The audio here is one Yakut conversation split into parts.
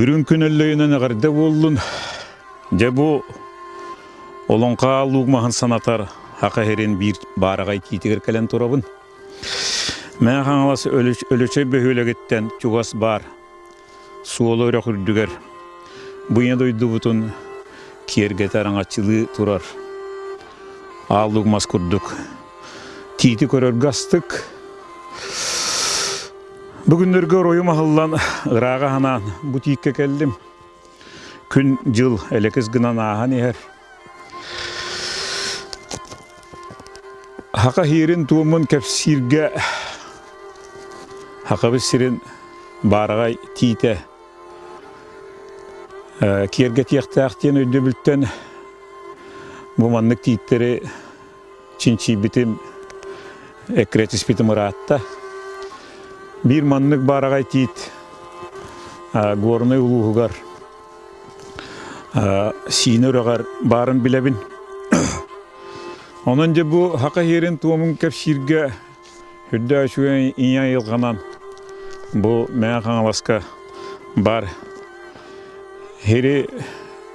Үрүҥ күн өллөйүнэн эҕэрдэ буоллун! Дьэ бу Олоҥхо луук маһын санатар Саха сирин биир баараҕай тиитигэр кэлэн турабын. Мэҥэ Хаҥалас Өлөчөй бөһүөлэгиттэн чугас баар суола үрэх үрдүгэр бу ийэ дойдубутун киэргэтэ араҥаччылыы турар аал луук мас курдук тиити көрөргө астык. Бу күннэргэ оройум аһыллан, ырааҕа анаан бу тииккэ кэллим. Күн-дьыл элэкис гынан ааһан иһэр. Хака иһиирин туомун кэпсииргэ Хакабыт сирин баараҕай тиитэ киэргэтиэхтээх диэн өйдөбүлтэн бу маннык тииттэри чинчийбитим, эккирэтиспитим ыраатта. Биир маннык баараҕай тиит Горнай улууһугар Сиинэ үрэҕэр баарын билэбин. Онон дьэ бу Хака иһиэрин туомун кэпсииргэ үрдээх үчүгэй ийэ айылҕанан бу Мэҥэ Хаҥаласка баар иһири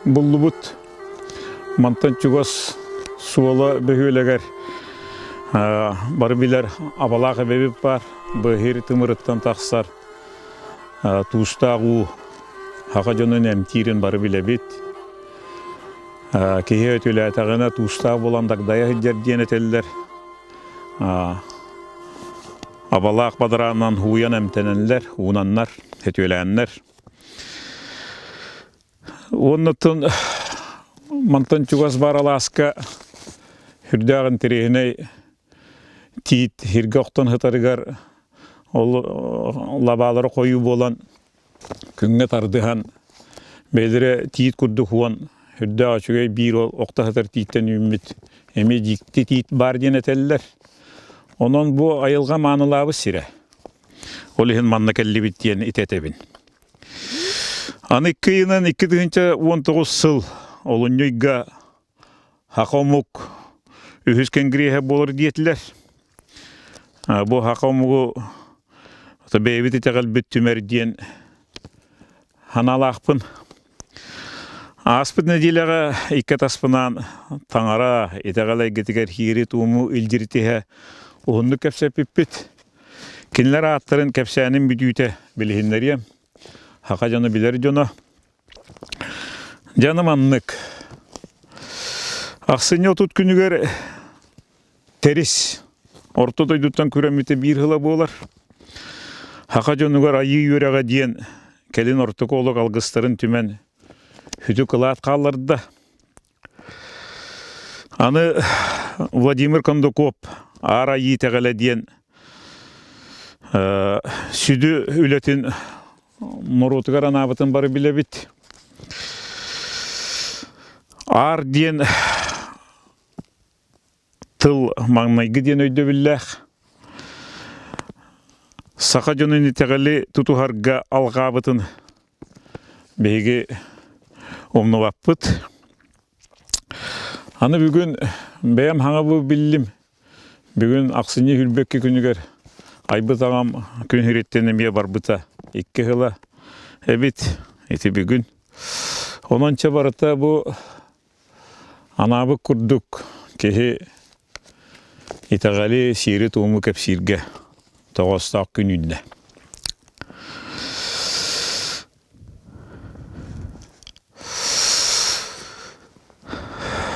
буллубут. Мантан чугас Суола бөһүөлэгэр бары билэр Абалаах эбэбит баар. Быһыр тымырыттан тахсар туустаах уу саха дьонун эмтиирин бары билэбит. Киһи өтүлээтэҕинэ туустаах буолан дагдайа сылдьар диэн этэллэр. Абалаах бадараанынан һууйан эмтэнэллэр, уунаннар, өтүөлээннэр. Уоннаттан мантан чугас баар алааска сүрдээх интэриэһинэй тиит сиргэ охтон сытарыгар ол лабаалара хойуу буолан күҥҥэ тардыһан бэйэлэрэ тиит курдук уон сүрдээх үчүгэй биир ол охто сытар тииттэн үүммүт эмиэ дьикти тиит баар диэн этэллэр. Онон бу айылҕа маанылаабыт сирэ. Ол иһин манна кэллибит диэн итэтэбин. Аны икки ыйынан 2019 сыл олунньу ыйга Саха омук үһүс кэнгириэһэ буолар диэтилэр. Бу саха омугу бэйэбит итэҕэлбит түмэр диэн санаалаахпын. Ааспыт нэдиэлэҕэ икки атаспынаан таҥара итэҕэл эйгэтигэр киири-туому илдьиритиһэ уһуннук кэпсэппиппит. Кинилэр ааттарын кэпсээним бүтүүтэ билиһиннэриэм. Саха дьоно билэр дьоно. Дьоно маннык. Ахсынньы 30 күнүгэр Тэрис орто дойдуттан күрэммитэ биир сыла буолар. Саха дьонугар айыы үөрэҕэ диэн кэлин ортоку олох алгыстарын түмэн сүдү кылаат хаалларда. Аны Владимир Кондаков Аар Айыы итэҕэлэ диэн сүдү үлэтин норуотугар анаабытын бары билэбит. Аар диэн Тыл маҥнайгы диэн өйдөбүллээх. Саха дьонун итэҕэли тутуһарга алҕаабытын биһиги умнубаппыт. Аны бүгүн бэйэм хаҥа бу биллим. Бүгүн ахсынньы сүүрбэкки күнүгэр айбыт аҕам күн сириттэн эмиэ барбыта икки сыла эбит ити бүгүн. Онон чэ барыта бу Анаабыт курдук киһи итэҕэли, сиэри-туому кэпсииргэ тоҕоостоох күн үүннэ.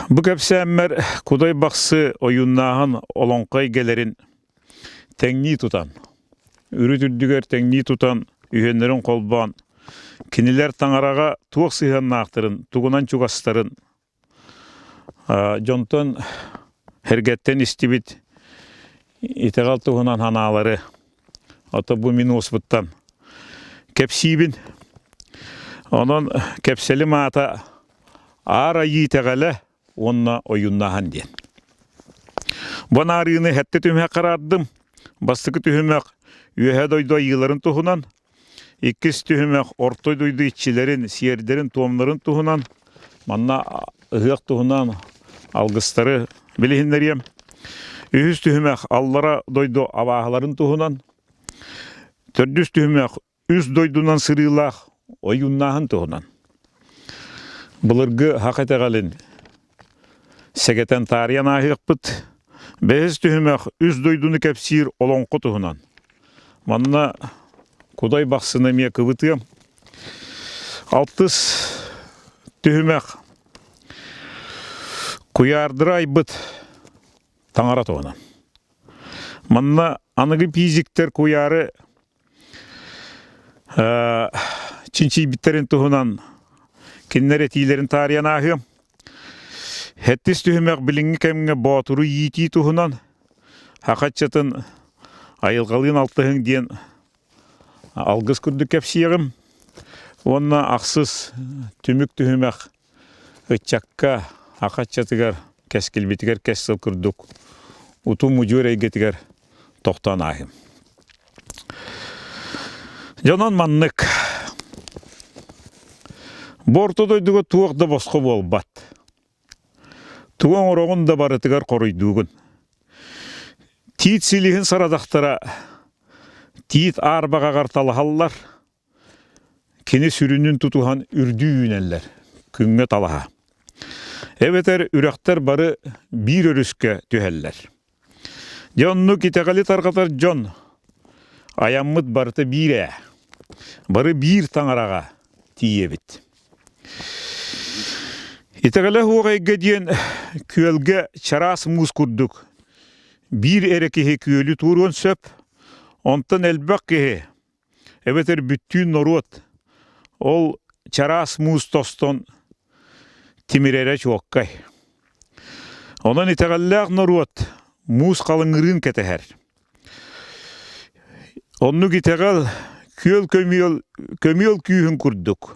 Бу кэпсээммэр Кудай Бахсы ойууннааһын олоҥхо эйгэлэрин тэҥнии тутан, үрүт үрдүгэр тэҥнии тутан, үһүөннэрин холбоон, кинилэр таҥараҕа туох сыһыаннаахтарын, тугунан чугастарын дьонтон эргэттэн истибит итэҕэл туһунан санаалары ото бу мин уоспуттан кэпсиибин. Онон кэпсэлим аата Аар Айыы итэҕэлэ уонна ойууннааһын диэн. Бу анаарыыны сэттэ түһүмэх хараардым. Бастакы түһүмэх Үөһээ дойду айыыларын туһунан, иккис түһүмэх Орто дойду иччилэрин, сиэрдэрин-туомнарын туһунан, манна ыһыах туһунан алгыстары билиһиннэриэм. Үһүс түһүмэх Аллара дойду абааһыларын туһунан, төрдүс түһүмэх үс дойдунан сырыылаах. ойууннааһын туһунан. Былыргы саха итэҕэлин сэгэтэн таарыйан ааһыахпыт. Бэһис түһүмэх үс дойдуну кэпсиир олоҥхо туһунан. Манна Кудай Бахсыны эмиэ кыбытыам. Алтыс түһүмэх куйаардыры айбыт таҥара туһунан. Манна аныгы физиктэр куйаары чинчийбиттэрин туһунан кинилэр этиилэрин таарыйан ааһыам. Сэттис түһүмэх билиҥҥи кэмҥэ боотуру иитии туһунан саха ыччатын айылҕалыын алтыһыҥ диэн алгыс курдук кэпсиэҕим. Уонна ахсыс түмүк түһүмэх ыччакка, саха ыччатыгар, кэскилбитигэр кэс сыл курдук утум-удьуор эйгэтигэр тохтоон ааһыым. Дьонон маннык. Бу орто дойдуга туох да босхо буолбат. Тугу оҥороҕун да барытыгар хоруйдуугун. Тиит силиһин сарадахтара тиит аарбаҕаҕар талаһаллар, Кини сүрүнүн тутуһан үрдүү үүнэллэр, күҥҥэ талаһа. Эбэтэр үрэхтэр бары биир өрүскэ түһэллэр. Дьэ оннук итэҕэли тарҕатар дьон айаммыт барыта биир ээ. Бары биир таҥараҕа тиийэбит. Итэҕэлэ суох эйгэ диэн күөлгэ чараас муус курдук биир эрэ киһи күөлү туоруон сөп, онтон элбэх киһи эбэтэр бүттүүн норуот ол чараас муус тостон тимирэрэ чуоккай. Онон итэҕэллээх норуот муус халыҥырыын кэтэһэр. Оннук итэҕэл күөл көмүөл, көмүөл күүһүн курдук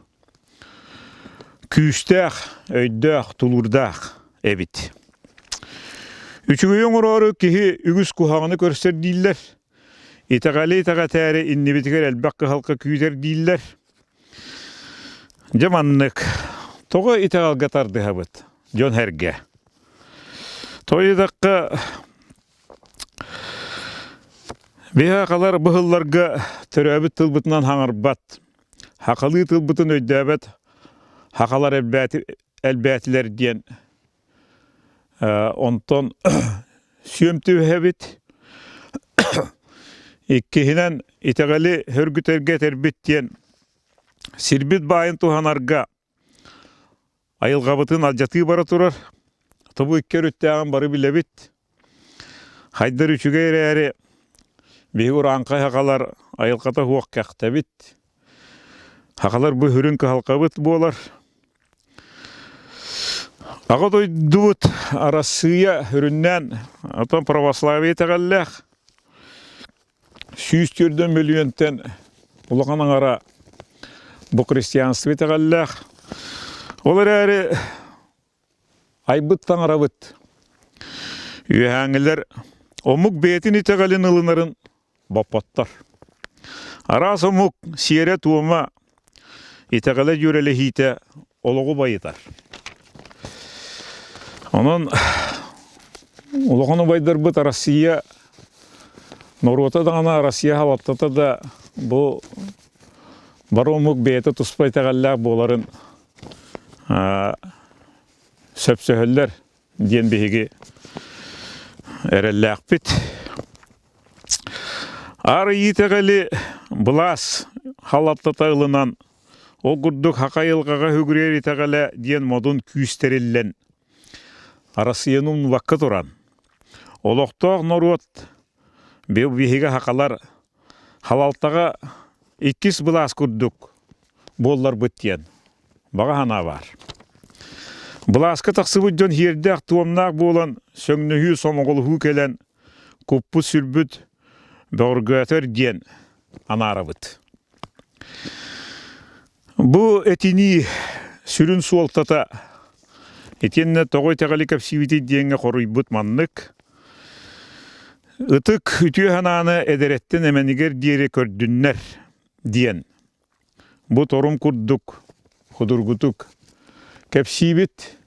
күүстээх, өйдөөх, тулуурдаах эбит. Үчүгэйи оҥороору киһи үгүс куһаҕаны көрсөр дииллэр. Итэҕэли итэҕэтээри иннибитигэр элбэх кыһалҕа күүтэр дииллэр. Дьэ маннык. Тоҕо итэҕэлгэ тардыһабыт? Дьон сэргэ. Тоҕо диэтэххэ, биһи сахалар быһылларга төрөөбүт тылбытынан хаҥарбат, сахалыы тылбытын өйдөөбөт сахалар элбээтилэр диэн Онтон сүөм түбэһэбит. Иккиһинэн, итэҕэли сөргүтэргэ этэрбит диэн сирбит баайын туһанарга айылҕабытын алдьатыы бара турар. Тобу икки өрүттээҕин бары билэбит. Хайдар үчүгэй эрээри, биһиги урааҥхай сахалар айылҕата суох кэхтэбит. Сахалар бу сүрүн кыһалҕабыт буолар. Аҕа дойдубут Арассыыйа үрүннээн, оттон православие итэҕэллээх 104 мөлүйүөнтэн улахан аҥара бу христианство итэҕэллээх. Ол эрээри айбыт таҥарабыт үөһээҥҥилэр омук бэйэтин итэҕэлин ылынарын боппоттор. Араас омук сиэрэ-туома, итэҕэлэ дьүөрэлэһиитэ олоҕу байытар. Онон улахан убайдарбыт Россия норуота даҕаны Россия халаттата да бу бары омук бэйэтэ туспа итэҕэллээх буоларын сөпсөһөллөр диэн биһиги эрэллээхпит. Аар итэҕэли былаас халаттата ылынан, ол курдук саха айылҕаҕа үгүрүөр итэҕэлэ диэн модун күүс тэриллэн, Арассыыйаны умнубакка туран, олохтоох норуот биһиги сахалар халалтаҕа иккис былаас курдук буолларбыт диэн баҕа санаа баар. Былааска тахсыбыт дьон сиэрдээх-туомнаах буолан, сөҥнөһүү, сомоҕолоһуу кэлэн, куппут-сүрбүт бөҕөргөөтөр диэн анаарабыт. Бу этинии сүрүн суолтата итиэннэ тоҕо итэҕэли кэпсиибитий диэҥҥэ хоруйбут маннык. Ытык үтүө санааны эдэрэттэн эмэнигэр диэри көрдүннэр диэн Бу торум курдук судургутук кэпсиибит,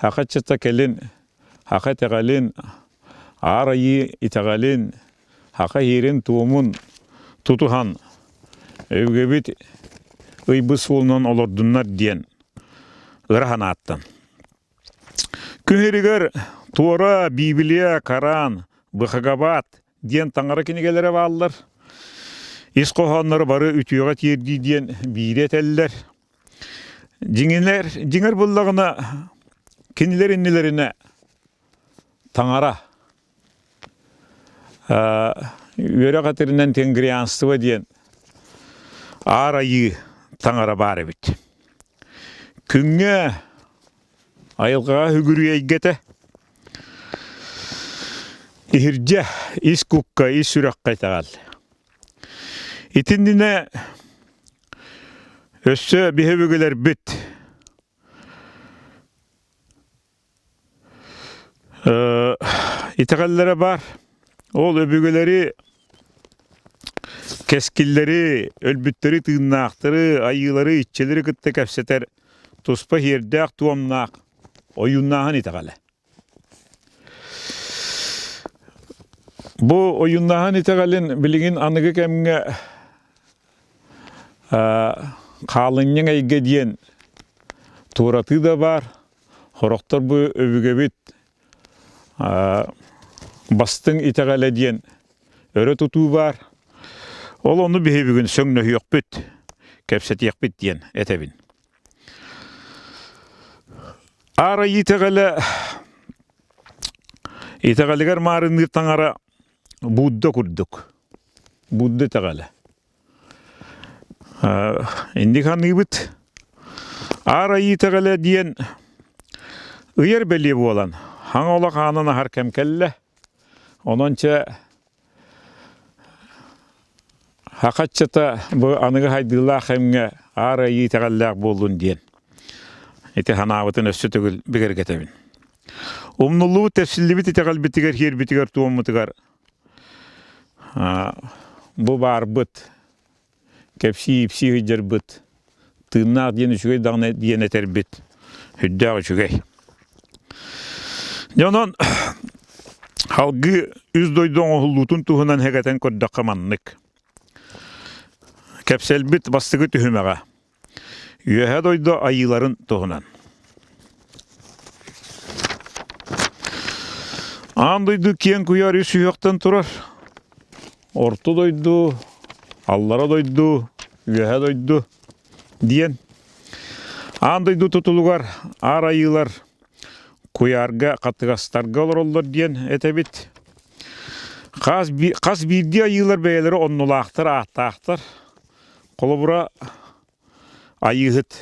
саха ыччата кэлин саха итэҕэлин, Аар Айыы итэҕэлин, саха иһиирин-туомун тутуһан өбүгэбит ыйбыт суолунан олордуннар диэн ыра санааттан. Күһүрүгэр Туора, Библия, Коран, Бхагават диэн таҥара кинигэлэрэ бааллар. Ис хоһоонноро бары үтүөҕэ тиэрдии диэн биири этэллэр. Дьиҥинэр, дьиҥэр буллаҕына кинилэр иннилэринэ таҥара үөрэх этэринэн тенгрианство диэн аар айыы таҥара баар эбит. Күҥҥэ айылҕаҕа үгүрүй эйгэтэ иһирдьэ ис кукка, ис сүрэххэ итэҕэл. Итиннинэ өссө биһи өбүгэлэрбит Итэҕэллэрэ баар. Ол өбүгэлэри кэскиллэри, өлбүттэри, тыыннаахтары, айыылары, иччилэри кытта кэпсэтэр туспа сиэрдээх-туомнаах ойууннааһын итэҕэлэ. Бу ойууннааһын итэҕэлин билигин аныгы кэмҥэ хаалынньаҥ эйгэ диэн туоратыы да баар. Сорохтор бу өбүгэбит бастыҥ итэҕэлэ диэн өрө тутуу баар. Ол ону биһи бүгүн сөҥнөһүөхпүт, кэпсэтиэхпит диэн этэбин. Аар Айыы итэҕэлэ итэҕэлигэр маарынныыр таҥара Будда курдук. Будда итэҕэлэ. Инник саныыбыт. Аар Айыы итэҕэлэ диэн ыйар бэлиэ буолан, хаҥа олох аанын аһар кэм кэллэ. Онон чэ хахаччата бу аныгы хайдыылаах кэмҥэ Аар Айыы итэҕэллээх буоллун диэн ити санаабытын өссө төгүл бигэргэтэбин. Умнуллубут, тэпсиллибит итэҕэлбитигэр, киирбитигэр, туоммутугар бу баарбыт, кэпсии-ипсии сылдьарбыт, тыыннаах диэн үчүгэй даҕаны диэн этэрбит сүрдээх үчүгэй. Дьэ онон салгыы үс дойду оҥоһуллуутун туһунан хэгэтэн көрдөххө маннык. Кэпсэлбит бастакы түһүмэҕэ Үөһэ дойду айыыларын туһунан. Аан дойду киэҥ куйаар үс сүһүөхтэн турар. Орто дойду, аллара дойду, үөһэ дойду диэн. Аан дойду тутулугар аар айыылар куйаарга, хатыгастарга олороллор диэн этэбит. Хас, хас биирдии айыылар бэйэлэрэ оннулаахтар, ааттаахтар. Холобура, Айыыһыт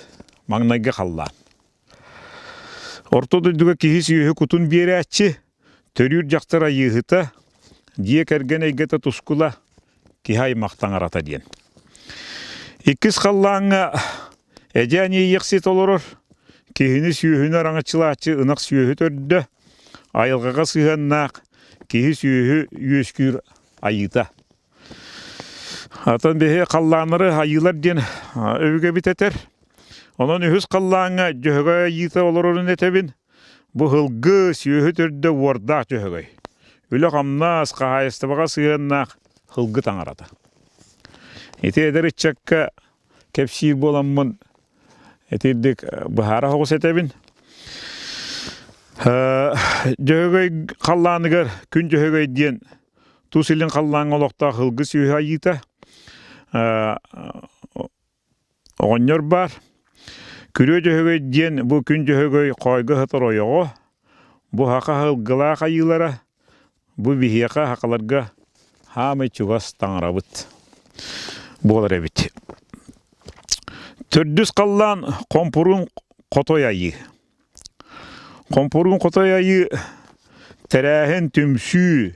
маҥнайгы халлаан. Орто дойдуга киһи сүөһү кутун биэрээччи, төрүүр дьахтар айыыһыта, дьиэ кэргэн эйгэтэ тускула, киһи аймах таҥарата диэн. Иккис халлааҥҥа Эдьээн Иэйиэхсит олорор, киһини сүөһүнү араҥаччылааччы ынах сүөһү төрдө, айылҕаҕа сыһыаннаах киһи сүөһү үөскүүр айыыта. Атын биһи халлааннары айыылар диэн өбүгэбит этэр. Онон үһүс халлааҥҥа Дьөһөгөй айыыта олорорун этэбин. Бу һылгы, сүөһү төрдө уордаах Дьөһөгөй. Үлэ-хамнас, хаһаайыстыбаҕа сыһыаннаах һылгы таҥарата. Ити эдэр ыччакка кэпсиир буоламмын итирдик быһаара соҕус этэбин. Дьөһөгөй халлааныгар Күн Дьөһөгөй диэн Тус илин халлааҥҥа олохтоох ылгы сүөһү айыыта оҕонньор баар. Күрүө Дьөһөгөй диэн бу Күн Дьөһөгөй хоойго сытар ойоҕо. Бу саха һылгылаах айыылара. Бу биһиэхэ сахаларга хаамай чугас таҥарабыт буолар эбит. Төрдүс халлаан хомпуруун хотой айыы. Хомпоруун хотой айыы тэрээһин түмсүү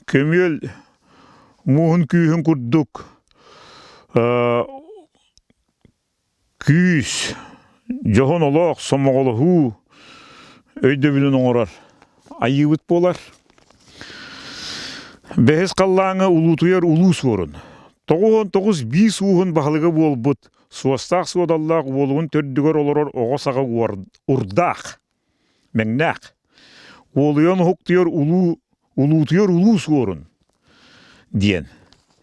көмүөл мууһун күүһүн курдук күүс дьоһун олох сомоҕолоһуу өйдөбүлүн оҥорор айыыбыт буолар. Бэһис халлааҥҥа улуутуйар улуу суорун. 99 биис ууһун баһылыга буолбут Суостаах-суодаллаах уолугун төрдүгэр олорор оҕо саҕа урдаах, мэҥнээх, уолуйан уһуктуйар улуу улуутуйар улуу суорун диэн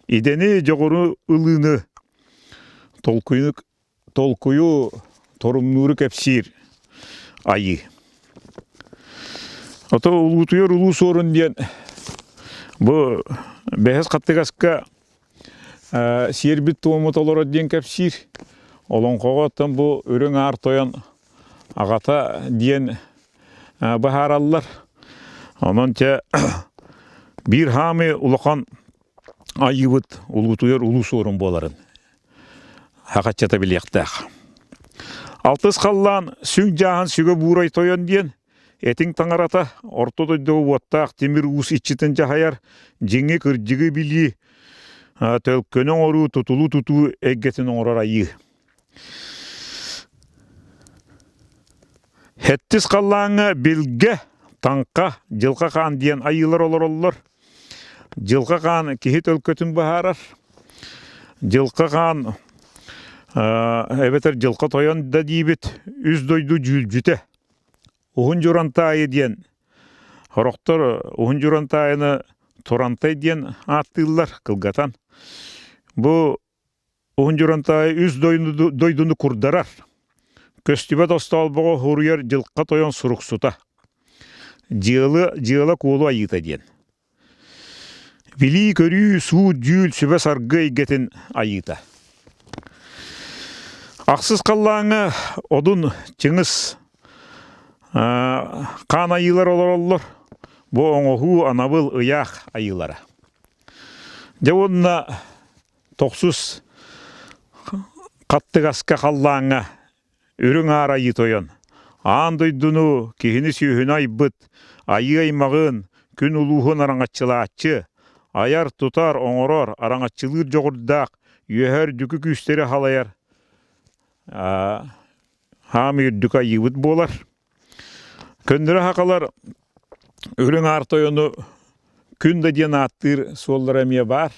идэни дьоҕуру ылыыны толкуйу толкуйу торумнууру кэпсиир айыы. Ото улуутуйар улуу суорун диэн бу бэһис хаттыгаска сиэрбит туому толорор диэн кэпсиир. Олоҥхоҕо оттон бу үрүҥ аар тойон аҕата диэн быһаараллар. Онон чэ биир хаамыы улахан айыыбыт улуутуйар улуу суорун буоларын хахаччата билиэхтээх. Алтыс халлаан сүҥ дьааһын сүгэ буурай тойон диэн этиҥ таҥарата орто дойдуга уоттаах тимир уус иччитин дьаһайар дьиҥи кырдьыгы билии төлкөнү оҥоруу тутулу тутуу эйгэтин оҥорор айыы. Хэттис халлааҥҥа билгэ, таҥха, дьылҕа хаан диэн айыылар олороллор. Дьылҕа хаан киһи төлкөтүн быһаарар. Дьылҕа хаан эбэтэр дьылҕа тойон да диибит үс дойду дьүүлдьүтэ. Уһун Дьурантаайы диэн сорохтор Уһун Дьурантаайыны Турантай диэн ааттыыллар кылгатан. Бу Уһун Дьурантаайы үс дойдуну курдарар. Көстүбэт остоолбоҕо хуруйар дьылҕа тойон суруксута. Дьыала, дьыала-куолу айыыта диэн. Билии-көрүү, суут-дьүүл, сүбэ-саргы эйгэтин айыыта. Ахсыс халлааҥҥа Одун Чыҥыс хаан айыылар олороллор. Бу оҥоһуу, анабыл, ыйаах айыылара. Дьэ уонна Тохсус хаттыгаска халлааҥҥа үрүҥ аар айыы тойон, аан дойдуну, киһини-сүөһүнү айбыт, айыы аймаҕын, күн улууһун араҥаччылааччы, айар-тутар, оҥорор, араҥаччылыыр дьоҕурдаах, үөһэ үрдүкү күүстэри халайар хаам үрдүкү айыыбыт буолар. Көннөрү сахалар Үрүҥ Аар Тойону күн да диэн ааттыыр суоллара эмиэ баар.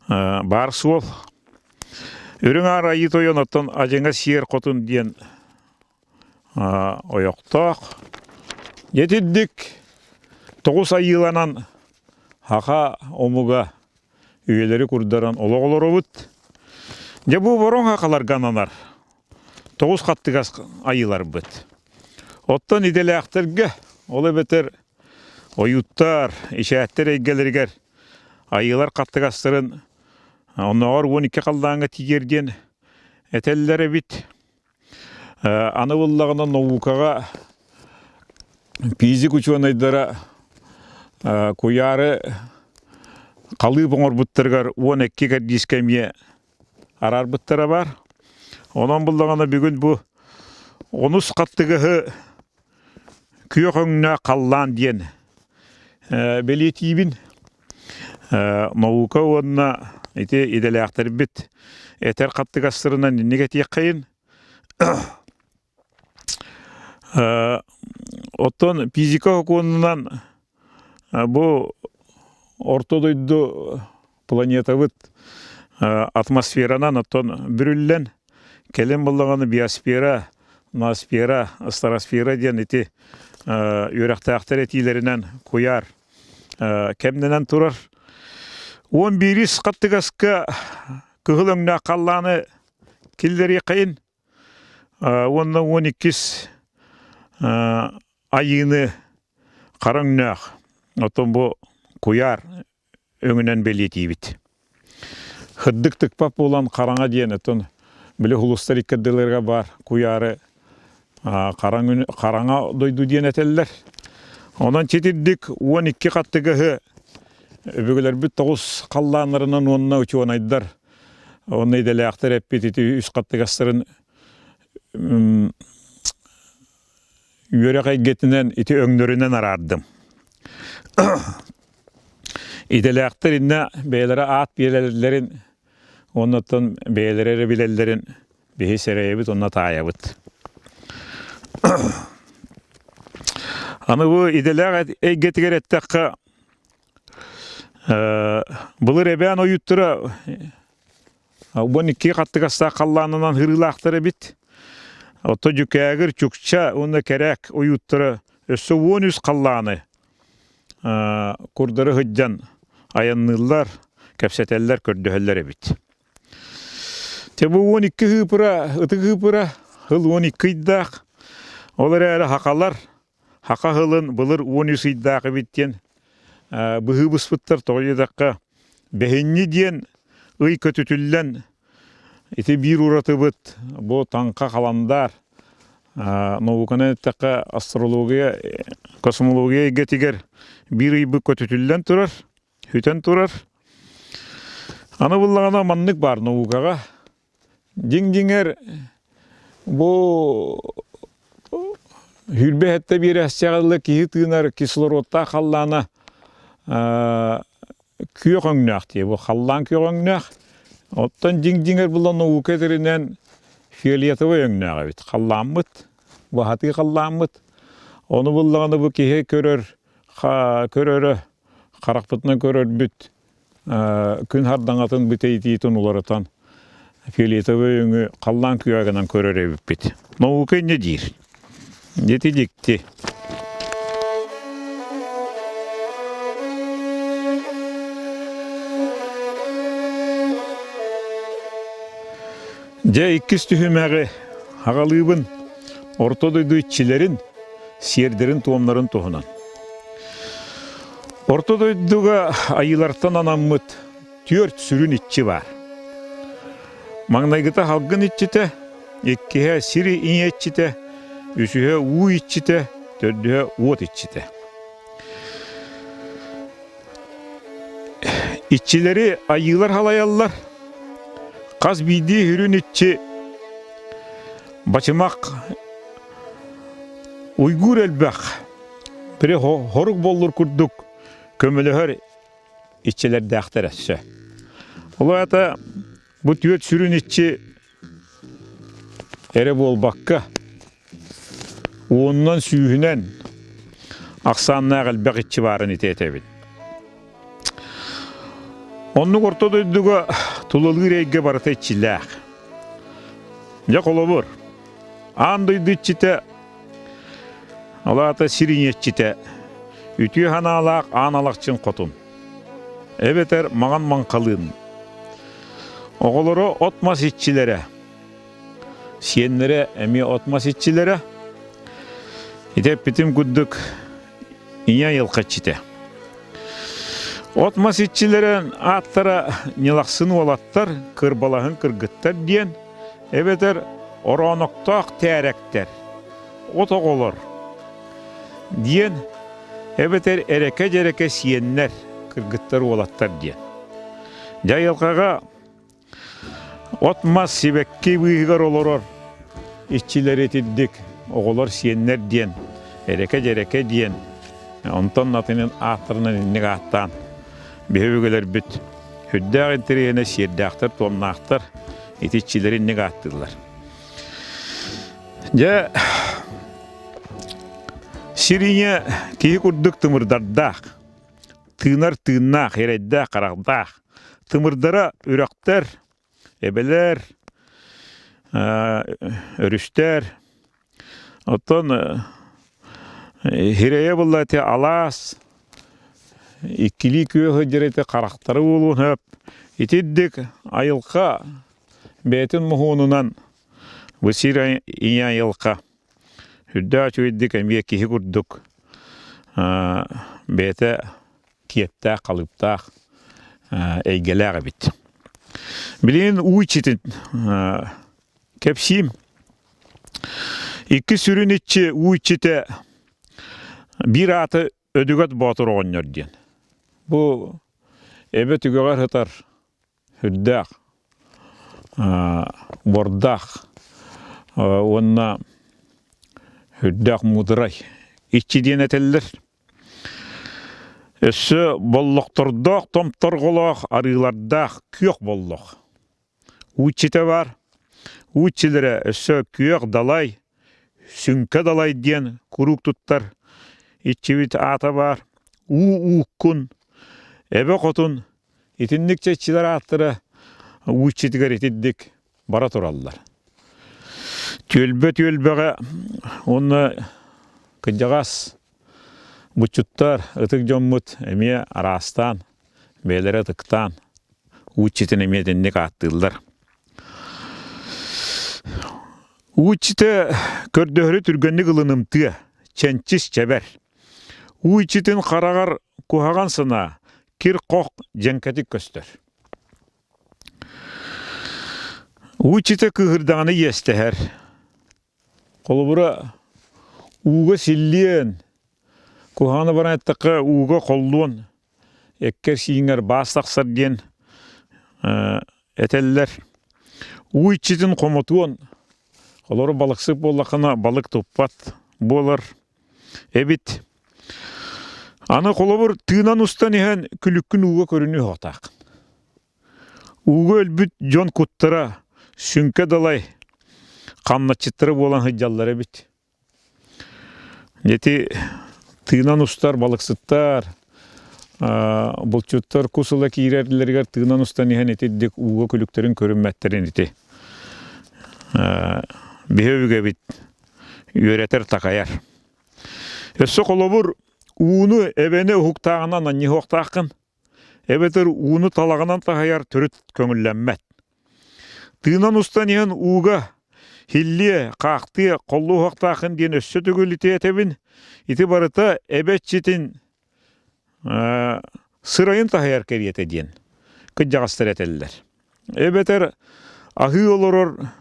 Баар суол. Үрүҥ Аар Айыы Тойон оттон Адьыҥа Сиэр Хотун диэн ойохтоох. Дьэтирдик тоҕус айыыланан саха омуга үйэлэри курдаран олох олоробут. Дьэ бу бороҥ сахаларга ананар тоҕус хаттыгас айыыларбыт. Оттон идэлээхтэргэ, ол эбэтэр ойууттар, ишээттэр эйгэлэригэр айыылар хаттыгастарын оннооҕор 12 халлааҥҥа тиийэр диэн этэллэр эбит. Аны буллаҕына наукаҕа физик учуонайдара куйаары халыып оҥорбуттарыгар 12 кэрдиискэ эмиэ араарбыттара баар. Онон буллаҕына бүгүн бу онус хаттыгаһы күөх өҥнөөх халлаан диэн бэлиэтиибин. Наука уонна ити идэлээхтэрбит этэр хаттыгастарынан инник этиэххэйин. Оттон физика сокуонунан бу орто дойду планетабыт атмосферанан оттон бүрүллэн кэлин буллаҕына биосфера, ноосфера, астросфера диэн ити үөрэхтээхтэр этиилэринэн куйаар кэмнэнэн турар. 11 хаттыгаска кыһыл өҥнөөх халлааны киллэриэххэйин уонна 12 айыыны хара өҥнөөх, оттон бу куйаар өҥүнэн бэлиэтиибит. Хырдык тыкпат буолан хараҥа диэн, оттон били хулустар иккэрдилэргэ баар куйаары хараҥа дойду диэн этэллэр. Онон читирдик 12 хаттыгаһы өбүгэлэрбит тоҕус халлааннарынан уонна учуонайдар уонна идэлээхтэр эппит ити үс хаттыгастарын үөрэх эйгэтинэн ити өҥнөрүнэн араардым. Идэлээхтэр иннэ бэйэлэрэ аат биэрэллэрин уонна оттон бэйэлэрэ эрэ билэллэрин биһи сэрэйэбит уонна таайабыт. Аны бу идэлээх эйгэтигэр эттэххэ, былыр эбээн ойууттара 12 хаттыгастаах халлаанынан һырыылаахтар эбит. Оттон Дьүкээгир, Чукча уонна Кэрээк ойууттара өссө 13 халлааны курдары сылдьан айанныыллар, кэпсэтэллэр, көрдөһөллөр эбит. Те бу 12 ыыпыра, ытык ыыпыра, ыл 12 ыйдаах. Ол эрээри хахалар, хаха ылын былыр 13 ыйдаах эбит диэн быһыы быспыттар тоҕо диэтэххэ бэһинньи диэн ый көтүтүллэн ити биир уратыбыт бу таҥха халандаар науканы эттэххэ астрология космология эйгэтигэр биир ыйбыт көтүтүллэн турар сүтэн турар. Аны буллаҕына маннык баар наукаҕа. Дьиҥ-дьиҥэр бу сүүрбэ сэттэ биэрэстэҕэ дылы киһи тыынар кислородтаах халлаана күөх өҥнөөх дии. Бу халлаан күөх өҥнөөх. Оттон дьиҥ-дьиҥэр була наука этэринэн фиолетовай өҥнөөх эбит. Халлааммыт, баһатыы халлааммыт. Ону буллаҕына бу киһи көрөр көрөрө харахпытынан көрөрбүт күн хардаҥатын бүтэйитиитин уларытан фиолетовай өҥү халлаан күөҕэ гынан көрөр эбиппит. Наука инньэ диир. Дьити дьикти. Дьэ иккис түһүмэҕи аҕалыыбын Орто дойду иччилэрин, сиэрдэрин-туомнарын туһунан. Орто дойдуга айыылартан анаммыт түөрт сүрүн иччи баар. Маҥнайгыта халгын иччитэ, иккиһэ сир ийэ иччитэ, үсүһэ уу иччитэ, төрдүһэ уот иччитэ. Иччилэри айыылар халайаллар. Хас биирдии сүрүн иччи бачымах уйгуур элбэх, били хорук боллур курдук көмөлөһөр иччилэрдээхтэр өссө. Ол аата бу түөрт сүрүн иччи эрэ буолбакка, уонунан сүүһүнэн ахсааннаах элбэх иччи баарын ити этэбин. Оннук орто дойдуга тулалыыр эйгэ барыта иччилээх. Дьэ холобур, аан дойду иччитэ, ол аата сир ийэччитэ, үтүө санаалаах аан алахчын хотун, эбэтэр маҥан маҥхалыын. Оҕолоро от-мас иччилэрэ, сиэннэрэ эмиэ от-мас иччилэрэ. Ити эппитим курдук ийэ айылҕа иччитэ. От-мас иччилэрэ ааттара Ньылахсын уолаттар, Кырбалаһын кыргыттар диэн, эбэтэр Орооноктоох тээрэктэр, от оҕолор диэн, эбэтэр Эрэкэ-дьэрэкэ сиэннэр, кыргыттар уолаттар диэн. Дьэ айылҕаҕа От-мас сибэкки быыһыгар олорор иччилэри итирдик оҕолор сиэннэр диэн, эрэкэ-дьэрэкэ диэн, онтон атынын ааттарынан инник ааттаан биһи өбүгэлэрбит сүрдээх интэриэһинэй сиэрдээхтэр-туомнаахтар ити иччилэри инник ааттыыллар. Дьэ, сир ийэ киһи курдук тымырдардаах, тыынар тыыннаах, эрэйдээх харахтаах. Тымырдара үрэхтэр, эбэлэр, өрүстэр. Оттон хирэйэ буолла ити алаас, иккилии күөх сылдьар ити харахтара буолуон сөп. Итирдик айылҕа бэйэтин моһуонунан бу сир ийэ айылҕа Үрдээх үчүгэйдик эмиэ киһи курдук бэйэтэ киэптээх, халыыптаах, эйгэлээх эбит. Билигин уу иччитин кэпсиим. Икки сүрүн иччи уу иччитэ биир ааты Өдүгэт Боотур оҕонньор диэн. Бу эбэ түгэҕэр сытар Үрдээх, бордаах уонна үрдээх муударай иччи диэн этэллэр. Өссө боллохтордоох, томторҕолоох, арыылардаах күөх боллох. Уу иччитэ баар. Уу иччилэрэ өссө күөх далай, сүҥкэ далай диэн куруук туттар иччибит аата баар. Уу ууккун, эбэ хотун Итинник чэччилэр ааттара уу иччитигэр итирдик бара тураллар. Түөлбэ-түөлбэҕэ уонна кырдьаҕас буччуттар, ытык дьоммут эмиэ араастаан, бэйэлэрэ ытыктаан уу иччитин эмиэ итинник ааттыыллар. Уу иччитэ көрдөһөрү түргэнник ылынымтыа, чэнчис чэбэр. Уу иччитин хараҕар куһаҕан санаа, кир-хох дьэҥкэтик көстөр. Уу иччитэ кыыһырдаҕына иэстэһэр. Холобура, ууга силлиэн, куһаҕаны баран эттэххэ, ууга холлуон, эккэр-сииҥҥэр баас тахсар диэн этэллэр. Уу иччитин хомотуон, олору балыксыт буоллаххына балык туппат буолар эбит. Аны холобур тыынан устан иһэн күлүккүн ууга көрүнүү уһуктааххын. Ууга өлбүт дьон куттара сүҥкэ далай хамначчыттара буолан сылдьаллар эбит. Ити тыынан устар балыксыттар, булчуттар кус ыла киирэллэригэр тыынан устан иһэн итирдик ууга күлүктэрин көрүммэттэрин ити биһи өбүгэбит үөрэтэр-такайар. Өссө холобур ууну эбэни уһуктааҕынан анньыһыахтааххын эбэтэр ууну талаҕынан таһыйар төрүт көҥүллэммэт. Тыынан устан иһэн ууга һиллиэ, хаахтыа, холлуоһуохтааххын диэн өссө төгүл ити этэбин. Ити барыта эбэ иччитин сырайын таһыйар кэриэтэ диэн кырдьаҕастар этэллэр. Эбэтэр аһыы олорор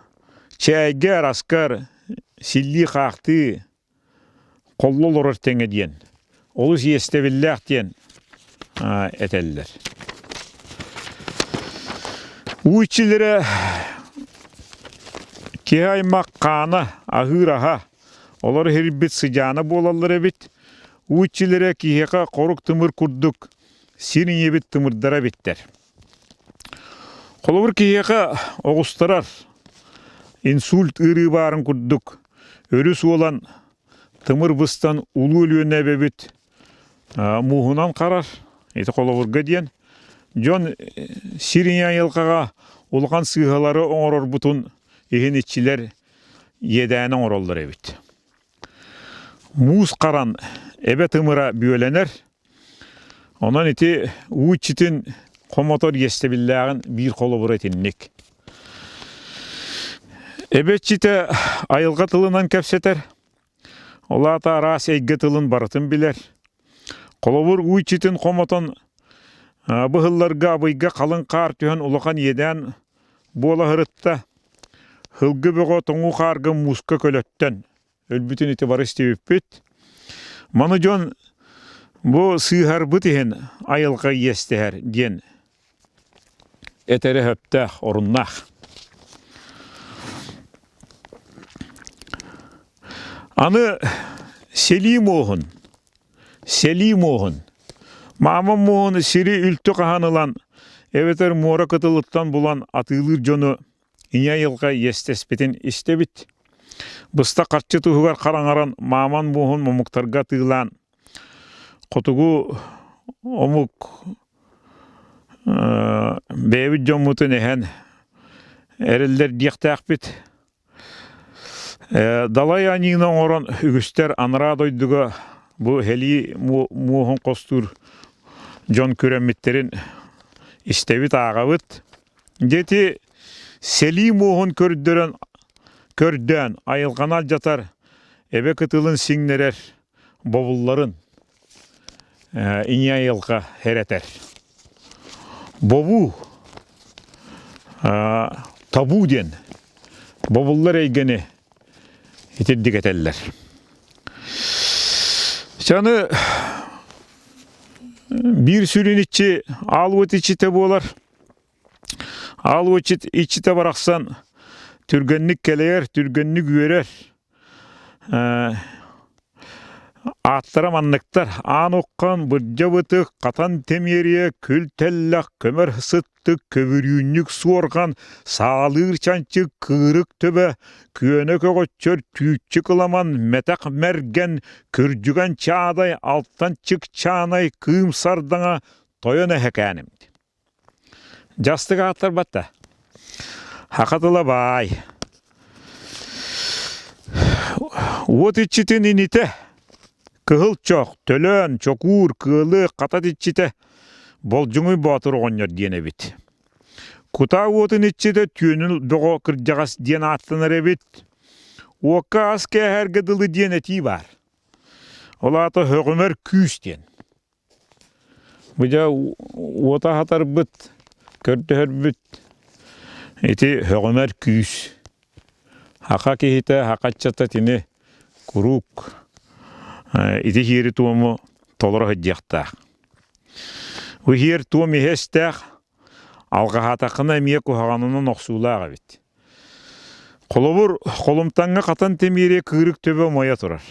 чээйгэ араскар силлии-хаахтыы холло олорор тэҥэ диэн, олус иэстэбиллээх диэн этэллэр. Уу иччилэрэ киһи аймах хаана, аһыыр аһа, олор иһирбит сыдьаана буолаллар эбит. Уу иччилэрэ киһиэхэ хорук тымыр курдук сир ийэбит тымырдара эбиттэр. Холобур киһиэхэ оҕустарар инсульт ыарыы баарын курдук өрүс уолан тымыр быстан Улуу Өлүөнэ эбэбит мууһунан харар. Ити холобурга диэн дьон сир ийэ айылҕаҕа улахан сыыһалары оҥорорбутун иһин иччилэр иэдээни оҥороллор эбит. Муус харан эбэ тымыра бүөлэнэр, Онон ити уу иччитин хомотор иэстэбиллээҕин биир холобура итинник. Эбэ иччитэ айылҕа тылынан кэпсэтэр, ол аата араас эйгэ тылын барытын билэр. Холобур, уу иччитин хомотон быһылларга абыйга халыҥ хаар түһэн улахан иэдээн буола сырытта. Һылгы бөҕө тоҥуу хаарга мууска көлөттөн өлбүтүн ити бары истибиппит. Маны дьон бу сыыһарбыт иһин айылҕа иэстэһэр диэн этэрэ сөптөөх, оруннаах. Аны сэлии муоһун, сэлии муоһун, маама муоһун сири үлтү хаһан ылан, эбэтэр муора кытылыттан булан атыылыыр дьону Ийэ айылҕа иэстэспитин истэбит. Быстах харчы туһугар хараҥаран мааман муоһун мумуктарга атыылаан, хотугу омук бэйэбит дьоммутун эһэн эрэллэр диэхтээхпит. Далай аньыыны оҥорон үгүстэр анараа дойдуга бу һэлии муоһун хостуур дьон күрэммиттэрин истэбит, ааҕабыт. Дьэ ити сэлии муоһун көрдөрөн көрдөөн айылҕаны алдьатар, эбэ кытылын сиҥнэрэр бобулларын ийэ айылҕа эрэтэр. Бобуу табуу диэн бобуллар эйгэни итирдик этэллэр. Аны биир сүрүн иччи аал уот иччитэ буолар. Аал уот иччитэ барахсан түргэнник кэлэйэр, түргэнник үөрэр. Ааттара манныктар: Аан Уххан, Бырдьа Бытык, Хатан Тэмиэрийэ, Күл Тэллэх, Көмөр Сыттык, Көбүрүүнньүк Суорҕан, Саалыыр Чанчык, Кыырык Төбө, Күөнэ Көҕөччөр, Түүччү Кыламан, Мэтэх Мэргэн, Күрдьүгэн Чаадай, Алтан Чыкчаанай, Кыым Сардаҥа, Тойон Эһэкээним. Дьастык ааттарбат да. Хаха тыла баай. Уот иччитин инитэ, кыһыл чох, төлөөн, чокуур, кыалы, хатат иччитэ Болдьуҥуй Боотур оҕонньор диэн эбит. Кутаа уотун иччитэ Түөнүл Бөҕө кырдьаҕас диэн ааттанар эбит. Уокка ас кээһэргэ дылы диэн этии баар. Ол аата һөҕүмэр күүс диэн. Бу дьэ уота аһатарбыт, көрдөһөрбүт ити һөҕүмэр күүс. Саха киһитэ, саха ыччата итини куруук ити сиэри-туому толоро сылдьыахтаах. Бу сиэр-туом иһэ истээх, алҕаһаатаххына эмиэ куһаҕанынан охсуулаах эбит. Холобур, холумтаҥҥа хатан тимири кыырык төбө умайа турар.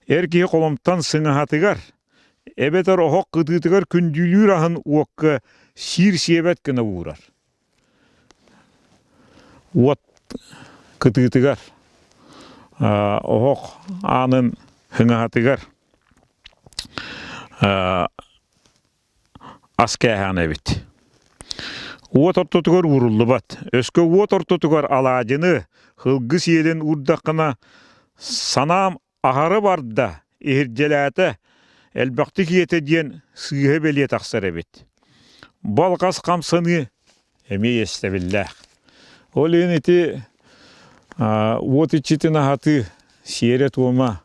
Эр киһи холумтан сыҥаһатыгар, эбэтэр оһох кытыытыгар күндүлүүр аһын уокка сиир-сиэбэт гына уурар. Уот кытыытыгар, оһох аанын сыҥаһатыгар ас кээһээн эбит. Уот ортотугар ууруллубат. Өскө уот ортотугар алаадьыны, һылгы сиэлин уурдаххына, санаам аһары барда, иһирдьэлээтэ, элбэхтик ийэтэ диэн сыыһа бэлиэ тахсар эбит. Бу алҕас хамсаныы эмиэ иэстэбиллээх. Ол иһин ити уот иччитин аһатыы сиэрэ-туома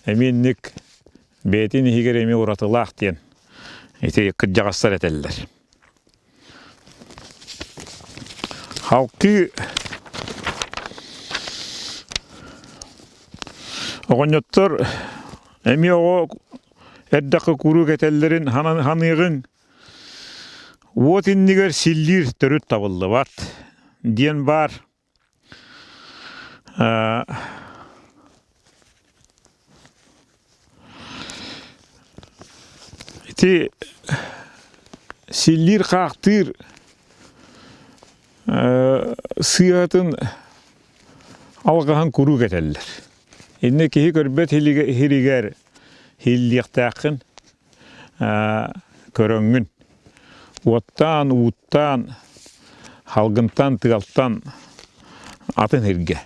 эмиэ инник бэйэтин иһигэр эмиэ уратылаах диэн ити кырдьаҕастар этэллэр. Халкыы оҕонньоттор эмиэ оҕо эрдэххэ куруук этэллэрин ханыаҕыҥ уот иннигэр силлиир төрүт табыллыбат диэн баар. Ити силлиир-хаахтыыр сыыһатын алҕаһын куруук этэллэр. Иннэ киһи көрбөт иһиригэр иһиллиэхтээххин көрөҥҥүн уоттаан, ууттаан, халгынтан, тыалтан атын сиргэ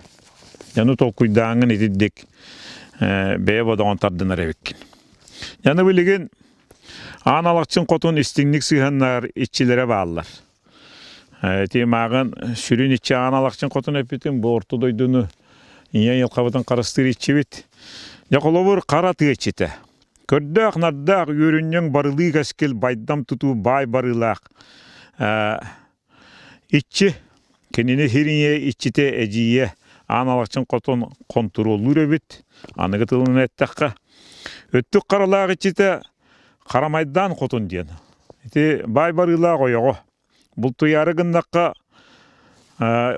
дьону толкуйдааҥҥын итирдик бэйэ бодоҕун тардынар эбиккин. Дьону билигин Аан Алахчын хотун истиҥник сыһыаннар иччилэрэ бааллар. Ити мааҕын сүрүн иччи Аан Алахчын хотун эппитим бу орто дойдуну ийэ айылҕабытын харыстыыр иччибит. Дьэ холобур хара тыа иччитэ. Көрдөөх-нардаах, үөрүнньэҥ барылыы кэскил, байдам тутуу баай барыылаах иччи, кинини сир ийэ иччитэ эдьиийэ Аан Алахчын хотун хонтуруоллуур эбит, аныгы тылынан эттэххэ. Өттүк харалаах иччитэ Харамайдаан хотун диэн. Ити баай барыылаах ойоҕо. Бултуйаары гыннахха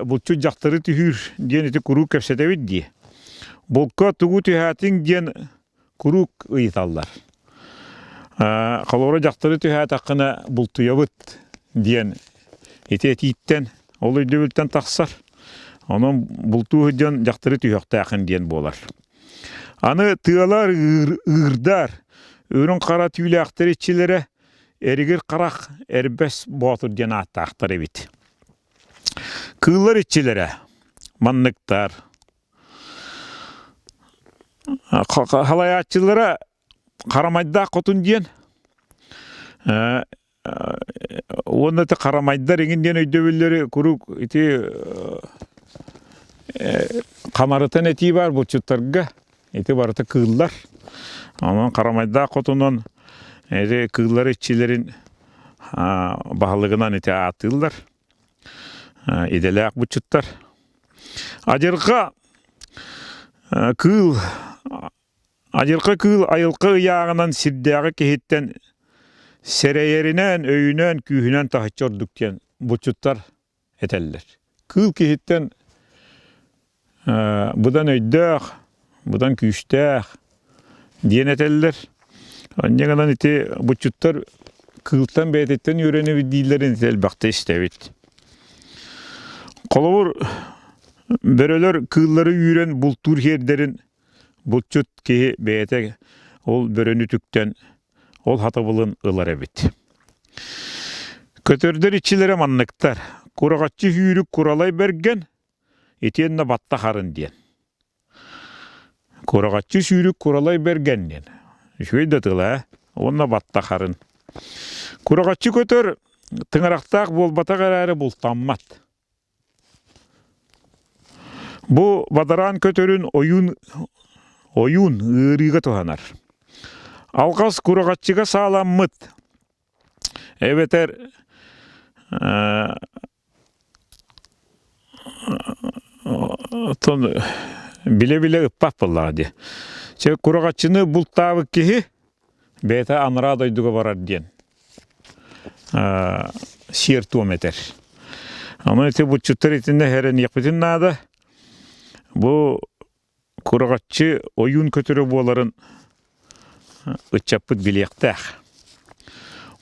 булчут дьахтары түһүүр диэн ити куруук кэпсэтэбит дии. Булка тугу түһээтиҥ диэн куруук ыйыталлар. Холобура дьахтары түһээтэххинэ бултуйабыт диэн ити этииттэн, ол өйдөбүлтэн тахсар. Онон бултуу сылдьан дьахтары түһүөхтээххин диэн буолар. Аны тыалар ыырдар, үрүҥ хара түүлээхтэр иччилэрэ Эригир Харах Эрбэс Боотур диэн ааттаахтар эбит. Кыыллар иччилэрэ манныктар. Халайааччылара Харамайдаах Хотун диэн уонна ити харамайдар иҥин диэн өйдөбүллэри куруук ити хамарытан этии баар булчуттарга ити барыта кыыллар. Онон харамайдаах хотунан ити кыыллар иччилэрин баһылыгынан ити ааттыыллар. Идэлээх булчуттар. Адьырҕа кыыл Адьырҕа кыыл айылҕа ыйааҕынан сирдээҕи киһиттэн сэрэйэринэн, өйүнэн, күүһүнэн таһыччы ордук диэн булчуттар этэллэр. Кыыл киһиттэн быдан өйдөөх, быдан күүстээх диэн этэллэр. Инньэ гынан ити булчуттар кыылтан бэйэтиттэн үөрэнэбит дииллэрин ити элбэхтэ истэбит. Холобур, бөрөлөр кыыллары үүрэн бултуур сиэрдэрин Булчут киһи бэйэтэ ол бөрөнү үтүктэн ол хатабылын ылар эбит. Көтөрдөр иччилэрэ манныктар. Кураҕаччы сүүрүк куралай бэргэн, итиэннэ баттах арын диэн. Кураҕаччы сүүрүк куралай бэргэн диэн. Үчүгэй да тыл ээ. Уонна баттах арын. Кураҕаччы көтөр тыҥырахтаах буолбатах эрээри бултаммат. Бу бадараан көтөрүн ойуун ойуун ыарыыга туһанар. Алҕас кураҕаччыга сааламмыт эбэтэр оттон билэ-билэ ыппат буоллаҕа дии. Чэ кураҕаччыны бултаабыт киһи бэйэтэ анараа дойдуга барар диэн сиэр-туом этэр. Онон ити булчуттар итиннэ эрэниэхпитин наада. Бу кураҕаччы ойуун көтөрө буоларын ыччаппыт билиэхтээх.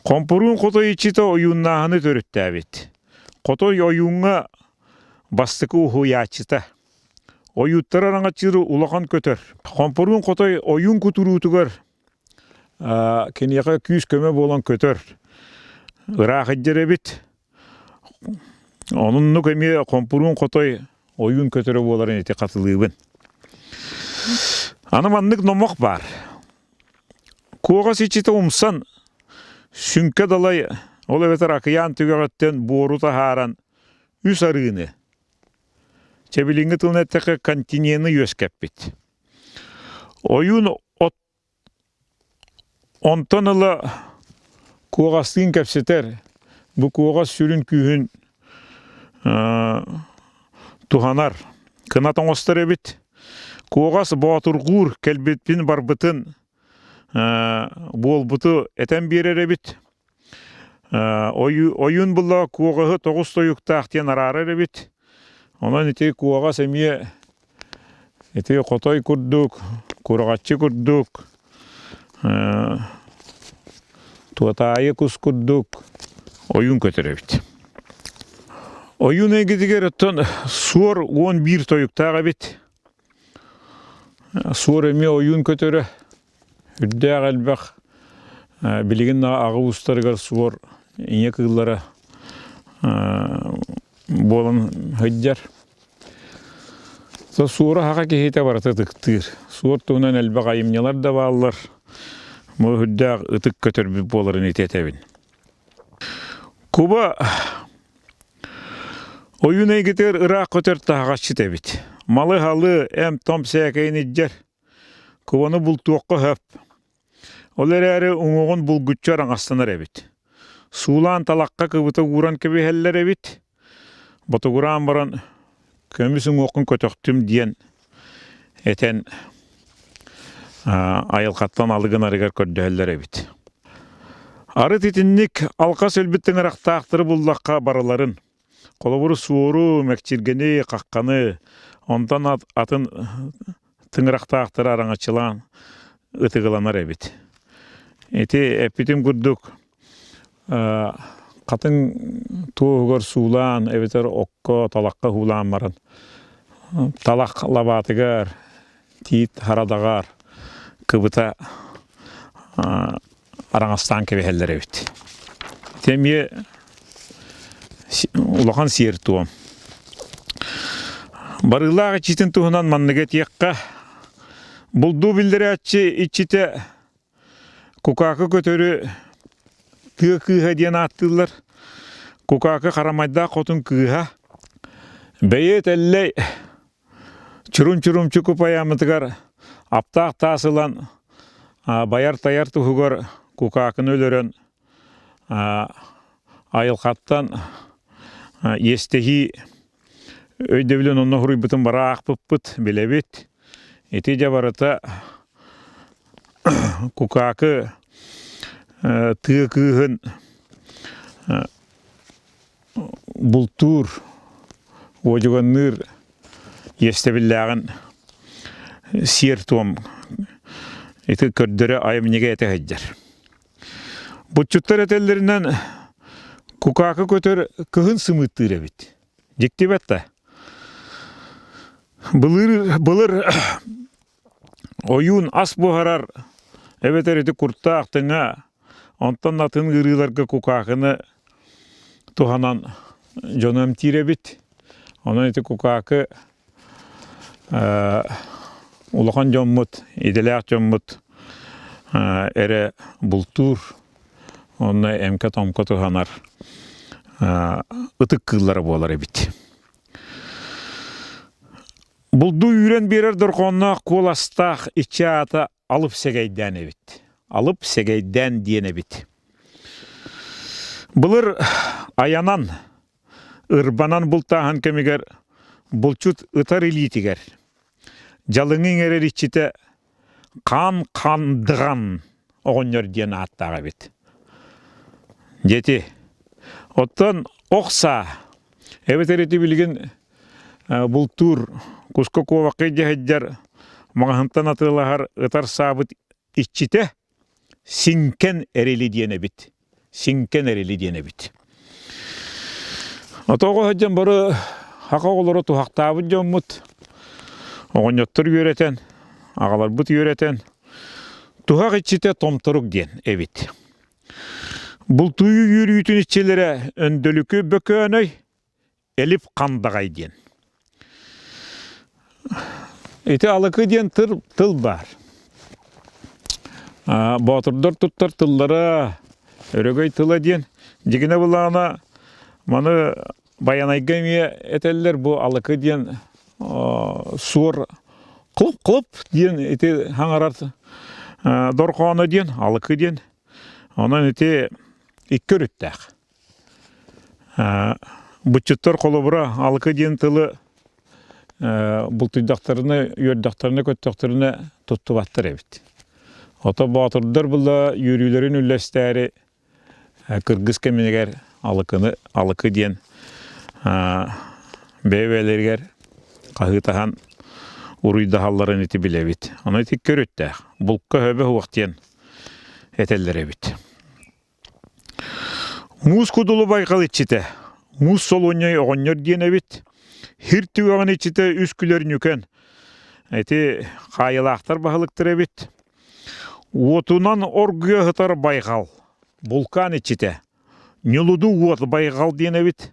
Хомпуруун хотой иччитэ ойууннааһыны төрүттээбит. Хотой ойууҥҥа бастакы уһуйааччыта. Ойууттар араҥаччыыр улахан көтөр. Хомпуруун хотой ойуун кутуруутугар киниэхэ күүс-көмө буолан көтөр. Ыраах илдьэр эбит. Онуннук эмиэ хомпуруун хотой ойуун көтөрө буоларын ити хатылыыбын. Аны маннык номох баар. Куоҕас иччитэ умсан, сүҥкэ далай, ол эбэтэр акыйаан түгэҕиттэн буору таһааран үс арыыны, чэбилиҥҥи тылын эттэххэ континены үөскэппит. Ойуун от Онтон ыла куоҕастыын кэпсэтэр, бу куоҕас сүрүн күүһүн туһанар, кынат оҥостор эбит. Куоҕас боотургуур кэлбитин барбытын буолбуту этэн биэрэр эбит. Ойуун булла куоҕаһы тоҕус тойуктаах диэн араарар эбит. Онон ити куоҕас эмиэ ити хотой курдук, кураҕаччы курдук, туотаайы кус курдук ойуун көтөр эбит. Ойуун эйгэтигэр оттон суор 11 тойуктаах эбит. Суор эмиэ ойуун көтөрө. Үрдээх элбэх билигин аҕа уустарыгар суор ийэ кыыллара буолан сылдьар. Суора саха киһитэ барыта ытыктыыр. Суор туһунан элбэх айымньылар да бааллар. Бу үрдээх ытык көтөрбүт буоларын ити этэбин. Куба ойуун эйгэтигэр ыраах көтөр таһаҕасчыт эбит. Малы-халы, эм-том сээкэйин илдьэр. Кубаны бултуохха сөп. Ол эрээри уҥуоҕун булгуччу араҥастанар эбит. Суулаан талахха кыбыта ууран кэбиһэллэр эбит. Ботугураан баран көмүс уҥуоххун көтөхтүм диэн этэн айылҕаттан алы гынарыгар көрдөһөллөр эбит. Арыт итинник алҕас өлбүт тыҥырахтаахтары буллахха барыларын Холобур, суору, мэкчиргэни, хахханы, онтон атын тыҥырахтаахтары араҥаччылаан ытыгыланар эбит. Ити эппитим курдук хатыҥ туоһугар суулаан эбэтэр окко, талахха уулаан баран талах лабаатыгар, тиит харадаҕар кыбыта араҥастаан кэбиһэллэр эбит. Ити эмиэ улахан сиэр-туом. Барыылаах иччитин туһунан манныгы этиэххэ, булдуу биллэрээччи иччитэ кукаакы көтөрү тыа кыыһа диэн ааттыыллар. Кукаакы харамайдаах хотун кыыһа. Бэйиэт Эллэй Чурум-чурумчуку поэматыгар аптаах таас ылан байар-тайар туһугар кукаакыны өлөрөн айылҕаттан иэстэһии өйдөбүлүн онно суруйбутун бара аахпыппыт, билэбит. Ити дьэ барыта кукаакы тыа кыыһын бултуур, уодьуганныыр иэстэбиллээҕин сиэр-туом ити көрдөрө айымньыга этэ сылдьар. Бутчуттар этэллэринэн кукаакы көтөр кыһын сымыыттыыр эбит. Дьиктибэт да. Былыр, былыр ойуун ас буһарар эбэтэр ити куртаах тыҥа онтон атын ыарыыларга кукаакыны туһанан дьону эмтиир эбит. Онон ити кукаакы улахан дьоммут, идэлээх дьоммут эрэ бултуур, онно эмкэ-томко туһанар ытык кыыллара буолар эбит. Булду үүрэн биэрэр дорҕоонноох куоластаах иччи аата Алып Сэгэйдээн эбит. Алып Сэгэйдээн диэн эбит. Былыр айанан, ырбанан бултааһын кэмигэр булчут ытар илиитигэр дьалыҥы иҥэрэр иччитэ Хаан Хандыган оҕонньор диэн ааттаах эбит. Дьэти, оттон ох саа эбэтэр ити билигин бултуур куска куобахха илдьэ сылдьар маҕаһынтан атыылаһар ытар саабыт иччитэ Сиҥкэн Эрили диэн эбит. Сиҥкэн Эрили диэн эбит. Отоҕо сылдьан бары хака оҕолоро туһахтаабыт дьоммут оҕонньоттор үөрэтэн, аҕаларбыт үөрэтэн туһах иччитэ Томторук диэн эбит. Бултуйуу үөрүүтүн иччилэрэ Өндөлүкү Бөкөөнөй, Элип Хандаҕай диэн. Ити алыкы диэн тыл, тыл баар. Боотурдар туттар тыллара өрөгөй тыла диэн. Дьигинэ былаана маны Байанайга эмиэ этэллэр бу алыкы диэн суор клоп-клоп диэн ити хаҥарар дорҕооно диэн алыкы диэн. Онон ити икки өрүттээх. Буччуттар холобура алыкы диэн тылы бултуйдахтарына, үөрдэхтэринэ, көттөхтөрүнэ туттубаттар эбит. Ото боотурдар була үөрүүлэрин үллэстээри кыргыс кэмигэр алыкыны алыкы диэн бэйэ-бэйэлэригэр хаһыытаһан уруйдаһалларын ити билэбит. Ону ити көрүттээх. Булка хөбө суох диэн этэллэр эбит. Муус кудулу байҕал иччитэ, муус солуонньай оҕонньор диэн эбит. Хир түгэҕин иччитэ үс күлэр ньүкэн. Ити хаайылаахтар баһылыктар эбит. Уотунан оргуйа сытар байҕал, булкаан иччитэ. Ньулуду уот байҕал диэн эбит.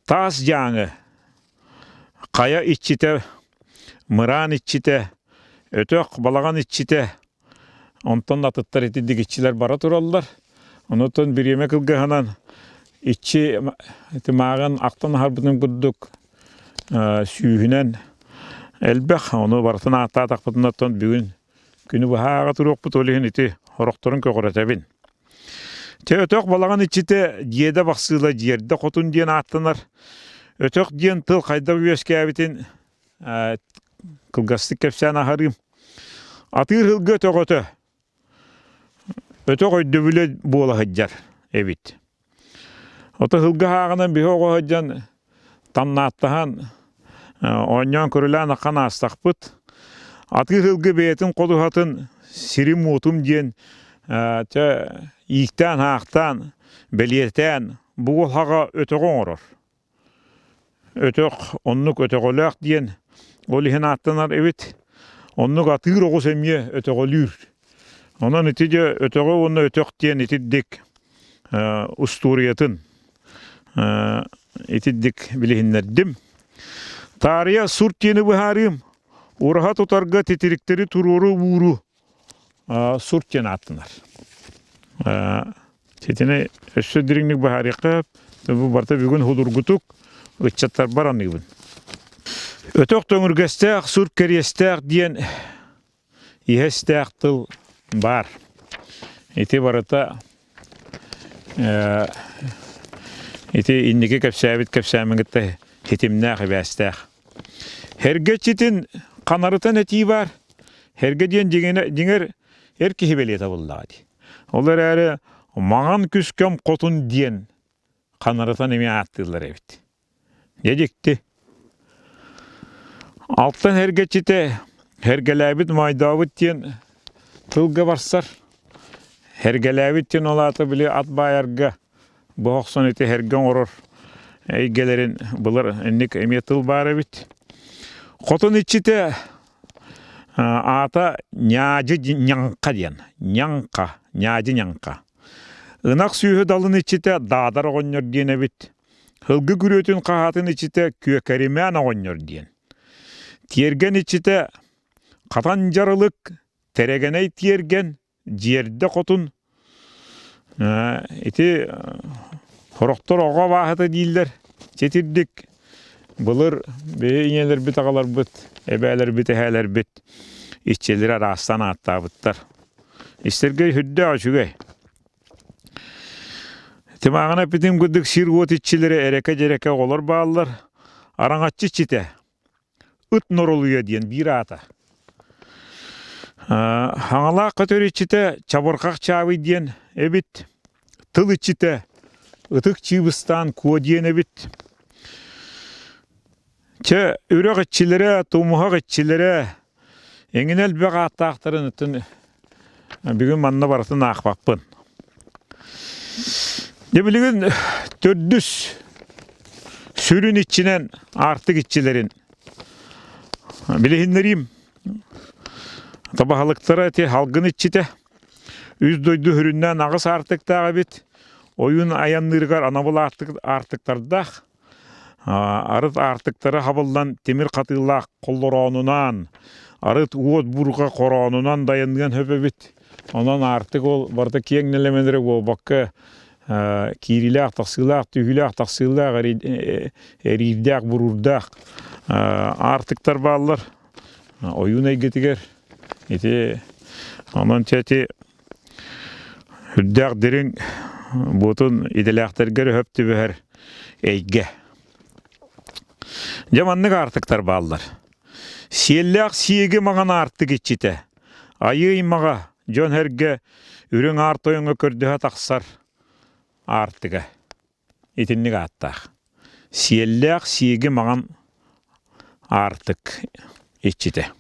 Таас дьааҥы, хайа иччитэ, мыраан иччитэ, өтөх балаҕан иччитэ, Онтон атыттар итинник иччилэр бара тураллар. Онотон бириэмэ кылгаһынан иччи ити мааҕын ахтан аһарбытын курдук сүүһүнэн элбэх. Ону барытын ааттаатахпытына оттон бүгүн күнү быһа ааҕа туруохпут, ол иһин ити сорохторун көҕүрэтэбин. Чэ, өтөх балаҕан иччитэ дьиэдэ бахсыыла дьиэрдэ хотун диэн ааттанар. Өтөх диэн тыл хайдах үөскээбитин кылгастык кэпсээн аһарыым. Атыыр сылгы өтөҕөтө өтөх өйдөбүлэ буола сылдьар эбит. Ото сылгы ааҕынан биһи оҕо сылдьан тамнааттаһан оонньоон көрүлээн ахан аастахпыт. Атыыр сылгы бэйэтин ходуһатын сирим-уотум диэн чэ ииктээн-аахтаан, бэлиэтээн бугул хаҕа өтөҕү оҥорор. Өтөх оннук өтөҕөлөөх диэн ол иһин ааттанар эбит. Оннук атыыр оҕус эмиэ өтөҕөлүүр. Онон ити дьэ өтөҕө уонна өтөх диэн итирдик устуоруйатын итирдик билиһиннэрдим. Таарыйа сур диэни быһаарыым. Ураһа тутарга титириктэри туруору ууру Сурт диэн ааттанар. Ситини өссө дириҥник быһаарыахха, бу барыта бүгүн судургутук ыччаттарбар аныыбын. Өтөх төҥүргэстээх, сур кэриэстээх диэн иһэстээх тыл баар. Ити барыта ити инники кэпсээбит кэпсээммин кытта ситимнээх, ибээстээх. Эргэ иччитин ханарытан этии баар. Эргэ диэн дьиҥэр эр киһи бэлиэтэ буоллаҕа дии. Ол эрээри маҥан күскэм хотун диэн ханарытан эмиэ ааттыыллар эбит. Дьэ дьикти. Алтан эргэччитэ эргэлээбит моойдообут диэн тылга барсар. Эргэлээбит диэн ол аата били ат баайарга Бу охсон ити эргэ оҥорор эйгэлэрин былыр инник эмиэ тыл баар эбит. Хотун иччитэ аата Ньаадьы Ньаҥха диэн. Ньаҥха, Ньаадьы Ньаҥха. Ынах сүөһү далын иччитэ Даадар оҕонньор диэн эбит. Һылгы күрүөтүн хаһаатын иччитэ Күөкэримээн оҕонньор диэн. Тиэргэн иччитэ Хатан Дьарылык, Тэрэгэнэй Тиэргэн, Дьиэрдэ хотун ити сорохтор оҕо абааһыта дииллэр. Ситирдик. Былыр биһи ийэлэрбит, аҕаларбыт, эбээлэрбит, эһээлэрбит иччилэри араастаан ааттаабыттар. Истэргэ сүрдээх үчүгэй. Тимааҕын эппитим курдук сир-уот иччилэрэ эрэкэ-дьэрэкэ оҕолор бааллар. Араҥаччы иччитэ Ыт Норолуйа диэн биир аата. Хаҥалаах көтөр иччитэ Чабырҕах Чаабый диэн эбит. Тыл иччитэ Ытык Чыыбыстаан Куо диэн эбит. Чэ, үрэх иччилэрэ, тумуһах иччилэрэ эҥин элбэх ааттаахтарын ытын бүгүн манна барытын аахпаппын. Дьэ билигин төрдүс сүрүн иччинэн аартык иччилэрин билиһиннэриим. Табаһылыктара ити халгын иччитэ. Үс дойду сүрүннээн аҕыс аартыктаах эбит. Ойуун айанныырыгар анабыл аартыктардаах. Арыт аартыктара хабыллан тимир хатыылаах холлороонунаан, арыт уот буурҕа хороонунан дайаныан сөп эбит. Онон аартык ол барыта киэҥ нэлэмэн эрэ буолбакка, киириилээх, тахсыылаах, түһүүлээх, тахсыылаах, эриирдээх, буруурдаах аартыктар бааллар. Ойуун эйгэтигэр ити онон чэ ити Үрдээх дириҥ буотун идэлээхтэргэр өһөп түбэһэр эйгэ. Дьэ маннык аартыктар бааллар. Сиэллээх сиэги маҥан аартык иччитэ. Айыы ыймаҕа дьон-сэргэ үрүҥ аар тойоҥҥо көрдөһө тахсар аартыга. Итинник ааттаах. Сиэллээх сииги маҥан аартык иччитэ.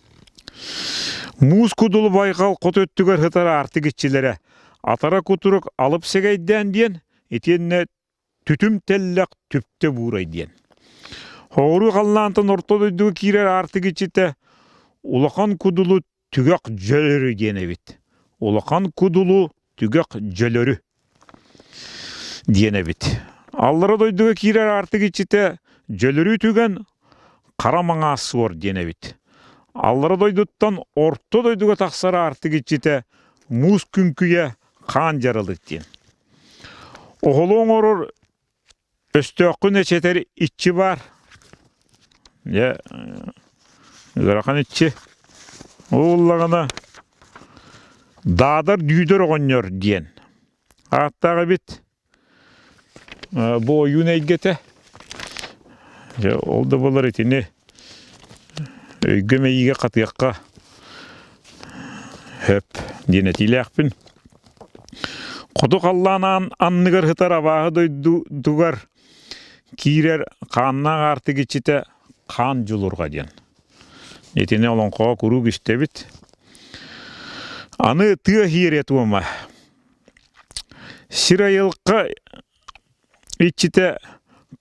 Муус кудулу байҕал хоту өттүгэр сытар аартык иччилэрэ атара кутурук алып сэгэйдээн диэн итиэннэ түтүм тэллэх түптэ буурай диэн. Хоҕуруу халлаантан орто дойдуга киирэр аартык иччитэ улахан кудулу түгэх дьөлөрү диэн эбит. Улахан кудулу түгэх дьөлөрү диэн эбит. Аллара дойдуга киирэр аартык иччитэ дьөлөрүү түгэн хара маҥаас суор диэн эбит. Аллара дойдуттан орто дойдуга тахсар аартык иччитэ муус күҥкүйэ хаан дьаралык диэн. Оһолу оҥорор Өстөөххүн эчэтэр иччи баар. Дьэ, ыарахан иччи. Ол ыллаҕына Даадар Дүүдэр оҕонньор диэн ааттаах эбит. Бу ойуун эйгэтэ. Дьэ, ол да буоллар итини өйгө-мэйиигэ хатыахха сөп диэн этиилээхпин. Хоту халлаан аан анныгар сытар абааһы дойдутугар киирэр хааннаах аартык иччитэ Хаан Дьулурҕа диэн. Итини олоҥхоҕо куруук истэбит. Аны тыа иһиэрэ туома. Сир айылҕа иччитэ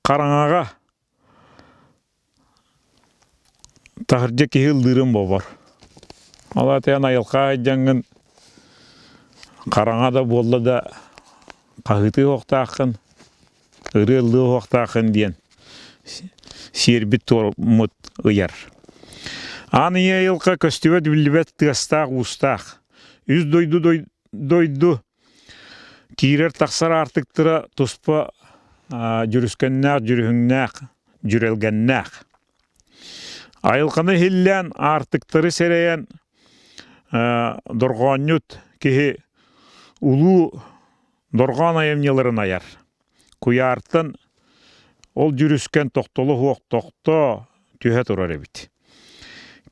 хараҥаҕа Таһырдьа киһи ыллыырын бобор. Ол аата эн айылҕа айдьаҥҥын хараҥа да буолла да хаһыытыы уохтааххын, ырыа ыллыы уохтааххын диэн сиэрбит туормут ыйар. Аан ийэ айылҕа көстүбэт биллибэт тыастаах-уустаах. Үс дойду дойду киирэр-тахсар аартыктара туспа дьүрүскэннээх, дьүрүһүҥнээх, дьүрэлгэннээх. Айылҕаны иһиллээн, аартыктары сэрэйэн дорҕоонньут киһи улуу дорҕоон айымньыларын айар. Куйаартан ол дьүрүскэн тохтоло суох тохтоо түһэ турар эбит.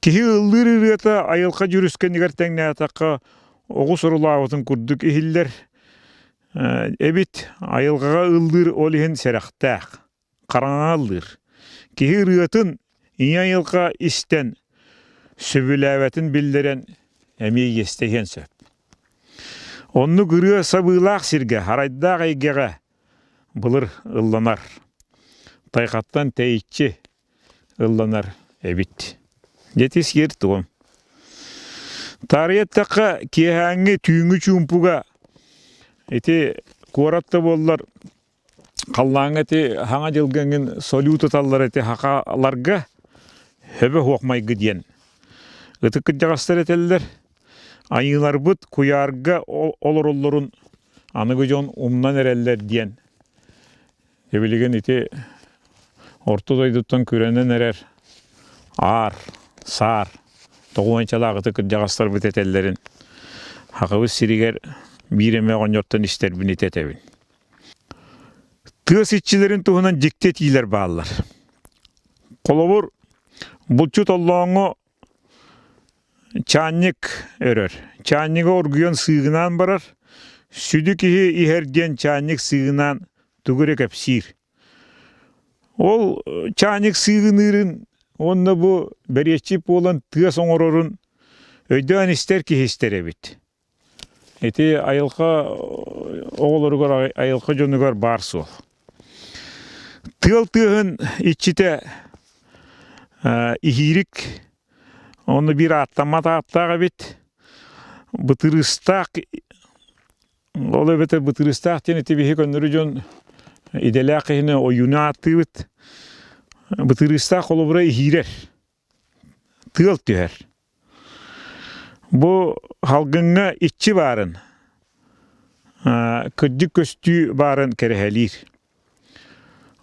Киһи ыллыыр ырыата айылҕа дьүрүскэнигэр тэҥнээтэххэ оҕус орулаабытын курдук иһиллэр эбит. Айылҕаҕа ыллыыр ол иһин сэрэхтээх. хараҥаҕа ыллыыр. Киһи ырыатын ийэ айылҕа истэн, сөбүлээбэтин биллэрэн эмиэ иэстэһиэн сөп. Оннук ырыа сабыылаах сиргэ, харайдаах эйгэҕэ былыр ылланар. Тайҕаттан тэйиччи ылланар эбит. Дьэ сиэр туом. Таарыйа эттэххэ, киэһээҥҥи түүҥҥү чуумпуга ити куорат да буоллар Халлааҥҥа ити хаҥа дьылга эҥин солуу туталлар ити хахаларга хөбө суох майгы диэн ытык кырдьаҕастар этэллэр. Айыыларбыт куйаарга олороллорун аныгы дьон умнан эрэллэр диэн. Билигин ити Орто дойдуттан күрэнэн эрэр аар, саар, тоҕуончалаах ытык кырдьаҕастарбыт этэллэрин Хахыбыс сиригэр биир эмэ оҕонньортон истэрбин итэтэбин. Тыас иччилэрин туһунан дьикти этиилэр бааллар. Холобур, булчут оллооҥҥо чаанньык өрөр. Чаанньыга оргуйан сыыгынаан барар. Сүдү киһи иһэр диэн чаанньык сыыгынаан тугу эрэ кэпсиир. Ол чаанньык сыыгыныырын уонна бу бэриэччи буолан тыас оҥорорун өйдөөн истэр киһи истэр эбит. Ити айылҕа оҕолоругар, айылҕа дьонугар баар суол. Тыал тыаһын иччитэ иһиирик, онно биир ааттаммат ааттаах эбит. Бытырыыстаах, ол эбэтэр бытырыыстаах диэн ити биһи көннөрү дьон идэлээх киһини ойууну ааттыыбыт. Бытырыыстаах холобура иһиирэр, тыал түһэр. Бу халгыҥҥа иччи баарын, кырдьык көстүү баарын кэрэһэлиир.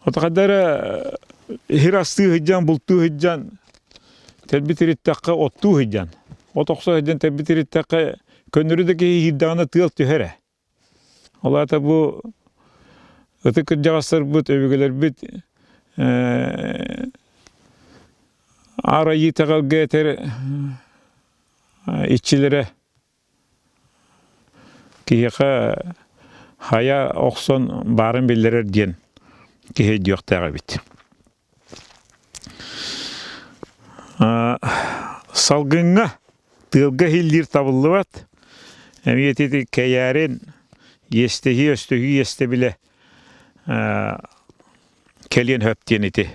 Отахадара иһир астыы сылдьан, бултуу сылдьан, тэлбит ириттэххэ оттуу сылдьан, от охсо сылдьан тэлбит ириттэххэ көннөрү да киһи иһиирдэҕинэ тыал түһэр ээ. Ол аата бу ытык кырдьаҕастарбыт, өбүгэлэрбит Аар Айыы итэҕэлгэ этэр иччилэрэ киһиэхэ хайа охсон баарын биллэрэр диэн киһи өйдүөхтээх эбит. Салгыҥҥа тыалга иһиллиир табыллыбат. Эмиэ ити кэйээрин иэстэһии, өстөһүү иэстэбилэ кэлиэн сөп диэн ити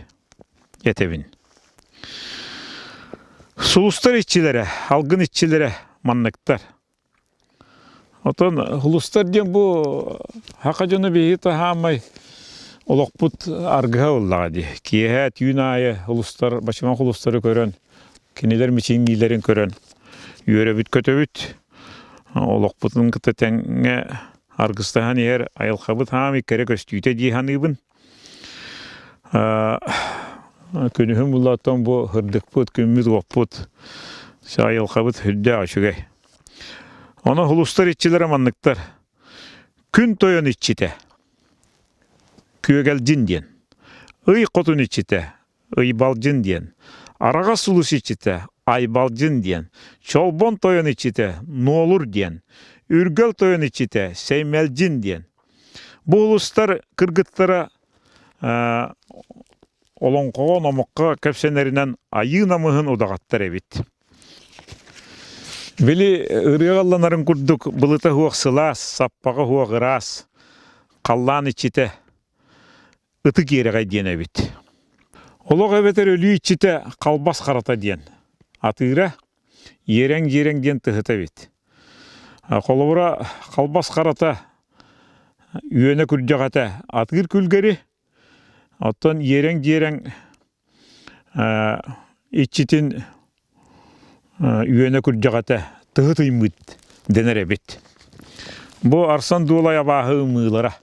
этэбин. Сулустар иччилэрэ, алгын иччилэрэ манныктар. Отон улустар диэн бу саха дьоно биһиги таһаамай олохпут аргыһа ыллаҕа дии. Киэһэ түүн аайы улустар, бачымах улустары көрөн, кинилэр мичиҥниилэрин көрөн үөрэбит-көтөбүт. Олохпутун кытта тэҥҥэ аргыстаһан иһэр айылҕабыт хаамай кэрэ көстүүтэ дии саныыбын. Күнүһүн буллаттан бу һырдыкпыт, күммүт-уоппут, айылҕабыт сүрдээх үчүгэй. Онон улустар иччилэрэ манныктар. Күн тойон иччитэ Күөгэлдьин диэн. Ый хотун иччитэ Ыйбалдьын диэн. Араҕас сулус иччитэ Айбалдьын диэн. Чолбон тойон иччитэ Нуолур диэн. Үргэл тойон иччитэ Сэймэлдьин диэн. Бу улустар кыргыттара олоҥхоҕо номоххо кэпсэнэринэн айыы намыһын удаҕаттар эбит. Били ырыаҕа ылланарын курдук былыта суох сылаас, саппаҕа суох ыраас, халлаан иччитэ ытык иэрэҕэй диэн эбит. Олох эбэтэр өлүү иччитэ халбас харата диэн. Атыыра иэрэҥ-дьиэрэҥ диэн тыһыта эбит. Холобура, халбас харата үөнэ күрдьэҕэтэ атыыр күлгэри, оттон иэрэҥ-дьиэрэҥ иччитин үөнэ күрдьэҕэтэ тыһы тыймыт дэнэр эбит. Бу Арсан Дуолай абааһы ымыылара.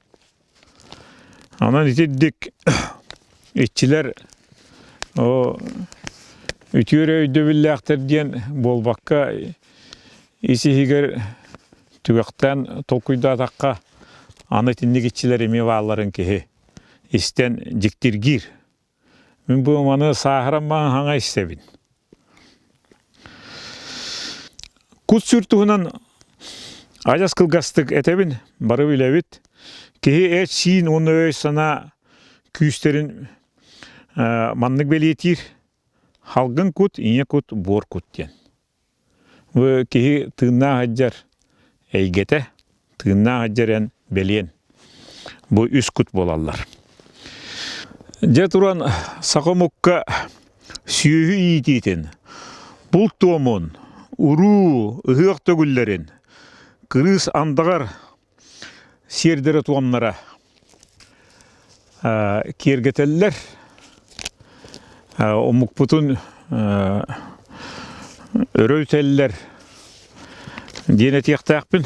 Онон итирдик иччилэр үтүө эрэ өйдөбүллээхтэр диэн буолбакка ис-иһигэр түгэхтээн толкуйдаатахха аны итинник иччилэр эмиэ баалларын киһи истэн дьиктиргиир. Мин бу маны сааһыран маҥан хаҥа истэбин. Кут-сүр туһунан адьас кылгастык этэбин, бары билэбит. Киһи эт-сиин уонна өй-санаа күүстэрин маннык бэлиэтиир. Халгын кут, ийэ кут, буор кут диэн. Бу киһи тыыннаах сылдьар эйгэтэ, тыыннаах сылдьар эн бэлиэн. Бу үс кут буолаллар. Дьэ туран саха омукка сүөһү иитиитин, булт туомун, уруу, ыһыах төгүллэрин, кырыыс андаҕар сиэрдэрэ-туомнара киэргэтэллэр. Омукпутун өрө үтэллэр диэн этиэхтээхпин.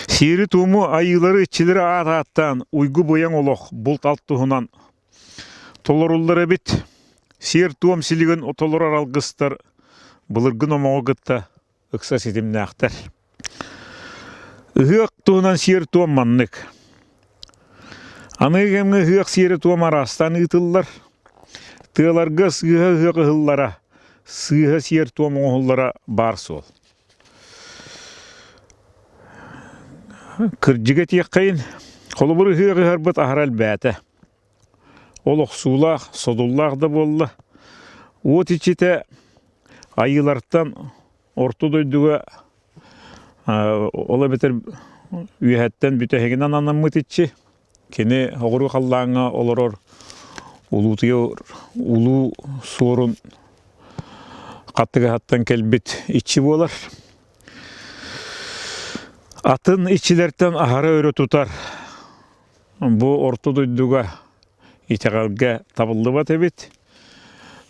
Сиэри-туому айыылары, иччилэри аат ааттаан уйгу-быйаҥ олох булт-алт туһунан. толоруллар эбит. Сиэр-туом силигин толорор алгыстар былыргы номоҕу кытта ыкса ситимнээхтэр. Ыһыах туһунан сиэр-туом маннык. Аныгы кэмҥэ ыһыах сиэрэ-туома араастаан ыытыллар. Тыаларга сыыһа ыһыах ыһыллара, сыыһа сиэр-туом оҥоһуллара баар суол. Кырдьыга этиэххэйин, холобур ыһыах ыһарбыт аһара элбээтэ. Ол охсуулаах, содуллаах да буолла. Уот иччитэ айыылартан орто дойдуга ол эбэтэр үөһэттэн бүтэһигинэн анаммыт иччи. Кини оҕуруо халлааҥҥа олорор улуутуйа улуу суорун хаттыгаһыттан кэлбит иччи буолар. Атын иччилэртэн аһара өрө тутар бу орто дойдуга итэҕэлгэ табыллыбат эбит.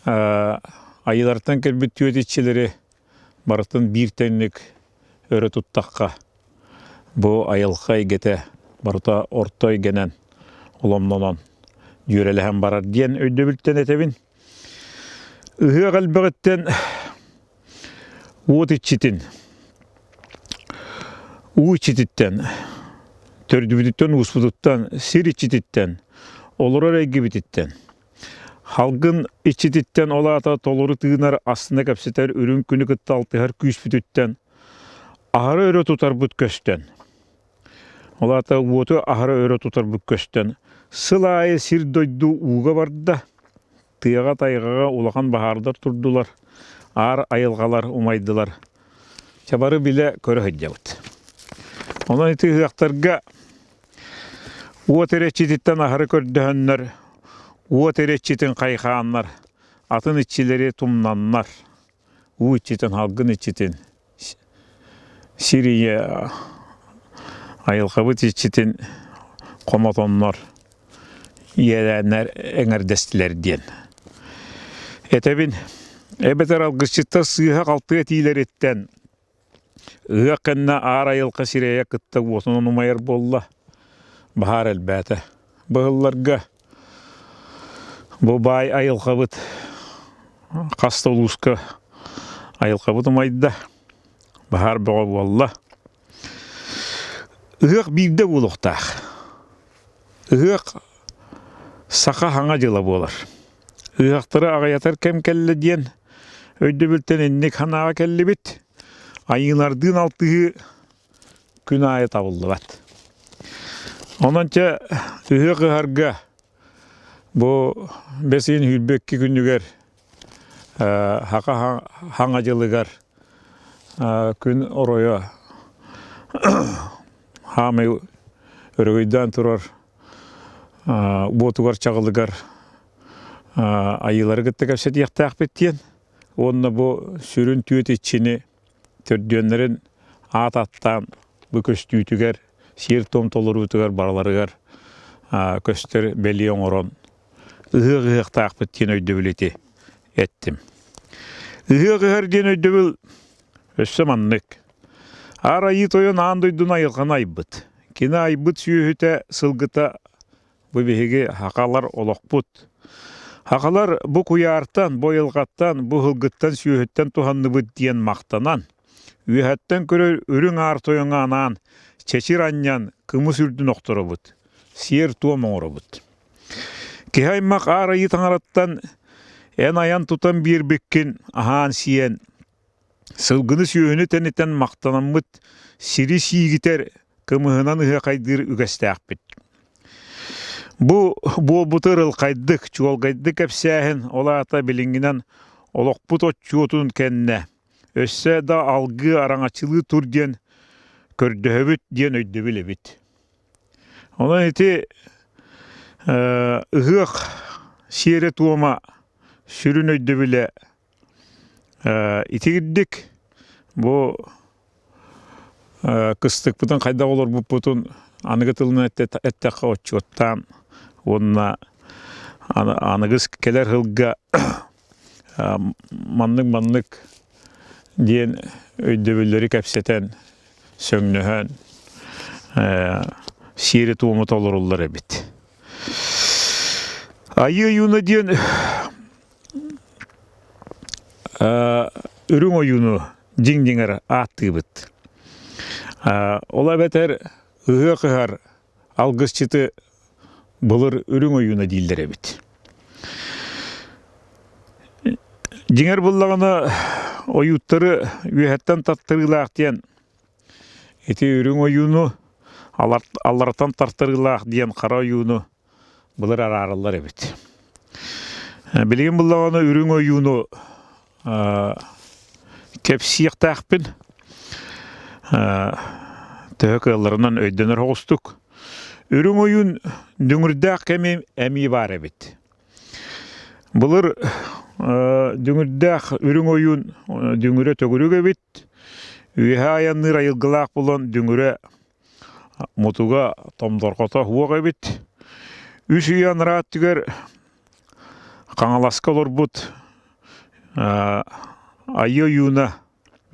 Айыылартан кэлбит түөт иччилэри барытын биир тэҥник өрө туттахха, бу айылҕа эйгэтэ барыта орто эйгэнэн оломнонон дьүөрэлэһэн барар диэн өйдөбүлтэн этэбин. Ыһыах элбэҕиттэн уот иччитин, уу иччититтэн, төрдүбүтүттэн ууспутуттан, сир иччититтэн, олорор эйгэбититтэн Халгын иччититтэн ол аата толору тыынар, астына кэпсэтэр үрүҥ күнү кытта алтыһар күүспүтүттэн аһара өрө тутарбыт көстөн, ол аата уоту аһара өрө тутарбыт көстөн, сыл аайы сир-дойду ууга барда, тыаҕа тайҕаҕа улахан баһаардар турдулар, аар айылҕалар умайдылар. Чэ бары билэ көрө сылдьабыт. Онон ити ыһыахтарга Уот эрэччититтэн аһары көрдөһөннөр, уот эрэччитин хайхааннар, атын иччилэри тумнаннар, уу иччитин, халгын иччитин, сир ийэ айылҕабыт иччитин хомотоннор, иэдээннэр эҥэрдэстилэр диэн. Этэбин, эбэтэр алгысчыттар сыыһа-халты этиилэриттэн Ыһыах кэннэ аар айылҕа сирэйэ кытта уотунан умайар буолла, баһаар элбээтэ. Быһылларга бу баай айылҕабыт хас да улууска айылҕабыт умайда, баһаар бөҕө буолла. Ыһыах биирдэ буолуохтаах. Ыһыах саха хаҥа дьыла буолар. Ыһыахтары аҕыйатар кэм кэллэ диэн өйдөбүлтэн инник санааҕа кэллибит. Айыылардыын алтыһыы күн аайы табыллыбат. Онон чэ ыһыах ыһарга бу бэс ыйын 22 күнүгэр Хака хаҥа дьылыгар күн оройо хаамай өрөгөйдөөн турар уотугар чаҕылыгар айыылары кытта кэпсэтиэхтээхпит диэн уонна бу сүрүн түөт иччини төрдүөннэрин аат аттаан бу көстүүтүгэр сиэр-туом толоруутугар барыларыгар көстөр бэлиэ оҥорон ыһыах ыһыахтаахпыт диэн өйдөбүл ити эттим. Ыһыах ыһар диэн өйдөбүл өссө маннык. Аар Айыы Тойон аан дойдуну айылҕаны айбыт. Кини айбыт сүөһүтэ, сылгыта бу биһиги хахалар олохпут. Хахалар бу куйаартан, бу айылҕаттан, бу ыһылгыттан, сүөһүттэн туһанныбыт диэн махтанан, үөһэттэн көрөр үрүҥ аар тойоҥҥо анаан чэчир анньан кымыс үрдүн охторобут, сиэр-туом оҥоробут. Киһи аймах Аар Айыы Таҥараттан эн айан-тутан биэрбиккин аһаан-сиэн, сылгыны-сүөһүнү тэнитэн махтанаммыт сири сиигитэр, кымыһынан ыһыахайдыыр үгэстээхпит. Бу буолбуту ырылхайдык, чуолкайдык кэпсээһин, ол аата билиҥҥинэн олохпут отчуотун кэннэ өссө да алгыы араҥаччылыы тур диэн көрдөһөбүт диэн өйдөбүл эбит. Онон ити ыһыах сиэрэ-туома сүрүн өйдөбүлэ итигирдик бу кыстыкпытын хайдах олорбуппутун аныгы тылынан эттэххэ отчуоттаан уонна аныгыс кэлэр сылга маннык-маннык диэн өйдөбүллэри кэпсэтэн сөҥнөһөн сиэри-туому толоруллар эбит. Айыы ойууна диэн үрүҥ ойууну дьиҥ-дьиҥэр ааттыыбыт. Ол эбэтэр ыһыах ыһар алгысчыты былыр үрүҥ ойууна дииллэр эбит. Дьиҥэр буллаҕына ойууттары үөһэттэн таттарыылаах диэн ити үрүҥ ойууну аллараттан тартарыылаах диэн хара ойууну былыр араараллар эбит. Билигин буллаҕына үрүҥ ойууну кэпсиэхтээхпин. Төһө кыалларынан өйдөнөр оҕустук. Үрүҥ ойуун дүҥүрдээх кэми эмиэ баар эбит. Былыр дүҥүрдээх үрүҥ ойуун дүҥүрэ төгүрүк эбит. Үөһэ айанныыр айылгылаах булан дүҥүрэ мутуга томторҕото уох эбит. Үс үйэ анараа өттүгэр Хаҥаласка олорбут Айыы ойууна,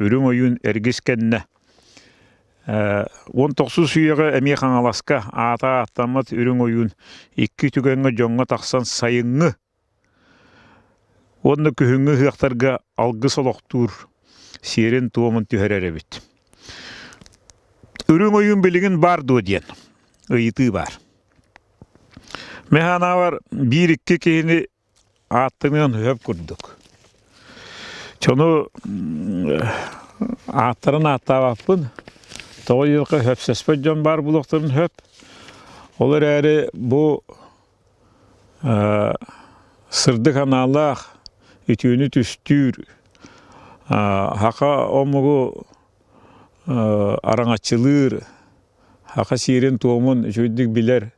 Үрүҥ ойуун Эргис кэннэ 19 үйэҕэ эмиэ Хаҥаласка аата ааттаммыт Үрүҥ ойуун икки түгэҥҥэ дьоҥҥо тахсан сайыҥҥы уонна күһүҥҥү ыһыахтарга алгыс олохтуур сиэрин-туомун түһэрэр эбит. Үрүҥ ойуун билигин баар дуо диэн ыйытыы баар. Мин санаабар биир-икки киһини ааттаныан сөп курдук. Дьону ааттарын ааттаабаппын. Тоҕо диэтэххэ сөпсөспөт дьон баар буолуохтарын сөп. Ол эрээри бу сырдык анаалаах, үтүөнү түстүүр, саха омугу араҥаччылыыр, саха сиэрин-туомун үчүгэйдик билэр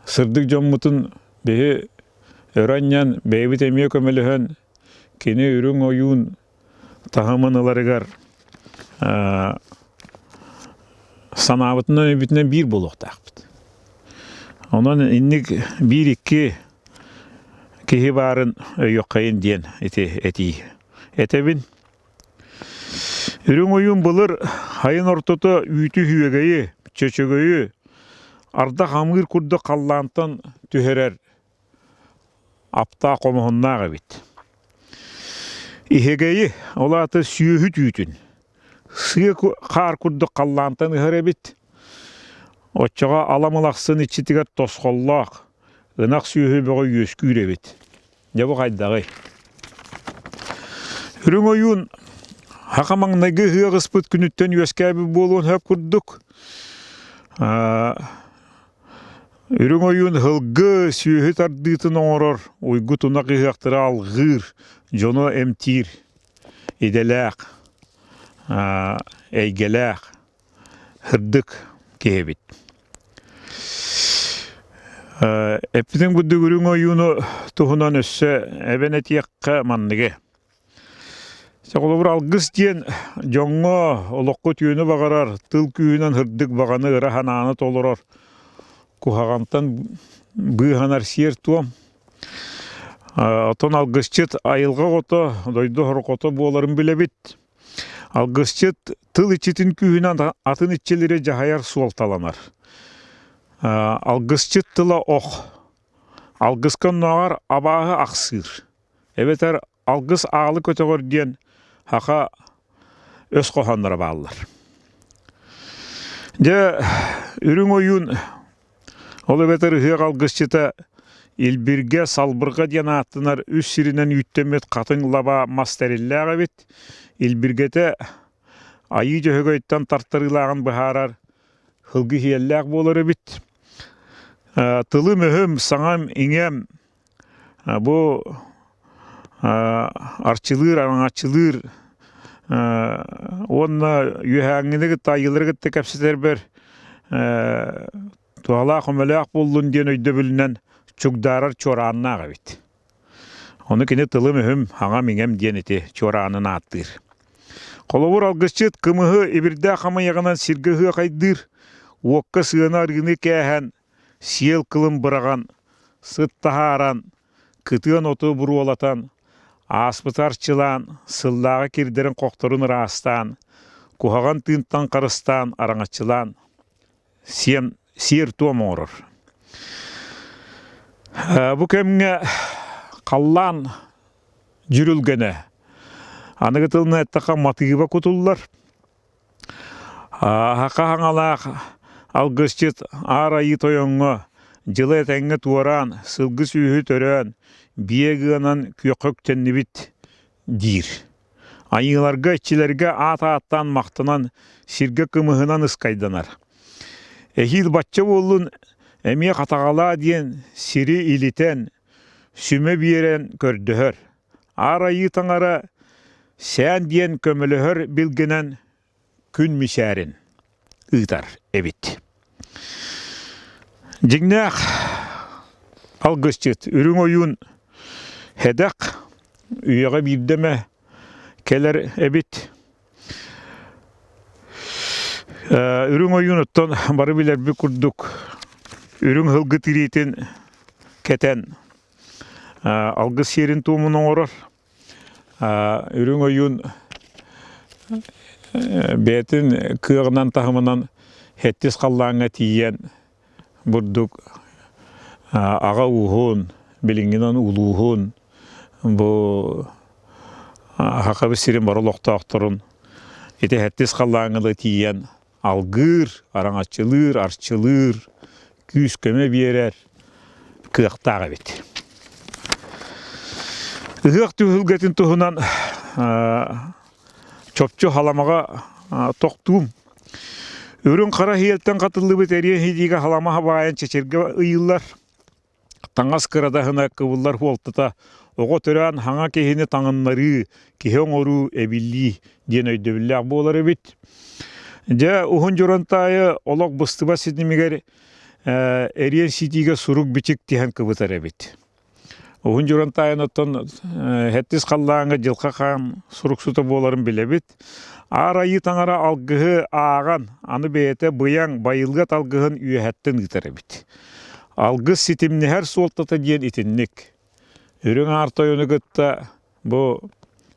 сырдык дьоммутун биһи өрө анньан, бэйэбит эмиэ көмөлөһөн, кини үрүҥ ойуун таһымын ыларыгар санаабытынан өйбүтүнэн биир буолуохтаахпыт. Онон инник биир-икки киһи баарын өйүөххэйин диэн ити этии этэбин. Үрүҥ ойуун былыр хайын ортото үүтү үөгэйи, чөчөгөйү ардах амыыр курдук халлаантан түһэрэр аптаах хомуһуннаах эбит. Иһэгэйи, ол аата сүөһү түүтүн, сыа хаар курдук халлаантан ыһар эбит. Оччоҕо аламылахсын иччитигэр тосхоллоох, ынах сүөһү бөҕө үөскүүр эбит. Дьэ бу хайдаҕый? Үрүҥ ойуун саха маҥнайгы ыһыах ыспыт күнүттэн үөскээбит буолуон сөп курдук. Үрүҥ ойуун һылгы сүөһү тардыытын оҥорор, уйгу тунах ыһыахтары алҕыыр, дьону эмтиир идэлээх, эйгэлээх, сырдык киһи эбит. Эппитин курдук үрүҥ ойууну туһунан өссө эбэн этиэххэ манныгы. Холобур, алгыс диэн дьоҥҥо олоххо үтүөнү баҕарар, тыл күүһүнэн сырдык баҕаны ыра санааны толорор, куһаҕантан быыһанар сиэр-туом. Оттон алгысчыт айылҕа оҕото, дойду сорҕото буоларын билэбит. Алгысчыт тыл иччитин күүһүнэн атын иччилэри дьаһайар суолталанар. Алгысчыт тыла ох. Алгыска оннооҕор абааһы ахсыыр. Эбэтэр алгыс аалы көтөҕөр диэн саха өс хоһоонноро бааллар. Дьэ, үрүҥ ойуун ол эбэтэр ыһыах алгысчыта Илбиргэ, Салбырҕа диэн ааттанар үс сиринэн үүттэммит хатыҥ лабаа мас тэриллээх эбит. Илбиргэтэ Айыы Дьөһөгөйтөн тартарыылааҕын быһаарар һылгы иһиэллээх буолар эбит. Тылым-өһүм, саҥам-иҥэм Бу арчылыыр, араҥаччылыыр уонна үөһээҥҥини кытта айыылары кытта кэпсэтэрбэр туһалаах өҥөлөөх буоллун диэн өйдөбүлүнэн чугдаарар чуорааннаах эбит. Ону кини тылым-өһүм, аҥам-иҥэм диэн ити чуораанын ааттыыр. Холобур, алгысчыт кымыһы ибирдээх хамыйаҕынан сиргэ ыһыахайдыыр, уокка сыана арыыны кээһэн сиэл кылын быраҕан, сыт таһааран, кытыан оту буруолатан, ааспыты арчылаан, сыллааҕы кирдэрин-хохторун ыраастаан, куһаҕан тыынтан харыстаан, араҥаччылаан, сиэн сиэр-туом оҥорор. Бу кэмҥэ халлаан дьүрүлгэнэ, аныгы тылынан эттэххэ матыыба кутуллар. Аһаха хаҥалаах алгысчыт Аар Айыы Тойоҥҥо дьылы этэҥҥэ туораан, сылгы сүүһү төрөөн, биэ гыанан күөххэ үктэннибит диир. Айыыларга, иччилэргэ аат ааттаан махтанан, сиргэ кымыһынан ыскайданар. Эһиил бачча буоллун, эмиэ хатаҕалаа диэн сири илитэн, сүмэ биэрэн көрдөһөр. Аар Айыы Таҥара сээн диэн көмөлөһөр билгэнэн күн мичээрин ыытар эбит. Дьиҥнээх алгысчыт Үрүҥ Ойуун Һэдэх үйэҕэ биирдэ эмэ кэлэр эбит. Үрүҥ Ойуун оттон бары билэрбит курдук үрүҥ сылгы тириитин кэтэн алгыс сиэрин-туомун оҥорор. Үрүҥ ойуун бэйэтин кыаҕынан таһымынан сэттис халлааҥҥа тиийэн бурдук аҕа ууһун, билиҥҥинэн улууһун бу Сахабыт сирин бары олохтоохторун ити сэттис халлааҥҥа да тиийэн алгыыр, араҥаччылыыр, арчылыыр, күүс-көмө биэрэр кыахтаах эбит. Ыһыах түһүлгэтин туһунан чопчу халамаҕа тохтуум. Үрүҥ хара иһиэлтэн хатыллыбыт эриэн иһиигэ халама хабаайан чэчиргэ ыйыллар. Таҥас кырадаһына кыбыллар суолтата оҕо төрөөн хаҥа киһини таҥыннарыы, киһи оҥоруу, эбиллии диэн өйдөбүллээх буолар эбит. Дьэ, уһун Дьурантаайы олох быстыбат ситимигэр эриэн ситиигэ сурук-бичик тиһэн кыбытар эбит. Уһун Дьурантаайын оттон сэттис халлааҥҥа дьылҕа хаан суруксута буоларын билэбит. Аар Айыы Таҥара алгыһы ааҕан, аны бэйэтэ быйаҥ, байылыат алгыһын үөһэттэн ыытар эбит. Алгыс ситимнэһэр суолтата диэн итинник. Үрүҥ Аар Тойону кытта бу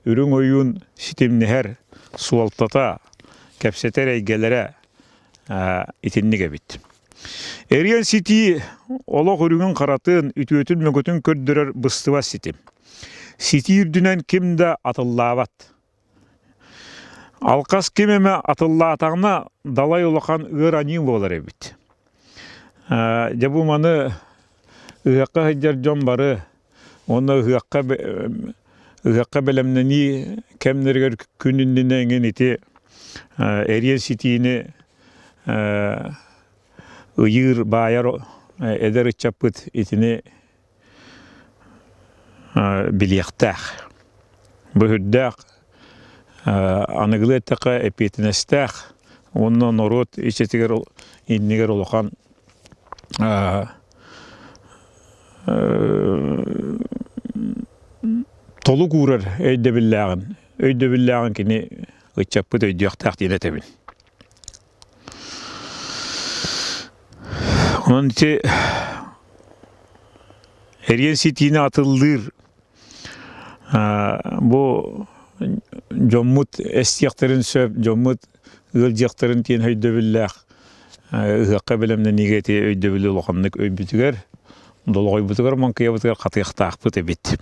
Үрүҥ Ойуун ситимнэһэр суолтата, кэпсэтэр эйгэлэрэ итинник эбит. Эриэн ситии олох үрүҥүн-харатын, үтүөтүн-мөкүтүн көрдөрөр быстыбат ситим. Ситии үрдүнэн ким да атыллаабат. Алкас ким эмэ атыллаатаҕына далай улахан ыар аньыы буолар эбит. Дьэ бу маны ыһыахха сылдьар дьон бары уонна ыһыахха ыһыахха бэлэмнэнии кэмнэригэр күн иннинэ эҥин ити эриэн ситиини ыйыыр баайар эдэр ыччаппыт итини билиэхтээх. Бу сүрдээх аныгылыы эттэххэ эппиэтинэстээх уонна норуот иччитигэр иннигэр улахан толук уурар өйдөбүллээҕин өйдөбүллээҕин кини ыччаппыт өйдүөхтээх диэн этэбин. Онон ити эриэн ситиини атыллыыр бу дьоммут эстиэхтэрин сөп, дьоммут ыалдьыахтарын диэн өйдөбүллээх ыһыахха бэлэмнэниигэ ити өйдөбүлү улаханнык өйбүтүгэр, долоҕойбутугар, маҥкыйабытыгар хатыахтаахпыт эбит.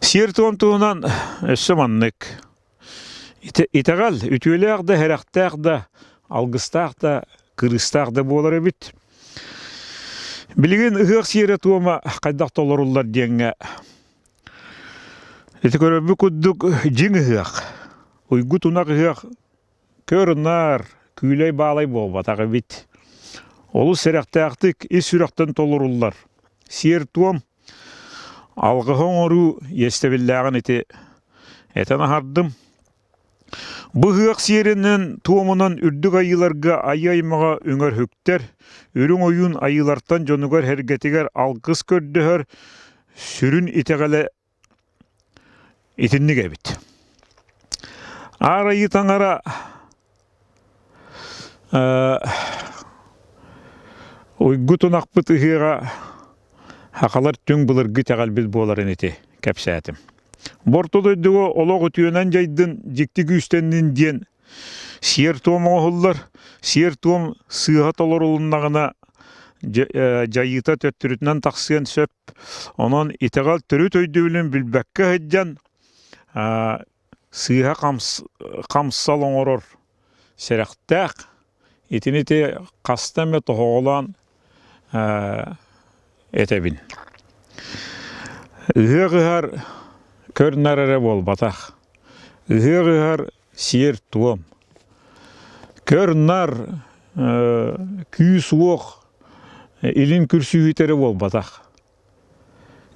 Сиэр-туом туһунан өссө маннык. Итэҕэл үтүөлээх да, сэрэхтээх да, алгыстаах да, кырыыстаах да буолар эбит. Билигин ыһыах сиэрэ-туома хайдах толоруллар диэҥҥэ ити көрөрбүт курдук дьиҥ ыһыах, уйгу тунах ыһыах көр-нар, күүлэй-баалай буолбатах эбит. Олус сэрэхтээхтик ис сүрэхтэн толоруллар. Сиэр-туом Алгыһы оҥоруу иэстэбиллээҕин ити этэн аһардым. Бу ыһыах сиэринэн туомунан үрдүк айыыларга айыы аймаҕа үҥэр үктэр, үрүҥ ойуун айыылартан дьонугар-сэргэтигэр алгыс көрдөһөр сүрүн итэҕэлэ итинник эбит. Аар Айыы Таҥара Уйгу тунахпыт ыһыаҕа сахалар түҥ былыргы итэҕэлбит буоларын ити кэпсээтим. Бу орто дойдуга олох үтүөнэн дьайдын, дьикти күүстэннин диэн сиэр-туом оҥоһуллар. Сиэр-туом сыыһа толорулуннаҕына. дьайыыта төттөрүтүнэн тахсыан сөп. Онон итэҕэл төрүт өйдөбүлүн билбэккэ сылдьан сыыһа хамсал оҥорор сэрэхтээх. Итини ити хаста эмэ тоһоҕолоон этэбин. Ыһыах ыһар көр-нар эрэ буолбатах. Ыһыах ыһар сиэр-туом. Көр-нар күүс-уох илин күрсүһүүтэ эрэ буолбатах.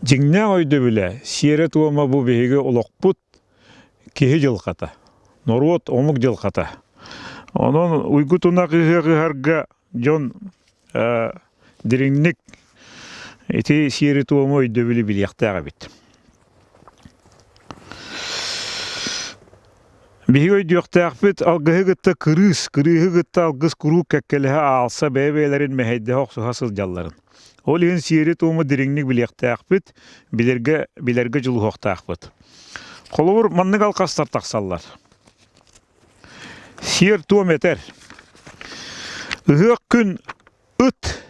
Дьиҥнээх өйдөбүлэ сиэрэ-туома бу биһиги олохпут киһи дьылҕата, норуот, омук дьылҕата. Онон уйгу тунах ыһыах ыһарга дьон дириҥник ити сиэри-туому өйдөбүлү билиэхтээх эбит. Биһиги өйдүөхтээхпит алгыһы кытта кырыыс, кырыыһы кытта алгыс куруук кэккэлэһэ аалса бэйэ-бэйэлэрин мэһэйдэһэ охсуһа сылдьалларын. Ол иһин сиэри-туому дириҥник билиэхтээхпит, билэргэ, билэргэ дьулуһуохтаахпыт. Холобур, маннык алҕастар тахсаллар. Сиэр-туом этэр. Ыһыах күн ыт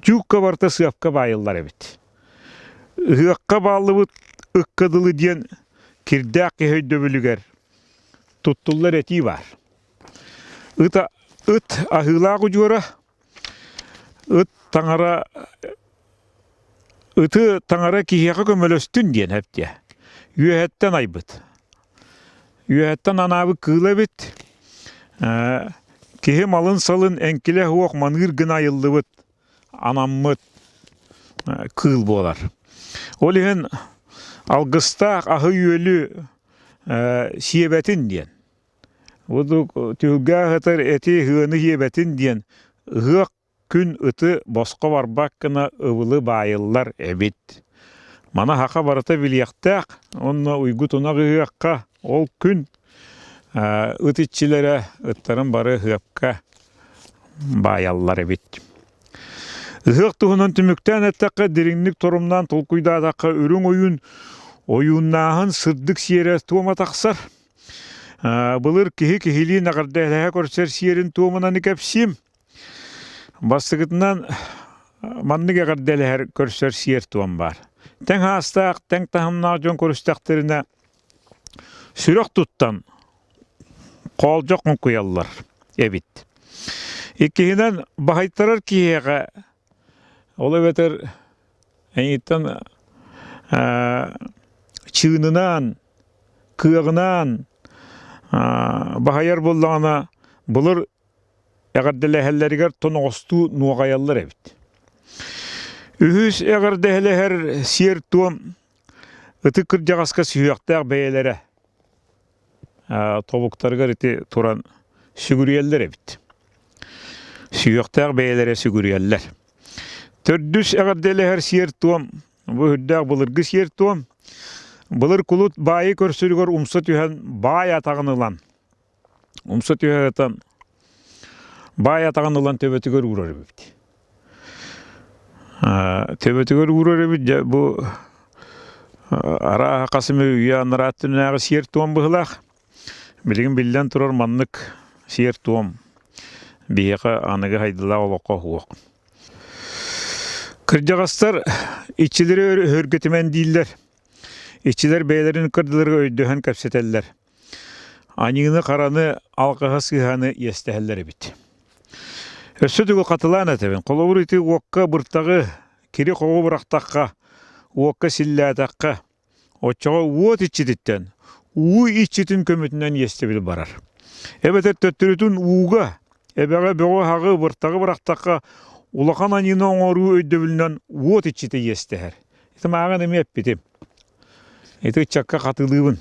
дьуукка барыта сыапка баайыллар эбит. Ыһыахха бааллыбыт ыкка дылы диэн кирдээх киһи өйдөбүлүгэр туттуллар этии баар. Ыт, ыт аһыылаах удьуора, ыт таҥара ыты таҥара киһиэхэ көмөлөстүн диэн эптиэ. Үөһэттэн айбыт. Үөһэттэн анаабыт кыыл эбит. Киһи малын-салын эҥкилэ суох маныыр гына айыллыбыт, анаммыт кыыл буолар. Ол иһин алгыстаах аһы-үөлү сиэбэтин диэн. Бу түһүлгэ аһытар эти ыһыаны сиэбэтин диэн ыһыах Күн ыты босхо барбат гына ыбылы баайыллар эбит. Маны саха барыта билиэхтээх уонна уйгу тунах ыһыахха ол күн ыт иччилэрэ ыттарын бары ыһыахка баайаллар эбит. Ыһыах туһунан түмүктээн эттэххэ, дириҥник торумнаан толкуйдаатахха, үрүҥ ойуун ойууннааһын сырдык сиэрэ туома тахсар. Былыр киһи киһилиин эҕэрдэлэһэ көрсөр сиэрин туомунан кэпсиим. Бастакытынан, маннык эҕэрдэлэһэр, көрсөр сиэр-туом баар. Тэҥ аастаах, тэҥ таһымнаах дьон көрүстэхтэринэ, сүрэх туттан, хоолдьох хоҥкуйаллар эбит. Иккиһинэн, баһыйтарар киһиэхэ, ол эбэтэр эйигиттэн чыынынан, кыаҕынан баһыйар буоллаҕына, былыр эҕэрдэлэһэллэригэр тоноҕостуу нуоҕайаллар эбит. Үһүс эҕэрдэлэһэр сиэр-туом ытык кырдьаҕаска сүһүөхтээх бэйэлэрэ тобуктарыгар ити туран сүгүрүйэллэр эбит. Сүһүөхтээх бэйэлэрэ сүгүрүйэллэр. Төрдүс эҕэрдэлэһэр сиэр-туом бу үрдээх былыргы сиэр-туом былыр кулут баайы көрсөрүгэр умса түһэн баай атаҕын ылан Умса түһэ баай атаҕын ылан төбөтүгэр уурар эбит. Төбөтүгэр уурар эбит дьэ бу арааһа хас эмэ үйэ анараа өттүнээҕи сиэр-туом быһыылаах. Билигин биллэн турар маннык сиэр-туом биһиэхэ аныгы хайдылаах олоххо суох. Кырдьаҕастар иччилэри өһүргэтимэн дииллэр. Иччилэр бэйэлэрин кырдыларыгар өйдөһөн кэпсэтэллэр. Аньыыны-хараны, алҕаһы сыыһаны иэстэһэллэр эбит. Өссө тугу хатылаан этэбин. Холобур, ити уокка быртаҕы, кири-хоҕу бырахтахха, уокка силлээтэххэ, оччоҕо уот иччититтэн, уу иччитин көмөтүнэн иэстэбил барар. Эбэтэр төттөрүтүн ууга, эбэҕэ бөҕү-хаҕы, быртаҕы бырахтахха, улахан аньыыны оҥоруу өйдөбүлүнэн уот иччитэ иэстэһэр. Ити мааҕын эмиэ эппитим. Ити ыччакка хатылыыбын.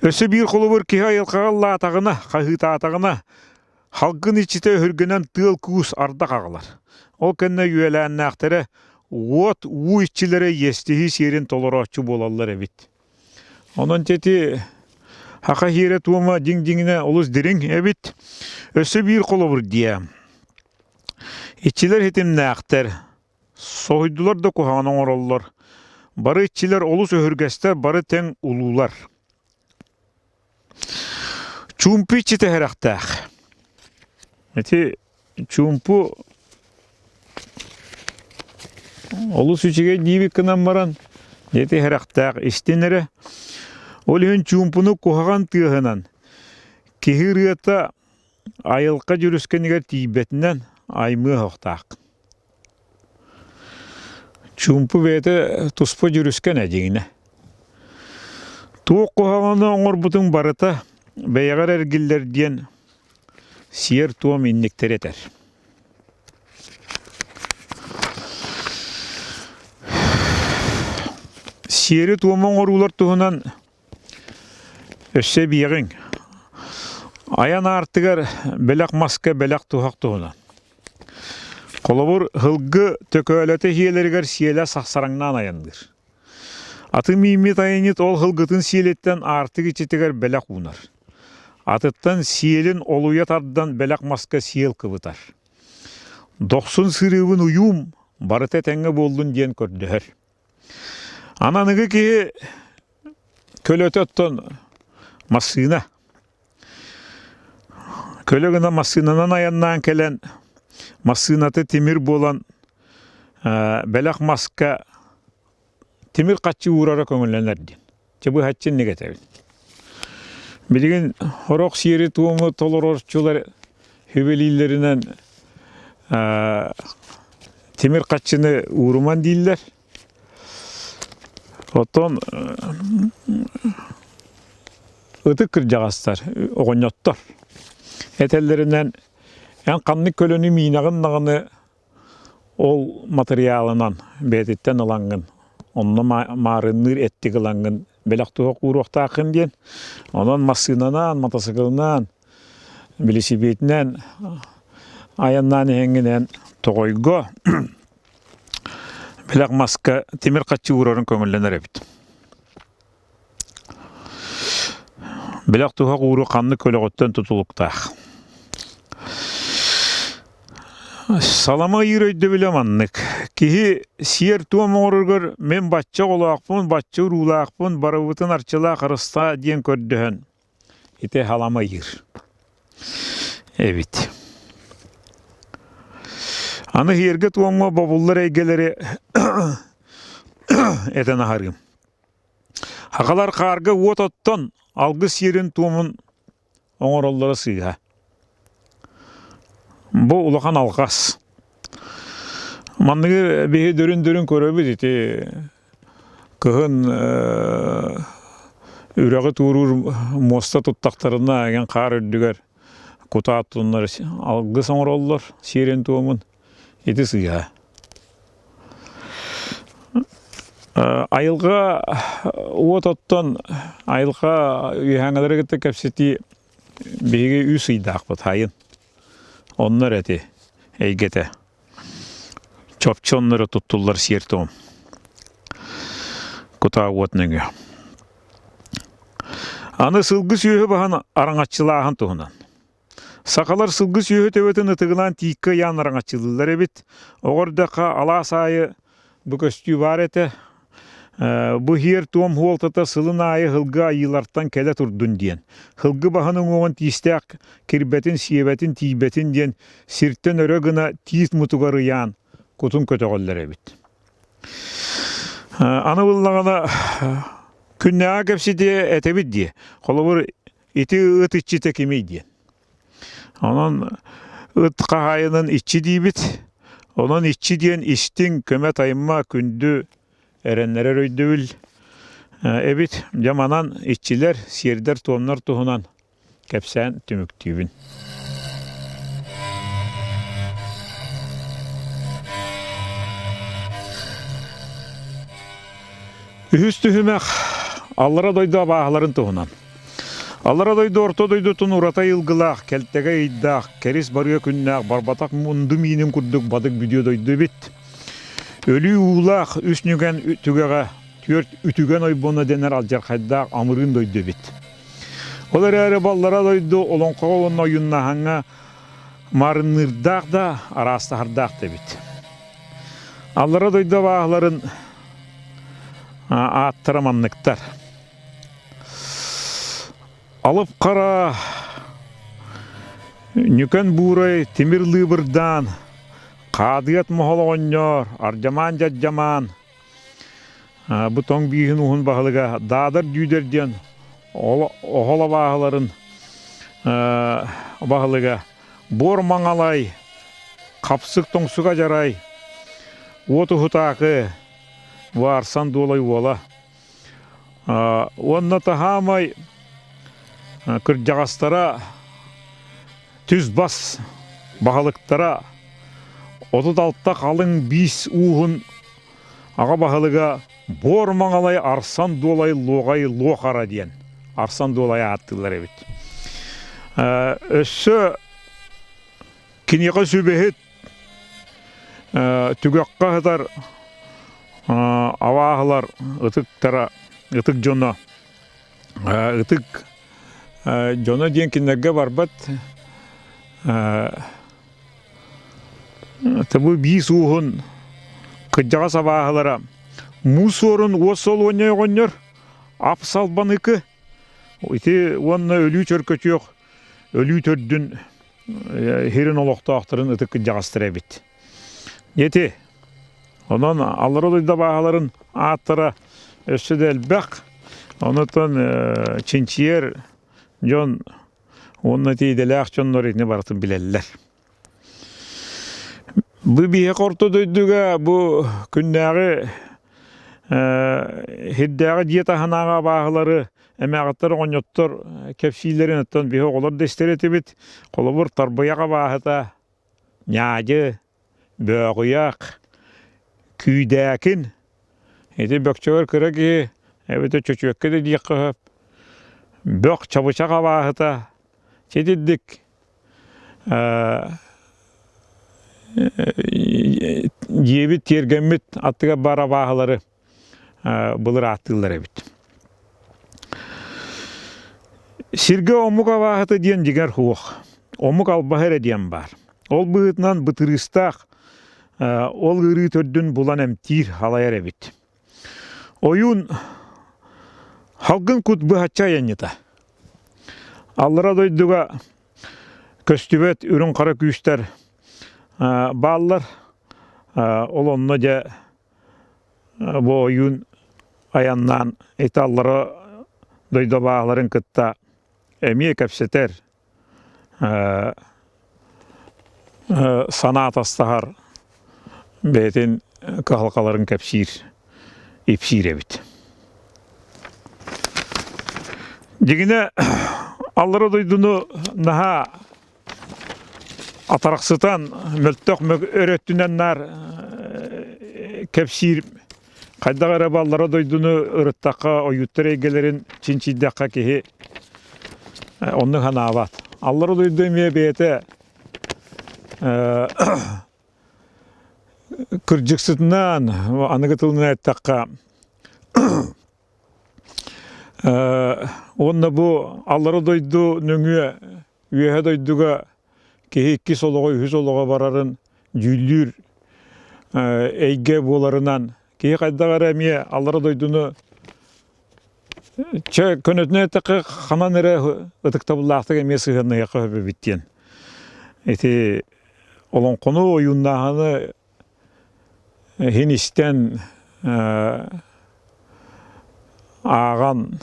Өссө биир холобур киһи айылҕаҕа ыллаатаҕына, хаһыытаатаҕына, халгын иччитэ өһүргэнэн тыал-куус ардах аҕалар. Ол кэннэ үөлээннээхтэрэ уот, уу иччилэрэ иэстэһии сиэрин толорооччу буолаллар эбит. Онон ити саха сиэрэ-туома дьиҥ-дьиҥинэ олус дириҥ эбит. Өссө биир холобур диэ. Иччилэр ситимнээхтэр, Соһуйдулар да куһаҕаны оҥороллор. Бары иччилэр олус өһүргэстэр, бары тэҥ улуулар. Чуумпу иччитэ сэрэхтээх. Ити чуумпу Олус үчүгэй диибит гынан баран, ити сэрэхтээх истин эрэ. Ол иһин чуумпуну куһаҕан тыаһынан, киһи ырыата айылҕа дьүрүскэнигэр тиийбэтинэн аймыа оһохтоох. Чуумпу бэйэтэ туспа дьүрүскэн ээ дьиҥинэ. Туох куһаҕаны оҥорбутуҥ барыта бэйэҕэр эргиллэр диэн сиэр-туом инниктэри этэр. Сиэри-туому оҥоруулар туһунан өссө эбиэҕиҥ. Айан аартыгар бэлэх маска бэлэх туһах туһунан. Холобур, һылгы төкөөлөтө иһиэлэригэр сиэлэ сахсараҥнаан айанныыр. Аты мииммит айанньыт ол һылгытын сиэлиттэн аартык иччитигэр бэлэх уунар. Атыттан сиэлин олуйа тардан бэлэх маска сиэл кыбытар. Дохсун сырыыбын уйуум, барыта этэҥҥэ буоллун диэн көрдөһөр. Аны аныгы киһи көлөтө оттон массыына. Көлө гына массыынанан айаннаан кэлэн, массыыната тимир буолан, бэлэх маска тимир хаччы уурара көҥүллэнэр диэн. Чэ быһаччы инник этэбин. Билигин сорох сиэри-туому толорорчулар сүбэлииллэринэн тимир хаччыны ууруман дииллэр. Оттон ытык кырдьаҕастар, оҕонньоттор этэллэринэн эн ханнык көлөнү миинэҕин даҕаны ол матырыйаалынан бэйэтиттэн ылаҥҥын, онно маарынныыр эттик ылаҥҥын бэлэх туһах ууруохтааххын диэн. Онон массыынанан, матасыкылынан, билисипиэтинэн айаннаан иһэҥҥинэн тоҕойго бэлэх маска тимир хаччы уурарын көҥүллэнэр эбит. Бэлэх туһах ууруу ханнык көлөҕүттэн тутулуктаах. Салама ыйыыр өйдөбүлэ маннык. Киһи сиэр-туом оҥороругар мин бачча оҕолоохпун, бачча уруулаахпын, барыбытын арчылаах харыстаа диэн көрдөһөн ити салама ыйыыр эбит. Аны сиэргэ-туомҥа бобуллар эйгэлэри этэн аһарыым. Сахалар хаарга уот оттон, алгыс сиэрин-туомун оҥороллоро сыыһа. Бу улахан алҕас. Манныгы биһи дөрүн-дөрүн көрөбүт ити кыһын үрэҕи туоруур муоста туттахтарына эҥин хаар үрдүгэр кутаа оттуннар алгыс оҥороллор сиэрин-туомун. Ити сыыһа. Айылҕа уот оттон айылҕа үөһээҥҥилэри кытта кэпсэтии биһиги үс ыйдаахпыт сайын. Онно эрэ ити эйгэтэ. Чопчу онно эрэ туттуллар сиэр-туом. Кутаа уот нөҥүө. Аны сылгы сүөһү баһан араҥаччылааһын туһунан. Сахалар сылгы сүөһү төбөтүн ытыгылаан тииккэ ыйаан араҥаччылыыллар эбит. Оҕо эрдэххэ алаас аайы бу көстүү баар этэ. Бу иһиэр-туом суолтата сылын аайы һылгы айыылартан кэлэ турдун диэн. Һылгы баһын уҥуоҕун тиистээх кирбэтин, сиэбэтин, тиийбэтин диэн сиртэн өрө гына тиис мутугар ыйаан кутун көтөҕөллөр эбит. Аны буллаҕына күннээҕи кэпсэтиэ этэбит дии. Холобур Ити ыт иччитэ кимий диэн. Онон ыт хаһаайынын иччи диибит. Онон иччи диэн истиҥ, көмө-тайма, күндү, эрэннэрэр өйдөбүл эбит. Дьэ манан иччилэр, сиэрдэр-туомнар туһунан кэпсээн түмүктүүбүн. Үһүс түһүмэх Аллара дойду абааһыларын туһунан. Аллара дойду орто дойдутун урата айылгылаах, кэлтэгэй ыйдаах, кэрис барыа күннээх, барбатах мунду миинин курдук бадык бүдүө дойду эбит. Өлүү уулаах үс нүгэн түгэҕэ түөрт үтүгэн ойбоно дэнэр алдьархайдаах амырыын дойду эбит. Ол эрээри баллара дойду олоҥхоҕо уонна ойууннааһыҥҥа маарынныырдаах да, араастаһардаах да эбит. Аллара дойду абааһыларын ааттара манныктар. Алып Хара, Ньүкэн Буурай, Тимир Лыыбырдаан, Хаадыат моһол оҕонньор, Ардьамаан-дьардьамаан, бу тоҥ бииһин уһун баһылыга Даадар Дүүдэр диэн оһол абааһыларын баһылыга Буор Маҥалай, Хапсык Тоҥсук Адьарай, Уот Уһутаакы, Варсан Дуолай уола. Уонна таһаамай кырдьаҕастара түс-бас баһылыктара 36 халыҥ биис ууһун аҕа баһылыга Буор Маҥалай Арсан Дуолай Луоҕай Луохара диэн Арсан Дуолай ааттыыллар эбит. Өссө киниэхэ сүбэһит түгэххэ сытар абааһылар ытыктара, ытык дьоно ытык дьоно диэн кинилэргэ барбат бу биис ууһун кырдьаҕас абааһылара муус суорун уос солуонньай оҕонньор ап салбаныкы ити уонна өлүү чөркөчүөх өлүү төрдүн Һирин олохтоохторун ытык кырдьаҕастара эбит. Ити онон аллара дойду абааһыларын ааттара өссө да элбэх. Онотон чинчийэр дьон уонна ити идэлээх дьоннор итини барытын билэллэр. Бу биһиэхэ орто дойдуга бу күннээҕи Һирдээҕи дьиэ таһынааҕы абааһылары эмээхиттэр оҕонньоттор кэпсииллэрин оттон биһи оҕолор да истэр этибит. Холобур, тарбыйах абааһыта, ньаадьы, бөөҕүйэх, күүдээкин. Ити бөкчөгөр кыра киһи эбэтэр чөчүөккэ да диэххэ сөп. Бөх чабычах абааһыта. Ситирдик Дьиэбит тиэргэммит аттыгар баар абааһылары былыр ааттыыллар эбит. Сиргэ омук абааһыта диэн дьиҥэр суох. Омук албаһа эрэ диэн баар. Ол быһыытынан бытырыыстаах ол ыарыы төрдүн булан эмтиир, халайар эбит. Ойуун халгын кут быһаччы айанньыта. Аллара дойдуга көстүбэт үрүҥ хара күүстэр бааллар. Ол онно дьэ бу ойуун айаннаан ити аллара дойду абааһыларын кытта эмиэ кэпсэтэр, санаа атастаһар, бэйэтин кыһалҕаларын кэпсиир, ипсиир эбит. Дьиҥинэ, аллара дойдуну наһаа атарахсытан, мөлтөх өрөттүнэн наар кэпсиир хайдах эрэ баллара дойдуну ырыттахха, ойууттар эйгэлэрин чинчийдэххэ киһи оннук санаабат. Аллара дойду эмиэ бэйэтэ кырдьыксытынан, аныгы тылынан эттэххэ, уонна бу аллара дойду нөҥүө үөһэ дойдуга киһи иккис олоҕо, үһүс олоҕо барарын дьүүллүүр эйгэ буоларынан киһи хайдах эрэ эмиэ аллара дойдуну чэ көнөтүнэн эттэххэ ханан эрэ ытыктабыллаахтык эмиэ сыһыаннаһыахха сөп эбит диэн. Ити олоҥхону ойууннааһыны иһин истэн ааҕан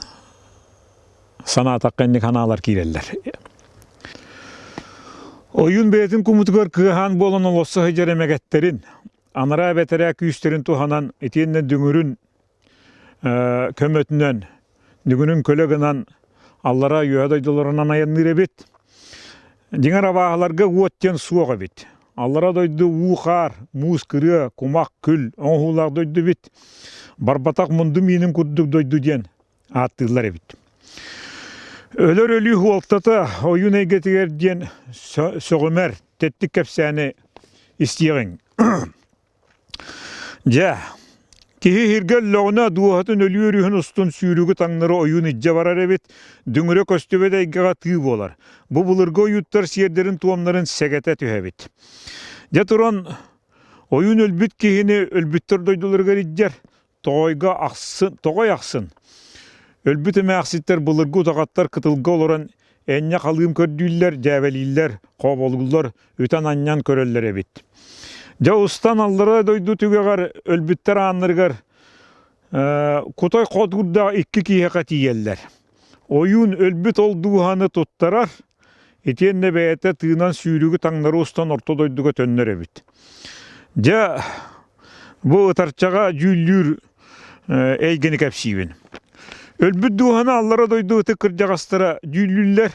санаатахха инник санаалар киирэллэр. Ойуун бэйэтин кумутугар кыаһаан буолан олосо сылдьар эмэгэттэрин, анараа бэтэрээ күүстэрин туһанан итиэннэ дүҥүрүн көмөтүнэн Бүгүнүн көлө гынан аллара үөһэ дойдуларынан айанныыр эбит. Дьиҥэр абааһыларга уот диэн суох эбит. Аллара дойду уу-хаар, муус кырыа, кумах, күл оҥоһуулаах дойду эбит. Барбатах мунду миинин курдук дойду диэн ааттыыллар эбит. Өлөр өлүү хуолтата ойуун эйгэтигэр диэн сөҕүмэр тэттик кэпсээни истиэҕиҥ. Дьэ, киһи иһиргэ өллөҕүнэ дууһатын өлүү өрүһүн устун сүүрүгү таҥнары ойуун илдьэ барар эбит, дүҥүрэ көстүбэт эйгэҕэ тыы буолар. Бу былыргы ойууттар сиэрдэрин-туомнарын сэгэтэ түһэбит. Дьэ туран, ойуун өлбүт киһини өлбүттэр дойдуларыгар илдьэр, Тоҕойго ахсын, тоҕой ахсын өлбүт эмээхситтэр былыргы утаҕаттар кытылга олорон энньэ халыым көрдүүллэр, дьээбэлииллэр, хооболууллар, үтэн-анньан көрөллөр эбит. Дьэ устан аллара дойду түгэҕэр өлбүттэр ааннарыгар кутай хотуурдаах икки киһиэхэ тиийэллэр. Ойуун өлбүт ол дууһаны туттарар, итиэннэ бэйэтэ тыынан сүүрүгү таҥнары устан орто дойдуга төннөр эбит. Дьэ, бу ытарчаҕа дьүүллүүр эйгэни кэпсиибин. Өлбүт дууһаны аллара дойду ытык кырдьаҕастара дьүүллүүллэр.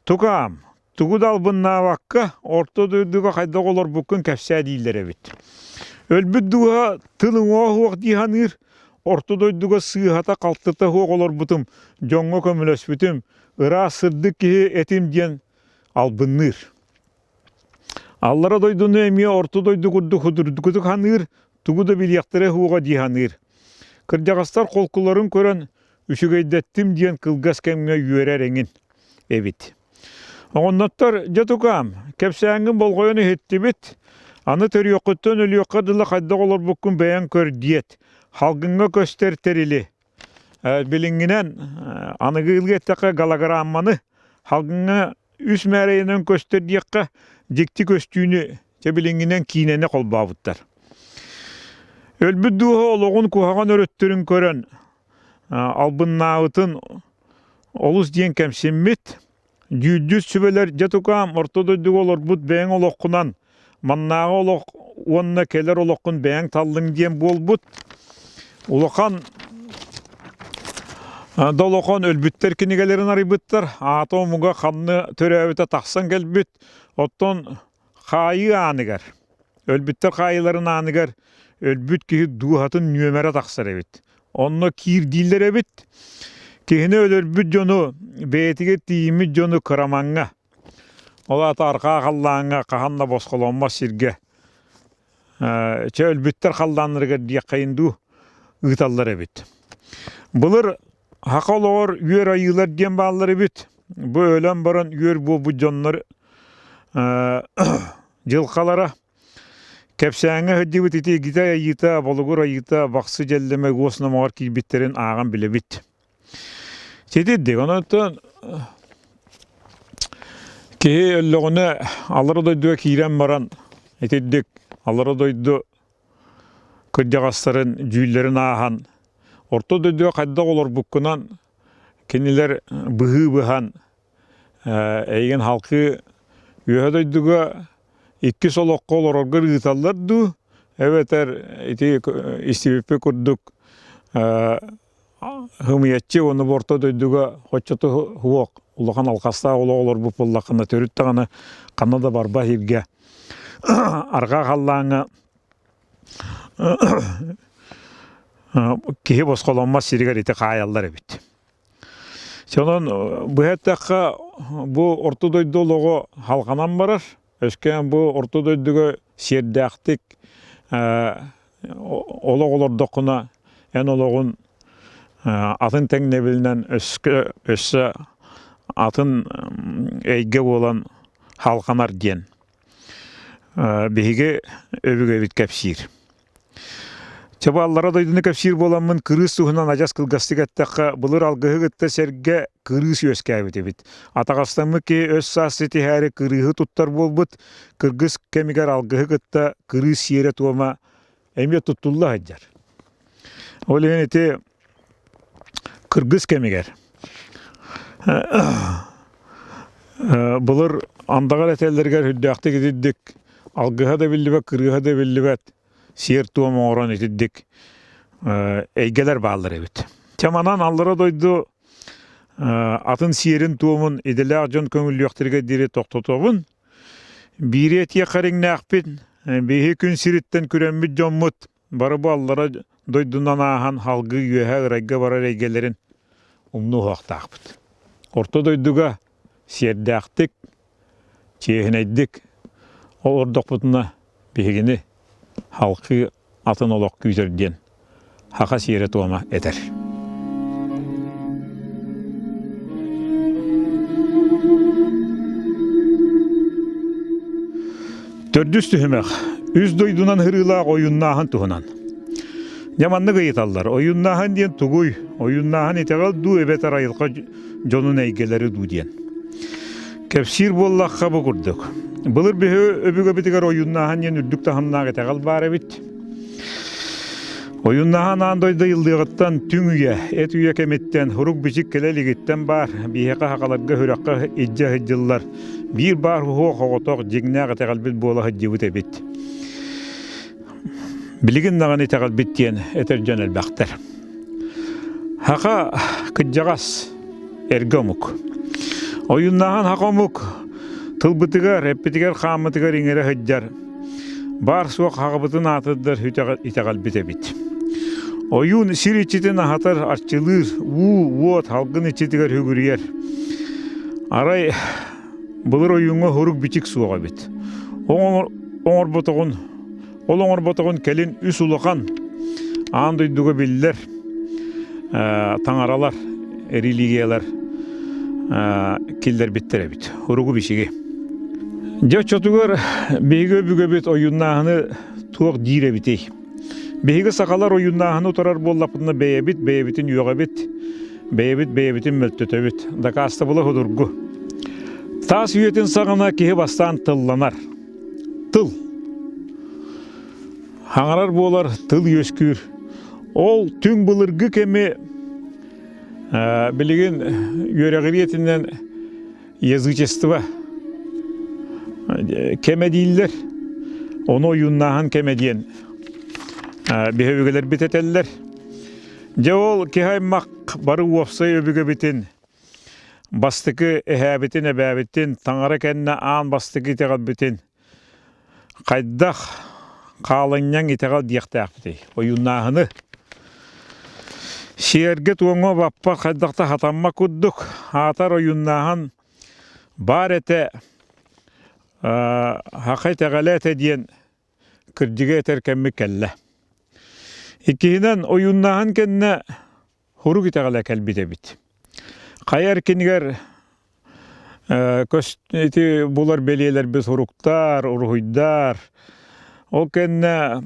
Тукаам, тугу да албыннаабакка, орто дойдуга хайдах олорбуккун кэпсээ дииллэр эбит. Өлбүт дууһа тыл уҥуоҕа суох дии саныыр, орто дойдуга сыыһата-халтыта суох олорбутум, дьоҥҥо көмөлөспүтүм, ыраас сырдык киһи этим диэн албынныыр. Аллара дойдуну эмиэ орто дойду курдук судургутук саныыр, тугу да билиэхтэрэ суоҕа дии саныыр. Кырдьаҕастар холкуларын көрөн, үчүгэйдэттим диэн кылгас кэмҥэ үөрэр эҥин эбит. Оҕонноттор, дьэ тукаам, кэпсээҥҥин болҕойон иһиттибит, аны төрүөххүттэн өлүөххэ дылы хайдах олорбуккун бэйэҥ көр диэт, халгыҥҥа көстөр тэрили, билиҥҥинэн аныгы ыалга эттэххэ голограмманы халгыҥҥа үс мээрэйинэн көстөр диэххэ, дьикти көстүүнү чэ билиҥҥинэн киинэни холбообуттар. Өлбүт дууһа олоҕун куһаҕан өрүттэрин көрөн, албыннаабытын олус диэн кэмсиммит. Дьүүлдьүт сүбэлэр дьэ тукаам орто дойдуга олорбут бэйэҥ олоххунан маннааҕы олох уонна кэлэр олоххун бэйэҥ таллыҥ диэн буолбут. Улахан долохон өлбүттэр кинигэлэрин арыйбыттар. Аата омуга ханна төрөөбүтэ тахсан кэлбит. Оттон хаайыы ааныгар, өлбүттэр хаайыыларын ааныгар өлбүт киһи дууһатын нүөмэрэ тахсар эбит. Онно киир дииллэр эбит. Киһини өлөрбүт дьону, бэйэтигэр тиийиммит дьону кырамаҥҥа, ол аата арҕаа халлааҥҥа хаһан да босхоломмот сиргэ чэ өлбүттэр халлааннарыгар диэххэйин дуу ыыталлар эбит. Былыр Саха олоҕор үөр айыылар диэн бааллар эбит. Бу өлөн баран үөр буолбут дьоннор дьылҕалара кэпсээҥҥэ сылдьыбыт ити Игитэй айыыта, Болугур айыыта, Бахсы дьэллэмэ уос номоҕор киирбиттэрин ааҕан билэбит. Ситирдик. Онон киһи өллөҕүнэ аллара дойдуга киирэн баран итирдик аллара дойду кырдьаҕастарын дьүүллэрин ааһан орто дойдуга хайдах олорбуккунан кинилэр быһыы быһан эйигин халкыы үөһэ дойдуга иккис олоххо олороргор ыыталлар дуу эбэтэр ити истибиппит курдук Ымыйаччы уонна бу орто дойдуга оччото суох улахан алҕастаах олох олорбут буоллаххына төрүт даҕаны ханна да барбат сиргэ арҕаа халлааҥҥа киһи босхоломмот сиригэр ити хаайаллар эбит. Онон быһа эттэххэ бу орто дойду олоҕо халҕанан барар. Өскөөн бу орто дойдуга сиэрдээхтик олох олордоххуна эн олоҕун атын тэҥнэбилинэн өскө өссө атын эйгэ буолан халҕанар диэн биһиги өбүгэбит кэпсиир. Чэ бу аллара дойдуну кэпсиир буоламмын кырыыс туһунан адьас кылгастык эттэххэ, былыр алгыһы кытта сэргэ кырыыс үөскээбит эбит. Атаҕастаммыт киһи өс-саас ситиһээри кырыыһы туттар буолбут, кыргыс кэмигэр алгыһы кытта кырыыс сиэрэ-туома эмиэ туттулла сылдьар. Ол иһин ити кыргыс кэмигэр былыр андаҕар этэллэригэр үрдээхтик итирдик алгыһа да биллибэт, кырыыһа да биллибэт сиэр-туом оҥорон итирдик эйгэлэр бааллар эбит. Чэ манан аллара дойду атын сиэрин-туомун идэлээх дьон көҥүллүөхтэригэр диэри тохтотобун. Биири этиэх эриҥнээхпин, биһи күн сириттэн күрэммит дьоммут бары бу аллара дойдунан ааһан халгыы үөһэ ырайга барар эйгэлэрин умнуоһуохтаахпыт. Орто дойдуга сиэрдээхтик, чиэһинэйдик олордохпутуна биһигини халкыы атын олох күүтэр диэн саха сиэрэ-туома этэр. Төрдүс түһүмэх үс дойдунан һырыылаах ойууннааһын туһунан. Дьэ маннык ыйыталлар. Ойууннааһын диэн тугуй? Ойууннааһын итэҕэл дуу эбэтэр айылҕа дьонун эйгэлэри дуу диэн. Кэпсиир буоллахха бу курдук. Былыр биһи өбүгэбитигэр ойууннааһын диэн үрдүк таһымнаах итэҕэл баар эбит. Ойууннааһын аан дойду ыйыллыаҕыттан түҥ үйэ, эт үйэ кэмиттэн, урук-бичик кэлэ илигиттэн баар, биһиэхэ сахаларга сүрэххэ илдьэ сылдьыллар биир баар уһуох оҕотох дьиҥнээх итэҕэлбит буола сылдьыбыт эбит. Билигин даҕаны итэҕэлбит диэн этэр дьон элбэхтэр. Хаха кыдьаҕас эргэ омук. Ойууннааһын хаха омук тылбытыгар, эппитигэр-хааммытыгар иҥэрэ сылдьар баар-суох хаҕабытын аатырдар итэҕэлбит эбит. Ойуун сир иччитин аһатар, арчылыыр, уу, уот, халгын иччитигэр үгүрүйэр. Арай былыр ойууҥҥа сурук-бичик суох эбит. Оҥорботоҕун Ол оҥорботоҕун кэлин үс улахан аан дойдуга биллэр таҥаралар, религиялар киллэрбиттэр эбит. Уругу бичиги. Дьэ оччотугар биһиги өбүгэбит ойууннааһыны туох диир эбитий? Биһиги сахалар ойууннааһыны утарар буоллахпытына бэйэбит бэйэбитин үөҕэбит, бэйэбит бэйэбитин мөлтөтөбүт. Дакаастабыла судургу. Таас үйэтин саҕана киһи бастаан тылланар. Тыл. Хаҥарар буолар тыл үөскүүр. Ол түҥ былыргы кэми билигин үөрэҕириэтинэн язычество кэмэ дииллэр. Ону ойууннааһын кэмэ диэн биһи өбүгэлэрбит этэллэр. Дьэ ол киһи аймах бары уопсай өбүгэбитин Бастакы эһээбитин, эбээбитин, таҥара кэннэ аан бастакы итэҕэлбитин хайдах хаалынньаҥ итэҕэл диэхтээхпитий? Ойууннааһыны. Сиэргэ-туомҥа баппат хайдах да хатаммат курдук, аатар ойууннааһын баар этэ, саха итэҕэлэ этэ диэн кырдьыгы этэр кэммит кэллэ. Иккиһинэн, ойууннааһын кэннэ Хурук итэҕэлэ кэлбит эбит. Хайа эркинигэр ити булар бэлиэлэрбит суруктар, уруһуйдар, ол кэннэ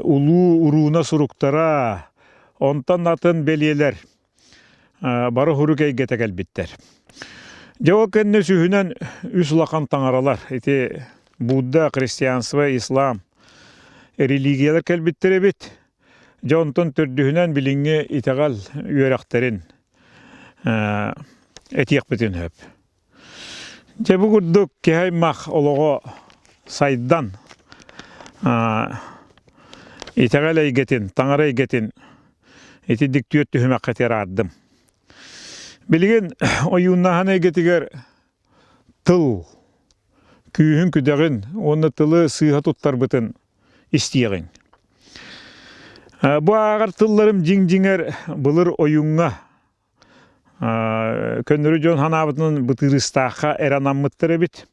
улуу урууна суруктара, онтон атын бэлиэлэр бары хурук эйгэтэ кэлбиттэр. Дьэ ол кэннэ сүһүнэн үс улахан таҥаралар ити Будда, христианство, ислам религиялар кэлбиттэр эбит. Дьэ онтон төрдүһүнэн билиҥҥи итэҕэл үөрэхтэрин этиэхпитин сөп. Дьэ бу курдук киһи аймах олоҕо сайдан итэҕэл эйгэтин, таҥара эйгэтин итинник түөрт түһүмэххэ тираардым. Билигин ойууннааһын эйгэтигэр тыл күүһүн-күдэҕин уонна тылы сыыһа туттарбытын истиэҕиҥ. Бу ааҕар тылларым дьиҥ-дьиҥэр былыр ойуҥҥа көннөрү дьон санаабытынан бытыырыстаахха эрэ анаммыттар эбит.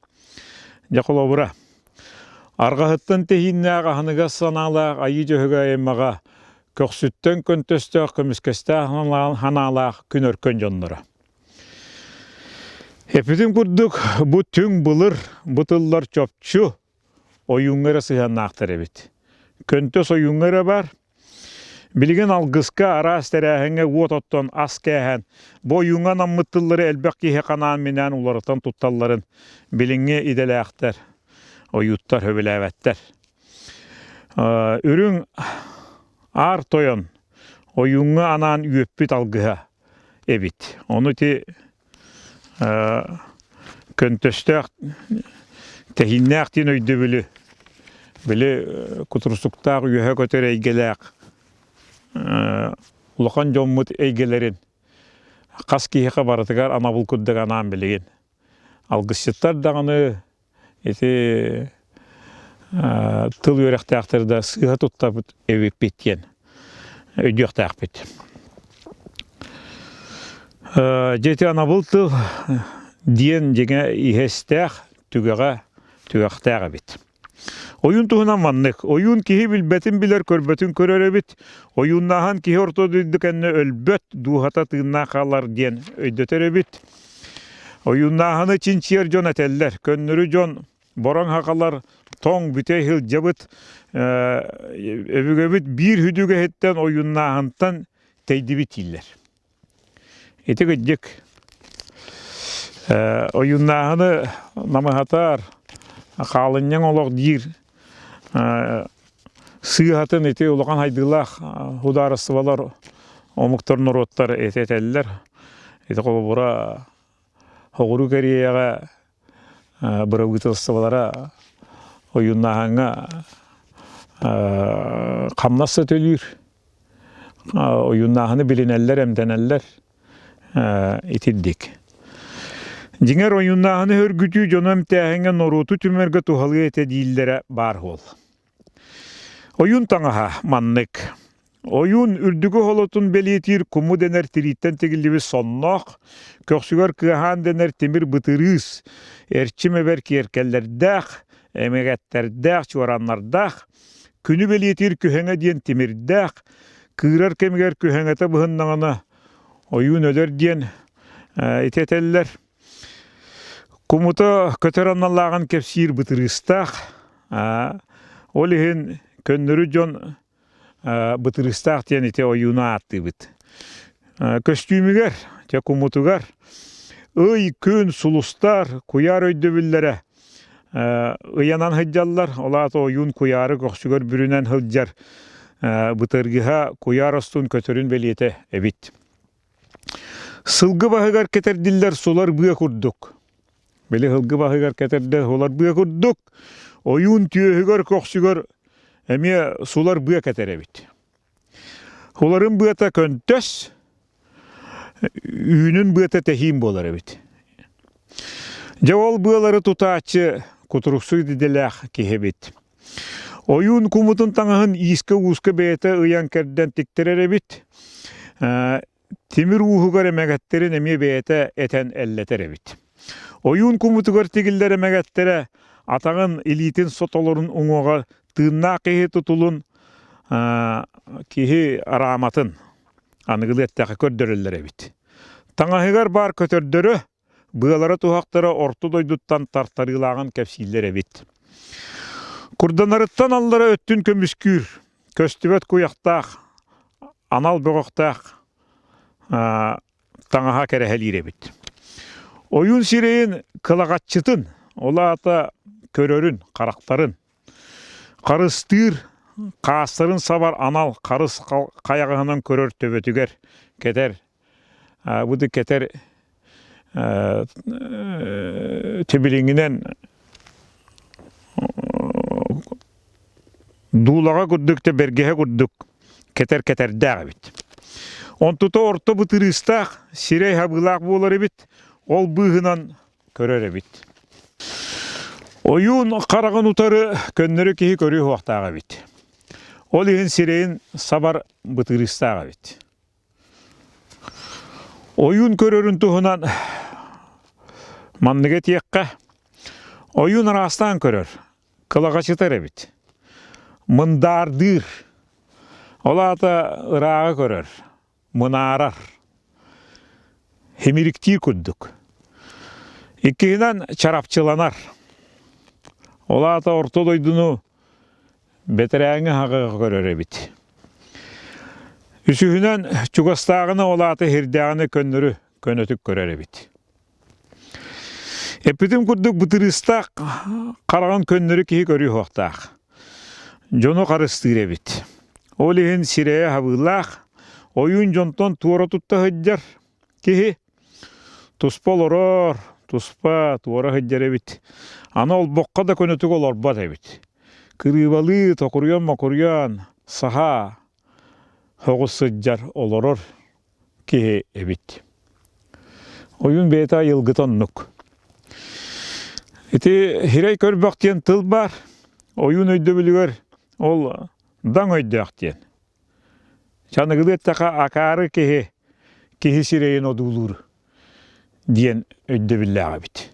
Дьэ холобура, арҕаһыттан тэһииннээх аһыныгас санаалаах Айыы Дьөһөгөй аймаҕа көхсүттэн көнтөстөөх көмүскэстээх санаалаах күн өркөн дьонноро. Эппитим курдук, бу түҥ былыр бу тыллар чопчу ойууҥҥа эрэ сыһыаннаахтар эбит. Көнтөс ойууҥҥа эрэ баар. Билигин алгыска араас тэрээһиҥҥэ уот оттон ас кээһэн, бу ойууҥҥа анаммыт тыллары элбэх киһи ханаан-минээн уларытан тутталларын билиҥҥи идэлээхтэр, ойууттар сөбүлээбэттэр. Үрүҥ Аар Тойон ойууҥҥа анаан үөппүт алгыһа эбит. Ону ити көнтөстөөх тэһииннээх диэн өйдөбүлү били кутурсуктаах үөһэ көтөр эйгэлээх улахан дьоммут эйгэлэрин хас киһиэхэ барытыгар анабыл курдук анаан билигин алгысчыттар даҕаны Ити тыл үөрэхтээхтэр да сыыһа туттабыт эбиппит диэн өйдүөхтээхпит. Дьэ ити анабыл тыл диэн дьиҥэ иһэстээх, түгэҕэ түгэхтээх эбит. Ойуун туһунан маннык. Ойуун киһи билбэтин билэр, көрбөтүн көрөр эбит. Ойууннааһын киһи орто дойду кэннэ өлбөт, дууһата тыыннаах хаалар диэн өйдөтөр эбит. Ойууннааһыны чинчийэр дьон этэллэр. Көннөрү дьон бороҥ хахалар тоҥ бүтэй сылдьабыт өбүгэбит биир хүдүгэһиттэн ойууннааһынтан тэйдибит дииллэр. Ити кырдьык ойууннааһыны намыһатар, Хаалынньаҥ олох диир сыыһатын ити улахан хайдыылаах судаарыстыбалар, омуктар, норуоттар ити этэллэр. Ити холобура Соҕуруу Кореяҕа бырабыыталыстыбалара ойууннааһыҥҥа хамнас да төлүүр, ойууннааһыны билинэллэр, эмтэнэллэр итирдик. Дьиҥэр ойууннааһыны сөргүтүү дьону эмтээһиҥҥэ норуоту түмэргэ туһалыа этэ дииллэрэ баар суол. Ойуун таҥаһа маннык. Ойуун үрдүкү холотун бэлиэтиир куму дэнэр тирииттэн тигиллибит сонноох, көхсүгэр кыаһаан дэнэр тимир бытырыыс, эрчим эбэр киэркэллэрдээх, эмэгэттэрдээх, чуорааннардаах, күнү бэлиэтиир күһэҥэ диэн тимирдээх, кыырар кэмигэр күһэҥэтэ быһыннаҕына ойуун өлөр диэн ити этэллэр. Кумута көтөр аналлааҕын кэпсиир бытырыыстаах. Ол иһин көннөрү дьон бытырыыстаах диэн ити ойууну ааттыыбыт. Көстүүмүгэр, дьэ кумутугар ый, күн, сулустар, куйаар өйдөбүллэрэ ыйанан сылдьаллар. Ол аата ойуун куйаары көхсүгэр бүрүнэн сылдьар бытыргыһа куйаар остун көтөрүн бэлиэтэ эбит. Сылгы баһыгар кэтэрдиллэр сулар быа курдук. Били сылгы баһыгар кэтэрдэр сулар быа курдук, ойуун түөһүгэр көхсүгэр эмиэ сулар быа кэтэр эбит. Суларын быата көнтөс, үүнүн быата тэһиин буолар эбит. Дьэ ол быалары тутааччы кутуруксуй идэлээх киһи эбит. Ойуун кумутун таҥаһын иискэ-ууска бэйэтэ ыйан кэрдэн тиктэрэр эбит. Тимир ууһугар эмэгэттэрин эмиэ бэйэтэ этэн эллэтэр эбит. Ойуун кумутугар тигиллэр эмэгэттэрэ атаҕын илиитин сотолорун уҥуоҕа тыыннаах киһи тутулун киһи арааматын аныгылыы эттэххэ көрдөрөллөр эбит. Таҥаһыгар баар көтөрдөрө быалара-туһахтара орто дойдуттан тартарыылааҕын кэпсииллэр эбит. Курданарыттан аллара өттүн көмүскүүр, көстүбэт куйахтаах, анал бөҕөхтөөх таҥаһа кэрэһэлиир эбит. Ойуун сирэйин кылаҕаччытын, ол аата көрөрүн, харахтарын, харыстыыр, хаастарын сабар анал харыс хайаҕаһынан көрөр төбөтүгэр кэтэр бу да кэтэр тибилиҥинэн дуулаҕа курдук да бэргэһэ курдук кэтэр кэтэрдээх эбит. Онтута орто бытырыыстаах, сирэй хабыылаах буолар эбит, ол быыһынан көрөр эбит. Ойуун хараҕын утары көннөрү киһи көрүө суохтаах эбит. Ол иһин сирэйин сабар бытырыыстаах эбит. Ойуун көрөрүн туһунан манныгы этиэххэ, ойуун араастаан көрөр, кылаҕачытар эбит. Мындаардыыр, ол аата ырааҕы көрөр, мынаарар, химириктиир курдук. Иккиһинэн чарапчыланар, ол аата орто дойдуну Бэтэрээҥҥи хаҕыга көрөр эбит. Үсүһүнэн, чугастааҕыны ол аата иһирдээҕини көннөрү көнөтүк көрөр эбит. Эппитим курдук бытырыыстаах хараҕын көннөрү киһи көрүө суохтаах. Дьону харыстыыр эбит. Ол иһин сирэйэ хабыылаах, ойуун дьонтон туора тутта сылдьар киһи Туспа олорор, туспа туора сылдьар эбит. Аны олбоххо да көнөтүк олорбот эбит. Кырыыбалыы, токуруйан-мокуруйан, саха соҕус сылдьар, олорор киһи эбит. Ойуун бэйэтэ айылгыта оннук. Ити хирэй көрбөх диэн тыл баар. Ойуун өйдөбүлүгэр ол даҥ өйдөөх диэн. Чаныгылыы эттэххэ, акаары киһи киһи сирэйин одуулуур диэн өйдөбүллээх эбит.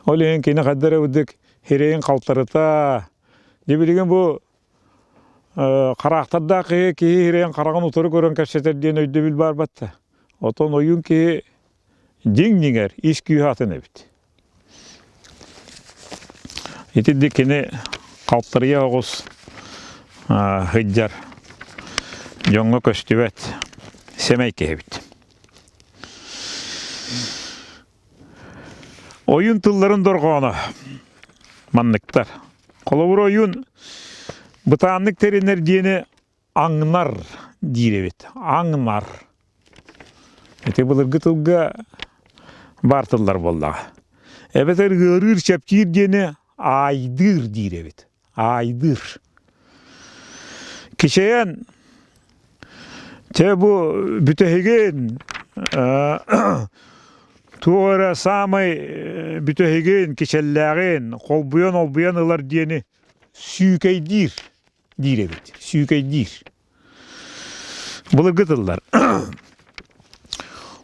Ол иһин кини хайдах эрэ быдык сирэйин халтарыта, дьэ билигин бу хараахтардаах киһи киһи сирэйин хараҕын утары көрөн кэпсэтэр диэн өйдөбүл баар батта. Оттон ойуун киһи дьиҥ дьиҥэр ис күүһэ атын эбит. Итинник кини халтарыйа оҕус сылдьар дьоҥҥо көстүбэт сэмэй киһи эбит. Ойуун тылларын дорҕооно. Манныктар. Холобур ойуун бытааннык тэринэр диэни аҥнар диир эбит. Аҥнар. Ити былыргы тылга баар тыллар буоллаҕа. Эбэтэр ыарыыр, чэпчиир диэни аайдыыр диир эбит. Аайдыыр. Кичэйэн чэ бу бүтэһигин туох эрэ саамай бүтэһигин, кичэллээҕин холбуйан-олбуйан ылар диэни сүүкэйдиир диир эбит. Сүүкэйдиир. Былыргы тыллар.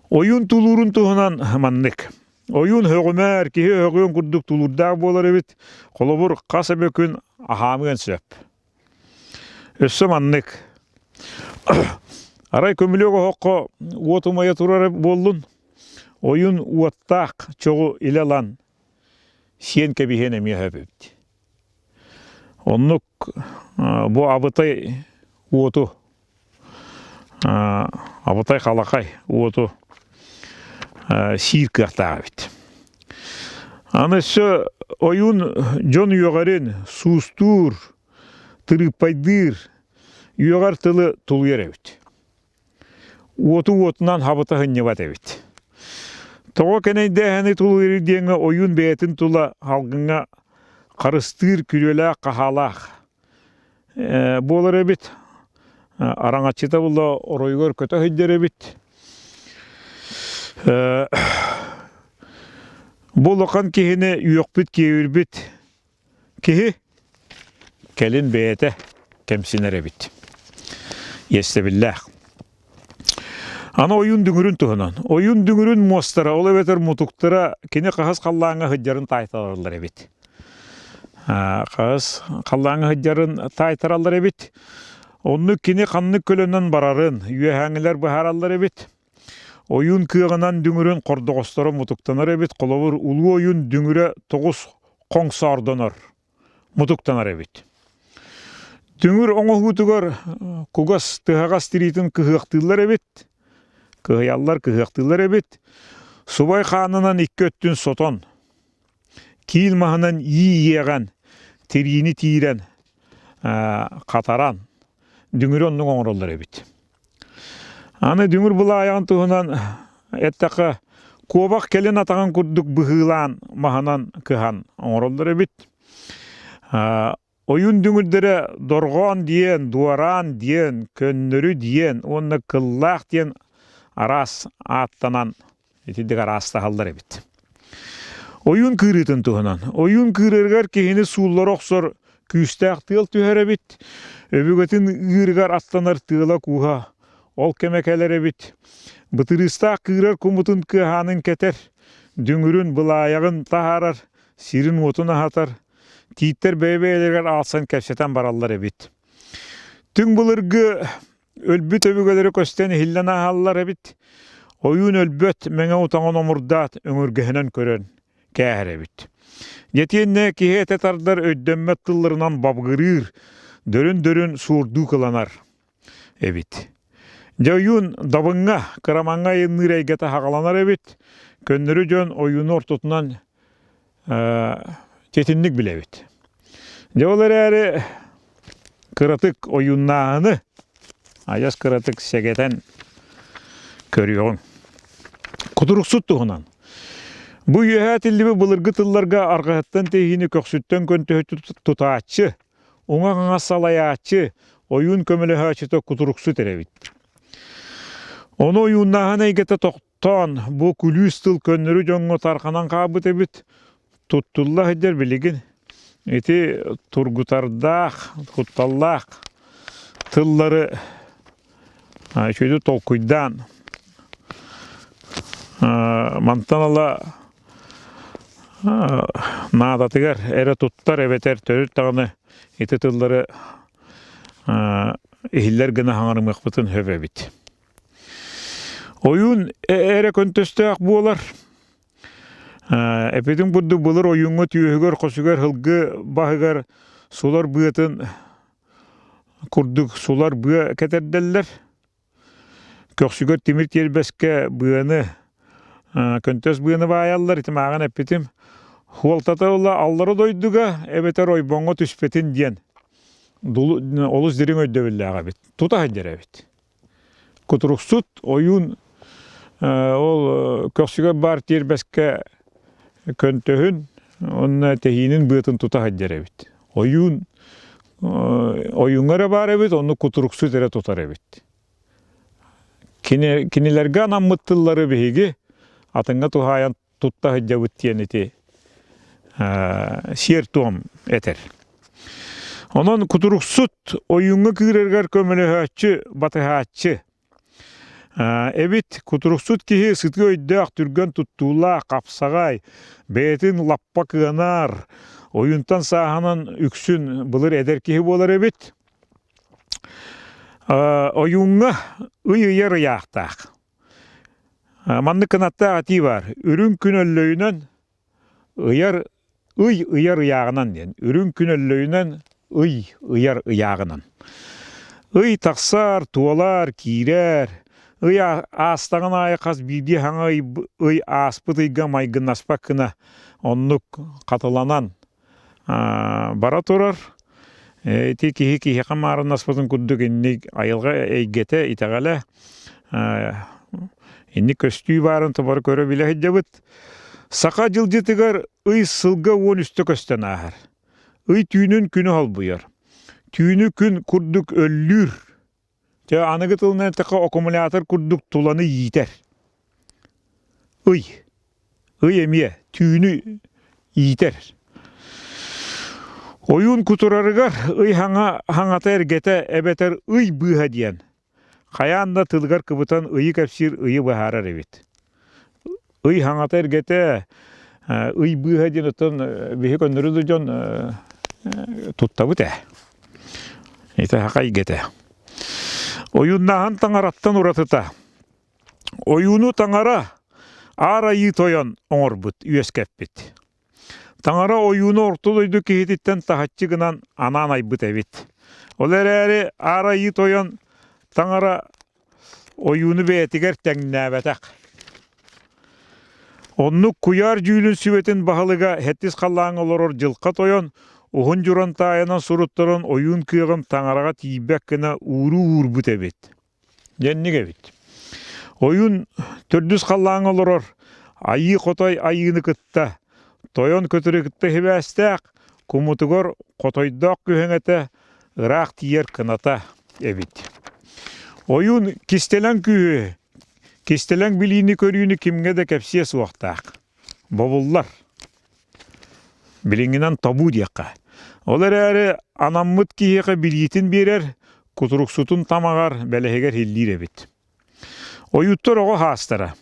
Ойуун тулуурун туһунан маннык. Ойуун һөҕүмэр, киһи өҕүөн курдук тулуурдаах буолар эбит. Холобур, хас эмэ күн аһаамыан сөп. Өссө маннык. Арай көмүлүөк оһоххо уот умайа турар буоллун, ойуун уоттаах чоҕу илэ ылан сиэн кэбиһиэн эмиэ сөп эбит. Оннук бу абытай уоту абытай халахай уоту сиир кыахтаах эбит. Аны өссө ойуун дьон үөҕэрин суустуур, тырыыппайдыыр, үөҕэр тылы тулуйар эбит. Уоту уотунан хабыта сынньыбат эбит. Тоҕо кэнэйдээһини тулуйар диэҥҥэ ойуун бэйэтин тула салгыҥҥа харыстыыр күрүөлээх-хаһаалаах буолар эбит. Араҥаччыта була оройугар көтө сылдьар эбит. Бу улахан киһини үөхпүт-киэбирбит Киһи кэлин бэйэтэ кэмсинэр эбит. Иэстэбиллээх. Аны ойуун дүҥүрүн туһунан. Ойуун дүҥүрүн муостара, ол эбэтэр мутуктара кини хаһыс халлааҥҥа сылдьарын таайтараллар эбит. Хаһыс халлааҥҥа сылдьарын таайтараллар эбит. Оннук кини ханнык көлөнөн барарын үөһээҥҥилэр быһаараллар эбит. Ойуун кыаҕынан дүҥүрүн хордоҕосторо мутуктанар эбит, холобур, улуу ойуун дүҥүрэ тоҕус хоҥсоордонор, мутуктанар эбит. Дүҥүр оҥоһуутугар кугас тыһаҕас тириитин кыһыахтыыллар эбит, кыһыйаллар, кыһыахтыыллар эбит. Субай хаанынан икки өттүн сотон, киил маһынан ии иэҕэн, тириини тиирэн, хатаран, дүҥүрү оннук оҥороллор эбит. Аны дүҥүр былаайаҕын туһунан эттэххэ, куобах кэлин атаҕын курдук быһыылаан маһынан кыһан оҥороллор эбит. Ойуун дүҥүрдэрэ дорҕоон диэн, дуораан диэн, көннөрү диэн уонна кыллаах диэн араас ааттанан Итинник араастаһаллар эбит. Ойуун кыырыытын туһунан. Ойуун кыырарыгар киһини сууллара охсор күүстээх тыал түһэр эбит. Өбүгэтин ыырыгар аттанар тыала-кууһа ол кэмэ кэлэр эбит. Бытырыыстаах кыырар кумутун кыаһаанын кэтэр, дүҥүрүн, былаайаҕын таһаарар, сирин-уотун аһатар. Тииттэр бэйэ-бэйэлэригэр аалсан кэпсэтэн бараллар эбит. Түҥ былыргы Өлбүт өбүгэлэрэ көстөн иһиллэн ааһаллар эбит. Ойуун өлбөт мэҥэ утаҕын омурдаат өҥүргэһинэн көрөн кээһэр эбит. Дьэтиэннэ киһи этэ тардар өйдөммөт тылларынан бабыгырыыр, дөрүн-дөрүн суурдуу кыланар эбит. Дьэ ойуун дабыҥҥа, кырамаҥҥа айанныыр эйгэтэ хаҕаланар эбит. Көннөрү дьон ойууну ортотунан Титинник билэбит. Дьэ ол эрээри кыратык ойууннааһыны адьас кыратык сэгэтэн көрүөҕүҥ. Кутуруксут туһунан. Бу үөһээ этиллибит былыргы тылларга арҕаһыттан тэһиини көхсүттэн көнтөһү тутааччы, уҥа-хаҥас салайааччы, ойуун көмөлөһөөччүтэ кутуруксут эрэ эбит. Ону ойууннааһын эйгэтэ Тоон бу күлүүс тыл көннөрү дьоҥҥо тарҕанан хаалбыт эбит. Туттулла сылдьар билигин. Ити тургутардаах, кутталлаах тыллары үчүгэйдик толкуйдаан мантан ыла наадатыгар эрэ туттар эбэтэр төрүт даҕаны ити тыллары иһиллэр гына хаҥарымыахпытын сөп эбит. Ойуун эрэ көнтөстөөх буолар. Эппитим курдук былыр ойууҥҥа түөһүгэр, хосугар, һылгы баһыгар сулар быатын курдук сулар быа кэтэрдэллэр. Көхсүгэр тимир тиэрбэскэ быаны, көнтөс быаны баайаллар. Ити мааҕын эппитим. Хуолтата ыла аллара дойдуга эбэтэр ойбоҥҥо түспэтин диэн олус дириҥ өйдөбүллээх эбит. Тута сылдьар эбит. Кутуруксут ойуун ол көхсүгэр баар тиэрбэскэ көнтөһүн уонна тэһиинин быатын тута сылдьар эбит. Ойуун ойууҥҥа эрэ баар эбит, онну кутуруксут эрэ тутар эбит. Кинилэргэ анаммыт тыллары биһиги атыҥҥа туһаайан тутта сылдьабыт диэн ити сиэр-туом этэр. Онон кутуруксут ойууҥҥа кыырарыгар көмөлөһөөччү, батыһааччы. Эбит кутуруксут киһи сытыы өйдөөх, түргэн туттуулаах, хапсаҕай, бэйэтин лаппа кыанар, ойуунтан сааһынан үксүн былыр эдэр киһи буолар эбит. Ойууҥҥа ый ыйар ыйаахтаах. Маннык кынаттаах этии баар. Үрүҥ күн өллөйүнэн ыйар ый ыйар ыйааҕынан диэн. Үрүҥ күн өллөйүнэн ый ыйар ыйааҕынан. Ый тахсар, туолар, киирэр. Ый аастаҕын аайы хас биирдии хаҥа ый, ый ааспыт ыйга майгыннаспат гына оннук хатыланан бара турар. Ити киһи киһиэхэ маарыннаспытын курдук инник айылҕа эйгэтэ, итэҕэлэ инник көстүү баарын тобары көрө билэ сылдьабыт. Саха дьылдьытыгар ый сылга 13 көстөн ааһар. Ый түүнүн күнү холбуйар. Түүнү күн курдук өллүүр. Дьэ, аныгы тылынан эттэххэ, аккумулятор курдук туланы иитэр. Ый. Ый эмиэ түүнү иитэр. Ойуун кутурарыгар ый хаҥа хаҥата эргэтэ эбэтэр ый быыһа диэн хайаан да тылыгар кыбытан ыйы кэпсиир ыйы быһаарар эбит. Ый хаҥата эргэтэ, ый быыһа диэн оттон биһи көннөрү да дьон туттабыт ээ. Ити саха эйгэтэ. Ойууннааһын таҥараттан уратыта. Ойууну таҥара Аар Айыы Тойон оҥорбут, үөскэппит. Таҥара ойууну орто дойду киһититтэн таһыччы гынан анаан айбыт эбит. Ол эрээри Аар Айыы Тойон таҥара ойууну бэйэтигэр тэҥнээбэтэх. Оннук куйаар дьүүлүн сүбэтин баһылыга сэттис халлааҥҥа олорор Дьылха Тойон уһун дьурантаайынан суруттаран ойуун кыаҕын таҥараҕа тиийбэт гына ууруу уурбут эбит. Дьэнник эбит. Ойуун төрдүс халлааҥҥа олорор Айыы Хотой айыыны кытта, тойон көтөрү кытта сибээстээх, кумутугар хотойдоох күһэҥэтэ ыраах тиийэр кыната эбит. Ойуун кистэлэҥ күүһү, кистэлэҥ билиини-көрүүнү кимҥэ да кэпсиэ суохтаах. Бобуллар. Билиҥҥинэн табуу диэххэ. Ол эрээри анаммыт киһиэхэ билиитин биэрэр, кутуруксутун тамаҕар, бэлэһигэр иһиллиир эбит. Ойууттар оҕо хаастара.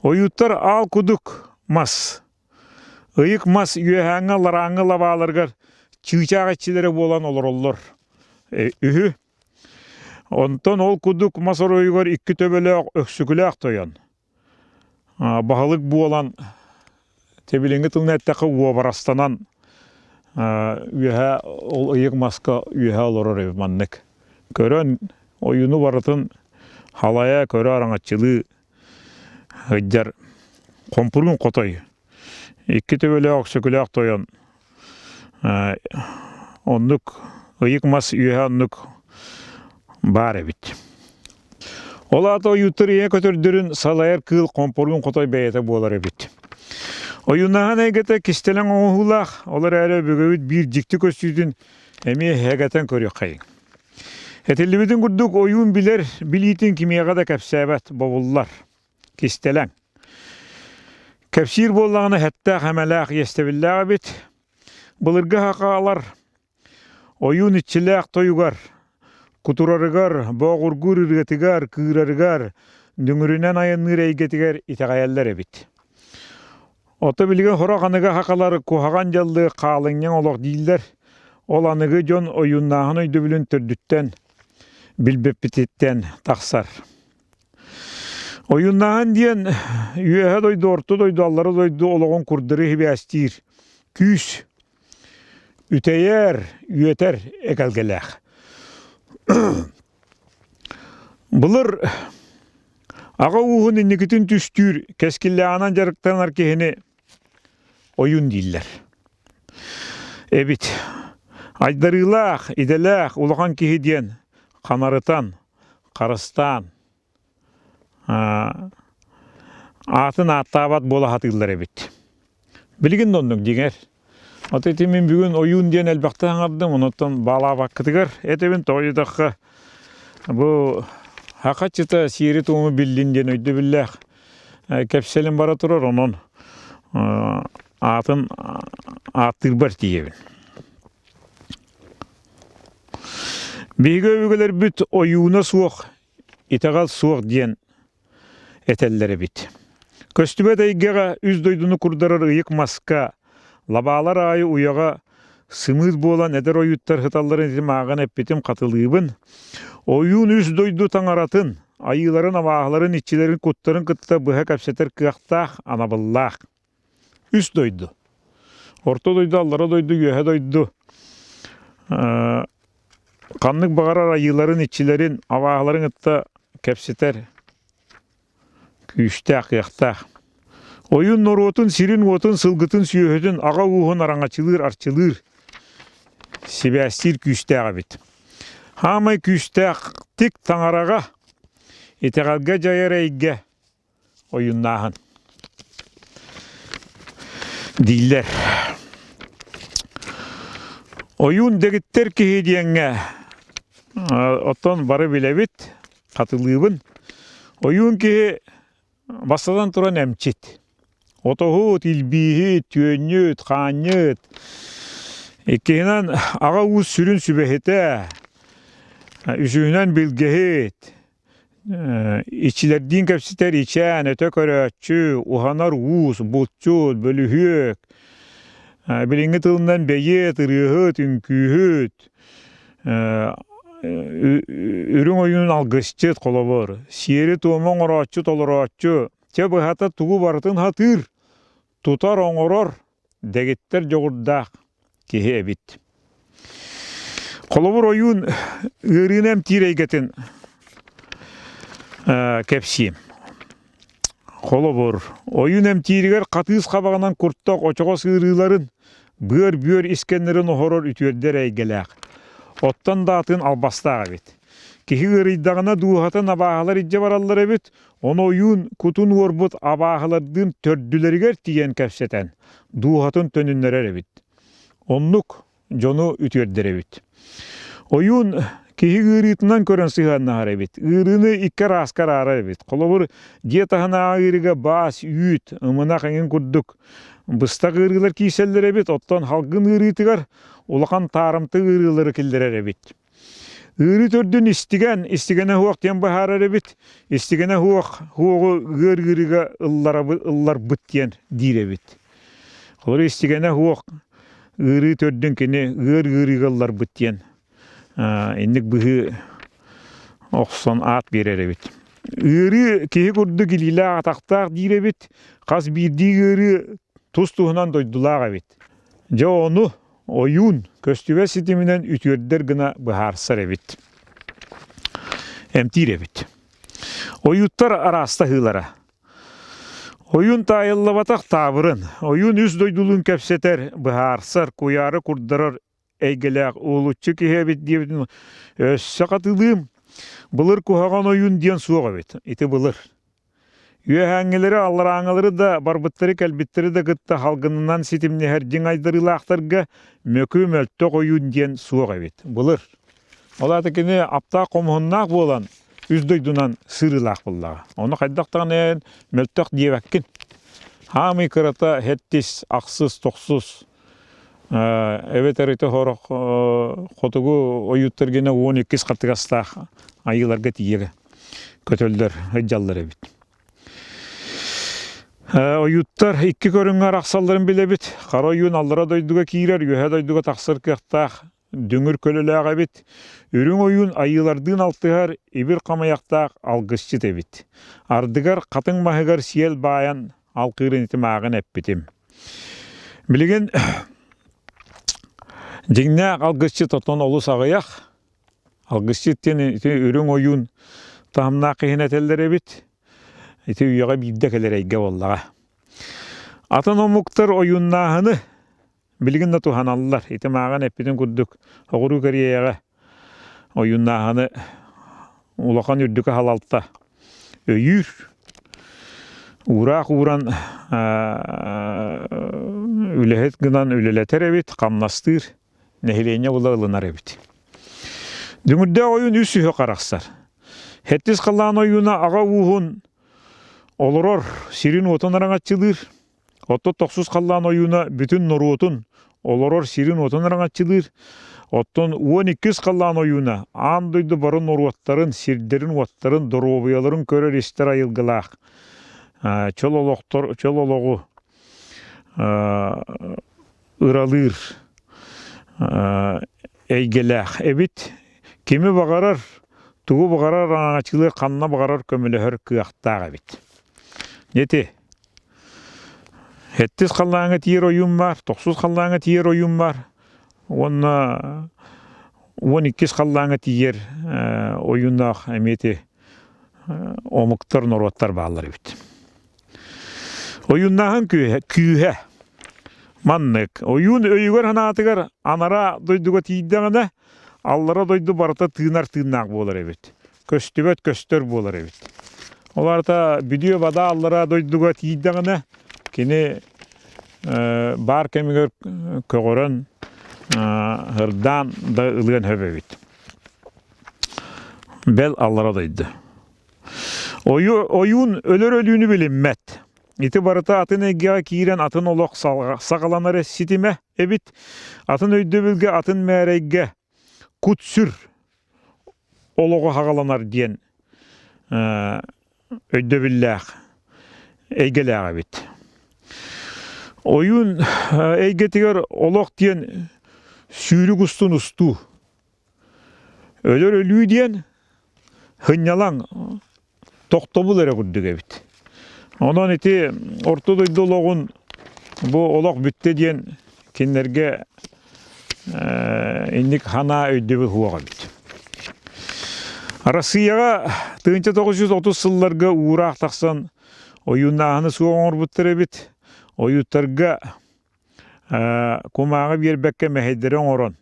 Ойууттар аал кудук мас Ыйык мас үөһээҥҥи алларааҥҥы лабааларыгар чыычаах иччилэрэ буолан олороллор үһү. Онтон ол курдук мас оройугар икки төбөлөөх өксөкүлээх тойон баһылык буолан тэбилиҥҥи тылынан эттэххэ уобарастанан үөһэ ол ыйык маска үөһэ олорор эбит маннык. Көрөн ойууну барытын халайа көрө араҥаччылыы Сылдьар хомпуруун хотой, икки төбөлөөх өксөкүлээх тойон оннук ыйык мас үөһэ оннук баар эбит. Ол аата ойууттар ийэ көтөрдөрүн салайар кыыл хомпоруун хотой бэйэтэ буолар эбит. Ойуунааһын эйгэтэ кистэлэҥ оҥоһуулаах, ол эрээри өбүгэбит биир дьикти көстүүтүн эмиэ һэгэтэн көрүөххэйиҥ. Этиллибитин курдук ойуун билэр билиитин кимиэхэ да кэпсээбэт, бобуллар. Кистэлэҥ. Кэпсиир буоллаҕына эттээх эмэлээх иэстэбиллээх эбит. Былыргы сахалар ойуун иччилээх тойугар, кутурарыгар, бооҕургуур ырыатыгар, кыырарыгар, дүҥүрүнэн айанныыр эйгэтигэр итэҕэйэллэр эбит. Ото билигин сорох аныгы сахалар куһаҕан дьаллыы хаалынньаҥ олох дииллэр. Ол аныгы дьон ойууннааһын өйдөбүлүн төрдүттэн билбэппититтэн тахсар. Ойууннааһын диэн үөһэ дойду, орто дойду, аллара дойду олоҕун курдары сибээстиир күүс, үтэйэр, үөтэр эгэлгэлээх. Былыр аҕа ууһун инникитин түстүүр, кэскиллээҕинэн дьарыктанар киһини ойуун дииллэр эбит. Айдарыылаах, идэлээх улахан киһи диэн ханарытан, харыстаан аатын ааттаабат буола сатыыллар эбит. Билигин да оннук дьиҥэр. Ото ити мин бүгүн ойуун диэн элбэхтэ саҥардым, онуттан баалаабаккытыгар этэбин, тоҕо диэтэххэ бу хахаччыта сиэри-туому биллин диэн өйдөбүллээх кэпсэлим бара турар, онон аатын ааттыырбар тиийэбин. Биһиги өбүгэлэрбит ойууна суох, итэҕэл суох диэн этэллэр эбит. Көстүбэт эйгэҕэ үс дойдуну курдарар ыйык маска, лабаалар аайы уйаҕа сымыыт буолан эдэр ойууттар сыталларын ити мааҕын эппитим хатылыыбын. Ойуун үс дойду таҥаратын, айыыларын, абааһыларын, иччилэрин, куттарын кытта быһа кэпсэтэр кыахтаах, анабыллаах. Үс дойду. Орто дойду, аллара дойду, үөһэ дойду. Ханнык баҕарар айыыларын, иччилэрин, абааһыларын кытта кэпсэтэр күүстээх, кыахтаах. Ойуун норуотун сирин-уотун, сылгытын, сүөһүтүн, аҕа ууһун араҥаччылыыр, арчылыыр, сибээстиир күүстээх эбит. Хаамай күүстээхтик таҥараҕа, итэҕэлгэ дьайар эйгэ ойууннааһын дииллэр. Ойуун дэгиттэр киһи диэҥҥэ оттон бары билэбит, хатылыыбын. Ойуун киһи бастатан туран эмчит. Отоһут, илбииһит, түөнньүт, хаанньыт. Иккиһинэн аҕа уус сүрүн сүбэһитэ, үсүһүнэн билгэһит, Иччилэрдиин кэпсэтэр ичээн, өтө көрөөччү, уһанар уус, булчут, бөлүһүөк, билиҥҥи тылынан бэйиэт, ырыаһыт, үҥкүүһүт, үрүҥ ойуун алгысчыт, холобур, сиэри-туому оҥорооччу, толорооччу, чэ быһата тугу барытын сатыыр, тутар, оҥорор, дэгиттэр дьоҕурдаах киһи эбит. Холобур, ойуун ыарыыны эмтиир эйгэтин кэпсиим. Холобур, ойуун эмтииригэр хатыыс хабаҕынан куртах очоҕос ыарыыларын, быар-бүөр искэннэрин оһорор үтүөрдэр эйгэлээх. Оттон да атын албастаах эбит. Киһи ыарыйдаҕына дууһатын абааһылар илдьэ бараллар эбит, Ону ойуун кутун уорбут абааһылардыын төрдүлэригэр тиийэн кэпсэтэн, дууһатын төнүннэрэр эбит. Оннук дьону үтүөрдэр эбит. Ойуун киһи ыарыытынан көрөн сыһыаннаһар эбит. Ыарыыны икки арааска араарар эбит. Холобур, дьиэ таһынааҕы ыарыыга баас, үүт, ымынах эҥин курдук быстах ыарыылар киирсэллэр эбит, оттон халгын ыарыытыгар улахан таарымты ыарыылары киллэрэр эбит. Ыарыы төрдүн истигэн, истигэнэ суох диэн быһаарар эбит. Истигэнэ суох суоҕу ыар ыарыыга ылларбыт диэн диир эбит. Холобур, истигэнэ суох ыарыы төрдүн кини ыар ыарыыга ылларбыт диэн инник быһыы охсон аат биэрэр эбит. Ыарыы киһи курдук илиилээх-атахтаах диир эбит. Хас биирдии ыарыы тус-туһунан дойдулаах эбит. Дьэ ону Ойуун көстүбэт ситиминэн үтүөрдэр гына быһаарсар эбит. Эмтиир эбит. Ойууттар араастаһыылара. Ойуун таайыллыбатах таабырын, ойуун үс дойдулуун кэпсэтэр, быһаарсар, куйаары курдарар эйгэлээх уһулуччу киһи эбит диэбитин өссө хатылыым. Былыр куһаҕан ойуун диэн суох эбит. Ити былыр. Үөһээҥҥилэри, алларааҥҥылары да, барбыттары-кэлбиттэри да кытта халгынынан ситимнэһэр дьиҥ айдарыылаахтарга мөкү мөлтөх ойуун диэн суох эбит. Былыр. Ол аата кини аптаах хомуһуннаах буолан үс дойдунан сырыылаах буоллаҕа. Ону хайдах даҕаны мөлтөх диэбэккин. Хаамый кырата сэттис, ахсыс, тохсус эбэтэр ити сорох хотугу ойууттар гинэ 12 хаттыгастаах айыыларга тиийэр көтөллөр сылдьаллар эбит. Ойууттар икки көрүҥҥэ арахсалларын билэбит. Хара ойуун аллара дойдуга киирэр, үөһэ дойдуга тахсар кыахтаах дүҥүр көлөлөөх эбит. Үрүҥ ойуун айыылардыын алтыһар ибир хамайахтаах алгысчыт эбит. Ардыгар хатыҥ маһыгар сиэл баайан алкыырын ити мааҕын эппитим. Билигин дьиҥнээх алгысчыт отон олус аҕыйах. Алгысчыт диэн ити үрүҥ ойуун таһымнаах киһини этэллэр эбит. Ити үйэҕэ биирдэ кэлэр эйгэ буоллаҕа. Атын омуктар ойууннааһыны билигин да туһаналлар. Ити мааҕын эппитин курдук Оҕуруу Кэриэйэҕэ ойууннааһыны улахан үрдүкү халалта өйүүр. Уураах ууран үлэһит гынан үлэлэтэр эбит, хамнастыыр, нэһилиэнньэ була ылынар эбит. Дүҥүрдээх ойуун үс сүһүөх арахсар. Хэттис халлаан ойууна аҕа ууһун олорор сирин-уотун араҥаччылыыр. Оттон тохсус халлаан ойууна бүтүн норуотун олорор сирин-уотун араҥаччылыыр. Оттон 12 халлаан ойууна аан дойду бары норуоттарын, сирдэрин-уоттарын, доруобуйаларын көрөр-истэр айылгылаах чөл олохтор, чөл олоҕу ыралыыр эйгэлээх эбит. Кими баҕарар, тугу баҕарар араҥаччылыыр, ханна баҕарар көмөлөһөр кыахтаах эбит. Ити Сэттис халлааҥҥа тиийэр ойуун баар, тохсус халлааҥҥа тиийэр ойуун баар уонна 12-ис халлааҥҥа тиийэр ойууннаах эмиэ ити омуктар, норуоттар бааллар эбит. Ойууннааһын күүһэ, күүһэ маннык. Ойуун өйүгэр-санаатыгар анараа дойдуга тиийдэҕинэ, аллара дойду барыта тыынар тыыннаах буолар эбит. Көстүбэт көстөр буолар эбит. Ол аата бүдүө-бадаа аллараа дойдуга тиийдэҕинэ, кини баар кэмигэр көҕөрөн, ырдаан да ылыан сөп эбит. Бэл аллара дойду. Ойуун өлөр өлүүнү билиммэт. Ити барыта атын эйгэҕэ киирэн атын олох саҕаланар ситимэ эбит. Атын өйдөбүлгэ, атын мээрэйгэ кут-сүр олоҕу саҕаланар диэн өйдөбүллээх, эйгэлээх эбит. Ойуун эйгэтигэр олох диэн сүүрүк устун устуу. Өлөр өлүү диэн сынньалаҥ, тохтобул эрэ курдук эбит. Онон ити орто дойду олоҕун бу олох бүттэ диэн кинилэргэ инник санаа өйдөбүл суох эбит. Арассыыйаҕа 1930 сылларга уураах тахсан ойууннааһыны суох оҥорбуттар эбит. Ойууттарга кумааҕы биэрбэккэ мэһэйдэри оҥорон,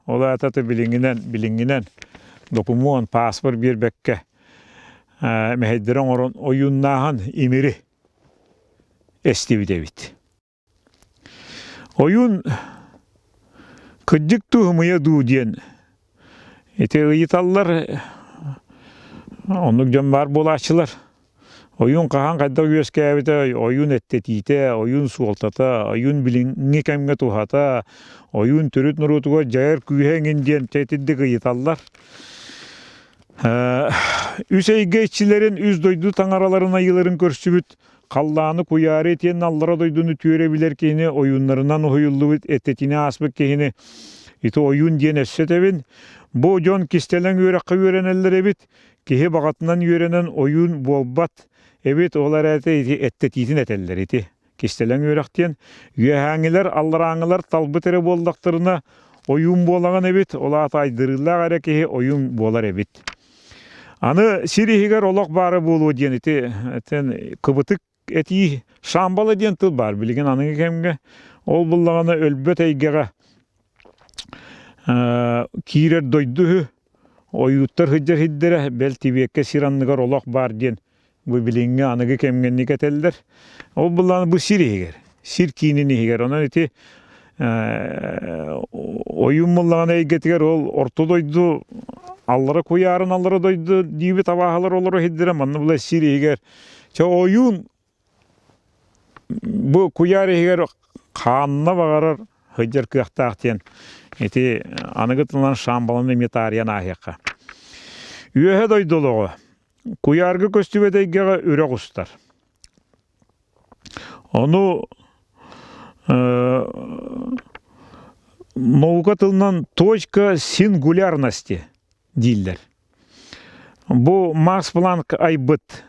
ол аата билиҥҥинэн билиҥҥинэн докумуон, пааспар биэрбэккэ мэһэйдэри оҥорон ойууннааһын имири эстибит эбит. Ойуун кырдьык дуу, ымыйа дуу диэн ити ыйыталлар, оннук дьон баар буолааччылар. Ойуун хаһан хайдах үөскээбитэ, ойуун эттэтиитэ, ойуун суолтата, ойуун билиҥҥи кэмҥэ туһата, ойуун төрүт норуотугар дьайар күүһэ эҥин диэн итинник ыйыталлар. Үс эйгэ иччилэрин, үс дойду таҥараларын айыыларын көрсүбүт, халлааны куйаары итиэннэ аллара дойдуну түөрэ билэр киһини ойууннарынан уһуйуллубут эттэтиини ааспыт киһини ити ойуун диэн өссө этэбин. Бу дьон кистэлэҥ үөрэххэ үөрэнэллэр эбит. Киһи баҕатынан үөрэнэн ойуун буолбат эбит, ол эрээри ити эттэтиитин этэллэр ити. Кистэлэҥ үөрэх диэн үөһээҥҥилэр, алларааҥҥылар талбыт эрэ буоллахтарына ойуун буолаҕын эбит, ол аата айдырыылаах эрэ киһи ойуун буолар эбит. Аны сир иһигэр олох баара буолуо диэн ити этэн кыбытык этии Шамбала диэн тыл баар билигин аныгы кэмҥэ. Ол буллаҕына өлбөт эйгэҕэ киирэр дойду үһү. Ойууттар сылдьар сирдэрэ, бэл Тибиэккэ сир анныгар олох баар диэн бу билиҥҥи аныгы кэмҥэ инник этэллэр. Ол буллаҕына бу сир иһигэр, сир киинин иһигэр. Онон ити ойуун буллаҕына эйгэтигэр ол орто дойду аллара куйаарын аллара дойду диибит абааһылар олоро сирдэрэ манна була сир иһигэр Чэ ойуун бу куйаар иһигэр хаанна баҕарар сылдьар кыахтаах диэн ити аныгы тылынан шамбаланы эмиэ таарыйан ааһыахха. Үөһэ дойду олоҕо куйаарга көстүбэт эйгэҕэ үрэх устар. Ону наука тылынан точка сингулярности дииллэр. Бу Макс Планк айбыт,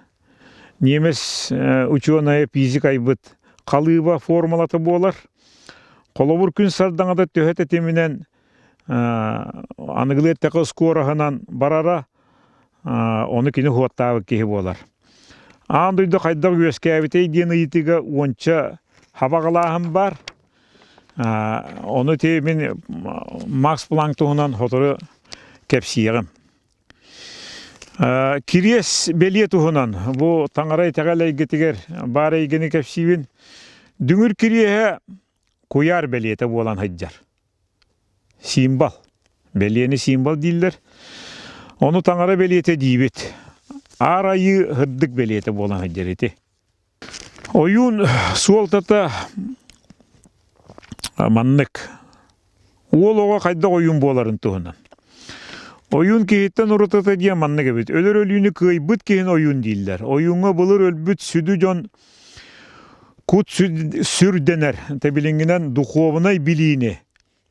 немец учуонайа, физик айбыт халыыба формулата буолар. Холобур, күн сардаҥата төһө тэтиминэн аныгылыы эттэххэ скороһынан барара, ону кини хуоттаабыт киһи буолар. Аан дойду хайдах үөскээбитэй диэн ыйытыыга уонча хабаҕалааһын баар. Ону ити мин Макс Планк туһунан сотору кэпсиэҕим. Кириэс бэлиэ туһунан бу таҥара итэҕэл эйгэтигэр баар эйгэни кэпсиибин. Дүҥүр кириэһэ куйаар бэлиэтэ буолан сылдьар. Символ. Бэлиэни символ дииллэр. Ону таҥара бэлиэтэ диибит. Аар айыы сырдык бэлиэтэ буолан сылдьар ити. Ойуун суолтата маннык. Уол оҕо хайдах ойуун буоларын туһунан. Ойуун киһиттэн уратыта диэн маннык эбит. Өлөр өлүүнү кыайбыт киһини ойуун дииллэр. Ойууҥҥа былыр өлбүт сүдү дьон кут сүр дэнэр, тэбилиҥҥинэн духуобунай билиини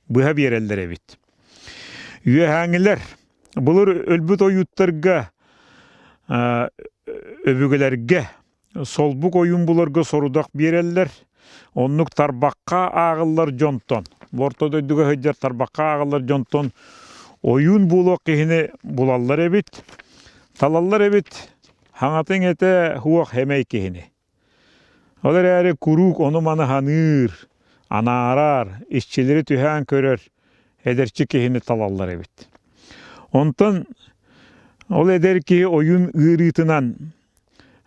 быһа биэрэллэр эбит. Үөһээҥилэр былыр өлбүт ойууттарга өбүгэлэргэ солбук ойуун буларга сорудах биэрэллэр. Оннук тарбахха ааҕыллар дьонтон, бу орто дойдуга сылдьар тарбахха ааҕыллар дьонтон ойуун буолуох киһини булаллар эбит, талаллар эбит, хаҥатыҥ этэ суох хэмэй киһини. Ол эрээри куруук ону-маны саныыр, анаарар, иччилэри түһээн көрөр эдэрчи киһини талаллар эбит. Онтон ол эдэр киһи ойуун ыарыытынан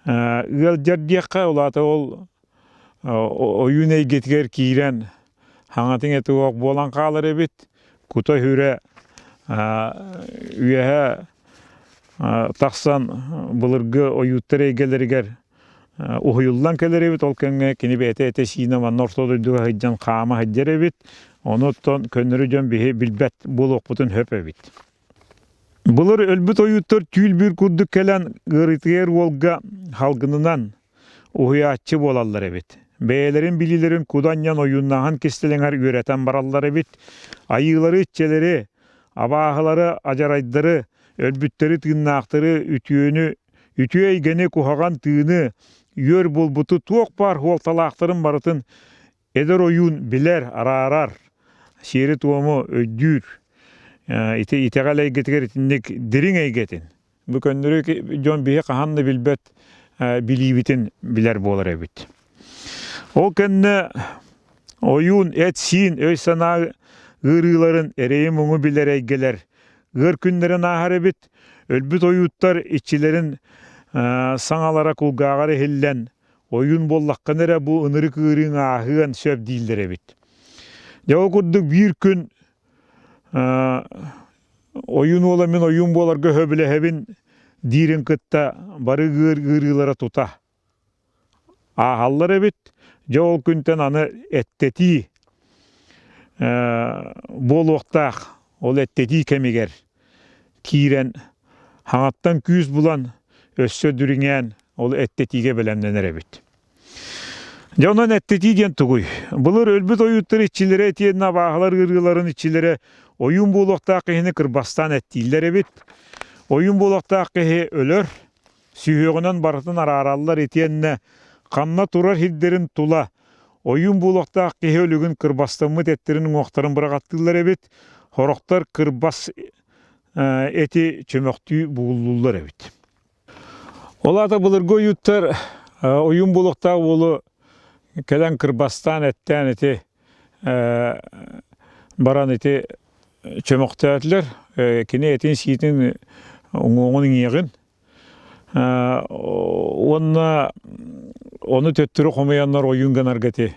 ыалдьар диэххэ, ол аата ол ойуун эйгэтигэр киирэн хаҥатын этэ буолан хаалар эбит, кута-сүрэ үөһэ тахсан былыргы ойууттар эйгэлэригэр уһуйуллан кэлэр эбит. Ол кэмҥэ кини бэйэтэ этэ-сиинэ манна орто дойдуга сылдьан хаама сылдьар эбит. Ону оттон көннөрү дьон биһи билбэт буолуохпутун сөп эбит. Былыр өлбүт ойууттар түүл-бүүр курдук кэлэн ыарытыйар уолга халгынынан уһуйааччы буолаллар эбит. Бэйэлэрин билиилэрин куду анньан ойууннааһын кистэлэҥэр үөрэтэн бараллар эбит. Айыылары, иччэлэри, абааһылары, адьарайдары, өлбүттэри, тыыннаахтары, үтүөнү, үтүө эйгэни, куһаҕан тыыны, үөр буолбуту туох баар суолталаахтарын барытын эдэр ойуун билэр, араарар, сиэри-туому өйдүүр. Ити итэҕэл эйгэтигэр итинник дириҥ эйгэтин Бу көннөрү дьон биһи хаһан да билбэт билиибитин билэр буолар эбит. Ол кэннэ ойуун эт-сиин, өй-санаа ыарыыларын, эрэйи-муҥу билэр эйгэлэр ыар күннэрин ааһар эбит. Өлбүт ойууттар иччилэрин саҥалара кулгааҕар иһиллэн, ойуун буоллаххына эрэ бу ынырык ыарыыҥ ааһыан сөп дииллэр эбит. Дьэ ол курдук биир күн Ойуун уола мин ойуун буоларга сөбүлэһэбин диирин кытта бары ыар ыарыылара тута ааһаллар эбит. Дьэ ол күнтэн аны эттэтии буолуохтаах. Ол эттэтии кэмигэр киирэн хаҥаттан күүс булан өссө дириҥээн ол эттэтиигэ бэлэмнэнэр эбит. Дьэ онон эттэтии диэн тугуй? Былыр өлбүт ойууттар иччилэрэ итиэннэ абааһылар ыарыыларын иччилэрэ ойуун буолуохтаах киһини кырбастаан эттииллэр эбит. Ойуун буолуохтаах киһи өлөр, сүһүөҕүнэн барытын араараллар итиэннэ ханна турар сирдэрин тула ойуун буолуохтаах киһи өлүгүн кырбастаммыт эттэрин уҥуохтарын быраҕаттыыллар эбит. Сорохтор кырбас эти чөмөхтүү бугуллууллар эбит. Ол аата былыргы ойууттар ойуун буолуохтаах уолу кэлэн кырбастаан эттээн ити баран ити чөмөхтөөтүлэр. Кини этин-сиитин уҥуоҕун иҥиэҕин уонна ону төттөрү хомуйаннар ойуун гынарга ити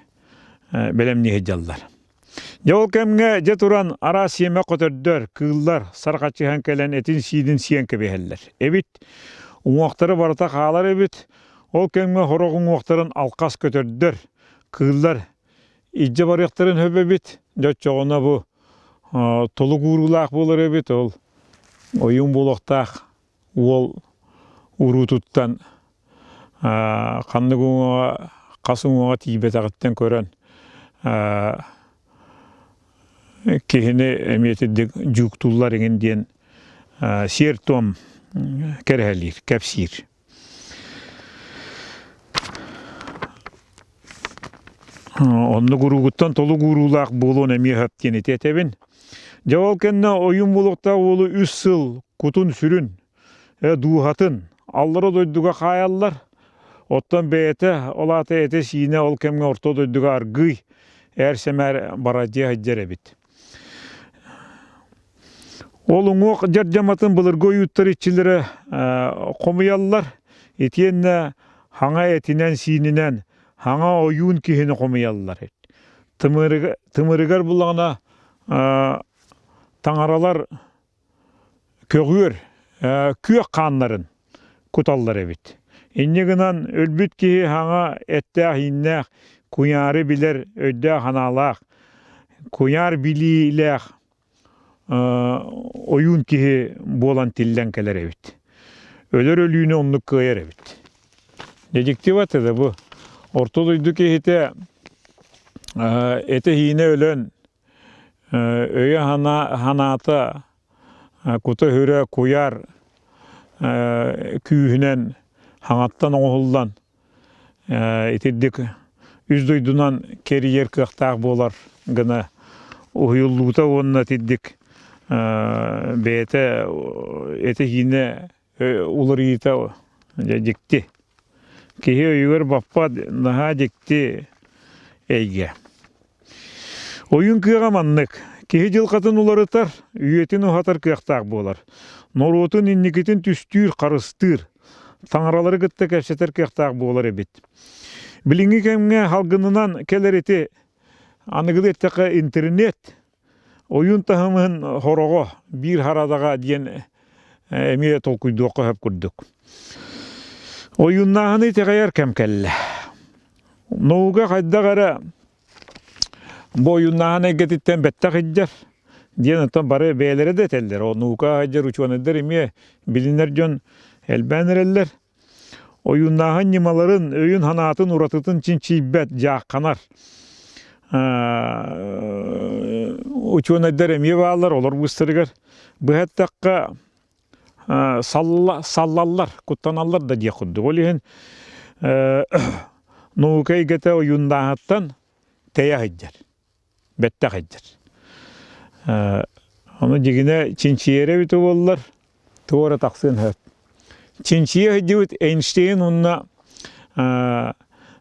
бэлэмнии сылдьаллар. Дьэ ол кэмҥэ дьэ туран араас сиэмэх көтөрдөр, кыыллар сарҕаччыһан кэлэн этин-сиинин сиэн кэбиһэллэр эбит. Уҥуохтара барыта хаалар эбит. Ол кэмҥэ сорох уҥуохтарын алхас көтөрдөр, кыыллар илдьэ барыахтарын сөп эбит. Дьэ оччоҕуна бу толук ууруулаах буолар эбит. Ол ойуун буолуохтаах уол уруутуттан ханнык уҥуоҕа хас уҥуоҕа тиийбэтэҕиттэн көрөн киһини эмиэ итинник дьууктууллар иҥин диэн сиэр-туом кэрэһэлиир, кэпсиир. Оннук уруугуттан толук ууруулаах буолуон эмиэ сөп диэн ити этэбин. Дьэ ол кэннэ ойуун буолуохтаах уолу үс сыл кутун-сүрүн, дууһатын аллара дойдуга хаайаллар. Оттон бэйэтэ, ол аата этэ-сиинэ ол кэмҥэ орто дойдуга аргыый, ээр-сэмээр барадьыа сылдьар эбит. Ол уҥуох дьардьаматын былыргы ойууттар иччилэрэ хомуйаллар, итиэннэ хаҥа этинэн-сиининэн хаҥа ойуун киһини хомуйаллар. Тымырыгар буллаҕына таҥаралар көҕүөр, күөх хааннарын куталлар эбит. Инньэ гынан өлбүт киһи хаҥа эттээх-ииннээх, куйаары билэр өйдөөх-санаалаах, куйаар билиилээх ойуун киһи буолан тиллэн кэлэр эбит. Өлөр өлүүнү оннук кыайар эбит. Дьиктибат да бу. Орто дойду киһитэ этэ-иинэ өлөн өйө-санаата кута-сүрэ куйаар күүһүнэн хаҥаттан оҥоһуллан итирдик үс дойдунан кэрийэр кыахтаах буолар гына уһуйуллуута уонна итирдик бэйэтэ этэ-сиинэ уларыйыыта дьэ дьикти. Киһи өйүгэр баппат наһаа дьикти эйгэ. Ойуун кыаҕа маннык. Киһи дьылҕатын уларытар, үйэтин уһатар кыахтаах буолар. Норуотун инникитин түстүүр, харыстыыр, таҥаралары кытта кэпсэтэр кыахтаах буолар эбит. Билиҥҥи кэмҥэ салгынынан кэлэр ити аныгылыы эттэххэ интернет Ойуун таһымын хороҕо биир харадаҕа диэн эмиэ толкуйдуохха сөп курдук. Ойууннааһыны итэҕэйэр кэм кэллэ. Наука хайдах эрэ бу ойууннааһын эйгэтиттэн бэттэх илдьэр диэн оттон бары бэйэлэрэ да этэллэр. Ол наука сылдьар учуонайдар эмиэ билинэр дьон элбээн эрэллэр. Ойууннааһын ньымаларын, өйүн-санаатын уратытын чинчийбэт, дьаахханар. Учуонайдар эмиэ бааллар, олор быыстарыгар. Быһа эттэххэ, саллаллар, куттаналлар да диэх курдук. Ол иһин наука эйгэтэ ойууннааһыттан тэйэ сылдьар. бэттэх сылдьар. Ону дьигинэ чинчийэрэ эбитэ буоллар, туора тахсыан сөп. Чинчийэ сылдьыбыт Эйнштейн уонна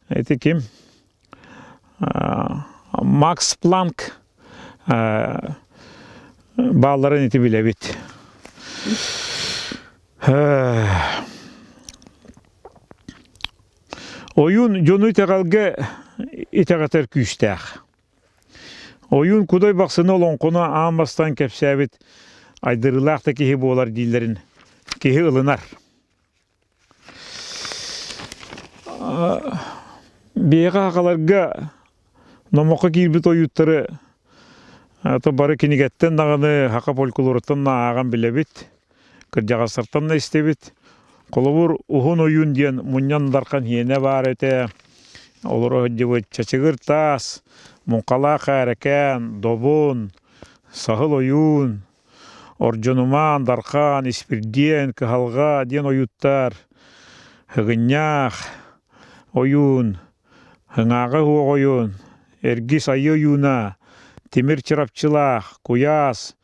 ити ким Макс Планк баалларын ити билэбит. Ойуун дьону итэҕэлгэ итэҕэтэр күүстээх. Ойуун Кудай Бахсыны олоҥхону аан бастаан кэпсээбит айдарыылаах да киһи буолар дииллэрин киһи ылынар. Биһиэхэ сахаларга номоххо киирбит ойууттары бары кинигэттэн даҕаны саха фольклоруттан да ааҕан билэбит. Кырдьаҕастартан да истэбит. Холобур, Уһун Ойуун диэн Мунньан Дархан иэнэ баар этэ. Олоро сылдьыбыт Чачыгыр Таас, Муҥхалаах Ээрэкээн, Добун, Саһыл Ойуун, Ордьонумаан, Дархан, Испирдиэн, Кыһалҕа диэн ойууттар, Һыгынньаах Ойуун, Ыҥааҕы уоҕойун, Эргис Айыы ойууна, Тимир Чырапчылаах, Куйаас,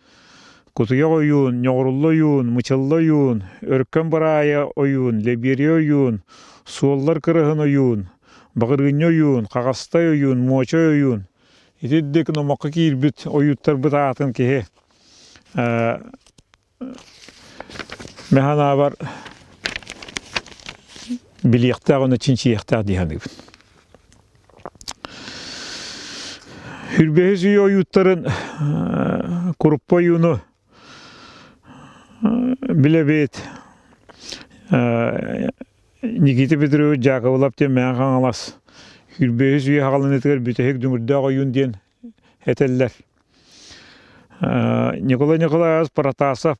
Кутуйах ойуун, Ньоҕурулла ойуун, Мычылла ойуун, Өркөн Быраайа ойуун, Лэбиэрийэ ойуун, Суоллар Кырыһын ойуун, Баҕырыынньа ойуун, Хаҕастай ойуун, Муочай ойуун. Итирдик номоххо киирбит ойууттарбыт аатын киһи Мин санаабар билиэхтээх уонна чинчийиэхтээх дии саныыбын. Хүрбэһис үйэ ойууттарын куруппа ойууну билэбит. Никита Петрович Дьаакыбылап диэн Мэҥэ Хаҥалас Хүрбэһис үйэ хаҕаланыытыгар бүтэһик дүҥүрдээх ойуун диэн этэллэр. Николай Николаевич Протасов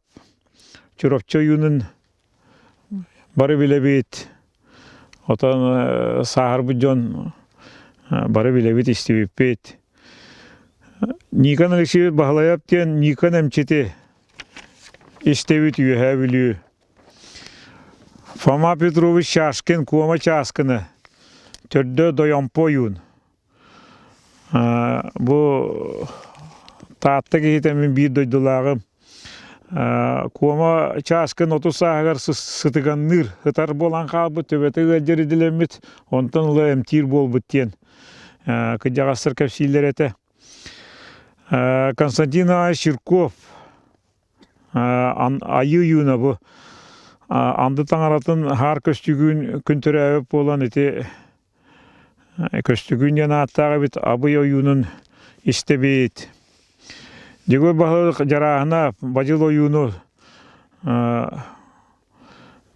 Чурапчы ойуунун бары билэбит. Отон сааһырбыт дьон бары билэбит, истибиппит. Никон Алексеевич Баһылайап диэн Никон эмчити истэбит Үөһээ Бүлүү. Фома Петрович Чашкин Куома Чааскыны төрдө Дойомпо ойуун. Бу Таатта киһитэ мин биир дойдулааҕым. Куома чааскын 30 сааһыгар сытыганныыр, ытар буолан хаалбыт, төбөтө ыалдьар идэлэммит, онтон ыла эмтиир буолбут диэн кырдьаҕастар кэпсииллэр этэ. Константин Иванович Чирков Айыы Ойууна бу анды таҥаратын хаар көстүгүүн күн төрөөбүт буолан ити Көстүгүүн диэн ааттаах эбит Абый ойуунун истэбит. Дьөгүөр баһылык Дьарааһына Бадьыл ойууну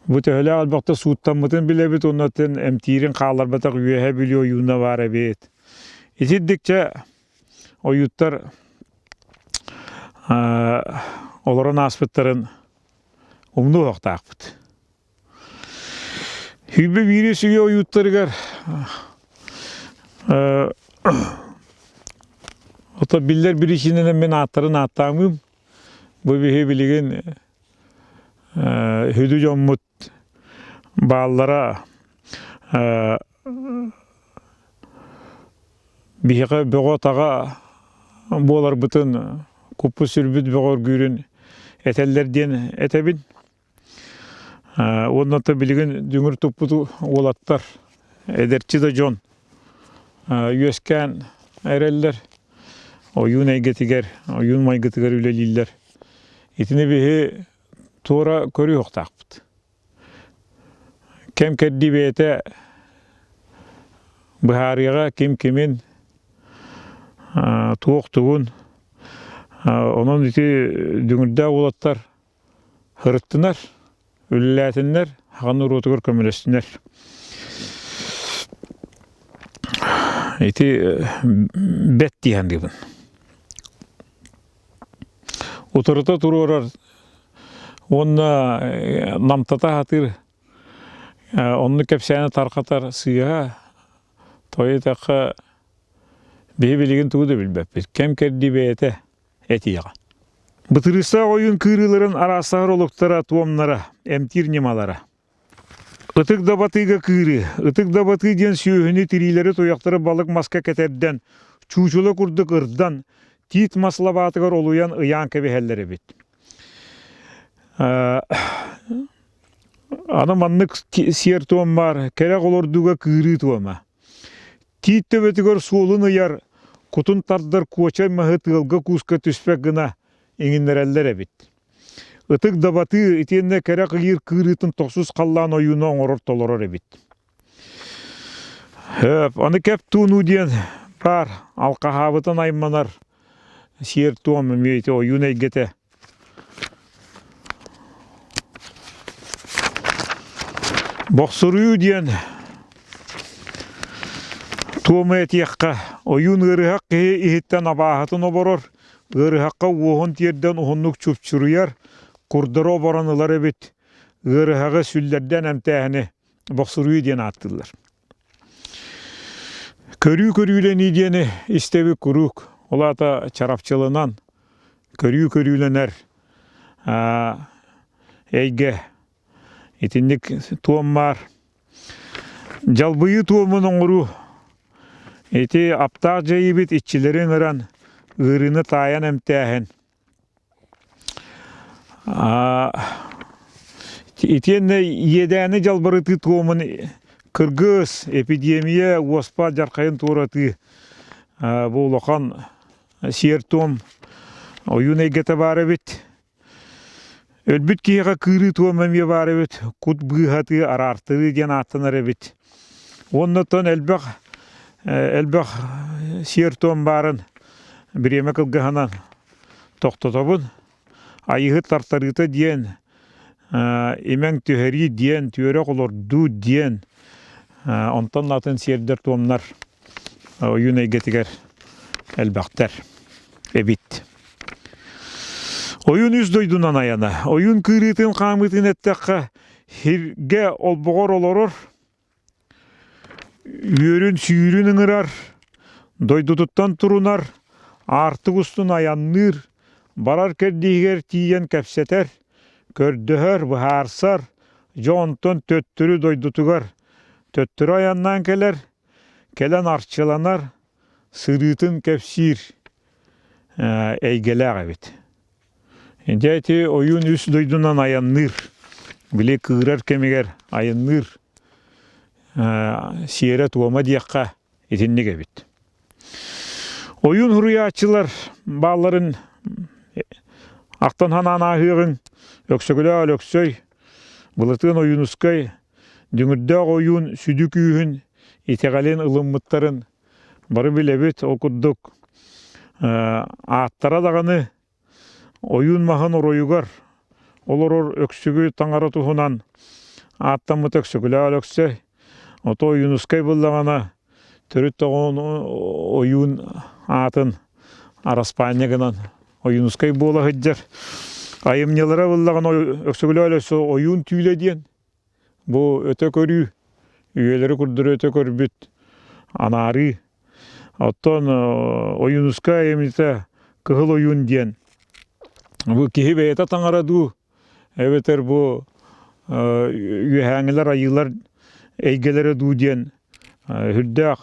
бу төһөлөөх элбэхтэ сууттаммытын билэбит уонна эмтиирин хаалларбатах Үөһээ Бүлүү ойууна баар эбит. Итирдикчэ ойууттар олорон ааспыттарын умнуохтаахпыт. 21 үйэ ойууттарыгар ото биллэр биричиинэнэн мин ааттарын ааттаамыым. Бу биһи билигин сүдү дьоммут бааллара биһиэхэ бөҕө-таҕа буоларбытын, куппут-сүрбүт бөҕөргүүрүн этэллэр диэн этэбин. Уонна то билигин дүҥүр туппут уолаттар, эдэрчи да дьон үөскээн эрэллэр. Ойуун эйгэтигэр, ойуун майгытыгар үлэлииллэр. Итини биһи туора көрүөхтаахпыт. Кэм кэрдии бэйэтэ быһаарыаҕа ким кимин, туох тугун. Онон ити дүҥүрдээх уолаттар Ырыттынар, үлэлээтиннэр, аҕа норуотугар көмөлөстүнэр. Ити бэт дии саныыбын. Утарыта туруорар уонна намтата сатыыр, оннук кэпсээни тарҕатар сыыһа, тоҕо диэтэххэ, биһи билигин тугу да билбэппит. Кэм-кэрдии бэйэтэ этиэҕэ. Бытырыыстаах ойуун кыырыыларын араастаһар олуктара, туомнара, эмтиир ньымалара. Ытык дабатыыга кыырыы. Ытык дабатыы диэн сүөһүнү, тириилэри, туйахтары балык маска кэтэрдэн, чуучула курдук ырдан, тиит мас лабаатыгар олуйан ыйаан кэбиһэллэр эбит. Аны маннык сиэр-туом баар, кэрэх олордууга кыырыы туома. Тиит төбөтүгэр суолун ыйар, кутун тардар куочай маһы тыалга-кууска түспэт гына иҥиннэрэллэр эбит. Ытык дабатыы итиэннэ кэрэх ыйыыр кыырыытын тохсус халлаан ойууну оҥорор толорор эбит. Аны кэп туунуу диэн баар алкаһаабытын айманар сиэр-туом эмиэ ити ойуун эйгэтэ Бохсуруйуу диэн туому этиэххэ, ойуун ыарыһах киһи иһиттэн абааһытын оборор, ыарыһахха уоһун тиэрдэн уһуннук чупчуруйар, курдары оборон ылар эбит, ыарыһаҕы сүллэрдээн эмтээһини бохсуруйуу диэн ааттыыллар. Көрүү көрүүлэнии диэни истэбит куруук, ол аата чарапчыланан көрүү көрүүлэнэр эйгэ. Итинник туом баар. Дьалбыйыы туомун оҥоруу ити аптаах дьайыыбыт иччилэри ыҥыран ыарыыны таайан эмтээһин. Итиэннэ иэдээни дьалбарытыы туомун кыргыс, эпидемия, уоспа дьархайын туоратыы бу улахан сиэр-туом ойуун эйгэтэ баар эбит. Өлбүт киһиэхэ кыырыы туом эмиэ баар эбит, кут быыһатыы, араартарыы диэн ааттанар эбит. Уонна оттон элбэх элбэх сиэр-туом баарын бириэмэ кылгаһынан тохтотобун. Айыыһыт тартарыыта диэн, имэҥ түһэрии диэн, түөрэх олордуу диэн, онтон атын сиэрдэр-туомнар ойуун эйгэтигэр элбэхтэр эбит. Ойуун үс дойдунан айана. Ойуун кыырыытын хаамыытын эттэххэ, сиргэ олбоҕор олорор, үөрүн-сүүрүн ыҥырар, дойдутуттан турунар, аартык устун айанныыр, барар кэрдииһигэр тиийэн кэпсэтэр, көрдөһөр, быһаарсар, дьэ онтон төттөрү дойдутугар төттөрү айаннаан кэлэр, кэлэн арчыланар, сырыытын кэпсиир эйгэлээх эбит. Дьэ ити ойуун үс дойдунан айанныыр, били кыырар кэмигэр айанныыр сиэрэ-туома диэххэ итинник эбит. Ойуун суруйааччылар баалларын ахтан санаан ааһыаҕыҥ Өксөкүлээх Өлөксөй, Былатыан Ойуунускай, Дүҥүрдээх ойуун сүдү күүһүн, итэҕэлин ылыммыттарын бары билэбит. Ол курдук ааттара даҕаны Ойуун маһын оройугар олорор Өксүгү таҥара туһунан ааттаммыт Өксөкүлээх Өлөксөй, ото Ойуунускай буллаҕына төрүт тоҕон ойуун аатын араспаанньа гынан Ойуунускай буола сылдьар. Айымньылара буллаҕына Өксөкүлээх Өлөксөй Ойуун түүлэ диэн бу өтө көрүү, үйэлэри курдук өтө көрбүт анаарыы. Оттон Ойуунускай айымньыта Кыһыл ойуун диэн бу киһи бэйэтэ таҥара дуу, эбэтэр бу үөһээҥҥилэр айыылар эйгэлэрэ дуу диэн үрдээх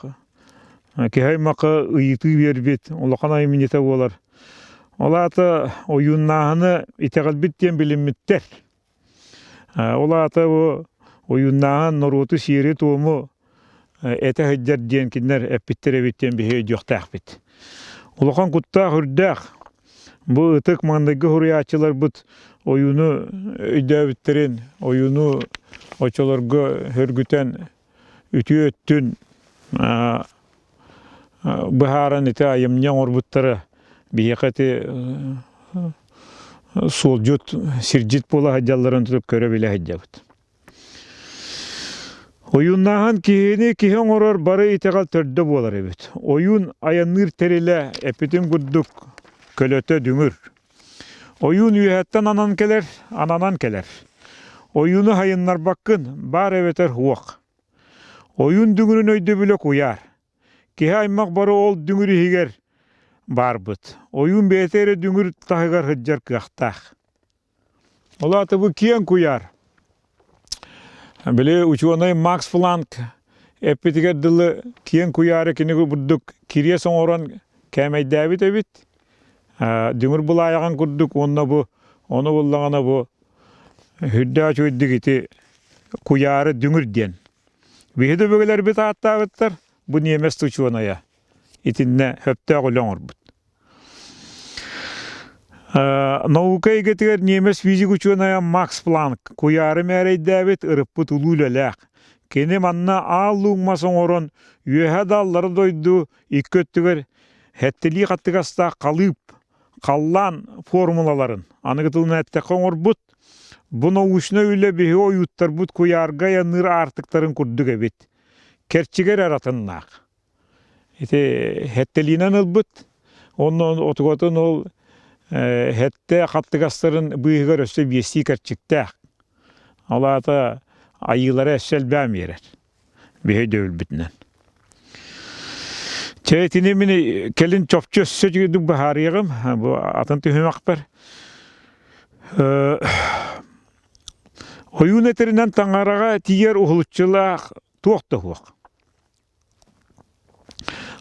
киһи аймахха ыйытыы биэрбит улахан айымньыта буолар. Ол аата ойууннааһыны итэҕэлбит диэн билиммиттэр. Ол аата бу ойууннааһын норуоту сиэри-туому этэ сылдьар диэн кинилэр эппиттэр эбит диэн биһиги өйдүөхтээхпит. Улахан куттаах үрдээх бу ытык маҥнайгы суруйааччыларбыт ойууну өйдөөбүттэрин, ойууну оччолорго сөргүтэн үтүө өттүн быһааран ити айымньы оҥорбуттара биһиэхэ ити суолдьут, сирдьит буола сылдьалларын тутуп көрө-билэ сылдьабыт. Ойууннааһын киһини киһи оҥорор бары итэҕэл төрдө буолар эбит. Ойуун айанныыр тэрилэ эппитим курдук көлөтө дүҥүр. Ойуун үөһэттэн анан кэлэр, ананан кэлэр. Ойууну хайыннарбаккын, баар эбэтэр уох. Ойуун дүҥүрүн өйдөбүлэ куйаар. Киһи аймах бары ол дүҥүр иһигэр баарбыт. Ойуун бэйэтэ эрэ дүҥүр таһыгар сылдьар кыахтаах. Ол аата бу киэҥ куйаар. Били учуонай Макс Планк эппитигэр дылы киэҥ куйаары кини курдук кириэс оҥорон кээмэйдээбит эбит. Дүҥүр былаайаҕын курдук уонна бу ону буллаҕына бу үрдээх үчүгэйдик ити куйаары дүҥүр диэн. Биһи да өбүгэлэрбит ааттаабыттар, бу ньиэмэс учуонайа итиннэ сөптөөх үлэ оҥорбут. Наука эйгэтигэр ньиэмэс физик учуонайа Макс Планк куйаары мээрэйдээбит ырыппыт улуу үлэлээх. Кини манна аал луук мас оҥорон үөһэ да аллара дойду икки өттүгэр сэттэлии хаттыгастаах халыып, халлаан формулаларын аныгы тылынан эттэххэ оҥорбут. Бу научнай үлэ биһиги ойууттарбыт куйаарга айанныыр аартыктарын курдук эбит. Кэрчигэр эрэ атыннаах. Ити сэттэлиинэн ылбыт, онно отугатын ол сэттэ хаттыгастарын быыһыгар өссө биэстии кэрчиктээх. Ол аата айыылара өссө элбээн биэрэр. Биһи өйдөбүлбүтүнэн. Чэ итини мин кэлин чопчу өссө үчүгэйдик быһаарыаҕым бу атын түһүмэхпэр. Ойуун этэринэн таҥараҕа тиийэр уһулуччулаах туох да суох.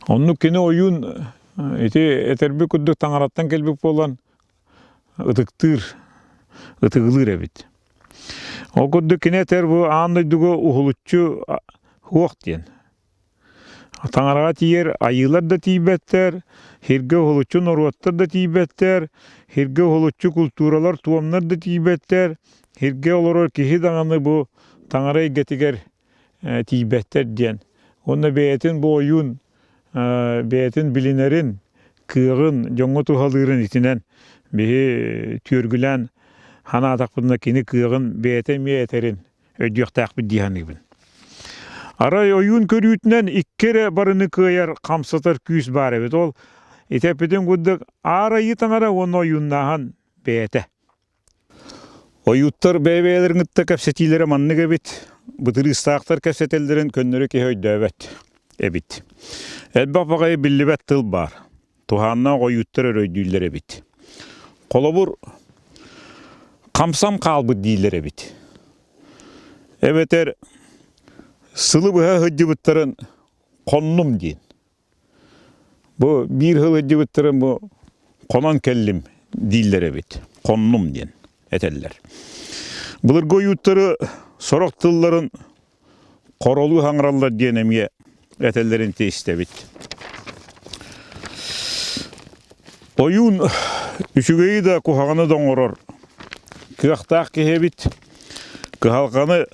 Оннук кини ойуун ити этэрбит курдук таҥараттан кэлбит буолан ытыктыыр, ытыгылыыр эбит. Ол курдук кини этэр бу аан дойдуга уһулуччу суох диэн. Таҥараҕа тиийэр айыылар да тиийбэттэр, сиргэ уһулуччу норуоттар да тиийбэттэр, сиргэ уһулуччу култууралар, туомнар да тиийбэттэр, сиргэ олорор киһи даҕаны бу таҥара эйгэтигэр тиийбэттэр диэн. Уонна бэйэтин бу ойуун бэйэтин билинэрин, кыаҕын, дьоҥҥо туһалыырын итинэн биһи түөргүлээн санаатахпытына кини кыаҕын бэйэтэ эмиэ этэрин өйдүөхтээхпит дии саныыбын. Арай ойуун көрүүтүнэн икки эрэ барыны кыайар хамсатар күүс баар эбит. Ол ити эппитим курдук Аар Айыы Таҥара уонна ойууннааһын бэйэтэ. Ойууттар бэйэ-бэйэлэрин кытта кэпсэтиилэрэ маннык эбит, бытырыыстаахтар кэпсэтэллэрин көннөрү киһи өйдөөбөт эбит. Элбэх баҕайы биллибэт тыл баар, туһааннаах ойууттар эрэ өйдүүллэр эбит. Холобур, хамсам хаалбыт дииллэр эбит. Эбэтэр сылы быһа сылдьыбыттарын хоннум диэн. Бу биир сыл илдьибиттэрин бу хонон кэллим дииллэр эбит. хоннум диэн этэллэр. Былыргы ойууттары сорох тылларын хоролуу хаҥыраллар диэн эмиэ этэллэрин истэбит. Ойуун үчүгэйи да куһаҕаны да оҥорор кыахтаах киһи эбит. Кыһалҕаны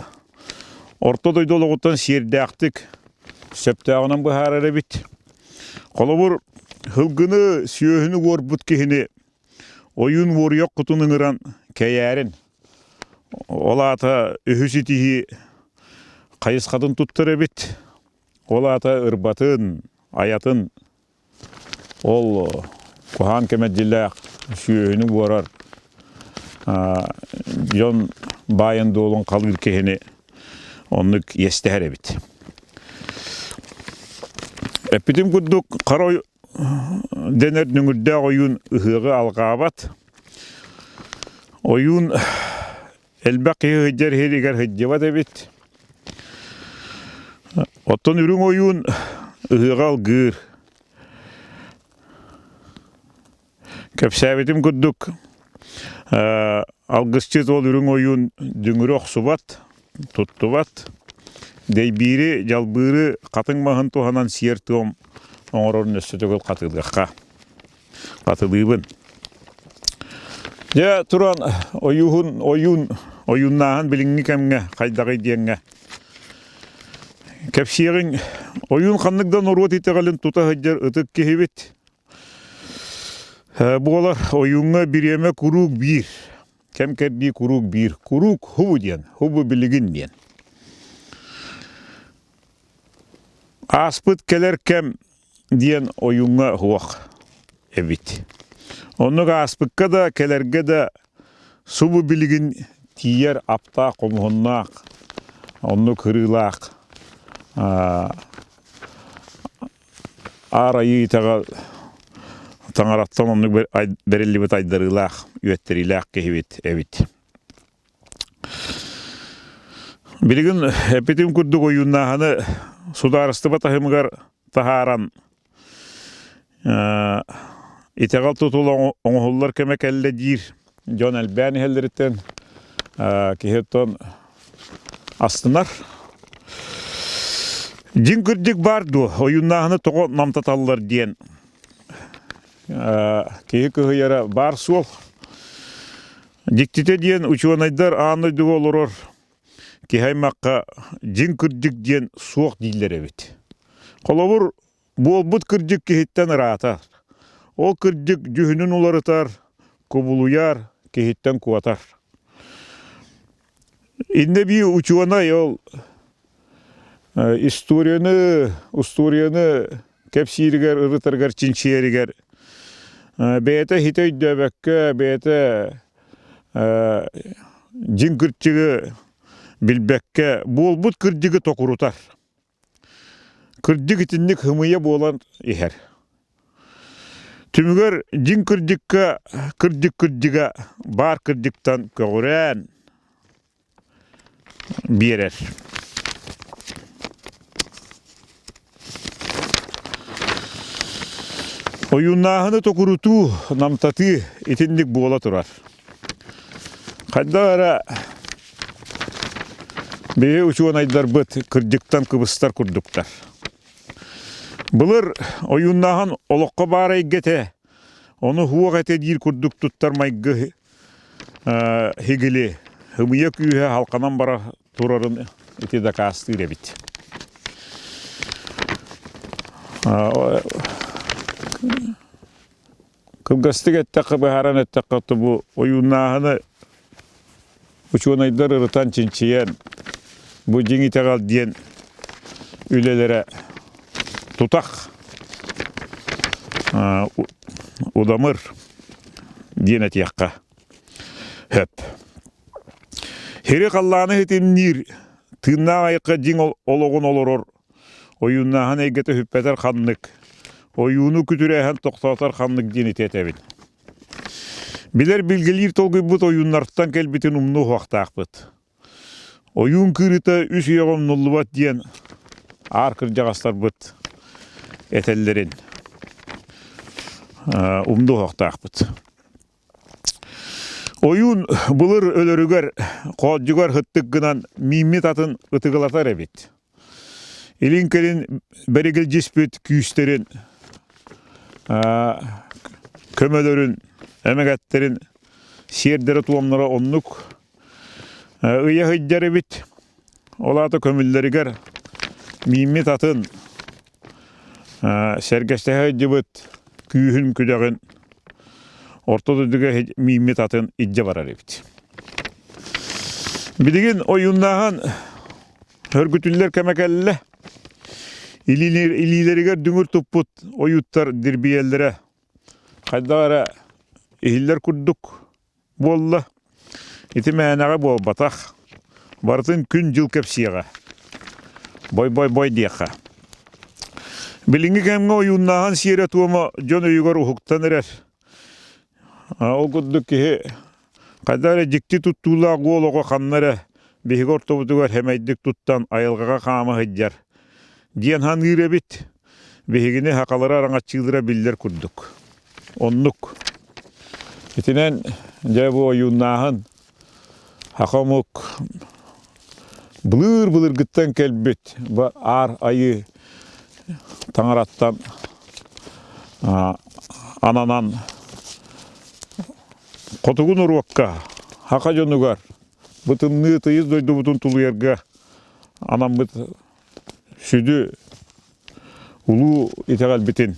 орто дойду олоҕуттан сиэрдээхтик сөптөөҕүнэн быһаарар эбит. Холобур, һылгыны, сүөһүнү уорбут киһини ойуун уоруйах кутун ыҥыран кэйээрин, ол аата үһүс итиһии хайысхатын туттар эбит. Ол аата ырбатын, айатын ол куһаан кэмэлдьилээх сүөһүнү уорар дьон баайын-дуолун халыыр киһини оннук иэстэһэр эбит. Эппитим курдук, хара дэнэр нүҥүрдээх ойуун ыһыаҕы алҕаабат. Ойуун элбэх киһи сылдьар иһигэр сылдьыбат эбит. Оттон үрүҥ ойуун ыһыаҕы алгыыр. Кэпсээбитим курдук, алгысчыт ол үрүҥ ойуун дүҥүрү охсубат, туттубат. Дэйбиири, дьалбыыры хатыҥ маһын туһанан сиэр-туом оҥорорун өссө төгүл хатылыахха. Хатылыыбын. Дьэ, туран ойуун, ойуун, ойууннааһын билиҥҥи кэмҥэ хайдаҕый диэҥҥэ кэпсиэҕиҥ. Ойуун ханнык да норуот итэҕэлин тута сылдьар ытык киһибит. Буолар ойууҥҥа бириэмэ куруук биир, кэм-кэрдии куруук биир, куруук хубу диэн, хубу билигин диэн. Ааспыт кэлэр кэм диэн ойууҥҥа суох эбит. Оннук ааспыкка да, кэлэргэ да субу билигин тиийэр аптаах, хомуһуннаах, оннук ырыылаах Аар Айыы итэҕэл таҥараттан оннук бэриллибит айдарыылаах, үөттэриилээх киһибит эбит. Билигин эппитим курдук ойууннааһыны судаарыстыба таһымыгар таһааран итэҕэл тутула оҥоһуллар кэмэ кэллэ диир дьон элбээн иһэллэриттэн киһи оттон астынар. Дьиҥ кырдьык баар дуо? Ойууннааһыны тоҕо намтаталлар диэн киһи кыһыйара баар суол. Дьиктитэ диэн учуонайдар аан дойдуга олорор киһи аймахха дьиҥ кырдьык диэн суох дииллэр эбит. Холобур, Буолбут кырдьык киһиттэн ыраатар. Ол кырдьык дьүһүнүн уларытар, кубулуйар, киһиттэн куотар. Иннэ бии учуонай ол историяны, устуоруйаны кэпсииригэр, ырытарыгар, чинчийэригэр бэйэтэ хитэ өйдөөбөккө, бэйэтэ дьиҥ кырдьыгы билбэккэ, буолбут кырдьыгы токурутар. Кырдьык итинник һымыйа буолан иһэр. Түмүгэр дьиҥ кырдьыкка кырдьык кырдьыга баар кырдьыктан көҕүрээн биэрэр. Ойууннааһыны токурутуу, намтатыы итинник буола турар. Хайдах эрэ биһи учуонайдарбыт кырдьыктан кыбыстар курдуктар. Былыр ойууннааһын олоххо баар эйгэтэ, ону һуох этэ диир курдук туттар майгы һигили, һымыйа күүһэ халканан бара турарын ити дакаастыыр эбит. Кылгастык эттэххэ, быһааран эттэххэ, бу ойууннааһыны учуонайдар ырытан чинчийэн, бу дьиҥ итэҕэл диэн үлэлэрэ тутах, удамыр диэн этиэххэ сөп. Сири халлааны ситимниир, тыыннаах айыкка дьиҥ олоҕун олорор Ойууннааһын эйгэтэ сүппэтэр ханнык, ойууну күтүрээһин тохтоотор ханнык диэн ити этэбин. Билэр билгэлиир толкуйбут ойууннартан кэлбитин умнуо уһуохтаахпыт. Ойуун кыырыта үс үйэҕэ умнуллубат диэн аар кырдьаҕастарбыт этэллэрин умнуо уһуохтаахпыт. Ойуун былыр өлөрүгэр хоодьугар һыттык гынан мииммит атын ытыгылатар эбит. Илин-кэлин бэригилдьиспит күүстэрин, көмөлөрүн, эмэгэттэрин сиэрдэрэ-туомнара оннук ыйа сылдьар эбит. Ол аата көмүллэригэр мииммит атын сэргэстэһэ сылдьыбыт күүһүн-күдэҕин орто дойдуга мииммит атын илдьэ барар эбит. Билигин ойууннааһын Өргүтүллэр кэмэ кэллэ. Илиилэригэр дүҥүр туппут ойууттар дирбийэллэрэ хайдах эрэ иһиллэр курдук буолла. Ити мээнэҕэ буолбатах. Барытын күн-дьыл кэпсиэҕэ. Бой-бой-бой диэххэ. Билиҥҥи кэмҥэ ойууннааһын сиэрэ-туома дьон өйүгэр уһуктан эрэр. Ол курдук киһи Хайдах эрэ дьикти туттуулаах уол оҕо ханна эрэ биһиги ортобутугар сэмэйдик туттан айылҕаҕа хаама сылдьар диэн саныыр эбит. Биһигини сахалары араҥаччыылара биллэр курдук. Оннук. Итинэн дьэ бу ойууннааһын саха омук былыр-былыргыттан кэлбит аар айыы таҥараттан ананан Хотугу норуокка, саха дьонугар бу тымныы тыйыс дойдубутун тулуйарга анаммыт сүдү улуу итэҕэлбитин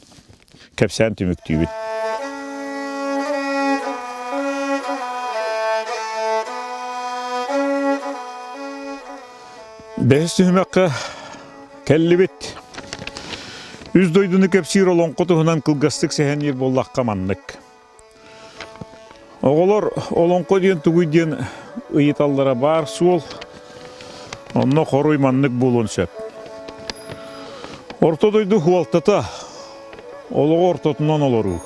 кэпсээн түмүктүүбүт. Бэһис түһүмэххэ кэллибит. Үс дойдуну кэпсиир олоҥхо туһунан кылгастык сэһэнниир буоллахха маннык. Оҕолор олоҥхо диэн тугуй диэн ыйыталлара баар суол. Онно хоруй маннык буолуон сөп. Орто дойду хуолтата олоҕу ортотунан олоруу.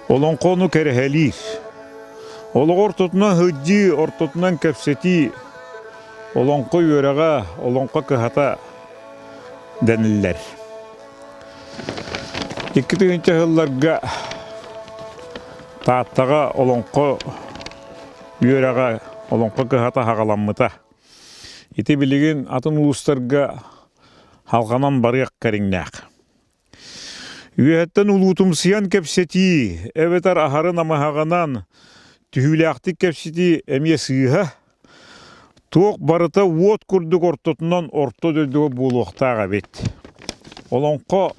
Олоҥхону кэрэһэлиир. Олоҕу ортотунан сылдьыы, ортотунан кэпсэтии, олоҥхо үөрэҕэ, олоҥхо кыһата дэниллэр. 2000 сылларга Тааттаҕа олоҥхо үөрэҕэ, олоҥхо кыһата саҕаламмыта. Ити билигин атын улуустарга халҕанан барыах кэриҥнээх. Үөһэттэн улуутумсуйан кэпсэтии эбэтэр аһары намыһаҕынан түһүүлээхтик кэпсэтии эмиэ сыыһа. Туох барыта уот курдук ортотунан орто дойдуга буолуохтаах эбит. Олоҥхо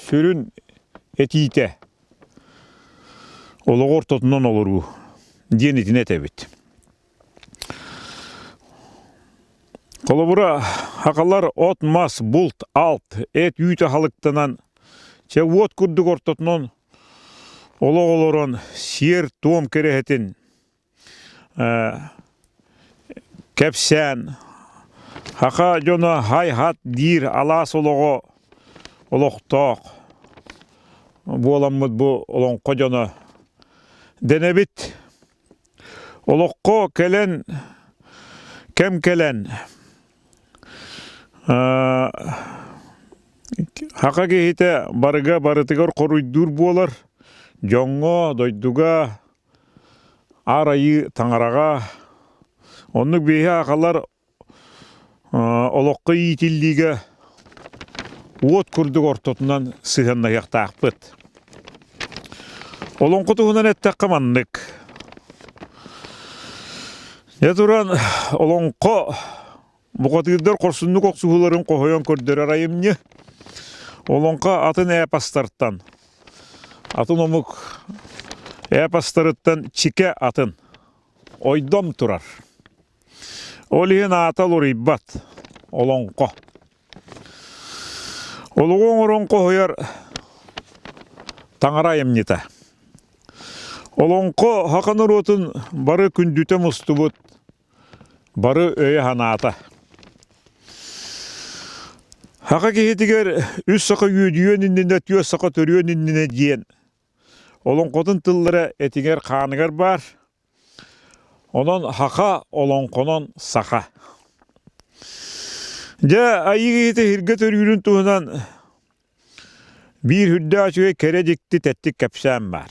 сүрүн этиитэ олоҕу ортотунан олоруу диэн итини этэбит. Холобура, сахалар от-мас, булт, алт, эт-үүт аһылыктанан, чэ уот курдук ортотунан олох олорон сиэр-туом кэрэһитин Кэпсээн Саха дьоно һай-һат диир алаас олоҕо олохтоох буоламмыт бу олоҥхо дьоно дэнэбит. Олоххо кэлэн кэм кэлэн саха киһитэ барыга барытыгар хоруйдуур буолар дьоҥҥо, дойдуга Аар Айыы Таҥараҕа оннук биһиги аахалар олоххо иитиллиигэ уот курдук ортотунан сыһыаннаһыахтаахпыт. Олоҥхо туһунан эттэххэ маннык. Дьэ туран олоҥхо бухатыырдар хорсуннук охсуһууларын хоһуйан көрдөрөр айымньы. Олоҥхо атын эпостартан, атын омук эпостарыттан чикэ атын, ойдом турар. Ол иһин аата уларыйбат олоҥхо. Олоҕу оҥорон хоһуйар таҥара айымньыта. Олоҥхо саха норуотун бары күндүтэ мустубут Бары өйө-санаата. Саха киһитигэр үс саха үөдүйүөн иннинэ, түөрт саха төрүөн иннинэ диэн олоҥхотун тыллара этигэр-хааныгар баар. Онон саха олоҥхонон саха. Дьэ, айыы киһитэ сиргэ төрүүрүн туһунан Биир үрдээх үчүгэй кэрэ дьикти тэттик кэпсээн баар.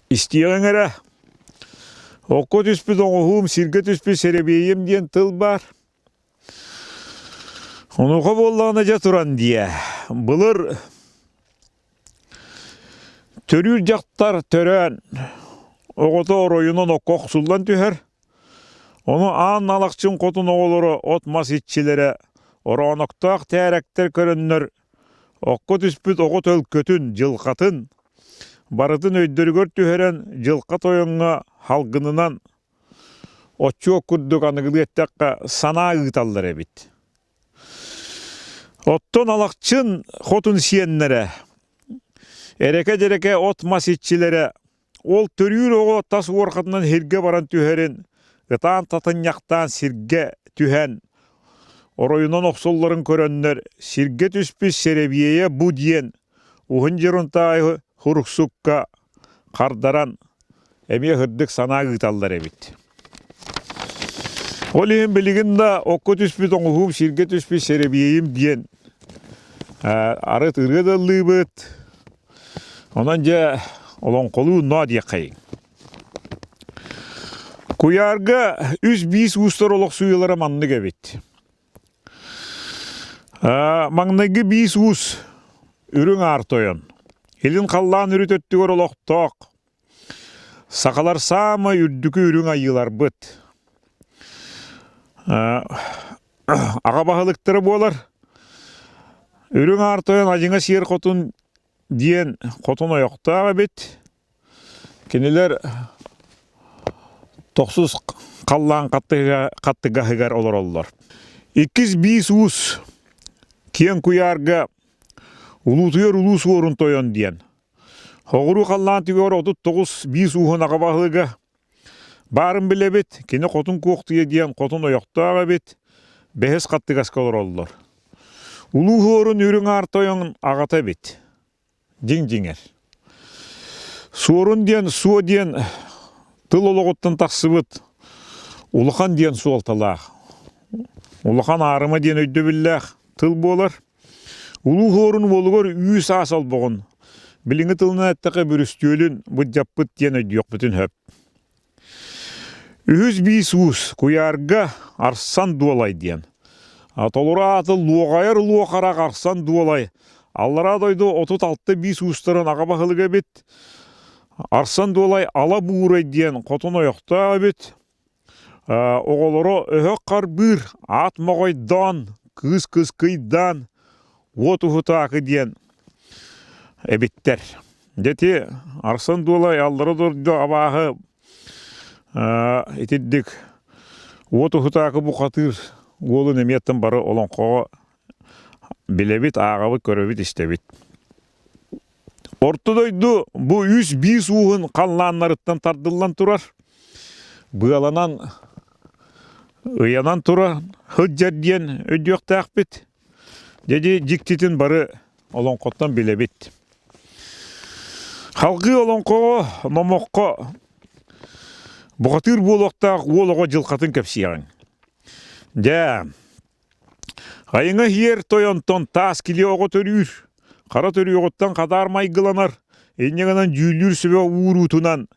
Истиэҕиҥ эрэ. Окко түспүт оҥоһуум, сиргэ түспүт сэрэбиэйим диэн тыл баар. Онуоха буоллаҕына дьэ туран диэ. Былыр төрүүр дьахтар төрөөн оҕото оройунан окко охсуллан түһэр. Ону аан Алахчын хотун оҕолоро от-мас иччилэрэ ороноктоох тээрэктэр көрөннөр окко түспүт оҕо төлкөтүн, дьылҕатын барытын өйдөрүгэр түһэрэн дьылҕа тойоҥҥо халгынынан Отчуот курдук аныгылыы эттэххэ, санаа ыыталлар эбит. Оттон Алахчын хотун сиэннэрэ, эрэкэ-дьэрэкэ от-мас иччилэрэ ол төрүүр оҕо тас уорҕатынан сиргэ баран түһэрин, ытаан татынньахтаан сиргэ түһэн, оройунан охсулларын көрөннөр, сиргэ түспүт сэрэбиэйэ бу диэн уһун Дьерунтаайы хуруксукка хардаран эмиэ сырдык санаа ыыталлар эбит. Ол иһин билигин да окко түспүт оҥоһуум сиргэ түспүт сэрэбиэйим диэн арыт ырыа да ыллыыбыт. Онон дьэ олоҥхолуу ноо диэххэйиҥ. Куйаарга үс биис уустар олохсуйуулара маннык эбит. Маҥнайгы биис уус Үрүҥ Аар Тойон. Илин халлаан үрүт өттүгэр олохтоох Сахалар саамай үрдүкү үрүҥ айыыларбыт. Аҕа баһылыктара буолар. Үрүҥ Аар Тойон Адьыҥа Сиэр Хотун диэн хотун ойохтоох эбит. Кинилэр тохсус халлаан хаттыгаһыгар олороллор. Иккис биис уус киэҥ куйаарга Улуутуйар улуу суорун тойон диэн Соҕуруу халлаан түгэҕэр 39 биис ууһун аҕа баһылыга баарын билэбит, кини Хотун Куохтуйа диэн хотун ойохтоох эбит, бэһис хаттыгаска олороллор. Улуу Суорун Үрүҥ Аар Тойон аҕата эбит, дьиҥ-дьиҥэр. Суорун диэн суо диэн тыл олоҕуттан тахсыбыт улахан диэн суолталаах, улахан аарыма диэн өйдөбүллээх тыл буолар. Улуу Суорун уолугар үүс аас олбоҕун, билиҥҥи тылынан эттэххэ бүрүстүөлүн былдьаппыт диэн өйдүөхпүтүн сөп. Үһүс биис уус куйаарга Арсан Дуолай диэн. Толору ааты Луоҕайар Луохарах Арсан Дуолай Аллараа дойду 36 биис уустарын аҕа баһылыга эбит. Арсан Дуолай Ала Буурай диэн хотун ойохтоох эбит. Оҕолоро өһөх харбыыр, аат моҕойдоон, кыыс кыскыйдаан, уот уһутаакы диэн эбиттэр. Дьэ ити Арсан Дуолай аллара дойду абааһы итирдик уот уһутаакы бухатыыр уолун эмиэттэн бары олоҥхоҕо билэбит, ааҕабыт, көрөбүт, истэбит. Орто дойду бу үс биис ууһун халлааннарыттан тардыллан турар. Быаланан ыйанан тура сылдьар диэн өйдүөхтээхпит. Дьэ дьиктитин бары олоҥхоттон билэбит. Халгыы олоҥхоҕо, номоххо бухатыыр буолуохтаах уол оҕо дьылҕатын кэпсиэҕиҥ. Дьэ, Айыҥа иһиэр тойонтон таас килиэ оҕо төрүүр, хара төрүөҕүттэн хадаар майгыланар, инньэ гынан дьүүллүүр сүбэ ууруутунан,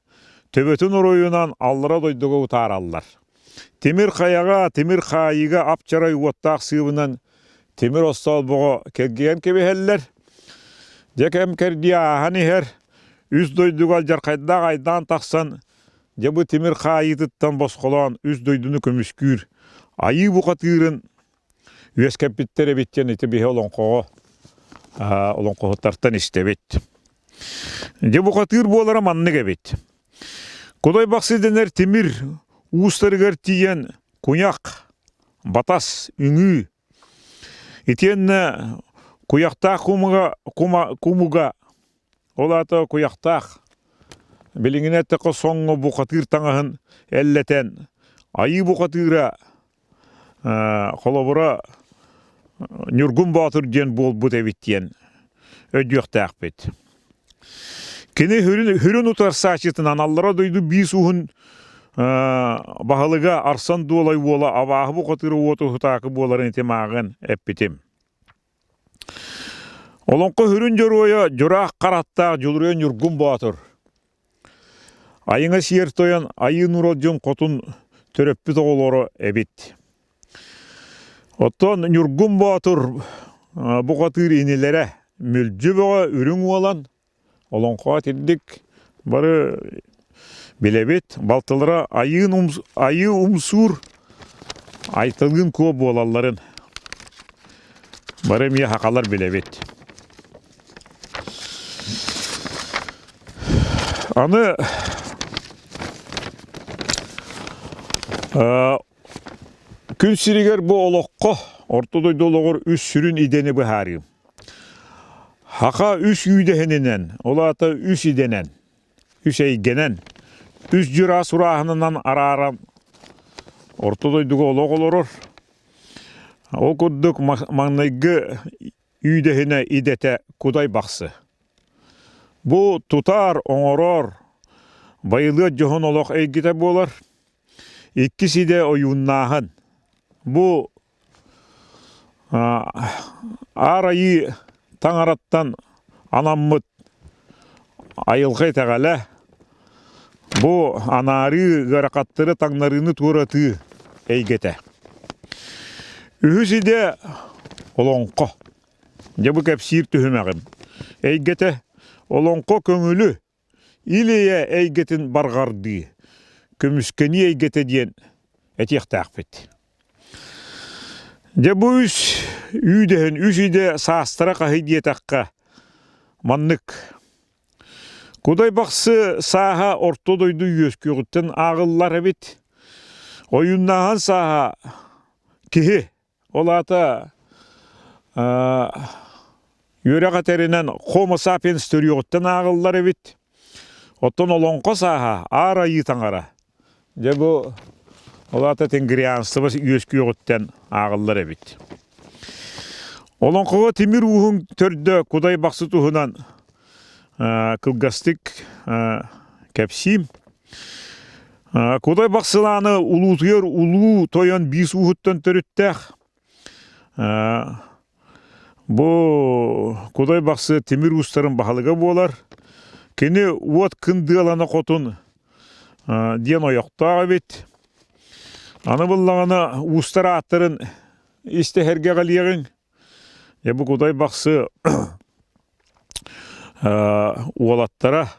төбөтүн оройунан аллара дойдуга утаараллар. Тимир хайаҕа, тимир хаайыыга ап-чарай уоттаах сыыбынан тимир остоолбоҕо кэлгийэн кэбиһэллэр. Дьэ кэм кэрдии ааһан иһэр, үс дойдуга алдьархайдаах айдаан тахсан Дьэ бу тимир хаайыытыттан босхолоон үс дойдуну көмүскүүр айыы бухатыырын үөскэппиттэр эбит диэн ити биһи олоҥхоҕо олоҥхоһуттартан истэбит. Дьэ бухатыыр буолара маннык эбит. Кудай Бахсы дэнэр тимир уустарыгар тиийэн куйах, батас, үҥүү итиэннэ куйахтаах кумуга, кума, кумуга Ол аата куйахтаах, билиҥҥинэн эттэххэ соҥҥо бухатыыр таҥаһын эллэтэн, айыы бухатыыра холобура Ньургун Боотур диэн буолбут эбит диэн өйдүөхтээхпит. Кини хүрүн, хүрүн утарсааччытынан аллара дойду биис уһун баһылыга Арсан Дуолай уола абааһы бухатыыра уоту уһутаакы буоларын ити мааҕын эппитим. Олоҥхо сүрүн дьоруойа Дьураах Хараттаах Дьулуруйа Ньургун Боотур. Айыҥа сиэр тойон Айыы Нуурал дьон хотун төрөппүт оҕолоро эбит. Оттон Ньургун Боотур бухатыыр инилэрэ Мүлдьү Бөҕө Үрүҥ Уолан олоҥхоҕо итирдик бары билэбит. Балтылара Айыы Умсуур Айталыын Куо буолалларын бары эмиэ сахалар билэбит. Аны күн сиригэр бу олоххо орто дойду олоҕор үс сүрүн идэни быһаарыым. Хаха үс үүдэһининэн, ол аата үс идэнэн, үс эйгэнэн, үс дьураа сурааһынынан арааран орто дойдуга олох олорор. Ол курдук маҥнайгы үүдэһинэ идэтэ Кудай Бахсы. Бу тутаар, оҥорор, байылыат дьоһун олох эйгитэ буолар. Иккис идэ ойууннааһын. Бу Аар Айыы таҥараттан анаммыт айылҕа итэҕэлэ. Бу анаарыы ыарахаттары таҥнарыыны туоратыы эйгэтэ. Үһүс идэ олоҥхо. Дьэ бу кэпсиир түһүмэҕим. Эйгэтэ олоҥхо көҥүлү, ил-эйэ эйгэтин барҕардыы, көмүскэнии эйгэтэ диэн этиэхтээхпит. Дьэ бу үс үүдэһин үс идэ саастара хаһый диэтэххэ маннык Кудай Бахсы сааһа орто дойду үөскүөҕүттэн ааҕыллар эбит. Ойууннааһын сааһа киһи, ол аата үөрэх этэринэн Homo sapiens төрүөҕүттэн ааҕыллар эбит. Оттон олоҥхо сааһа Аар Айыы таҥара. Дьэ бу ол аата тенгрианство үөскүөҕүттэн ааҕыллар эбит. Олоҥхоҕо тимир ууһун төрдө Кудай Бахсы туһунан кылгастык кэпсиим. Кудай Бахсылааны улуутуйар улуу тойон биис ууһуттан төрүттээх. Бу Кудай Бахсы тимир уустарын баһылыга буолар. Кини уот кындыалана хотун диэн ойохтоох эбит. Аны буллаҕына уустар ааттарын истэһэргэҕэлиэҕиҥ. Дьэ бу Кудай Бахсы уолаттара,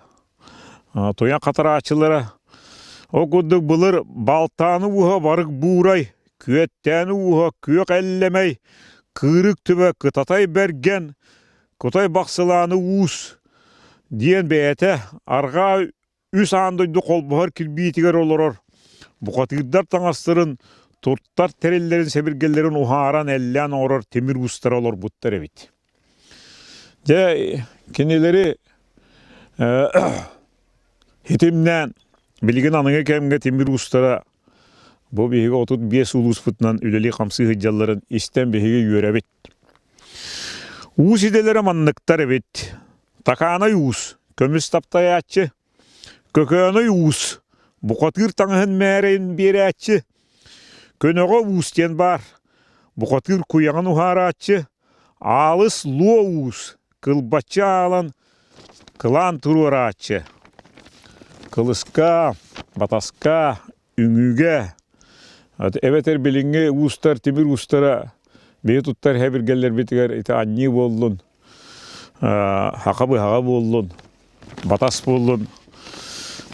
туйан хатарааччылара ол курдук былыр Балтааны ууһа Барык Буурай, Күөттээни ууһа Күөх Эллэмэй, Кыырык Түбэ Кытатай Бэргэн, Кутай Бахсылааны Уус диэн бэйэтэ арҕаа үс аан дойду холбоһор кирбиитигэр олорор бухатыырдар таҥастарын, туттар тэриллэрин сэбиргэллэрин уһааран эллээн оҥорор тимир уустара олорбуттар эбит. Дьэ, кинилэри хитимнээн билигин аныгы кэмҥэ тимир уустара бу биһиги 35 улууспутунан үлэлии-хамсыы сылдьалларын истэн биһиги үөрэбит. Уус идэлэрэ манныктар эбит. Такаанай уус, көмүс таптайааччы, Көкөөной уус, бухатыыр таҥаһын мээрэйин биэрээччи, Көнөҕө уус диэн баар, бухатыыр куйаҕын уһаарааччы, Аалыс луо уус, кылбаччы аалан кылаан туруорааччы, Кылыска, батаска, үҥүүгэ эбэтэр билиҥҥи уустар тимир уустара биһи туттар хэбиргэллэрбитигэр ити анньыы буоллун хака быһаҕа буоллун батас буоллун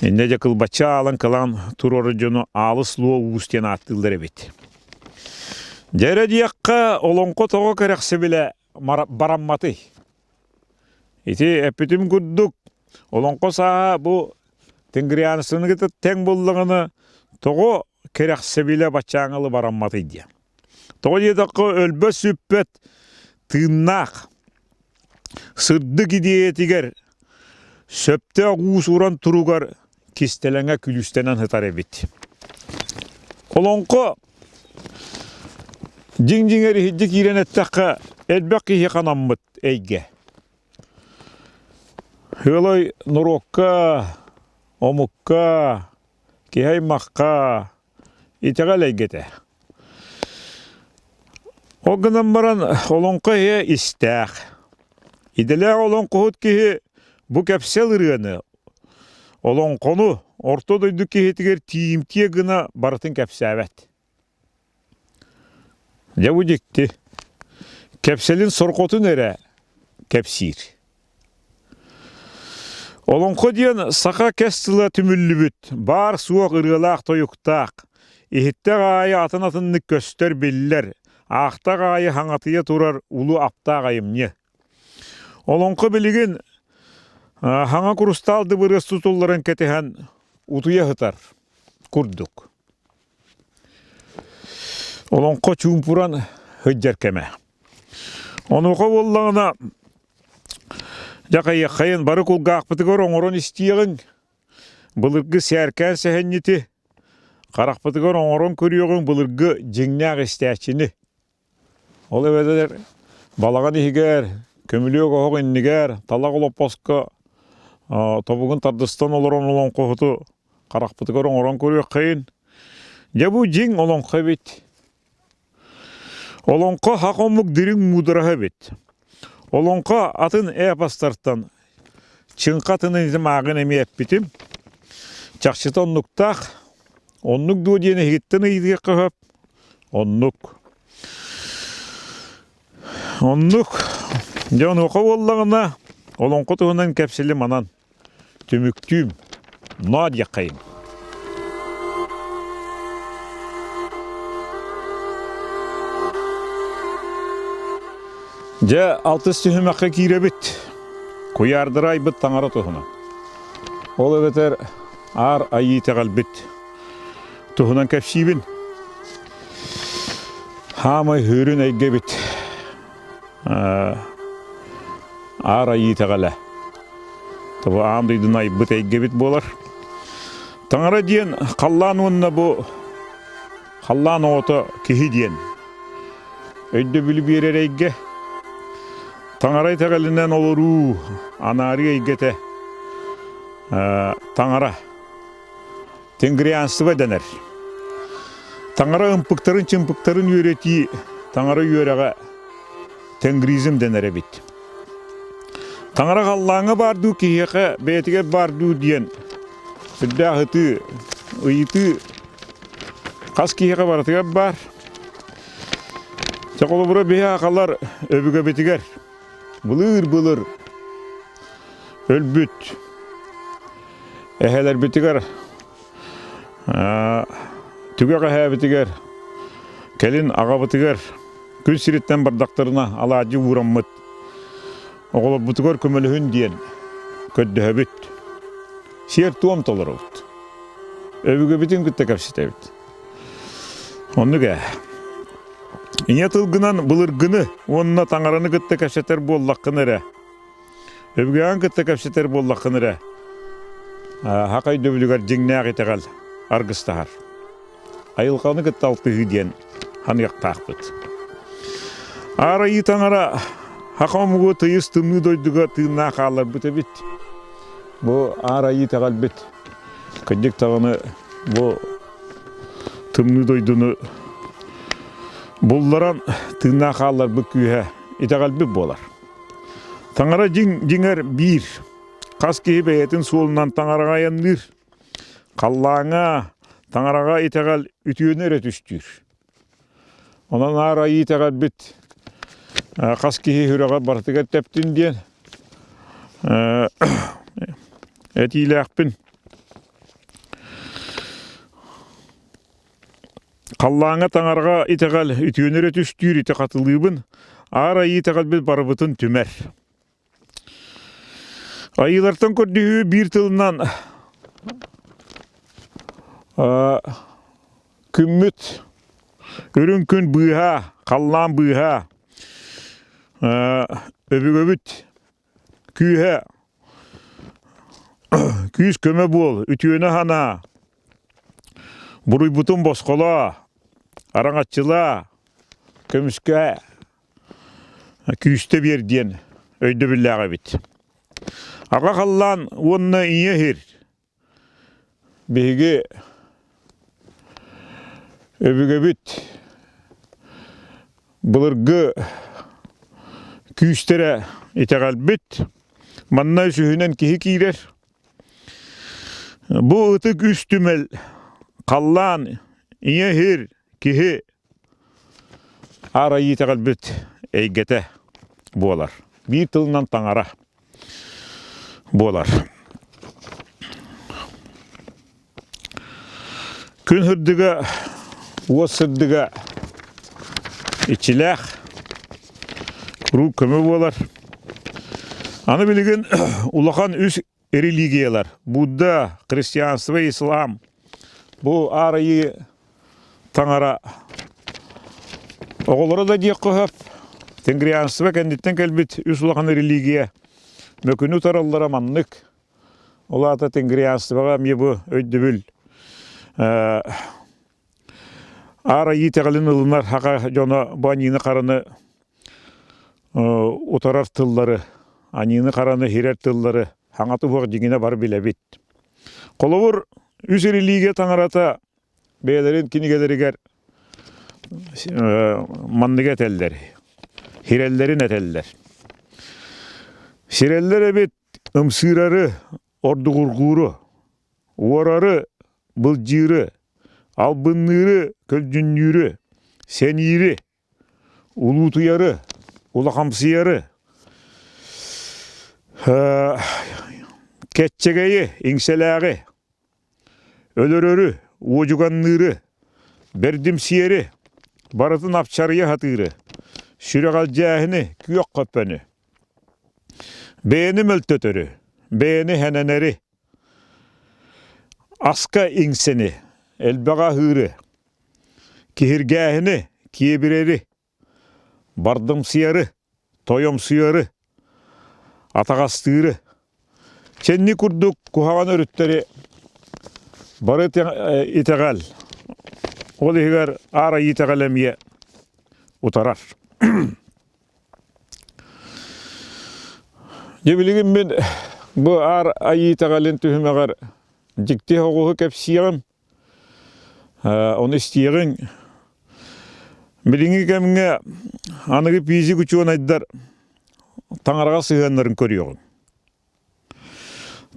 иннэ дьэ кылбаччы аалан кылаан туруорар дьону аалыс луо уус диэн ааттыыллар эбит дьэ эрэ диэххэ олоҥхо тоҕо кэрэхсэбилэ барамматый Ити эппитим курдук, олоҥхо сааһа бу Тенгрианствоны кытта тэҥ буоллаҕына, тоҕо кэрэхсэбилэ баччааҥылы барамматый диэн. Тоҕо диэтэххэ, өлбөт-сүппэт тыыннаах, сырдык идиэйэтигэр сөптөөх уус-уран туругар кистэлэҥэ күлүүстэнэн сытар эбит. Олоҥхо дьиҥ-дьиҥэр иһирдьэ киирэн эттэххэ, элбэх киһи ханаммыт эйгэ. Ыалай норуокка, омукка, киһи аймахха итэҕэл эйгэтэ. Ол гынан баран олоҥхо иһэ истээх. Идэлээх олоҥхоһут киһи бу кэпсэл ырыаны, олоҥхону. орто дойду киһитигэр тиийимтиэ гына барытын кэпсээбэт. Дьэ бу дьикти. Кэпсэлин сорҕотун эрэ кэпсиир. Олоҥхо диэн саха кэс тыла түмүллүбүт, баар-суох ырыалаах-тойуктаах, иһиттэх аайы атын-атыннык көстөр-биллэр, аахтах аайы хаҥатыйа турар улуу аптаах айымньы. Олоҥхо билигин хаҥа курустаал дыбырыас тутулларын кэтэһэн утуйа сытар курдук. Олоҥхо чуумпуран сылдьар кэмэ. Онуоха буоллаҕына, дьэ хайыаххайын бары кулгаахпытыгар оҥорон истиэҕиҥ, былыргы сээркээн сэһэнньити, харахпытыгар оҥорон көрүөҕүҥ былыргы дьиҥнээх истээччини. Ол эбэтэр балаҕан иһигэр, көмүлүөк оһох иннигэр, талах олоппоско тобугун тардыстан олорон олоҥхоһуту харахпытыгар оҥорон көрүөххэйин. Дьэ бу дьиҥ олоҥхо эбит. Олоҥхо хах омук дириҥ муудараһа эбит. Олоҥхо атын эпостартан чыҥха атынын ааҕын эмиэ эппитим. Чахчыта оннуктаах. Оннук дуо диэн эһигиттэн ыйытыахха сөп. Оннук. Оннук. Дьэ онуоха буоллаҕына, олоҥхо туһунан кэпсэли манан түмүктүүм. Ноо диэххэйиҥ. Дьэ, алтыс түһүмэххэ киирэбит. Куйаардара айбыт таҥара туһунан. Ол эбэтэр Аар Айыы итэҕэлбит туһунан кэпсиибин. Хаамай һүүрүн эйгэбит Аар Айыы итэҕэлэ. Тобу аан дойдуну айбыт эйгэбит буолар. Таҥара диэн халлаан уонна бу халлаан оҕото киһи диэн өйдөбүлү биэрэр эйгэ. Таҥара итэҕэлинэн олоруу анаарыы эйгэтэ таҥара Тенгрианство дэнэр. Таҥара ымпыктарын-чымпыктарын үөрэтии таҥара үөрэҕэ тенгризм дэнэр эбит. Таҥара халлааҥҥа баар дуу киһиэхэ бэйэтигэр баар дуу диэн сүрдээх ытыы, ыйытыы хас киһиэхэ барытыгар баар. Чэ холобура биһи аахалар өбүгэбитигэр былыр-былыр өлбүт Эһэлэрбитигэр түгэх эһээбитигэр, кэлин аҕабытыгар күн сириттэн бардахтарына алаадьы уураммыт оҕолорбутугар көмөлөһүн диэн көрдөһөбүт. Сиэр-туом толоробут. Өбүгэбитин кытта кэпсэтэбит. Оннук ээ. Ийэ тылгынан былыргыны уонна таҥараны кытта кэпсэтэр буоллаххына эрэ Өбүгэҕин кытта кэпсэтэр буоллаххына эрэ, хах өйдөбүлүгэр дьиҥнээх итэҕэл аргыстаһар. Айылҕаны кытта алтыһыы диэн ханыахтаахпыт. Аар Айыы Таҥара саха омугу тыйыс тымныы дойдуга тыыннаах хаалларбыт эбит. Бу Аар Айыы итэҕэлбит кырдьык даҕаны бу тымныы дойдуну булларан тыыннаах хаалларбыт күүһэ итэҕэлбит буолар. Таҥара дьиҥ дьиҥэр биир. Хас киһи бэйэтин суолунан таҥараҕа айанныыр. Халлааҥҥа таҥараҕа итэҕэл үтүөнү эрэ түстүүр. Онон аар айыы итэҕэлбит хас киһи сүрэҕэ барытыгар тэптин диэн этиилээхпин. Халлааҥҥа таҥараҕа итэҕэл үтүөнү эрэ түстүүр ити хатылыыбын, Аар Айыы итэҕэлбит барыбытын түмэр. Айыылартан көрдөһүү биир тылынан күммүт үрүҥ күн быыһа, халлаан быыһа, өбүгэбит күүһэ күүс-көмө буол, үтүөнү санаа, Буруйбутун босхолоо, араҥаччылаа, көмүскээ, күүстэ биэр диэн өйдөбүллээх эбит. Аҕа халлаан уонна ийэ сир биһиги өбүгэбит былыргы күүстэрэ итэҕэлбит. Манна үсүһүнэн киһи киирэр. Бу ытык үс түмэл халлаан, ийэ сир, киһи Аар Айыы итэҕэлбит эйгэтэ буолар. Биир тылынан таҥара буолар. Күн сырдыга, уот сырдыга иччилээх, куруук көмө буолар. Аны билигин улахан үс религиялар Будда, христианство, ислам бу Аар Айыы таҥара оҕолоро да диэххэ сөп. Тенгрианство кэнниттэн кэлбит үс улахан религия мөкүнү утараллара маннык. Ол аата тенгрианствоҕа эмиэ бу өйдөбүл Аар Айыы итэҕэлин ылынар саха дьоно бу аньыыны-хараны утарар тыллары, аньыыны-хараны иһирэр тыллары хаҥата суох дьиҥинэ бары билэбит. Холобур, үс религия таҥарата бэйэлэрин кинигэлэригэр манныгы этэллэр, хирэллэрин этэллэр. Сирэллэр эбит ымсыырары, ордугургууру, уорары, былдьыыры, албынныыры, көлдьүннүүрү, сэниири, улуутуйары, улахамсыйары, кэччэгэйи, иҥсэлээҕи, өлөрөрү, уодьуганныыры, бэрдимсийэри, барытын апчарыйа сатыыры, сүрэҕэлдьээһини, күөх хөппөнү, бэйэни мөлтөтөрү, бэйэни хэнэнэри, Аска иҥсэни, элбэҕи аһыыры, киһиргээһини, киэбирэри, бардымсыйары, тойомсуйары, атаҕастыыры, чэнни курдук куһаҕан өрүттэри бары итэҕэл, ол иһигэр Аар Айыы итэҕэл эмиэ утарар. Дьэ билигин мин бу Аар Айыы итэҕэлин түһүмэҕэр дьикти оҕуһу кэпсиэҕим, ону истиэҕиҥ. Билиҥҥи кэмҥэ аныгы физик учуонайдар таҥараҕа сыһыаннарын көрүөҕүҥ.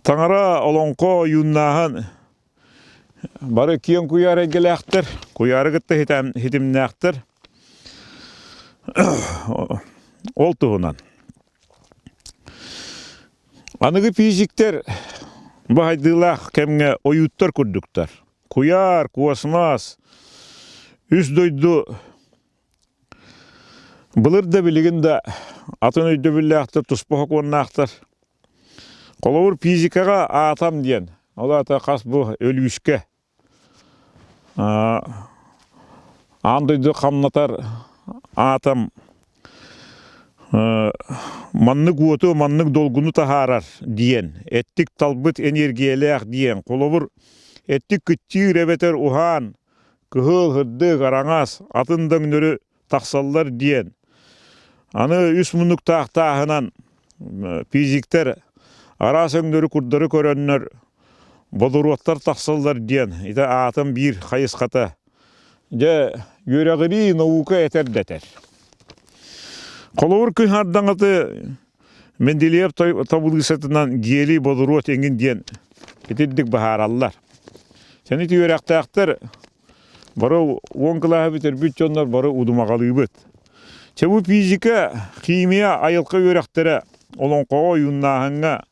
Таҥара олоҥхо ойууннааһын бары киэҥ куйаар эйгэлээхтэр, куйаары кытта хитимнээхтэр. Ол туһунан. Аныгы физиктэр баһайдыылаах кэмҥэ ойууттар курдуктар. Куйаар, космос, үс дойду Былыр да билигин да атын өйдөбүллээхтэр, туспа сокуоннаахтар. Холобур, физикаҕа атом диэн, ол аата хас бу өлүүскэ аан дойду хамнатар атом маннык уоту, маннык долгуну таһаарар диэн, эттик талбыт эниэргийэлээх диэн. Холобур, эттик кыччыыр эбэтэр уһаан Кыһыл, һырдык, араҥас, атын да өҥнөрү тахсаллар диэн. Аны үс муннуктаах тааһынан физиктэр араас өҥнөрү курдары көрөннөр бодоруоттар тахсаллар диэн ити аатым биир хайысхата. Дьэ, үөрэҕирии наука этэр дэтэр. Холобур, күн хардаҥаты Менделеев табылыысатынан гелий бодоруот эҥин диэн итирдик быһаараллар. Сэн ити үөрэхтээхтэр бары уон кылааһы бүтэрбит дьоннор бары удумаҕалыыбыт. Чэ бу физика, химия, айылҕа үөрэхтэрэ олоҥхоҕо ойууннааһыҥҥа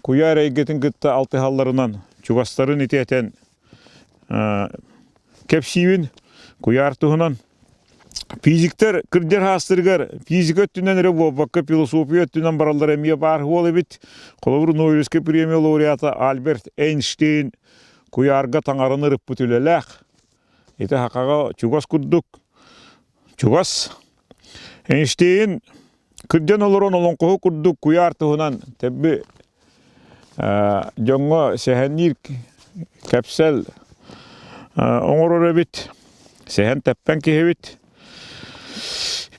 куйаар эйгэтин кытта алтыһалларынан чугастарын ити этэн кэпсиибин куйаар туһунан. Физиктэр кырдьар хаастарыгар физика өттүнэн эрэ буолбакка философия өттүнэн бараллара эмиэ баар уол эбит. Холобур, Нобелевскай премия лауреата Альберт Эйнштейн куйаарга таҥараны ырыппыт үлэлээх. Ити хахаҕа чугас курдук. Чугас. Эйнштейн кырдьан олорон олоҥхоһу курдук куйаар туһунан тэбби дьоҥҥо сэһэнниир кэпсэл оҥорор эбит. Сэһэн тэппэн киһибит.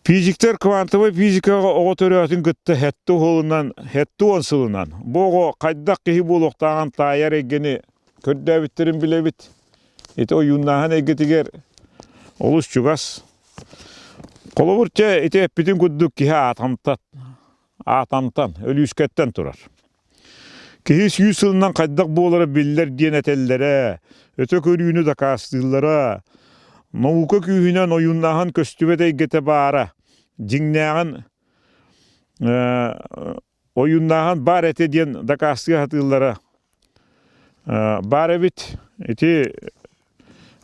Физиктэр квантовай физикаҕа оҕо төрөөтүн кытта хэттэ уһулунан, хэттэ уон сылынан бу оҕо хайдах киһи буолуохтааҕын таайар эйгэни көрдөөбүттэрин билэбит. Ити ойууннааһын эйгэтигэр олус чугас. Холобур, чэ, ити эппитин курдук киһи аатамтан, аатамтан, өлүүскэттэн турар. Киһи 100 сылынан хайдах буолара биллэр диэн этэллэрэ, өтө көрүүнү дакаастыыллара. Наука күүһүнэн ойууннааһын көстүбэт эйгэтэ баара, дьиҥнээҕин ойууннааһын баар этэ диэн дакаастыы сатыыллара баар эбит. Ити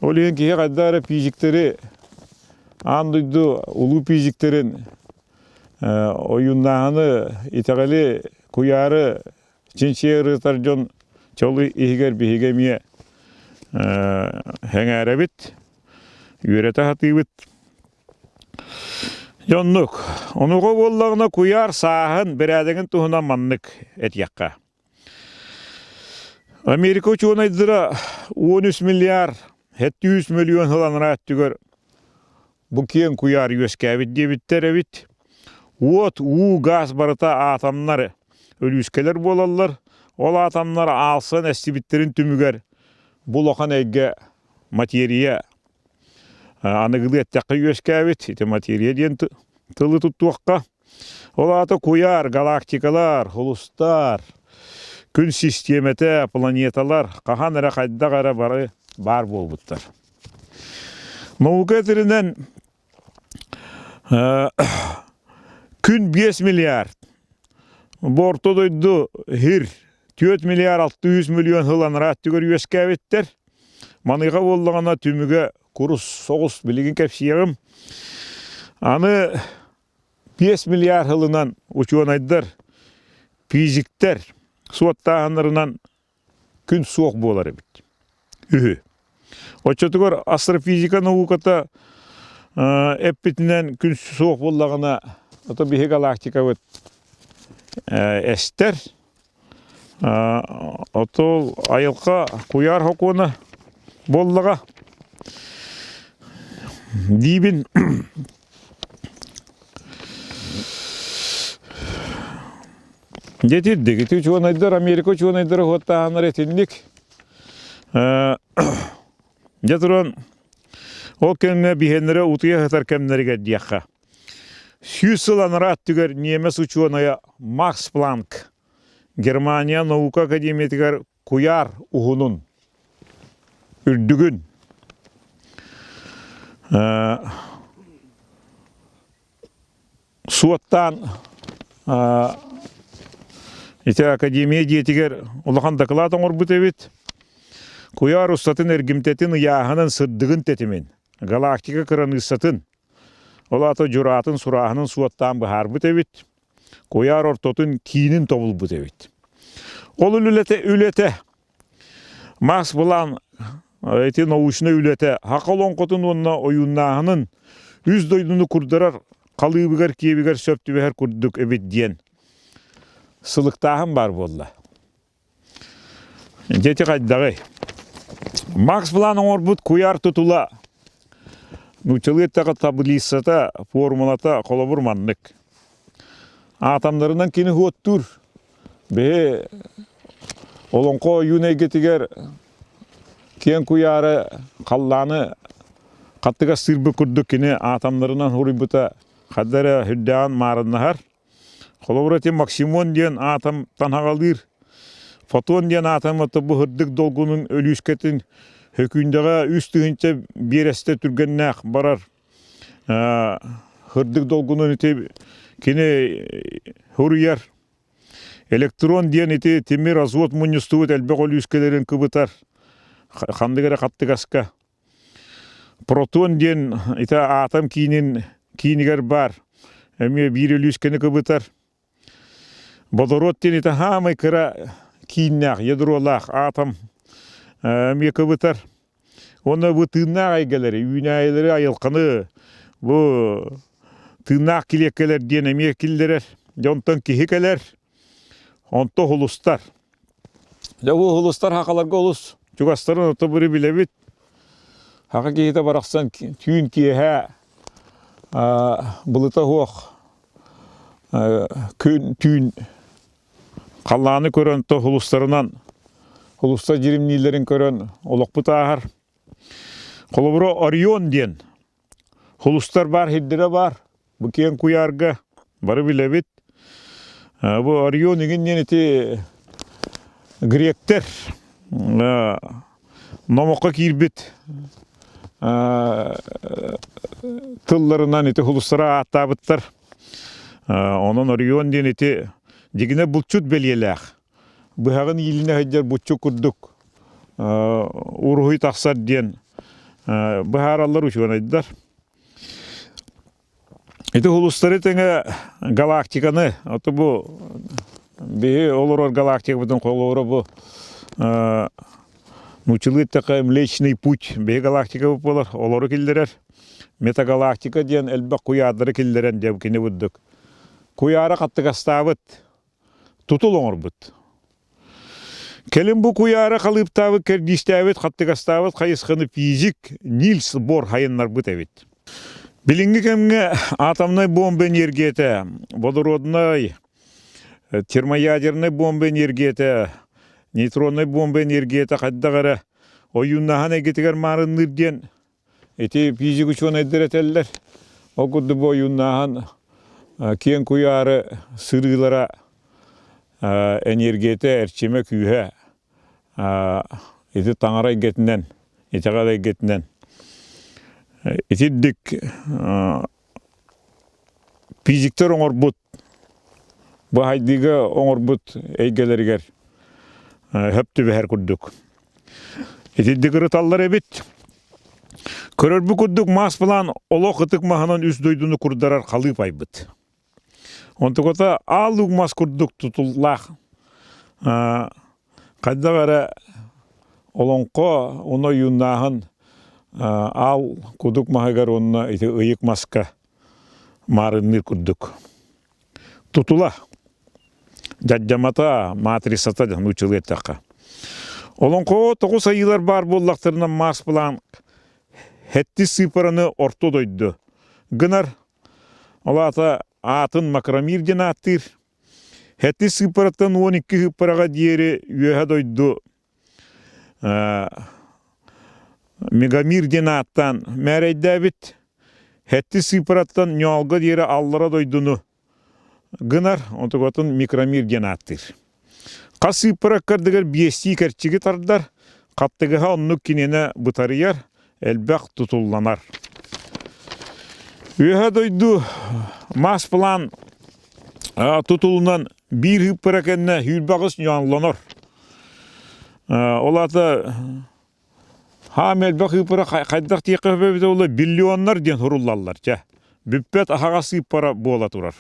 ол иһин киһи хайдах эрэ физиктэри аан дойду улуу физиктэрин ойууннааһыны, итэҕэли, куйаары чинчийэ ырытар дьон чол иһигэр биһиги эмиэ сэҥээрэбит, үөрэтэ сатыыбыт. Дьэ оннук. Онуоха буоллаҕына куйаар сааһын, бэрээдэгин туһунан маннык этиэххэ. Америка учуонайдара 13 миллиард 700 миллион сыл анараа өттүгэр бу киэҥ куйаар үөскээбит диэбиттэр эбит. Уот, уу, гаас барыта атомнар өлүүскэлэр буолаллар. Ол атомнар аалсан эстибиттэрин түмүгэр бу улахан эйгэ материя аныгылыы эттэххэ үөскээбит. Ити материя диэн тылы туттуохха. Ол аата куйаар, галактикалар, сулустар, күн систиэмэтэ, планеталар хаһан эрэ хайдах эрэ бары баар буолбуттар. Наука этэринэн күн 5 миллиард, бу орто дойду хир 4 миллиард 600 миллион сыл анараа өттүгэр үөскээбиттэр. Маныаха буоллаҕына түмүгэ курус соҕус билигин кэпсиэҕим. Аны 5 миллиард сылынан учуонайдар, физиктэр суоттааһыннарынан күн суох буолар эбит. Үһү. Оччотугар астрофизика науката эппитинэн күн суох буоллаҕына, ото биһи галактикабыт эстэр. Ото айылҕа куйаар сокуона буоллаҕа. Диибин Дьэ итирдик. Ити учуонайдар, Америка учуонайдара уоттааһыннар итинник. Дьэ туран, ол кэмҥэ биһиэннэрэ утуйа сытар кэмнэригэр диэххэ. 100 сыл анараа өттүгэр ньиэмэс учуонайа Макс Планк Германия наука академиятыгар куйаар уһунун, үрдүгүн суоттаан ити академия дьиэтигэр улахан дакылаат оҥорбут эбит. Куйаар устатын эргимтэтин ыйааһынын сырдыгын тэтимин, галактика кыраныыссатын, ол аата дьураатын сурааһынын суоттаан быһаарбыт эбит. Куйаар ортотун киинин тобулбут эбит. Ол үлэтэ үлэтэ Макс Планк ити научнай үлэтэ саха олоҥхотун уонна ойууннааһынын үс дойдуну курдарар халыыбыгар киэбигэр сөп түбэһэр курдук эбит диэн сылыктааһын баар буолла. Дьэ ити хайдаҕый? Макс План оҥорбут куйаар тутула нууччалыы эттэххэ таблицата, формулата холобур маннык. Атомнарынан кини уоттуур. Биһи олоҥхо ойуун эйгэтигэр киэҥ куйаары халлааны хаттыгастыырбыт курдук кини атомнарынан суруйбута ханна эрэ сүрдээҕин маарыннаһар. Холобура ити Максимон диэн атомтан аҕалыыр, Фотон диэн атом бу сырдык долгунун өлүүскэтин сөкүүндэҕэ 3000 биэрэстэ түргэннээх барар Сырдык долгунун ити кини суруйар. Электрон диэн ити тимир азот мунньустубут элбэх өлүүскэлэрин кыбытар ханнык эрэ хаттыгаска. Протон диэн ити атом киинин киинигэр баар. Эмиэ биир өлүүскэни кыбытар. Водород диэн ити хаамай кыра кииннээх, ядролаах атом эмиэ кыбытар. Уонна бу тыыннаах эйгэлэри, үүнээйилэри, айылҕаны бу тыыннаах килиэккэлэр диэн эмиэ киллэрэр. Дьэ онтон киһи кэлэр, онто уһулустар. Дьэ бу уһулустар хахаларга олус чугастарын ото бары билэбит. Хаха киһитэ барахсан түүн киэһэ былыта суох күн түүн халлааны көрөн то сулустарынан сулустар дьиримнииллэрин көрөн олохпут ааһар. Холобура Орион диэн сулустар баар сирдэрэ баар. Бу киэҥ куйаарга бары билэбит. Бу Орион игин диэн ити Гректэр номоххо киирбит тылларынан ити хулустара ааттаабыттар. Онон Орион диэн ити дьигинэ булчут бэлиэлээх. Быһаҕын иилинэ сылдьар буччу курдук уруһуй тахсар диэн быһаараллар учуонайдар. Ити улустары тэҥэ галактиканы, ото бу биһи олорор галактикабытын холобура бу нууччалыы эттэххэ Млечный путь биһи галактикабыт буолар, олору киллэрэр. Метагалактика диэн элбэх куйаардары киллэрэн диэн кини бурдук. Куйаара хаттыгастаабыт, тутул оҥорбут. Кэлин бу куйаара халыыптаабыт, кэрдиистээбит, хаттыгастаабыт хайысханы физик Нильс Бор хайыннарбыт эбит. Билиҥҥи кэмҥэ атомнай бомба энергията, водороднай, термоядернай бомба энергията, нейтроннай бомба энергията хайдах эрэ ойууннаһан эйгэтигэр маарынныыр диэн Ити физик учуонайдар этэллэр. Ол курдук бу ойууннааһын киэҥ куйаары сырыылара энергията, эрчимэ, күүһэ ити таҥара эйгэтинэн, итэҕэл эйгэтинэн итирдик физиктэр оҥорбут баһайдыыга оҥорбут эйгэлэригэр хөп түбэһэр курдук. Итирдик ырыталлар эбит. Көрөрбүт курдук маас былаан олох ытык маһынан үс дойдуну курдарар халыып айбыт. Онтуката аал луук мас курдук тутуллаах хайдах эрэ олоҥхо уна ойууннааһын аал кудук маһыгар уонна ити ыйык маска маарынныыр курдук. Тутула дьадьамата, матрицата нууччалыы эттэххэ. Олоҥхоҕо тоҕус айыылар баар буоллахтарына маас былаан хэттис сыыппараны орто дойду гынар. Ол аата аатын Макромир диэн ааттыыр. Хэттис сыыппараттан 12 сыыппараҕа диэри үөһэ дойду Мегамир диэн ааттаан мээрэйдээбит. Хэттис сыыппараттан Ньоолго диэри аллара дойдуну гынар, онтукатын микромир диэн ааттыыр. Хас сыыппара ыккардыгар биэстии кэрчиги тардар, хаттыгаһа оннук киниэнэ бытарыйар, элбэх тутулланар. Үөһэ дойду мас план тутулунан биир ыыппара кэннэ сүүрбэҕис ньоонлонор. Ол аата Хаам элбэх ыыппара хайдах диэххэ сөп эбитэ буолла биллионнар диэн суруллаллар чэ. Бүппэт аһаҕас сыыппара буола турар.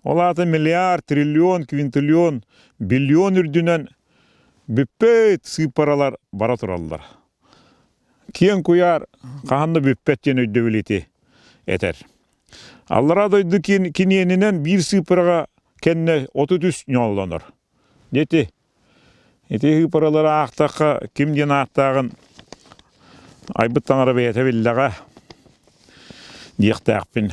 Ол аата миллиард, триллион, квинтиллион, биллион үрдүнэн бүппэт сыыппаралар бара тураллар. Киэҥ куйаар хаһан да бүппэт диэн өйдөбүл ити этэр. Аллараа дойду киниэнинэн биир сыыппараҕа кэннэ 33 ньооллонор. Дьэ ити ыыпаралары аахтахха ким диэн ааттааҕын айбыт таҥара бэйэтэ биллэҕэ диэхтээхпин.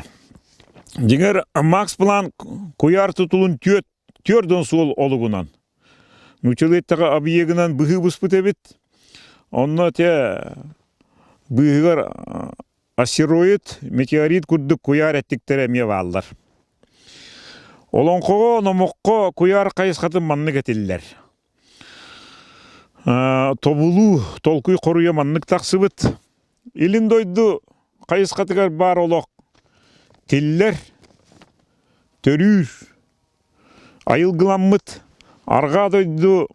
Дьиҥэр Макс Планк куйаар тутулун түөрт суол олугунан нууччалыы эттэххэ объегынан быһыы быспыт эбит. Онно те быыһыгар Астероид, метеорит курдук куйаар эттиктэрэ эмиэ бааллар. Олоҥхоҕо, номоххо куйаар хайысхатын маннык этиллэр. Тобулуу, толкуй хоруйа маннык тахсыбыт. Илин дойду хайысхатыгар баар олох тиллэр, төрүүр, айылгыламмыт, арҕаа дойду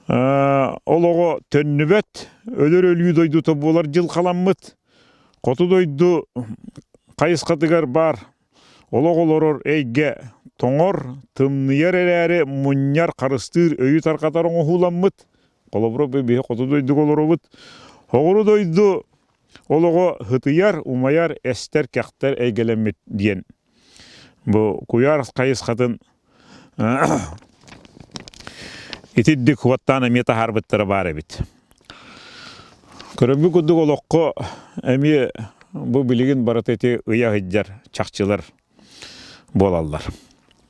Олоҕо төннүбэт, өлөр өлүү дойдута буолар дьылҕаламмыт. Хоту дойду хайысхатыгар баар олох олорор эйгэ тоҥор, тымныйар эрээри мунньар, харыстыыр, өйү тарҕатар оҥоһууламмыт. Холобура, биһи хоту дойдуга олоробут. Соҕуруу дойду олоҕо һытыйар, умайар, эстэр, кэхтэр эйгэлэммит диэн Бу куйаар хайысхатын итирдик уоттаан эмиэ таһаарбыттара баар эбит. Көрөрбүт курдук олоххо эмиэ бу билигин барыта ити ыйа сылдьар чахчылар буолаллар.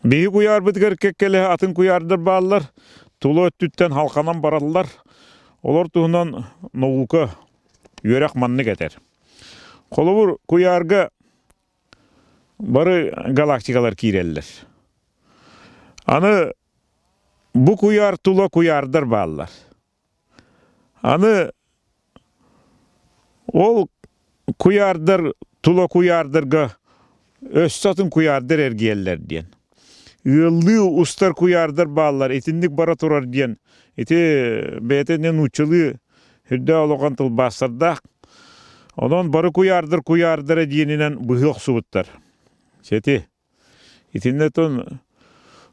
Биһи куйаарбытыгар кэккэлэһэ атын куйаардар бааллар, тула өттүттэн халханан бараллар. Олор туһунан наука, үөрэх маннык этэр. Холобур, куйаарга Бары галактикалар киирэллэр. Аны Бу куйаар тула куйаардар бааллар. Аны ол куйаардар тула куйаардарга өссө атын куйаардар эргийэллэр диэн. Ыаллыы устар куйаардар бааллар, итинник бара турар диэн. Ити бэйэтэ нууччалыы үрдээх улахан тылбаастардаах. Онон бары куйаардар куйаардара диэнинэн быһыы охсубуттар. Сети. Итиннэ тон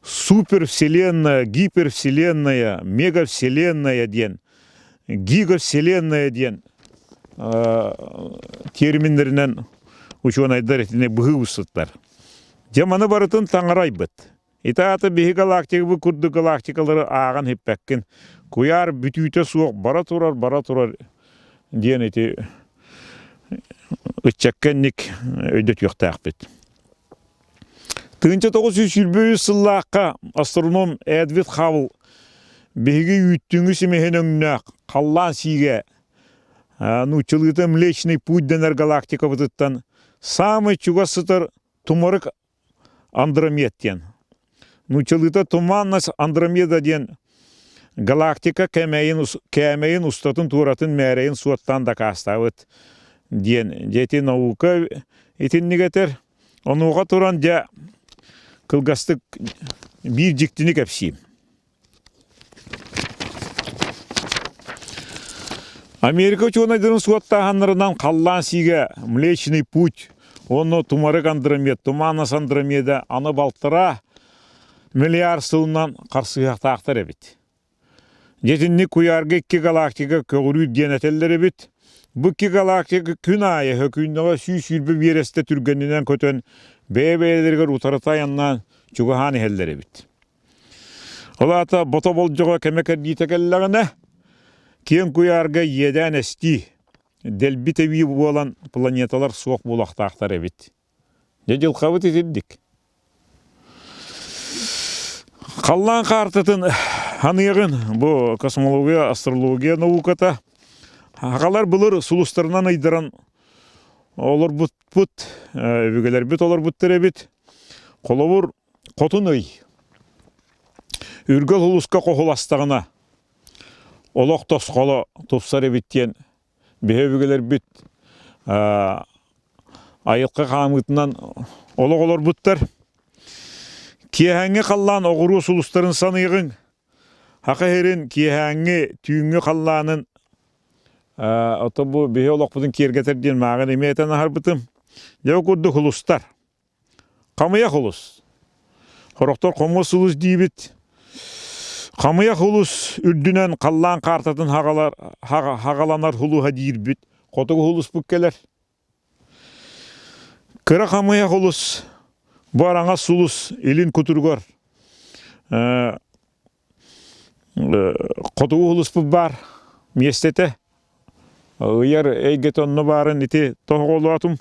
супервселенная, гипервселенная, мегавселенная диэн, гигавселенная диэн терминнэринэн учуонайдар итини быһыы устуттар. Дьэ маны барытын таҥарайбыт. Ити аата биһи галактикабыт курдук галактикалары ааҕан иһиппэккин. Куйаар бүтүүтэ суох бара турар, бара турар диэн ити ыччакка инник өйдөтүөхтээхпит. 1923 сыллаахха астроном Эдвид Хаббл биһиги үүттүҥү симэһин өҥнөөх халлаан сиигэ нууччалыыта Млечный Путь дэнэр галактикабытыттан саамай чугас сытар тумарык Андромед диэн. Нууччалыыта туманность Андромеда диэн галактика кээмэйин, кээмэйин устатын туоратын мээрэйин суоттаан дакаастаабыт диэн дьэ наука итинник этэр. Онуоха туран дьэ кылгастык биир дьиктини кэпсиим. Америка учуонайдарын суоттааһыннарынан халлаан сиигэ Млечный Путь уонна Тумарык Андромед, Туманас Андромеда аны балтараа миллиард сылынан харсыһыахтаахтар эбит. Дьэ куйаарга икки галактика көҕүрүүр диэн этэллэр эбит. Бу икки галактика күн аайы хөкүүннэҕэ 120 биэрэстэ түргэнинэн көтөн бэйэ-бэйэлэригэр утарыта айаннаан чугаһаан иһэллэр эбит. Ол аата бото болдьоҕо кэмэ кэрдиитэ кэллэҕинэ, киэҥ куйаарга иэдээн эстии, дэлби тэбии буолан планеталар суох буолуохтаахтар эбит. Дьэ дьылҕабыт итирдик. Халлаан хаартатын ханыаҕын бу космология, астрология науката аҕалар былыр сулустарынан ыйдаран олорбуппут, өбүгэлэрбит олорбуттар эбит. Холобур, Хотун ый Үргэл улууска хоһуластаҕына олох тосхоло тупсар эбит диэн биһи өбүгэлэрбит айылҕа хаамыытынан олох олорбуттар. Киэһээҥҥи халлаан оҕуруо сулустарын саныаҕыҥ. Саха сирин киэһээҥҥи түүҥҥү халлаанын ото бу биһи олохпутун киэргэтэр диэн мааҕын эмиэ этэн аһарбытым. Дьэ ол курдук улустар. Хамыйах улус. Сорохтор хомус улус диибит. Хамыйах улус үрдүнэн халлаан каартатын хаҕаланар улуһа диирбит. Хотугу улуспут кэлэр. Кыра хамыйах улус бу араҥас улус илин кутуругар Хотугу улуспут баар миэстэтэ. Ыйар эйгэтэ онно баарын ити тоһоҕолоотум.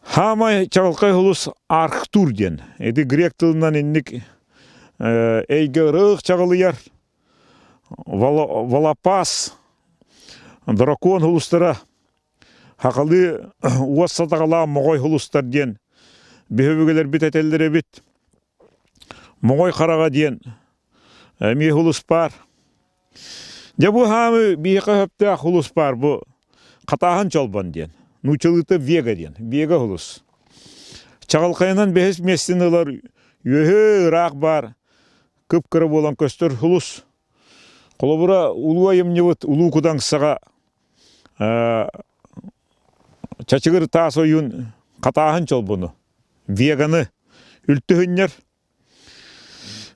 Хаамай чаҕылхай улус Архтур диэн. Ити грек тылынан инник эйгэ ырыых чаҕылыйар. Волопас, дракон улустара Хахалыы уос сатаҕалаах моҕой улустар диэн биһөбүгэлэрбит этэллэр эбит. Моҕой хараҕа диэн эмиэ улус баар. Дьэ бу хаамы биһиэхэ сөптөөх улус баар бу Хатааһын Чолбон диэн. Нууччалыыта Вега диэн. Вега улус. Чаҕылхайынан бэһис миэстэни ылар үөһэ ыраах баар кып-кыра буолан көстөр улус. Холобура, улуу айымньыбыт Улуу Кудаҥсаҕа Чачыгыр таас ойуун Хатааһын Чолбону Веганы үлтүһүннэр.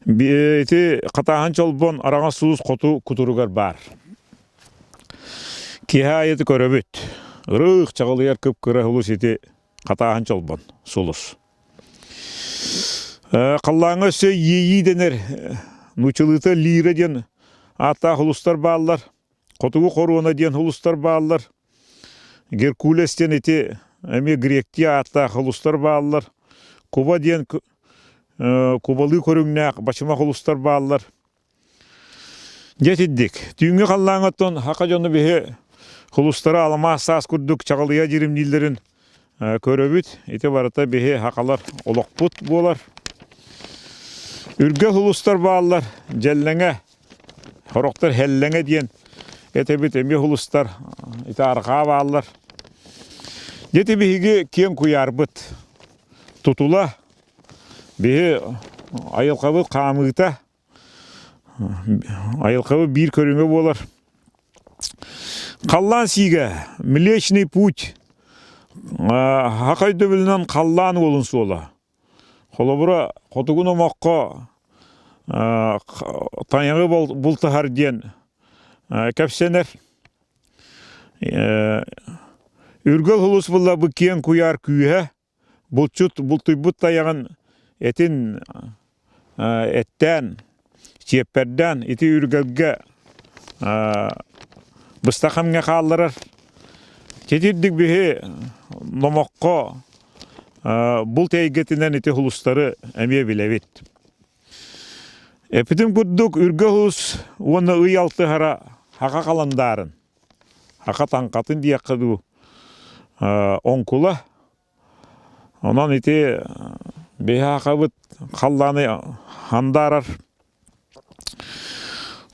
Ити хатааһын чолбон араҥас сулус хоту кутуругар баар. Киэһэ аайы көрөбүт. Ырыых чаҕылыйар кып-кыра сулус ити хатааһын чолбон сулус. Халлааҥҥа өссө иэйии дэнэр нууччалыыта лира диэн ааттаах улустар бааллар. Хотугу хоруона диэн улустар бааллар. Геркулес диэн ити эмиэ гректии ааттаах улустар бааллар. Куба диэн кубалыы көрүҥнээх бачымах улустар бааллар. Дьэ итинник. Түүҥҥү халлааҥҥа саха дьоно биһи улустары аламаас саас курдук чаҕылыйа дьиримнииллэрин көрөбүт. Ити барыта биһи сахалар олохпут буолар. Үргэ сулустар бааллар, дьэллэҥэ, сорохтор һэллэҥэ диэн этэбит эмиэ сулустар ити арҕаа бааллар. Дьэ биһиги киэҥ куйаарбыт тутула, биһи айылҕабыт хаамыыта, айылҕабыт биир көрүҥэ буолар. Халлаан сиигэ, Млечный путь, саха өйдөбүлүнэн халлаан уолун суола. Холобура, хотугу номоххо тайаҕы бултаһар диэн кэпсэнэр. Үргэл сулус булла бу киэҥ куйаар күүһэ, булчут бултуйбут тайаҕын этин эттээн, чиэппэрдээн ити үргэлгэ быстах кэмҥэ хаалларар. Титирдик биһи номоххо булт эйгэтинэн ити сулустары эмиэ билэбит. Эпитим курдук үргэ сулус уонна ый алтыһара хаха халандаарын, хаха таҥхатын диэххэ дуу, оҥкула Онон ити биһи аахабыт халлааны хандаарар.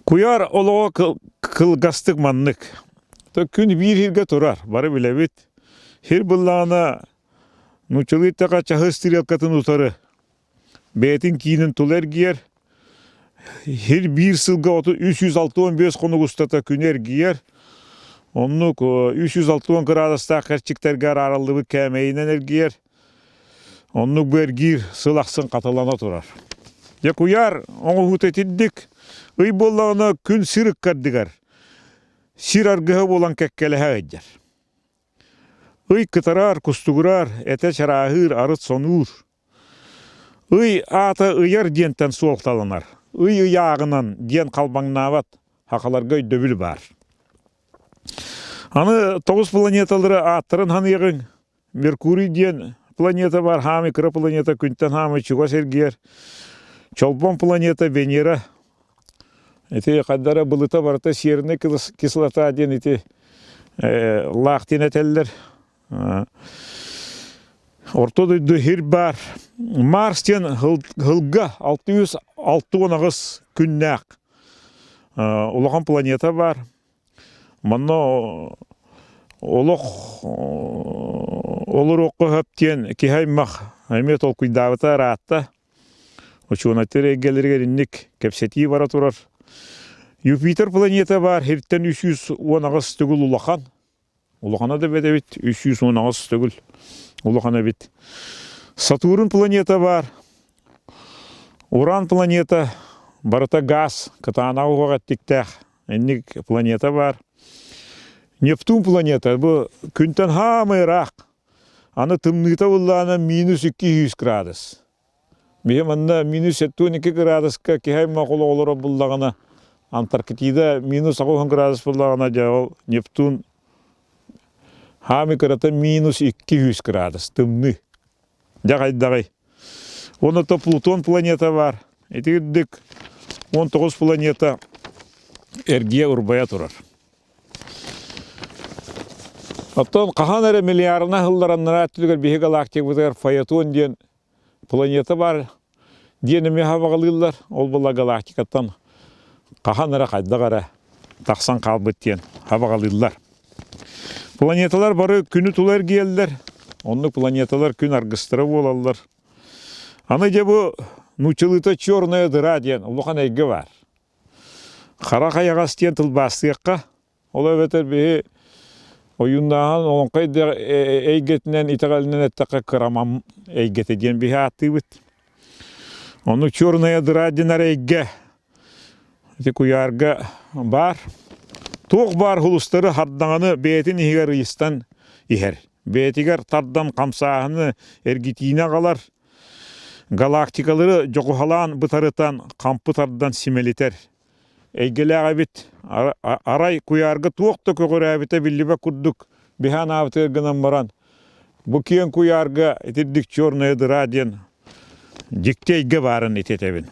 Куйаар олоҕо кылгастык маннык. Күн биир сиргэ турар, бары билэбит. Сир быллаҕына нууччалыы эттэххэ чаһы стрелкатын утары бэйэтин киинин тула эргийэр. Сир биир сылга 365 хонук устата күнү эргийэр. Оннук 360 кыраадыстаах кэрчиктэргэ араарыллыбыт кээмэйинэн эргийэр. Оннук бу эргиир сыл ахсын хатылана турар. Дьэ куйаар оҥоһуута итинник. Ый буоллаҕына күн сир ыккардыгар сир аргыһа буолан кэккэлэһэ сылдьар. Ый кытарар, кустугурар, этэ чарааһыыр, арыт сонуур. Ый аата ыйар диэнтэн суолталанар. Ый ыйааҕынан диэн халбаҥнаабат сахаларга өйдөбүл баар. Аны тоҕус планеталары ааттарын ханыаҕыҥ. Меркурий диэн планета бар, хаамый кыра планета күнтэн хаамый чугас эргийэр. Чолбон планета Венера. Ити хайдара былыта барыта серная кислота диэн ити лаах диэн этэллэр. Орто дойду сир баар. Марс диэн сылга 668 күннээх улахан планета баар. Манна олох олоруохха сөп диэн киһи аймах эмиэ толкуйдаабыта ыраатта. Учуонайдар эйгэлэригэр инник кэпсэтии бара турар. Юпитер планета баар сиртэн 318 төгүл улахан. Улахана да бэт эбит, 318 төгүл улахан эбит. Сатурн планета бар. Уран планета барыта газ, кытаанах уһуох эттиктээх инник планета бар. Нептун планета бу күнтэн хаамай ыраах. Аны тымныыта буллаана минус 200 градус. Биһи манна минус 72 градуска киһи аймах олоҕолоро буллаҕына, Антарктида минус 80 градус буллаҕына, дьэ ол Нептун хаамый кырата минус 200 градус тымныы. Дьэ хайдаҕый? Уонна то Плутон планета бар. Ити үрдүк 19 планета эргийэ урбайа турар. Оттон хаһан эрэ миллиардынан сыллараннара өттүгэр биһи галактикабытыгар Фаэтон диэн планета баар диэн эмиэ хабаҕалыыллар. Ол була галактикаттан хаһан эрэ хайдах эрэ тахсан хаалбыт диэн хабаҕалыыллар. Планеталар бары күнү тула эргийэллэр. Оннук планеталар күн аргыстара буолаллар. Аны дьэ бу нууччалыыта черная дыра диэн улахан эйгэ баар. Хара хайаҕас диэн тылбаастыахха Ол эбэтэр биһи ойууннааһын олоҥхо эйгэтинэн итэҕэлинэн эттэххэ кырамам эйгэтэ диэн биһи ааттыыбыт. Ону черная дыра дэнэр эйгэ ити куйаарга баар. Туох баар хулустары хардаҥаны бэйэтин иһигэр ыйыстан иһэр. Бэйэтигэр тардан хамсааһыны эргитиини аҕалар. Галактикалары дьоҕуһалаан бытарытан хампы тардан симэлитэр. Эйгэлээх эбит. Арай куйаарга туох да көҕүрээбитэ биллибэт курдук биһаан аабытыгар гынан баран, бу киэҥ куйаарга итирдик черная дыра диэн дьикти эйгэ баарын ититэбин.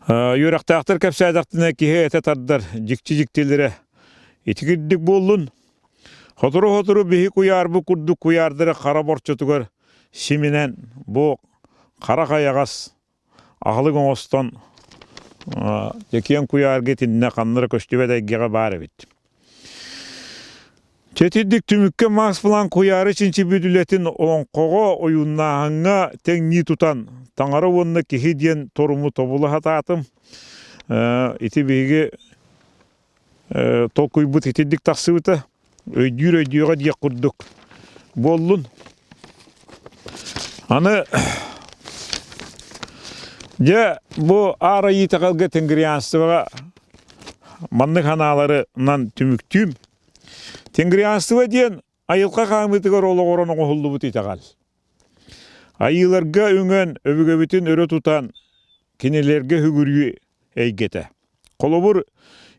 Үөрэхтээхтэр кэпсээтэхтинэ киһи этэ тардар дьикти-дьиктилэрэ итигирдик буоллун. Сотору-сотору биһи куйаарбыт курдук куйаардары хара борчотугар симинэн бу хара хайаҕас. аһылык оҥостон киэҥ куйаарга итиннэ ханна эрэ көстүбэт эйгэҕэ баар эбит. Чэтирдик түмүккэ Макс Планк куйаары чинчийбит үлэтин олоҥхоҕо ойууннааһыҥҥа тэҥнии тутан таҥара уонна киһи диэн торуму тобула сатаатым. Ити биһиги толкуйбут итинник тахсыбыта. Өйдүүр өйдүөҕэ диэх курдук буоллун. Аны дьэ бу Аар Айыы итэҕэлгэ тенгрианствоҕа маннык санааларынан түмүктүүм. Тенгрианство диэн айылҕа хаамыытыгар олоҕуран оҥоһуллубут итэҕэл. Айыыларга үҥэн, өбүгэбитин өрө тутан, кинилэргэ үгүрүү эйгэтэ. Холобур,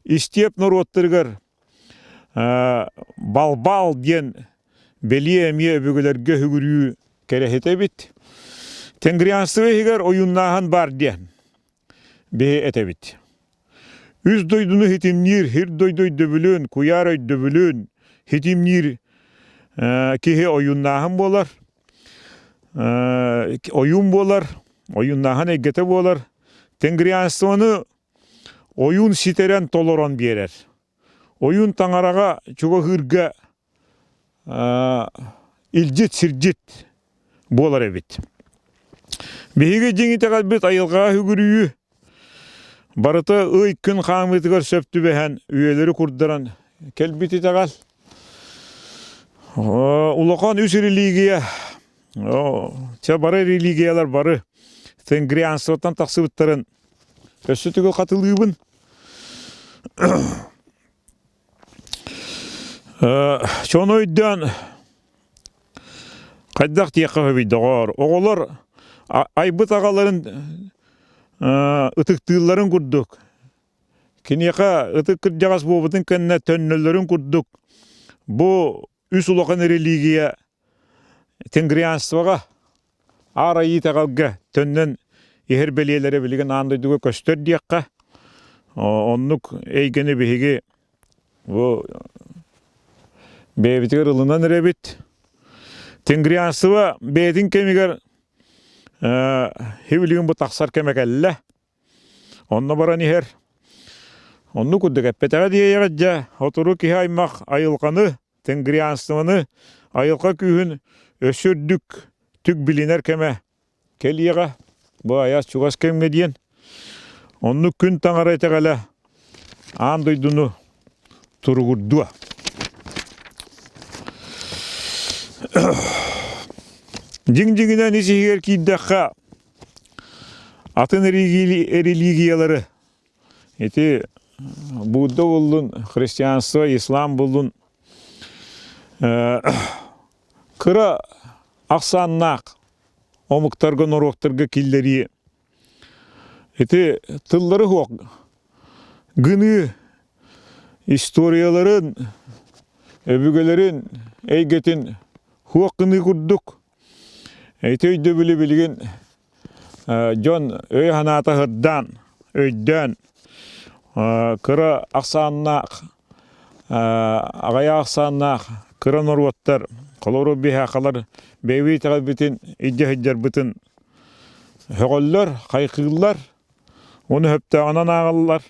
истиэп норуоттарыгар балбаал диэн бэлиэ эмиэ өбүгэлэргэ үгүрүү кэрэһитэ эбит. Тенгрианство иһигэр ойууннааһын баар диэн биһи этэбит. Үс дойдуну хитимниир сир дойду өйдөбүлүн, куйаар өйдөбүлүн хитимниир киһи ойууннааһын буолар. Ойуун буолар, ойууннааһын эйгэтэ буолар. Тенгрианствоны ойуун ситэрэн толорон биэрэр. Ойуун таҥараҕа чугаһыырга илдьит-сирдьит буолар эбит. Биһиги дьиҥ итэҕэлбит айылҕаҕа үгүрүйүү барыта ый күн хаамыытыгар сөп түбэһэн үйэлэри курдаран кэлбит итэҕэл. Улахан үс религия, чэ бары религиялар бары тенгрианствоттан тахсыбыттарын өссө төгүл хатылыыбын. Сону өйдөөн хайдах диэххэ сөбүй доҕоор, оҕолор айбыт аҕаларын ытыктыылларын курдук, киниэхэ ытык кырдьаҕас буолбутун кэннэ төннөллөрүн курдук бу үс улахан религия тенгрианствоҕа Аар Айыы итэҕэлгэ төннөн иһэр бэлиэлэрэ билигин аан дойдуга көстөр диэххэ. Оннук эйгэни биһиги бу бэйэбитигэр ылынан эрэбит. Тенгрианство бэйэтин кэмигэр билигин бу тахсар кэмэ кэллэ. Онно баран иһэр. Оннук курдук эппэтэҕэ диэйэҕит дьэ, сотору киһи аймах айылҕаны Тенгрианствоны айылҕа күүһүн өссө үрдүк түк билинэр кэмэ кэлиэҕэ, бу айаас чугас кэмҥэ диэн. Оннук күн таҥара итэҕэлэ аан дойдуну туругурдуо. Дьиҥ-дьиҥинэн ис иһигэр киирдэххэ, атын религиялары Ити Будда буллун, христианство, ислам буллун кыра ахсааннаах омуктарга, норуоттарга киллэрии ити тыллары суох гыныы историяларын, өбүгэлэрин эйгэтин суох гыныы курдук ити өйдөбүлү билигин Дьон өй-санаата сырдаан, өйдөөн, кыра ахсааннаах, аҕыйах ахсааннаах кыра норуоттар, холобур биһиэхэлэр бэйэбит итэҕэлбитин илдьэ сылдьарбытын сөҕөллөр, хайҕыыллар, уонна сөптөөҕүнэн ааҕаллар.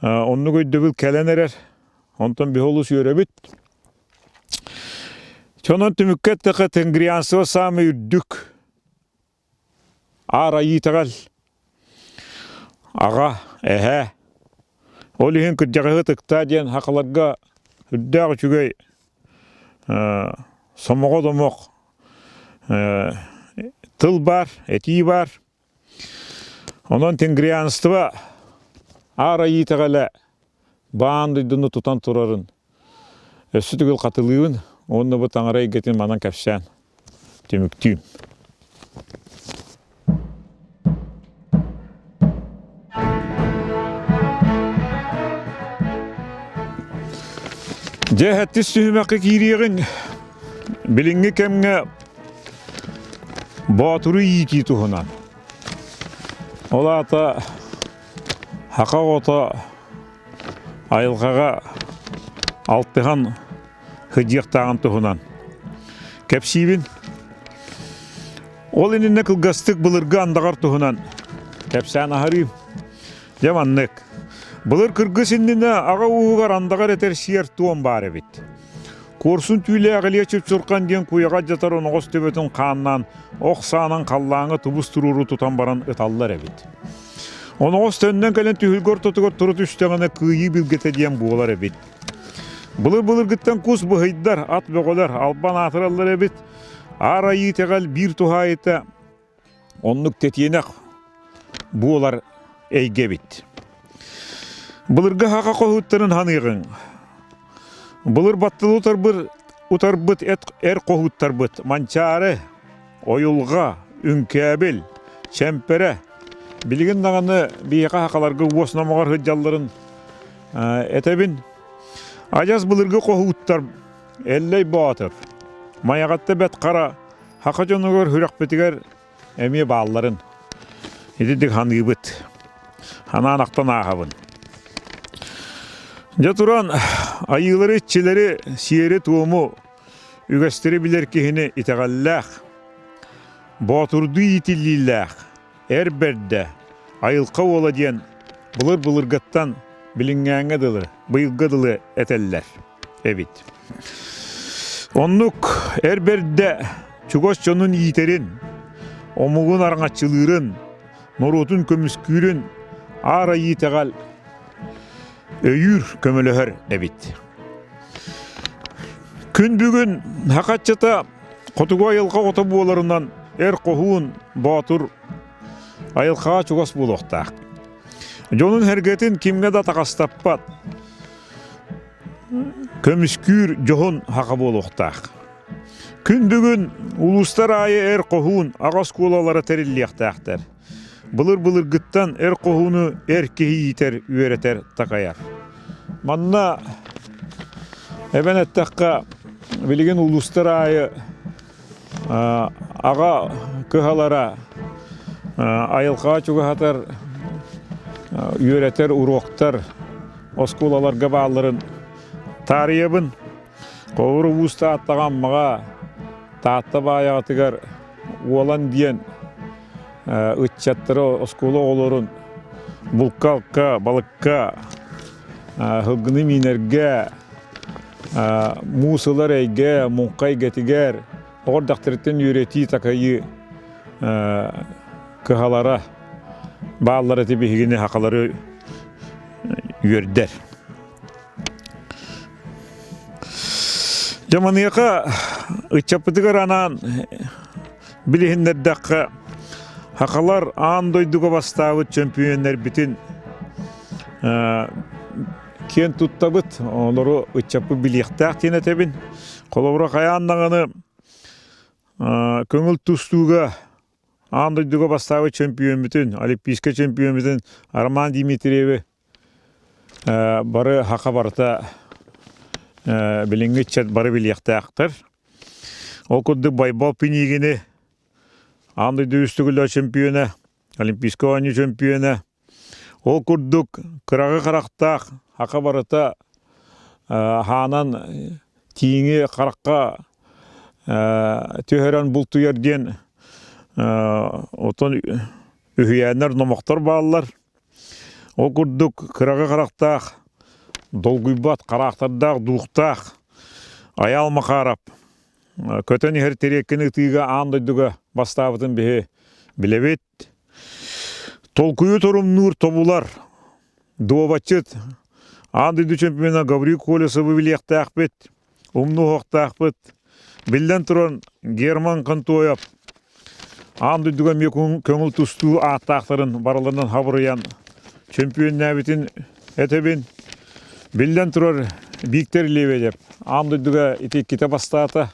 Оннук өйдөбүл кэлэн эрэр. Онтон биһи олус үөрэбит. Сонон түмүккэ эттэххэ, тенгрианство саамай үрдүк Аар Айыы итэҕэл аҕа, эһээ. Ол иһин кырдьаҕаһы ытыктаа диэн сахаларга үрдээх үчүгэй сомоҕо домох тыл баар, этии баар. Онон тенгрианство Аар Айыы итэҕэлэ баан дойдуну тутан турарын өссө төгүл хатылыыбын уонна бу таҥара эйгэтин манан кэпсээн түмүктүүм. Дьэ, сэттис түһүмэххэ киириэҕиҥ. Билиҥҥи кэмҥэ боотуру иитии туһунан. Ол аата саха оҕото айылҕаҕа алтыһан сылдьыахтааҕын туһунан кэпсиибин. Ол иннинэ кылгастык былыргы андаҕар туһунан. Кэпсээн аһарыым. Дьэ маннык. Былыр кыргыс иннинэ аҕа ууһугар андаҕар этэр сиэр-туом баар эбит. Куорсун түүлээх Илья Чупчурхан диэн куйаҕа дьатар оноҕос төбөтүн хааннаан, ох саанан халлааҥҥа тубус туруору тутан баран ыталлар эбит. Оноҕос төннөн кэлэн түһүлгэ ортотугар тура түстэҕинэ кыайыы билгэтэ диэн буолар эбит. Былыр-былыргыттан кус быһыйдар, ат бөҕөлөр албан аатыраллар эбит. Аар айыы итэҕэл биир туһаайыта Оннук тэтиэнэх буолар эйгэ эбит. Былыргы хаха хоһууттарын ханыаҕыҥ. Былыр батталы утарбыт, утарбыт эр хоһууттарбыт Манчаары, Ойулҕа, Үҥкээбил, Чэмпэрэ билигин даҕаны биһиэхэ хахаларга уос номоҕор сылдьалларын этэбин. Адьас былыргы хоһууттар Эллэй Боотур, Майаҕатта Бэт Хара Саха дьонугар сүрэхпитигэр эмиэ баалларын итинник саныыбыт. Ханаан ахтан ааһабын. Дьэ туран айыылары, иччилэри, сиэри-туому, үгэстэри билэр киһини итэҕэллээх, боотурдуу иитиллиилээх, Эр бэрдэ, айылҕа уола диэн былыр-былыргыттан билиҥҥээҥҥэ дылы, быйылга дылы этэллэр эбит. Оннук эр бэрдэ чугас дьонун иитэрин, омугун араҥаччылыырын, норуотун көмүскүүрүн аар айыы итэҕэл өйүүр, көмөлөһөр эбит. Күн бүгүн хахаччыта Хотугу айылҕа оҕото буоларынан эр хоһуун, боотур айылҕаҕа чугас буолуохтаах. Дьонун сэргэтин кимҥэ да атаҕастаппат, көмүскүүр дьоһун хаха буолуохтаах. Күн бүгүн улуустар аайы эр хоһуун аҕа оскуолалара тэриллиэхтээхтэр. Былыр-былыргыттан эр хоһууну эр киһи иитэр, үөрэтэр, такайар. Манна эбэн эттэххэ, билигин улуустар аайы аҕа кыһалара айылҕаҕа чугаһатар, үөрэтэр уруоктар оскуолаларга баалларын таарыйабын. Холобур, Уус Тааттаҕа Аммаҕа Таатта Баайаҕатыгар Уолан диэн ыччаттары, оскуола оҕолорун булка-алка, балыкка, сылгыны миинэргэ, муус ылар эйгэ, муҥха эйгэтигэр оҕо эрдэхтэриттэн үөрэтии, такайыы кыһалара бааллар эти биһигини сахалары үөрдэр. Дьэ маныаха ыччаппытыгар анаан билиһиннэрдэххэ, сахалар аан дойдуга бастаабыт чөмпүйүөннэрбитин киэн туттабыт, олору ыччаппыт билиэхтээх диэн этэбин. Холобура, хайаан даҕаны көҥүл тустууга аан дойдуга бастаабыт чөмпүйүөммүтүн, олимпийскай чөмпүйүөммүтүн Роман Дмитриеви Бары саха барыта билиҥҥи ыччат бары билиэхтээхтэр. Ол курдук Байбал Пинигини аан дойду үс төгүллээх чөмпүйүөнэ, Олимпийскай оонньуу чөмпүйүөнэ. Ол курдук кыраҕы харахтаах саха барыта хаанан тииҥи харахха түһэрэн бултуйар диэн оттон үһүйээннэр, номохтор бааллар. Ол курдук кыраҕы харахтаах, долгуйбат хараахтардаах, дуухтаах Айаал Махаров көтөн иһэр тириэккини ытыыга аан дойдуга бастаабытын биһи билэбит. Толкуйу торумнуур тобулар, дуобатчыт аан дойду чемпиона Гаврил Колесовы билиэхтээхпит. Умнуохтаахпыт. Биллэн туран, Герман Контоев аан дойдуга эмиэ көҥүл тустуу ааттаахтарын барыларынан хабырыйан чөмпүйүөннээбитин этэбин. Биллэн турар, Виктор Лебедев аан дойдуга ити иккитэ бастаата.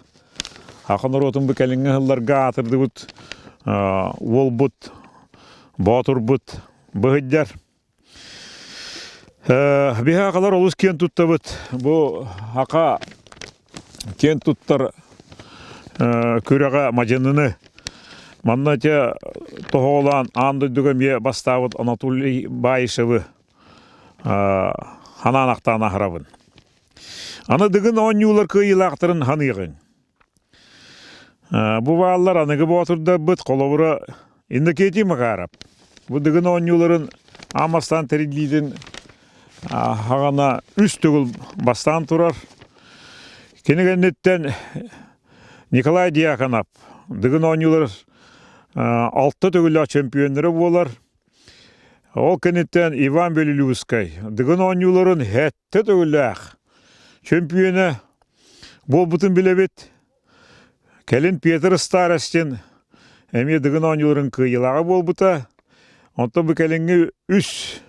Саха норуотун бу кэлиҥҥи сылларга аатырдыбыт уолбут, боотурбут быһыйдар. Биһи акалар олус киэн туттабыт. Бу ака киэн туттар күрэҕэ мадьыныны. Манна ити тоһоҕолоон аан дойдуга эмиэ бастаабыт Анатолий Баишевы ханаан ахтаан аһарабын. Аны Дыгын оонньуулар кыайыылаахтарын ханыаҕыҥ. Бу бааллар аныгы боотурдарбыт, холобура, Иннокентий Макаров. Бу Дыгын оонньууларын аан бастаан тэриллиитин хаҕана үс төгүл бастаан турар. Кини кэнниттэн Николай Дьяконов Дыгын оонньуулар алта төгүллээх чемпионнара буолар. Ол кэнниттэн Иван Белилюбскай Дыгын оонньууларын сэттэ төгүллээх чөмпүйүөнэ буолбутун билэбит. Кэлин Петр Старостин эмиэ Дыгын оонньууларын кыайыылааҕа буолбута. Онтон бу кэлиҥҥи үс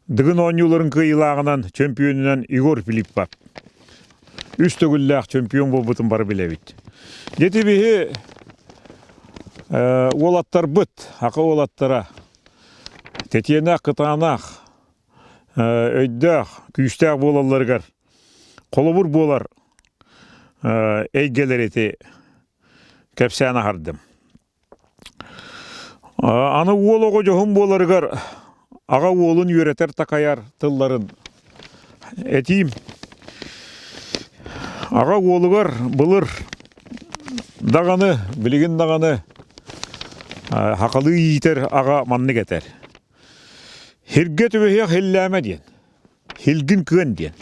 Дыгын оонньууларын кыайыылааҕынан чөмпүйүөнүнэн Егор Филиппов үс төгүллээх чөмпүйүөн буолбутун бары билэбит. Дьэ биһи уолаттарбыт, ака уолаттара тэтиэнэх, кытаанах, өйдөөх, күүстээх буолалларыгар холобур буолар эйгэлэри ити кэпсээн аһардым. Аны уол оҕо дьоһун буоларыгар аҕа уолун үөрэтэр-такайар тылларын этиим. Аҕа уолугар былыр даҕаны, билигин даҕаны сахалыы иитэр аҕа маннык этэр: «Һиргэ түбэһиэх һиллээмэ» диэн. Һилгин кыан диэн.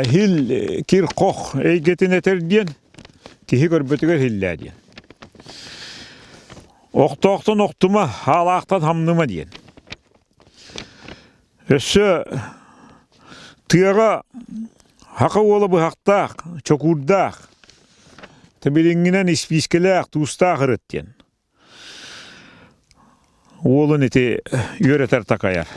Һил кир-хох эйгэтин этэр диэн, киһи көрбөтүгэр һиллээ диэн. Охтоохтон охтума, хаалаахтан хамныма диэн. Өссө тыаҕа хака уола быһахтаах, чокуурдаах, тэбилиҥҥинэн испиискэлээх, туустаах ырыт диэн. Уолун ити үөрэтэр такайар.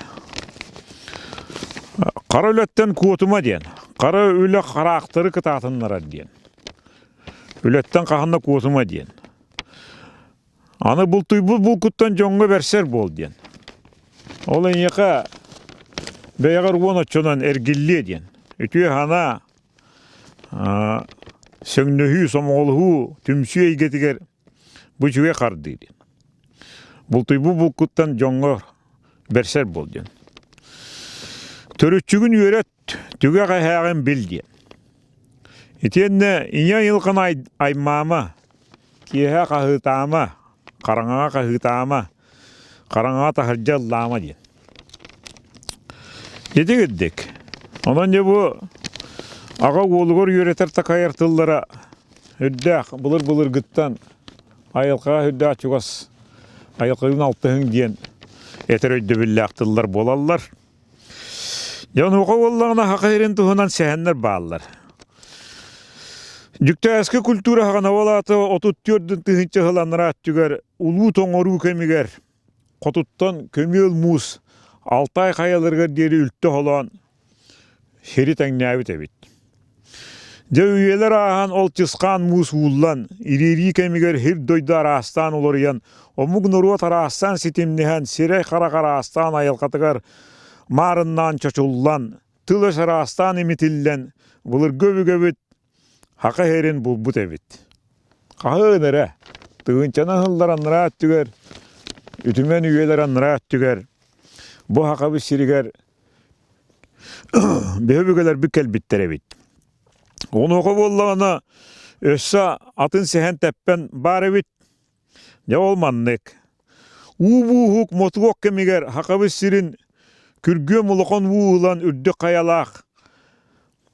Хара үлэттэн куотума диэн. Хара үлэ хараахтары кытаатыннарар диэн. Үлэттэн хаһан да куотума диэн. Аны бултуйбут булкуттан дьоҥҥо бэрсэр буол диэн. Ол эйиэхэ бэйэҕэр уон оччонон эргиллиэ диэн. Үтүө санаа, сөҥнөһүү, сомоҕолоһуу, түмсүү эйгэтигэр Бу үчүгэй хардыы диэн. Бултуйбут булкуттан дьоҥҥо бэрсэр буол диэн. Төрүччүгүн үөрэт, түгэх эһээҕин бил диэн. Итиэннэ ийэ айылҕан аймаама, киэһэ хаһыытаама, хараҥаҕа хаһыытаама, хараҥаҕа таһырдьа ыллаама диэн. Ити кырдьык. Онон дьэ бу аҕа уолугар үөрэтэр такайар тыллара үрдээх былыр-былыргыттан айылҕаҕа үрдээх чугас айылҕалыын алтыһыҥ диэн этэр өйдөбүллээх тыллар буолаллар. Дьэ онуоха буоллаҕына саха сирин туһунан сэһэннэр бааллар. Дьүктээски культура хаҕана ол аата 34 тыһыынча сыл анараа өттүгэр улуу тоҥоруу кэмигэр хотуттан көмүөл муус Алтай хайаларыгар диэри үлтү холоон сири тэҥнээбит эбит. Дьэ үйэлэр ааһан ол чысхаан муус ууллан, ириэрии кэмигэр сир-дойду араастаан уларыйан, омук норуот араастаан ситимниһэн, сирэй-харах араастаан айылҕатыгар маарыннаан чочуллан, тыл-өс араастаан имитиллэн, былыргы өбүгэбит Хака иһэрин булбут эбит. Хаһыан эрэ, тыһыынчанан сыллар анараа өттүгэр, үтүмэн үйэлэр анараа өттүгэр бу Хахабыт сиригэр биһи өбүгэлэрбит кэлбиттэр эбит. Онуоха буоллаҕына өссө атын сэһэн тэппэн баар эбит. Дьэ ол маннык. Уу бууһук мотуок кэмигэр Хахабыт сирин күргүөм улахан уу ылан үрдүк хайалаах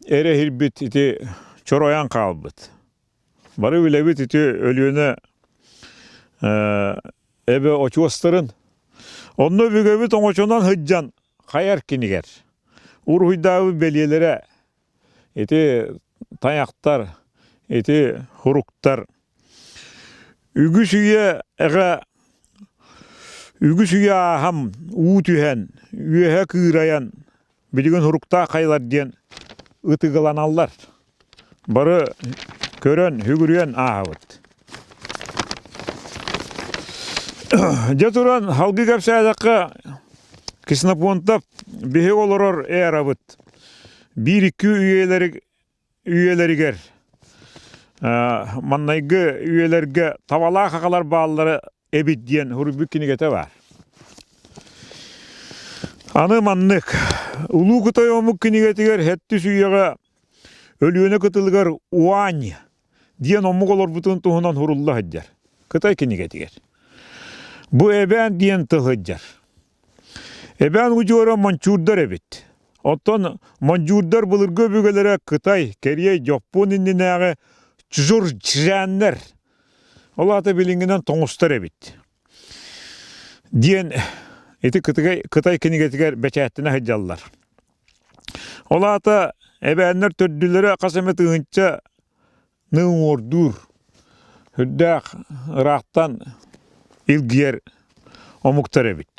эрэ иһирбит ити чоройон хаалбыт. Бары үлэбит ити Өлүөнэ эбэ очуостарын. Онно өбүгэбит оҥочонон сылдьан хайар кинигэр уруһуйдаабыт бэлиэлэрэ ити тайахтар, ити хуруктар үгүс үйэ эҕэ үгүс үйэ ааһан уу түһэн, үөһэ кыырайан билигин суруктаах хайалар диэн ытыгыланаллар. Бары көрөн, үгүрүйэн ааһабыт. Дьэ туран, халгы кэпсээтэххэ, Ксенофонтов биһиги олорор эрабыт биир-икки үйэлэригэр маннайгы үйэлэргэ табалаах аҕалар бааллара эбит диэн суруйбут кинигэтэ баар. Аны маннык Улуу Кытай омук кинигэтигэр сэттис үйэҕэ Өлүөнэ кытылыгар Уань диэн омук олорбутун туһунан сурулла сылдьар. Кытай кинигэтигэр. Бу эбээн диэн тыл сылдьар. Эбээн удьуора мончуурдар эбит. Оттон мондьуурдар былыргы өбүгэлэрэ Кытай, Кэриэй, Дьоппуон иннинээҕи чжурчжэннэр, ол аата билиҥҥинэн тоҥустар эбит диэн ити Кытай, Кытай кинигэтигэр бэчээттэнэ сылдьаллар. Ол аата эбээннэр төрдүлэрэ хас эмэ тыһыынча уҥуордуур, үрдээх ыраахтан илгийэр омуктар эбит.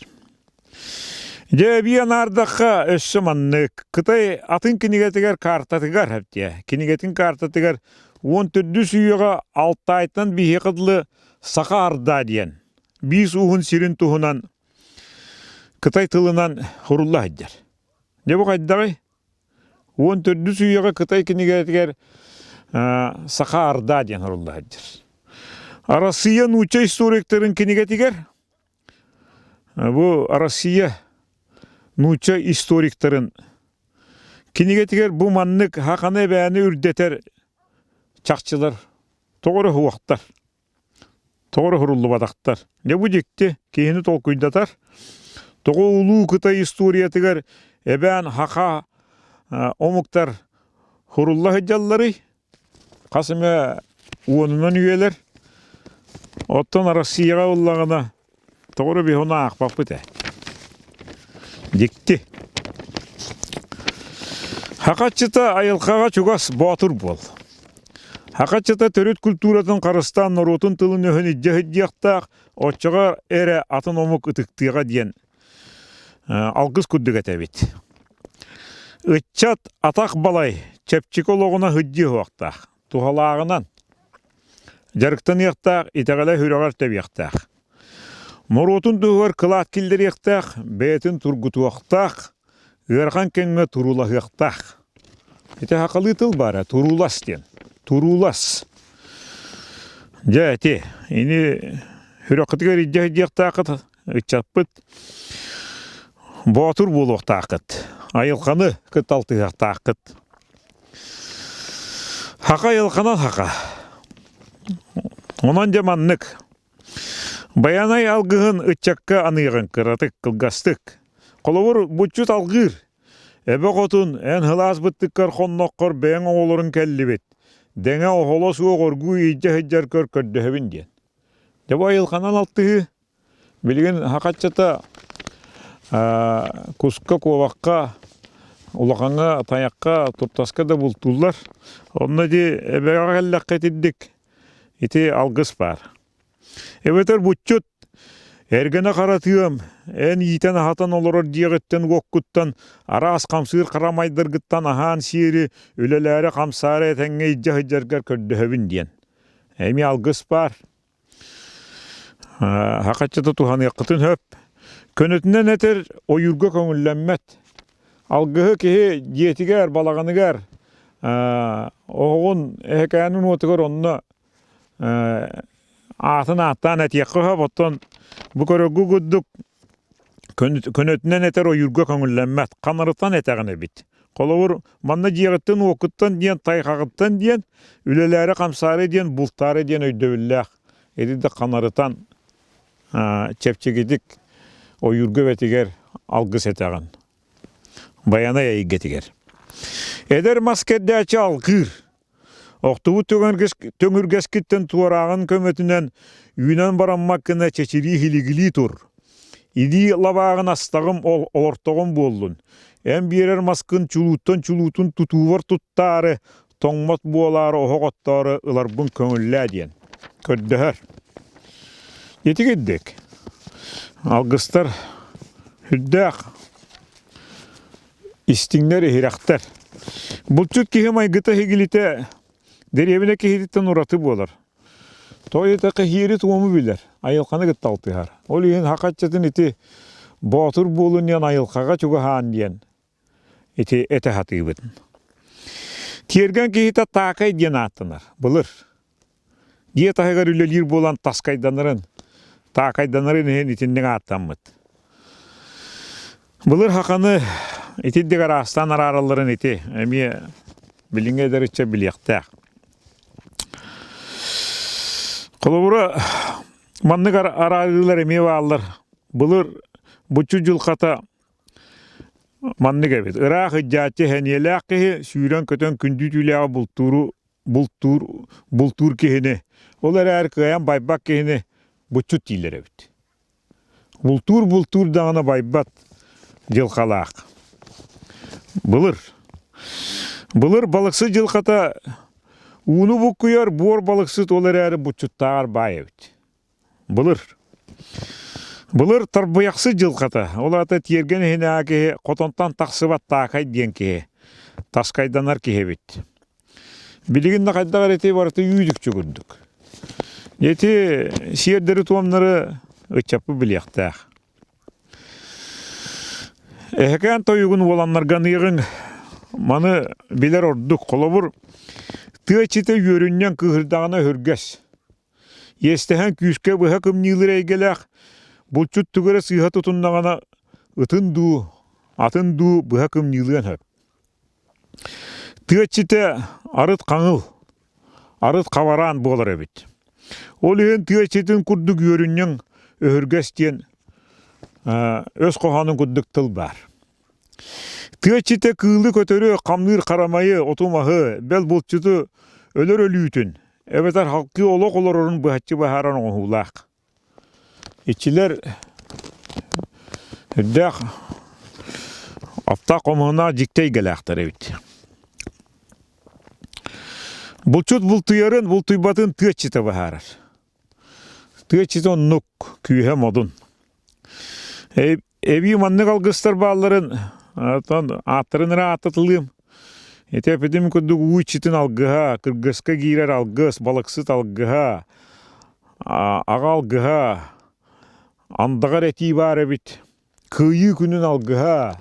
Дьэ эбии анаардахха өссө маннык Кытай атын кинигэтигэр картатыгар эптиэ кинигэтин картатыгар 14 үйэҕэ Алтайтан биһиэхэ дылы Саха Арда диэн биис ууһун сирин туһунан кытай тылынан сурулла сылдьар. Дьэ бу хайдаҕый? 14 үйэҕэ Кытай кинигэтигэр Саха Арда диэн сурулла сылдьар. Арассыыйа нуучча историктарын кинигэтигэр бу Россия нуучча историктарын кинигэтигэр бу маннык хаханы эбээни үрдэтэр чахчылар тоҕо эрэ суохтар. Тоҕо эрэ уһуруллубатахтар. Дьэ бу дьикти, киһини толкуйдатар. Тоҕо Улуу Кытай историятыгар эбээн хаха омуктар хурулла сылдьалларый? Хас эмэ уонунан үйэлэр. Оттон Россияҕа ыллаҕына Тоҕо эрэ биһи ону аахпаппыт ээ. Дьикти. Хахаччыта айылҕаҕа чугас боотур буол. Хахаччыта төрүт культуратын харыстаан норуотун тылын-өһүн илдьэ сылдьыахтаах, оччоҕо эрэ атын омук ытыктыаҕа диэн алгыс курдук этэбит. Ыччат атах балай чэпчэки олоҕуна сылдьыа суохтаах. Туһалааҕынан дьарыктаныахтаах, итэҕэлэ сүрэҕэр тэбиэхтээх. Норуотун туһугар кылаат киллэриэхтээх, бэйэтин тургутуохтаах, ыарахан кэмҥэ туруулаһыахтаах. Ити сахалыы тыл баара, туруулас диэн. Туруулас. Дьэ, ити, ини сүрэххитигэр илдьэ сылдьыахтааххыт, ыччаппыт боотур буолуохтааххыт, айылҕаны кытта алтыһыахтааххыт. Хака айылҕанан хака. Онон дьэ маннык. Байанай алгыһын ыччакка аныаҕыҥ кыратык, кылгастык. Холобур, буччут алгыыр. Эбэ хотун, эн сылаас быттыккар хонноххор бэйэҥ оҕолорун кэллибит. Дэҥэ оһоло суох оргууй илдьэ сылдьар көр көрдөһөбүн диэн. Дьэ бу айылҕанан алтыһыы. Билигин хахаччыта куска, куобахха, улахаҥҥа, тайахха, туртаска да бултууллар. Онно ити эбэҕэ кэллэххэ итирдик ити алгыс баар. Эбэтэр буччут эргэнэ хара тыам, эн иитэн-аһатан олорор дьиэҕиттэн-уоккуттан араас хамсыыр харамайдаргыттан аһаан сиэри, үлэлээри-хамсаары этэҥҥэ илдьэ сылдьаргар көрдөһөбүн диэн. Эмиэ алгыс баар. Хахаччыта туһаныаххытын сөп. Көнөтүнэн этэр ойуурга көҥүллэммэт. Алгыһы киһи дьиэтигэр, балаҕаныгар, оһоҕун эһэкээнин уотугар онно аатын ааттаан этиэххэ сөп. Оттон бу көрөргү курдук көнөтүнэн этэр ойуурга көҥүллэммэт. Ханарытан этэҕин эбит. Холобур, манна дьиэҕиттэн-уоккуттан диэн, тайҕаҕыттан диэн, үлэлээри-хамсаары диэн, бултаары диэн өйдөбүллээх. Ити да ханарытан чэпчэкитик ойуурга эбэтигэр алгыс этэҕин. Байанай эйгэтигэр. Эдэр мас кэрдээччи алгыыр. Охтубут төҥүргэскиттэн туорааҕын көмөтүнэн үүнэн бараммат гына чэчирии һилигилии тур. Илии лабааҕын астаҕым олортоҕум буоллун. Эн биэрэр маскын чулууттан чулуутун тутуубар туттаары, тоҥмот буолаары оһох оттоору ыларбын көҥүллээ диэн көрдөһөр. Ити курдук алгыстар үрдээх Истиҥнэр, иһирэхтэр. Булчут киһи майгыта-сигилитэ дэриэбинэ киһититтэн ураты буолар. Тоҕо диэтэххэ иһиэри-туому билэр, айылҕаны кытта алтыһар. Ол иһин хахаччытын ити боотур буолун диэн айылҕаҕа чугаһаан диэн ити этэ сатыыбын. Тиэргэн киһитэ таакай диэн ааттанар. Былыр. Дьиэ таһыгар үлэлиир буолан таскайданарын, таакайданарын иһин итинник ааттаммыт. Былыр хаханы итинник араастаан арааралларын ити эмиэ билиҥҥи эдэр ыччат билиэхтээх. Холобура, маннык араарыылар эмиэ бааллар. Былыр буччу дьылҕата маннык эбит. Ыраах ыдьааччы сэниэлээх киһи сүүрэн-көтөн күндү түүлээҕи бултууру бултуур бултуур киһини, ол эрээри кыайан байбат киһини буччут дииллэр эбит. Бултуур-бултуур даҕаны байбат дьылҕалаах. Былыр. Былыр балыксыт дьылҕата ууну буккуйар буор балыксыт ол эрээри буччуттааҕар баай эбит. Былыр. Былыр тарбыйахсыт дьылҕата, ол аата тиэргэн иһинээҕи киһи хотонтон тахсыбат таакай диэн киһи, таскайданар киһи эбит. Билигин да хайдах эрэ ити барыта үүт-үкчү курдук. Ити сиэрдэри-туомнары ыччаппыт билиэхтээх. Эһэкээн тойугун уоланнарга аныаҕыҥ маны билэр ордук. Холобур, тыа иччитэ үөрүнньэҥ кыыһырдаҕына өһүргэс. Иэстэһэн күүскэ быһа кымньыылыыр эйгэлээх булчут тугу эрэ сыыһа тутуннаҕына ытын дуу, атын дуу быһа кымньыылыан сөп. Тыа иччитэ арыт хаҥыл, арыт хабараан буолар эбит. Ол иһин тыа иччитин курдук үөрүнньэҥ өһүргэс диэн өс хоһоонун курдук тыл баар. Тыа иччитэ кыылы-көтөрү, хамныыр харамайы, оту-маһы, бэл булчуту өлөр өлүүтүн, эбэтэр халкыы олох олорорун быһаччы быһааран оҥоһуулаах. Иччилэр үрдээх аптаах хомуһунаах дьикти эйгэлээхтэр эбит. Булчут бултуйарын, бултуйбатын тыа иччитэ быһаарар. Тыа иччитэ оннук күүһэ модун. Эбии маннык алгыстар баалларын оттон ааттарын эрэ ааттатылыым. Ити эппитим курдук уу иччитин алгыһа, кыргыска киирэр алгыс, балыксыт алгыһа, аҕа алгыһа, андаҕар этии баар эбит. Кыайыы күнүн алгыһа.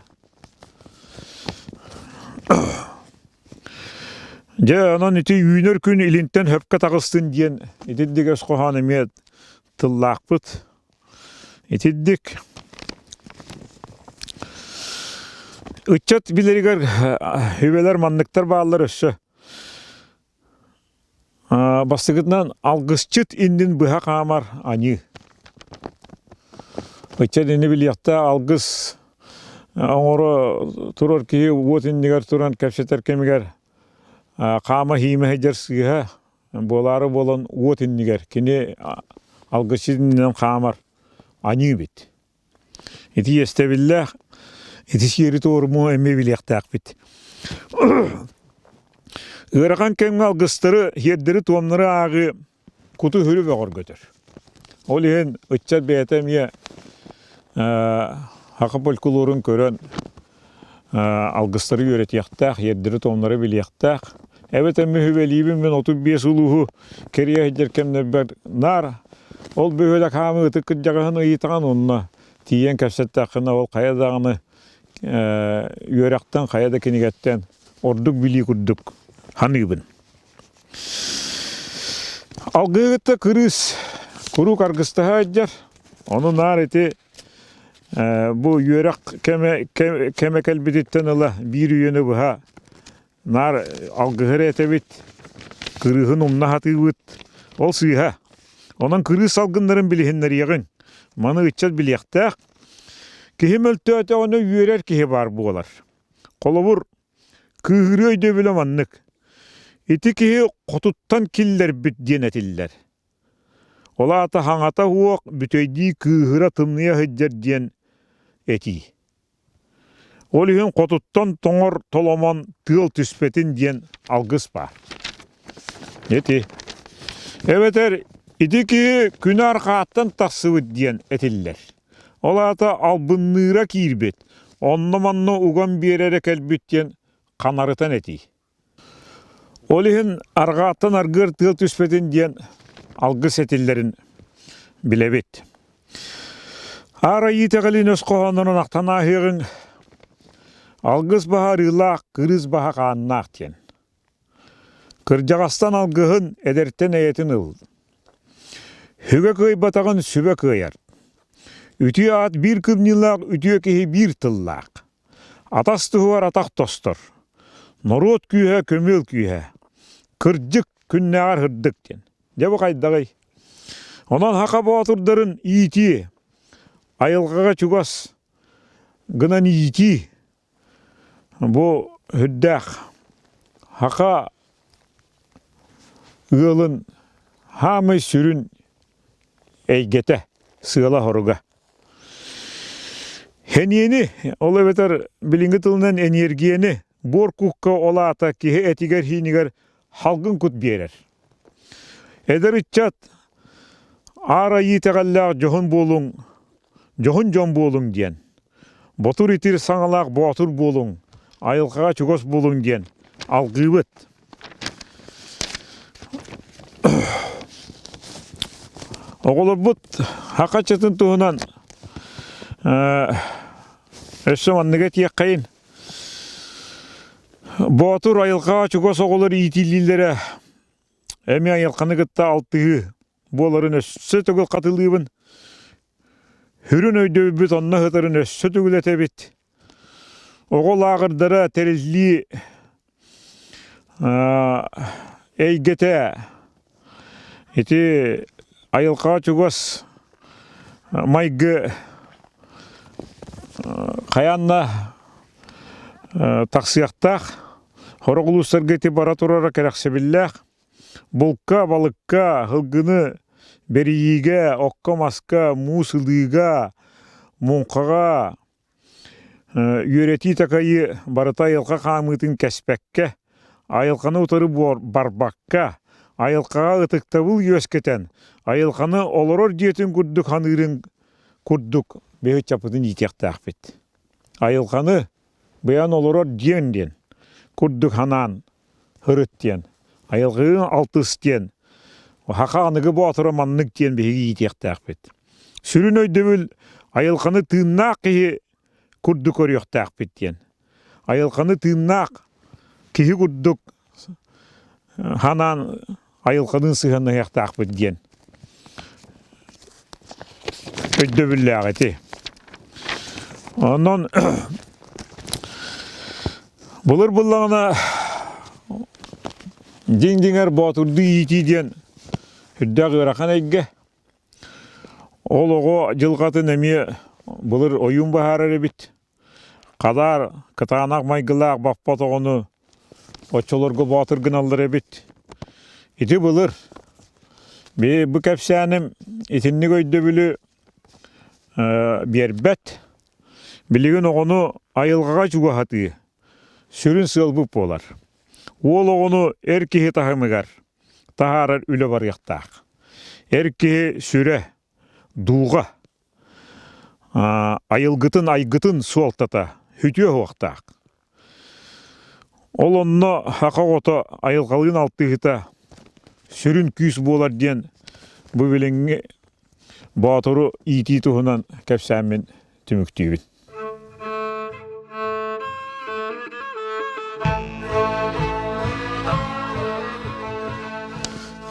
Дьэ, онон ити үүнэр күн илинтэн хөпкө таҕыстын диэн итинник өс хоһоон эмиэ тыллаахпыт. Итинник ыччат билэригэр үбэлэр манныктар бааллар өссө. Бастакытынан алгысчыт иннин быһа хаамар аньыы. Ыччат инни билиэхтээх алгыс оҥоро турар киһи уот иннигэр туран кэпсэтэр кэмигэр хаама-хиимэ сылдьар сыыһа буолаары буолан уот иннигэр кини алгысчыт иннинэн хаамар аньыы эбит. Ити иэстэбиллээх, ити сиэри-туоруму эмиэ билиэхтээхпит. Ыарахан кэмҥэ алгыстары, сиэрдэри-туомнары ааҕыы куту-сүрү бөҕөргөтөр. Ол иһин ыччат бэйэтэ эмиэ саха фольклорун көрөн алгыстары үөрэтиэхтээх, сиэрдэри-туомнары билиэхтээх. Эбэтэр мин сүбэлиибин мин 35 улууһу кэрийэ сылдьар кэмнэрбэр наар ол бөһүөлэк хаамыы ытык кырдьаҕаһын ыйытаҕын уонна тиийэн кэпсэттэххинэ ол хайа даҕаны үөрэхтэн, хайа да кинигэттэн ордук билии курдук саныыбын. Алгыһытта кырыыс куруук аргыстаһа сылдьар. Ону наар ити бу үөрэх кэмэ, кэмэ кэлбититтэн ыла биир үйэни быһа наар алгыһыр этэбит, кырыыһын умна сатыыбыт. Ол сыыһа. Онон кырыыс салгыннарын билиһиннэриэҕиҥ. Маны ыччат билиэхтээх. Киһи мөлтөөтөҕүнэ үөрэр киһи баар буолар. Холобур, кыыһырыы өйдөбүлэ маннык. Ити киһи хотуттан киллэрбит диэн этиллэр. Ол аата хаҥата уох бүтэйдии кыыһыра тымныйа сылдьар диэн этии. Ол иһин хотуттан тоҥор толомон тыал түспэтин диэн алгыс баар. Ити. Эбэтэр ити киһи күнэ арҕааттан тахсыбыт диэн этиллэр. Ол аата албынныыра киирбит, онно-манна уган биэрэрэ кэлбит диэн ханарытан этии. Ол иһин арҕааттан аргыар тыал түспэтин диэн алгыс этиллэрин билэбит. Аар Айыы итэҕэлин өс хоһооннорун ахтан ааһыаҕыҥ Алгыс баһа арыылаах, кырыыс баһа хааннаах диэн. Кырдьаҕастан алгыһын, эдэртэн эйэтин ыл. Сүгэ кыайбатаҕын сүбэ кыайар. Үтүө аат биир кымньыылаах, үтүө киһи биир тыллаах. Атас туһугар атах тостор. Норуот күүһэ көмүөл күүһэ. Кырдьык күннээҕэр һырдык диэн. Дьэ бу хайдаҕый? Онон саха боотурдарын иитии, айылҕаҕа чугас гынан иитии бу сүрдээх саха ыалын саамай сүрүн эйгэтэ, сыала-соруга. Эниэни, ол эбэтэр билиҥҥи тылынан эниэргийэни буор кукка ол аата киһи этигэр-сиинигэр халгын кут биэрэр. Эдэр ыччат аар айыы итэҕэллээх дьоһун буолуҥ, дьоһун дьон буолуҥ диэн, ботур итир саҥалаах боотур буолуҥ, айылҕаҕа чугас буолуҥ диэн алгыыбыт. Оҕолорбут саха ыччатын туһунан өссө манныгы этиэххэйин. Боотур айылҕаҕа чугас оҕолор иитиллиилэрэ эмиэ айылҕаны кытта алтыһыы буоларын өссө төгүл хатылыыбын. Сүрүн өйдөбүлбүт онно сытарын өссө төгүл этэбит. Оҕо лааҕырдара тэриллии эйгэтэ ити айылҕаҕа чугас майгы хайаан да тахсыахтаах. Сорох улуустарга ити бара турара кэрэхсэбиллээх. Булка, балыкка, сылгыны бэрийиигэ, окко-маска, муус ылыыга, муҥхаҕа Үөрэтии-такайыы барыта айылҕа хаамыытын кэспэккэ, айылҕаны утары барбакка, айылҕаҕа ытыктабыл үөскэтэн, айылҕаны олорор дьиэтин курдук саныырын курдук биһи ыччаппытын иитиэхтээхпит. Айылҕаны быйан олорор дьиэн диэн курдук санаан һырыт диэн, айылҕыын алтыс диэн, саха аныгы боотура маннык диэн биһиги иитиэхтээхпит. Сүрүн өйдөбүл айылҕаны тыыннаах киһи курдук көрүөхтээхпит диэн. Айылҕаны тыыннаах киһи курдук санаан айылҕалыын сыһыаннаһыахтаахпыт диэн өйдөбүллээх ити. Онон былыр буллаҕына дьиҥ-дьиҥэр боотурдуу иитии диэн үрдээх ыарахан эйгэ. Ол оҕо дьылҕатын эмиэ былыр ойуун быһаарар эбит. Хадаар кытаанах майгылаах баппат оҕону оччолорго боотур гыналлар эбит. Ити былыр бу кэпсээним итинник өйдөбүлү биэрбэт. Билигин оҕону айылҕаҕа чугаһатыы сүрүн сыалбыт буолар. Уол оҕону эр киһи таһымыгар таһаарар үлэ барыахтаах. Эр киһи сүрэ, дууҕа айылгытын айгытын суолтата үтүө уһуохтаах. Ол онно саха оҕото айылҕалыын алтыһыта сүрүн күүс буолар диэн бу билиҥҥи боотуру иитии туһунан кэпсээммин түмүктүүбүн.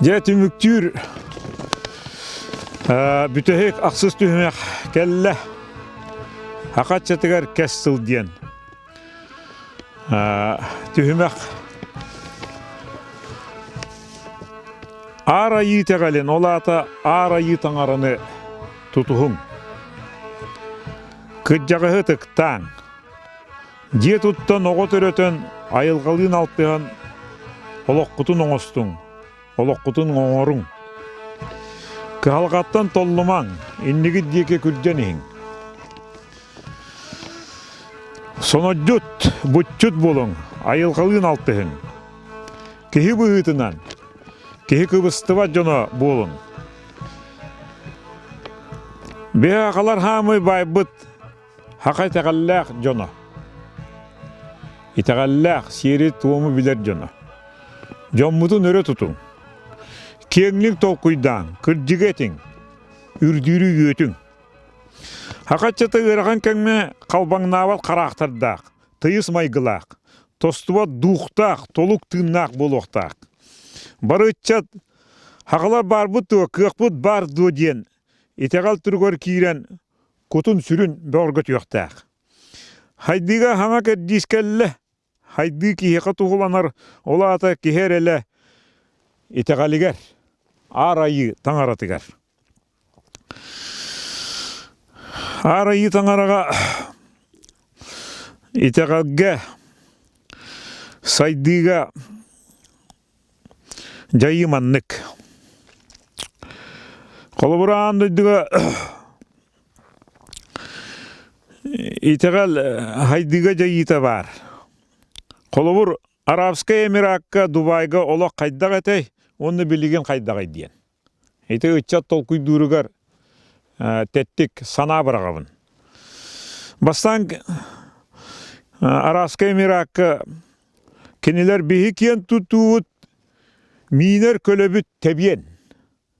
Дьэ түмүктүүр бүтэһик ахсыс түһүмэх кэллэ. Саха ыччатыгар кэс сыл диэн түһүмэх Аар айыы итэҕэлин, ол аата Аар айыы таҥараны тутуһуҥ. Кырдьаҕаһы ытыктааҥ. Дьиэ туттан, оҕо төрөтөн, айылҕалыын алтыһан олоххутун оҥостуҥ, олоххутун оҥоруҥ. Кыһалҕаттан толлумаҥ, иннигит диэки күрдьэн иһиҥ. Сонодьут, буччут буолуҥ, айылҕалыын алтыһыҥ. Киһи быһыытынан, киһи кыбыстыбат дьоно буолуҥ. Биһиэхэлэр хаамый байбыт Хаха итэҕэллээх дьоно. Итэҕэллээх, сиэри-туому билэр дьоно. Дьоммутун өрө тутуҥ. Киэҥник толкуйдааҥ, кырдьыгы этиҥ, үрдүүрү үөтүҥ. Саха ыччата ыарахан кэмҥэ халбаҥнаабат хараахтардаах, тыйыс майгылаах, тостубат дуухтаах, толук тыыннаах буолуохтаах. Бары ыччат «Хаҕалар баарбыт дуо, кыахпыт баар дуо» диэн итэҕэл туругар киирэн кутун-сүрүн бөҕөргөтүөхтээх. Хайдыыга хаҥа кэрдиис кэллэ, хайдыы киһиэхэ туһуланар, ол аата киһи эрэлэ итэҕэлигэр, Аар Айыы таҥаратыгар. Аар Айыы Таҥараҕа итэҕэлгэ, сайдыыга дьайыы маннык. Холобура, аан дойдуга итэҕэл хайдыыга дьайыыта баар. Холобур, Арабскай Эмиракка, Дубайга олох хайдах этэй уонна билигин хайдаҕый диэн. Ити ыччат толкуйдууругар тэттик санаа быраҕабын. Бастаан Арабскай Эмиракка кинилэр биһи киэн тутуубут миинэр көлөбүт тэбиэн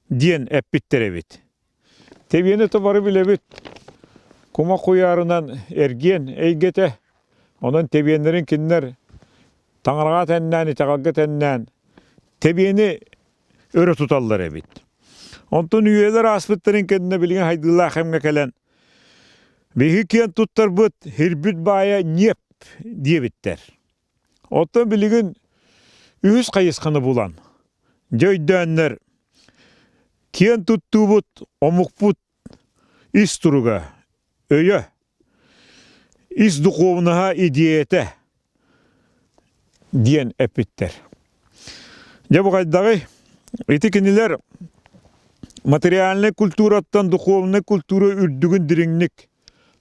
диэн эппиттэр эбит. Тэбиэни то бары билэбит. Кума куйаарынан эргиэн эйгэтэ. Онон тэбиэннэрин кинилэр таҥараҕа тэннээн, итэҕэлгэ тэннээн тэбиэни өрө туталлар эбит. Онтон үйэлэр ааспыттарын кэннэ билигин хайдыылаах кэмҥэ кэлэн биһиги киэн туттарбыт һирбит баайа ньиэп диэбиттэр. Оттон билигин үһүс хайысханы булан, дьэ өйдөөннөр киэн туттуубут омукпут ис туруга, өйө, ис духуобунаһа идиэйэтэ диэн эппиттэр. Дьэ бу хайдаҕый? Ити кинилэр материальнай культураттан духовнай культура үрдүгүн дириҥник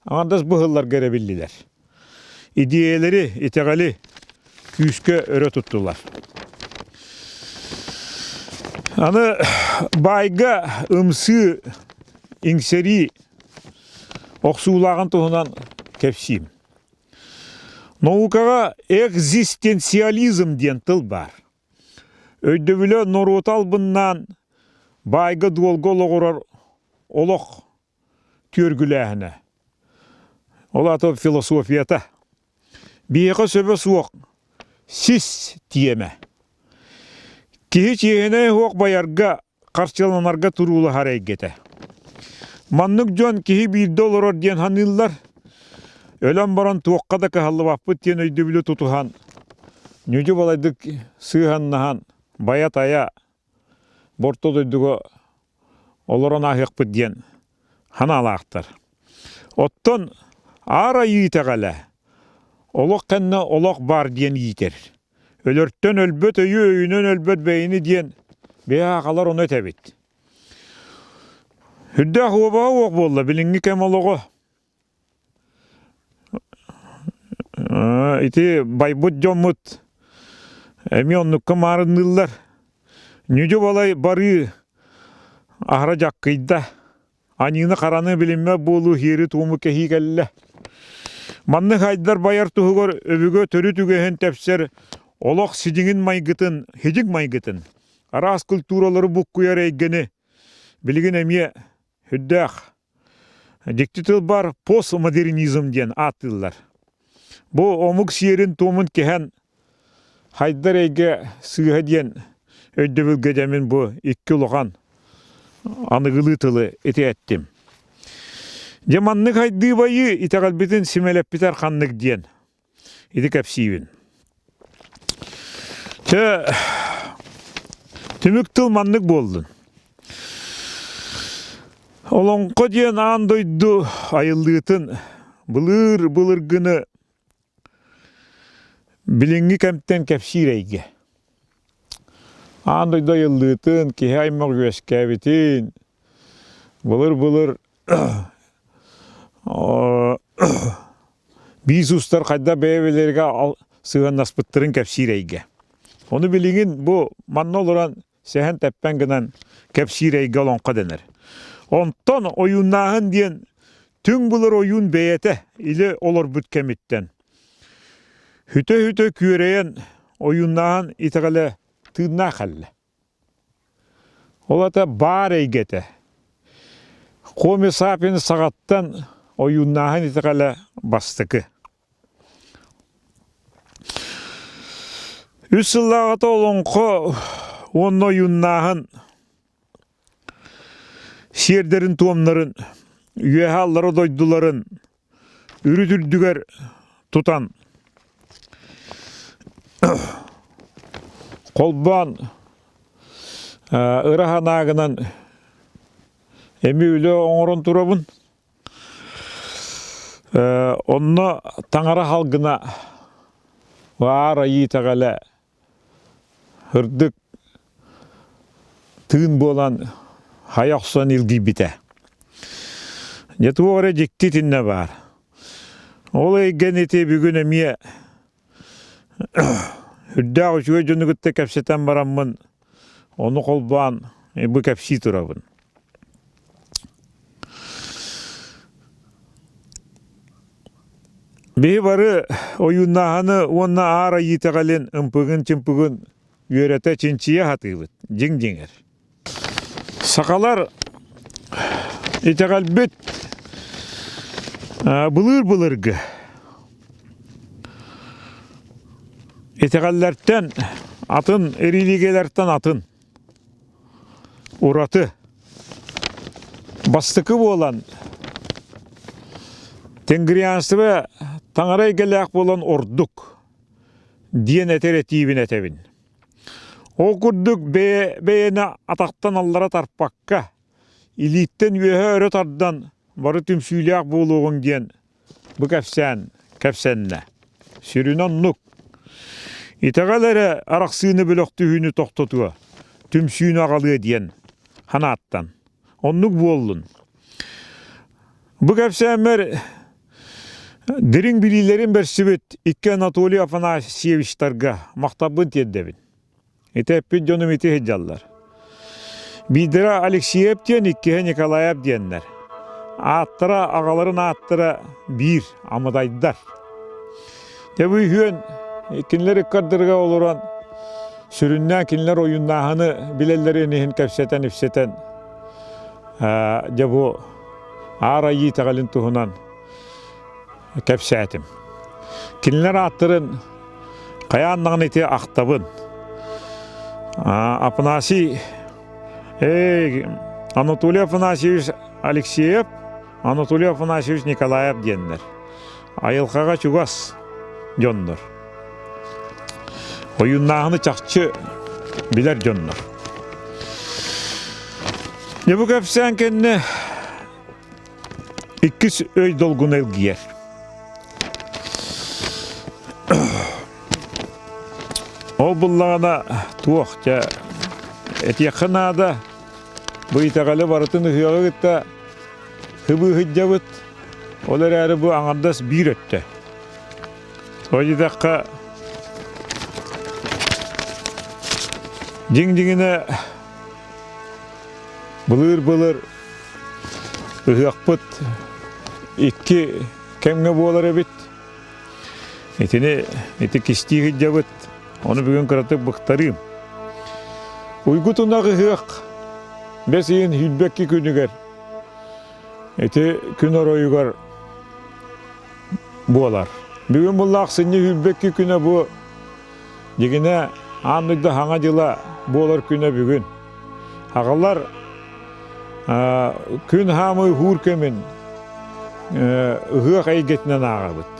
аҥардас быһылларга эрэ биллилэр. Идиэйэлэри, итэҕэли күүскэ өрө туттулар. Аны баайга ымсыы, иҥсэрии охсуулааҕын туһунан кэпсиим. Наукаҕа экзистенциализм диэн тыл баар. Өйдөбүлэ норуоту албыннаан баайга-дуолга олоҕурар олох түөргүлээһинэ. Ол аата философията. Биһиэхэ сөбө суох сис тиэмэ. Киһи чиэһинэй уһуох байарга, харчыланарга туруулаһар эйгэтэ. Маннык дьон киһи биирдэ олорор диэн саныыллар. Өлөн баран туохха да кыһаллыбаппыт диэн өйдөбүлү тутуһан, ньүдьү-балайдык сыһыаннаһан, байа-тайа Орто дойдуга олорон ааһыахпыт диэн санаалаахтар. Оттон Аар Айыы итэҕэлэ олох кэннэ олох баар диэн иитэр. Өлөртөн өлбөт өйү өйүнэн өлбөт бэйэни диэн бэйэ аҕалар ону этэбит. Үрдээх уобаҕа уох буолла билиҥҥи кэм олоҕо. Ити байбыт дьоммут эмиэ оннукка маарынныыллар. Ньүдьү-балай барыы аһара дьаккыйда. Аньыыны-хараны билиммэт буолуу иһиэри-туому кэһии кэллэ. Маннык айдар байар туһугар өбүгэ төрүт үгэһин тэпсэр олох сидьиҥин майгытын, хидьик майгытын, араас культуралары буккуйар эйгэни билигин эмиэ үрдээх Дьикти тыл баар постмодернизм диэн ааттыыллар. Бу омук сиэрин-туомун кэһэн хайдар эйгэ сыыһа диэн өйдөбүлгэ дэмин бу икки улахан аныгылыы тылы ити эттим. Дьэ маннык хайдыы байыы итэҕэлбитин симэлэппитэр ханнык диэн Ити кэпсиибин. Чэ, түмүк тыл маннык буоллун. Олоҥхо диэн аан дойду айыллыытын былыр былыргыны билиҥҥи кэмтэн кэпсиир эйгэ. Аан дойду айыллыытын, киһи аймах үөскээбитин, былыр-былыр биис устар хайдах бэйэ-бэйэлэригэр сыһыаннаспыттарын кэпсиир эйгэ. Ону билигин бу манна олорон сэһэн-тэппэн гынан кэпсиир эйгэ олоҥхо дэнэр. Онтон ойууннааһын диэн түҥ былыр ойуун бэйэтэ илэ олорбут кэмиттэн хүтэ-хүтэ күөрэйэн ойууннааһын итэҕэлэ тыыннаах кэллэ. Ол аата баар эйгэтэ. Хоми Сапин саҕаттан ойууннааһын итэҕэлэ бастакы. Үс сыллааҕыта олоҥхо уонна ойууннааһын сиэрдэрин-туомнарын, үөһэ аллара дойдуларын үрүт үрдүгэр тутан холбоон ыра санаагынан. Эми үлэ оҥорон турабын. Онно таҥара халгына баар айыы итэҕэлэ ырдык тыын буолан хайа охсон илгийбитэ. Дьэ туох эрэ дьикти итиннэ баар. Ол эйгэни ити бүгүн эмиэ үрдээх үчүгэй дьону кытта кэпсэтэн бараммын ону холбоон бу кэпсии турабын. Биһи бары ойууннааһыны уонна аар айыы итэҕэлин ымпыгын-чымпыгын үөрэтэ чинчийэ сатыыбыт, дьиҥ-дьиҥэр. Сахалар итэҕэлбит былыыр-былыргы итэҕэллэртэн атын, религиялартан атын ураты бастакы буолан тенгрианство таҥара эйгэлээх буолан ордук диэн этэр этиибин этэбин. Ол курдук бэйэ бэйэни атахтан аллара тарпакка, илииттэн үөһэ өрө тардан бары түмсүүлээх буолуоҕуҥ диэн Бу кэпсээн кэпсэннэ. Сүрүнэ оннук. Итэҕэл эрэ арахсыыны бөлөхтүһүүнү тохтотуо, түмсүүнү аҕалыа диэн санааттан. Оннук буоллун. Бу кэпсээммэр дириҥ билиилэрин бэрсибит икки Анатолий Афанасьевичтарга махталбын тиэрдэбин. Ити эппит дьонум ити сылдьаллар. Биирдэрэ Алексеев диэн, иккиһэ Николаев диэннэр. Ааттара, аҕаларын ааттара биир, амыдайдар. Дьэ бу үһүөн кинилэр ыккардырыгар олорон сүрүннээн кинилэр ойууннааһыны билэллэрин иһин кэпсэтэн-ипсэтэн дьэ бу Аар Айыы итэҕэлин туһунан кэпсээтим. Кинилэр ааттарын хайаан даҕаны ити ахтабын. Афанасий эй, Анатолий Афанасьевич Алексеев, Анатолий Афанасьевич Николаев диэннэр. Айылҕаҕа чугас дьоннор. Ойууннааһыны чахчы билэр дьоннор. Дьэ бу кэпсээн кэннэ Иккис өй долгуна илгийэр. Ол буллаҕына туох дьэ этиэххэ наада бу итэҕэли барытын ыһыаҕы кытта хыбыыһыдьабыт ол эрээри бу аҥардас биир өттө. Ол диэтэххэ дьиҥ-дьиҥинэ Былыыр-былыр ыһыахпыт икки кэмҥэ буолар эбит. Итини ити кистии сылдьабыт. Ону бүгүн кыратык быктарыым. Уйгу тунах ыһыах бэс ыйын сүүрбэкки күнүгэр ити күн оройугар буолар. Бүгүн булла ахсынньы сүүрбэкки күнэ бу Дьигинэ аан дойду хаҥа дьыла буолар күнэ бүгүн. Аҕалар күн хаамыы уһуур кэмин ыһыах эйгэтинэн ааҕабыт.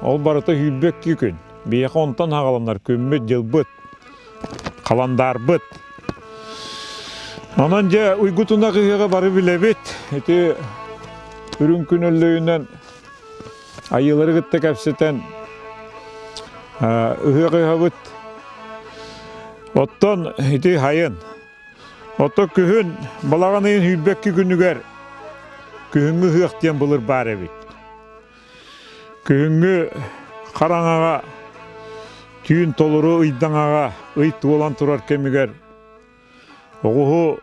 Ол барыта сүүрбэкки күн. Биһиэхэ онтон хаҕаланар күммүт, дьылбыт, халандаарбыт. Онон дьэ уйгу тунах ыһыаҕы бары билэбит. Ити үрүҥ күн өллөйүнэн Айыылары кытта кэпсэтэн ыһыах ыһабыт. Оттон ити хайын. Оттон күһүн балаҕан ыйын сүүрбэкки күнүгэр күһүҥҥү ыһыах диэн былыр баар эбит. Күһүҥҥү хараҥаҕа түүн толору ыйдаҥаҕа ый туолан турар кэмигэр Оҕуһу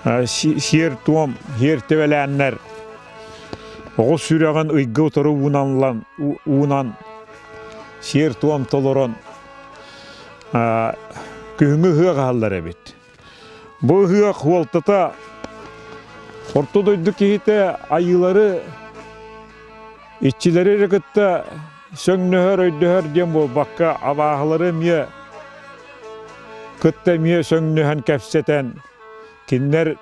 сиэр-туом, сиэртибэлээннэр оҕус сүрэҕин ыйга утары уунан, уунан сиэр-туом толорон күһүҥҥү ыһыах аһаллар эбит. Бу ыһыах уолтата орто дойду киһитэ айыылары иччилэри эрэ кытта сөҥнөһөр, өйдөһөр диэн буолбакка, абааһылары эмиэ кытта эмиэ сөҥнөһөн кэпсэтэн, кинилэр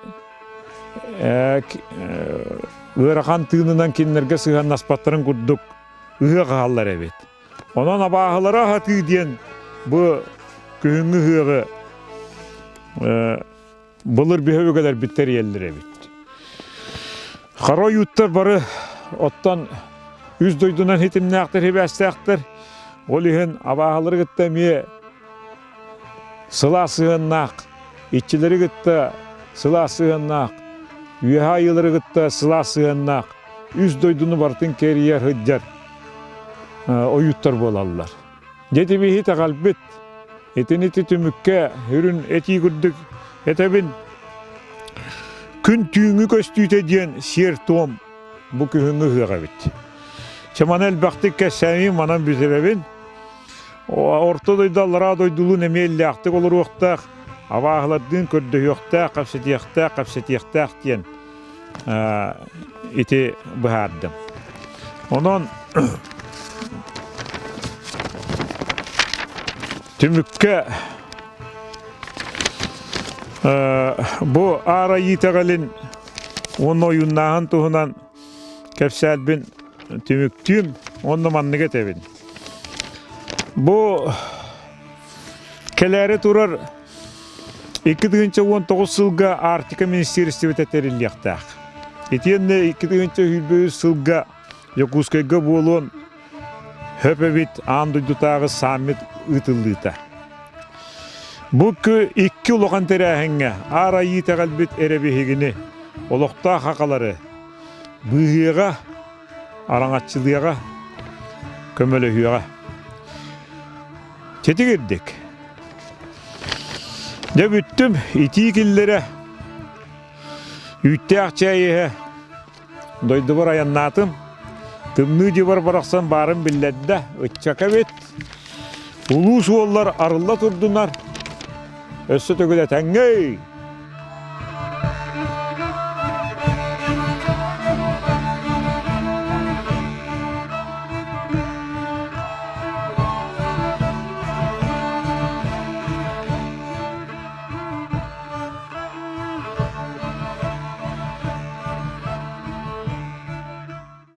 ыарахан тыынынан кинилэргэ сыһыаннаспаттарын курдук ыһыах аһаллар эбит. Онон абааһылары аһатыы диэн бу күһүҥҥү ыһыаҕы былыр биһи өбүгэлэрбит тэрийэллэр эбит. Хара ойууттар бары оттон үс дойдунан хитимнээхтэр, хибээстээхтэр. Ол иһин абааһылары кытта эмиэ сылаас сыһыаннаах, иччилэри кытта сылаас сыһыаннаах, үөһэ айыылары кытта сылаас сыһыаннаах үс дойдуну барытын кэрийэр сылдьар ойууттар буолаллар. Дьэ ити итэҕэлбит. Итини ити түмүккэ үрүн этии курдук этэбин. Күн түүҥҥү көстүүтэ диэн сиэр-туом бу күһүҥҥү ыһыах эбит. Чэ маны элбэхтик кэпсээмин манан бүтэрэбин. Орто дойду аллараа дойдулуун эмиэ иллээхтик олоруохтаах, абааһылардыын көрдөһүөхтээх, кэпсэтиэхтээх, кэпсэтиэхтээх диэн ити быһаардым. Онон түмүккэ бу Аар Айыы итэҕэлин уонна ойууннааһын туһунан кэпсээлбин түмүктүүм уонна маннык этэбин. Бу кэлээри турар 2019 сылга Арктика министиэристибэтэ тэриллиэхтээх. Итиэннэ 2023 сылга Дьокуускайга буолуон сөп эбит аан дойдутааҕы саммит ыытыллыыта. Бу икки улахан тэрээһиҥҥэ Аар Айыы итэҕэлбит эрэ биһигини, олохтоох хахалары, быыһыаҕа, араҥаччылыаҕа, көмөлөһүөҕэ. Титигирдик. Дьэ бүттүм, итии киллэрэ, үүттээх чэй иһэ, дойдубар айаннаатым. Тымныы дьыбар барахсан баарын биллэрдэ, ыччака эбит. Улуу суоллар арылла турдунар, өссө төгүл этэҥҥэй!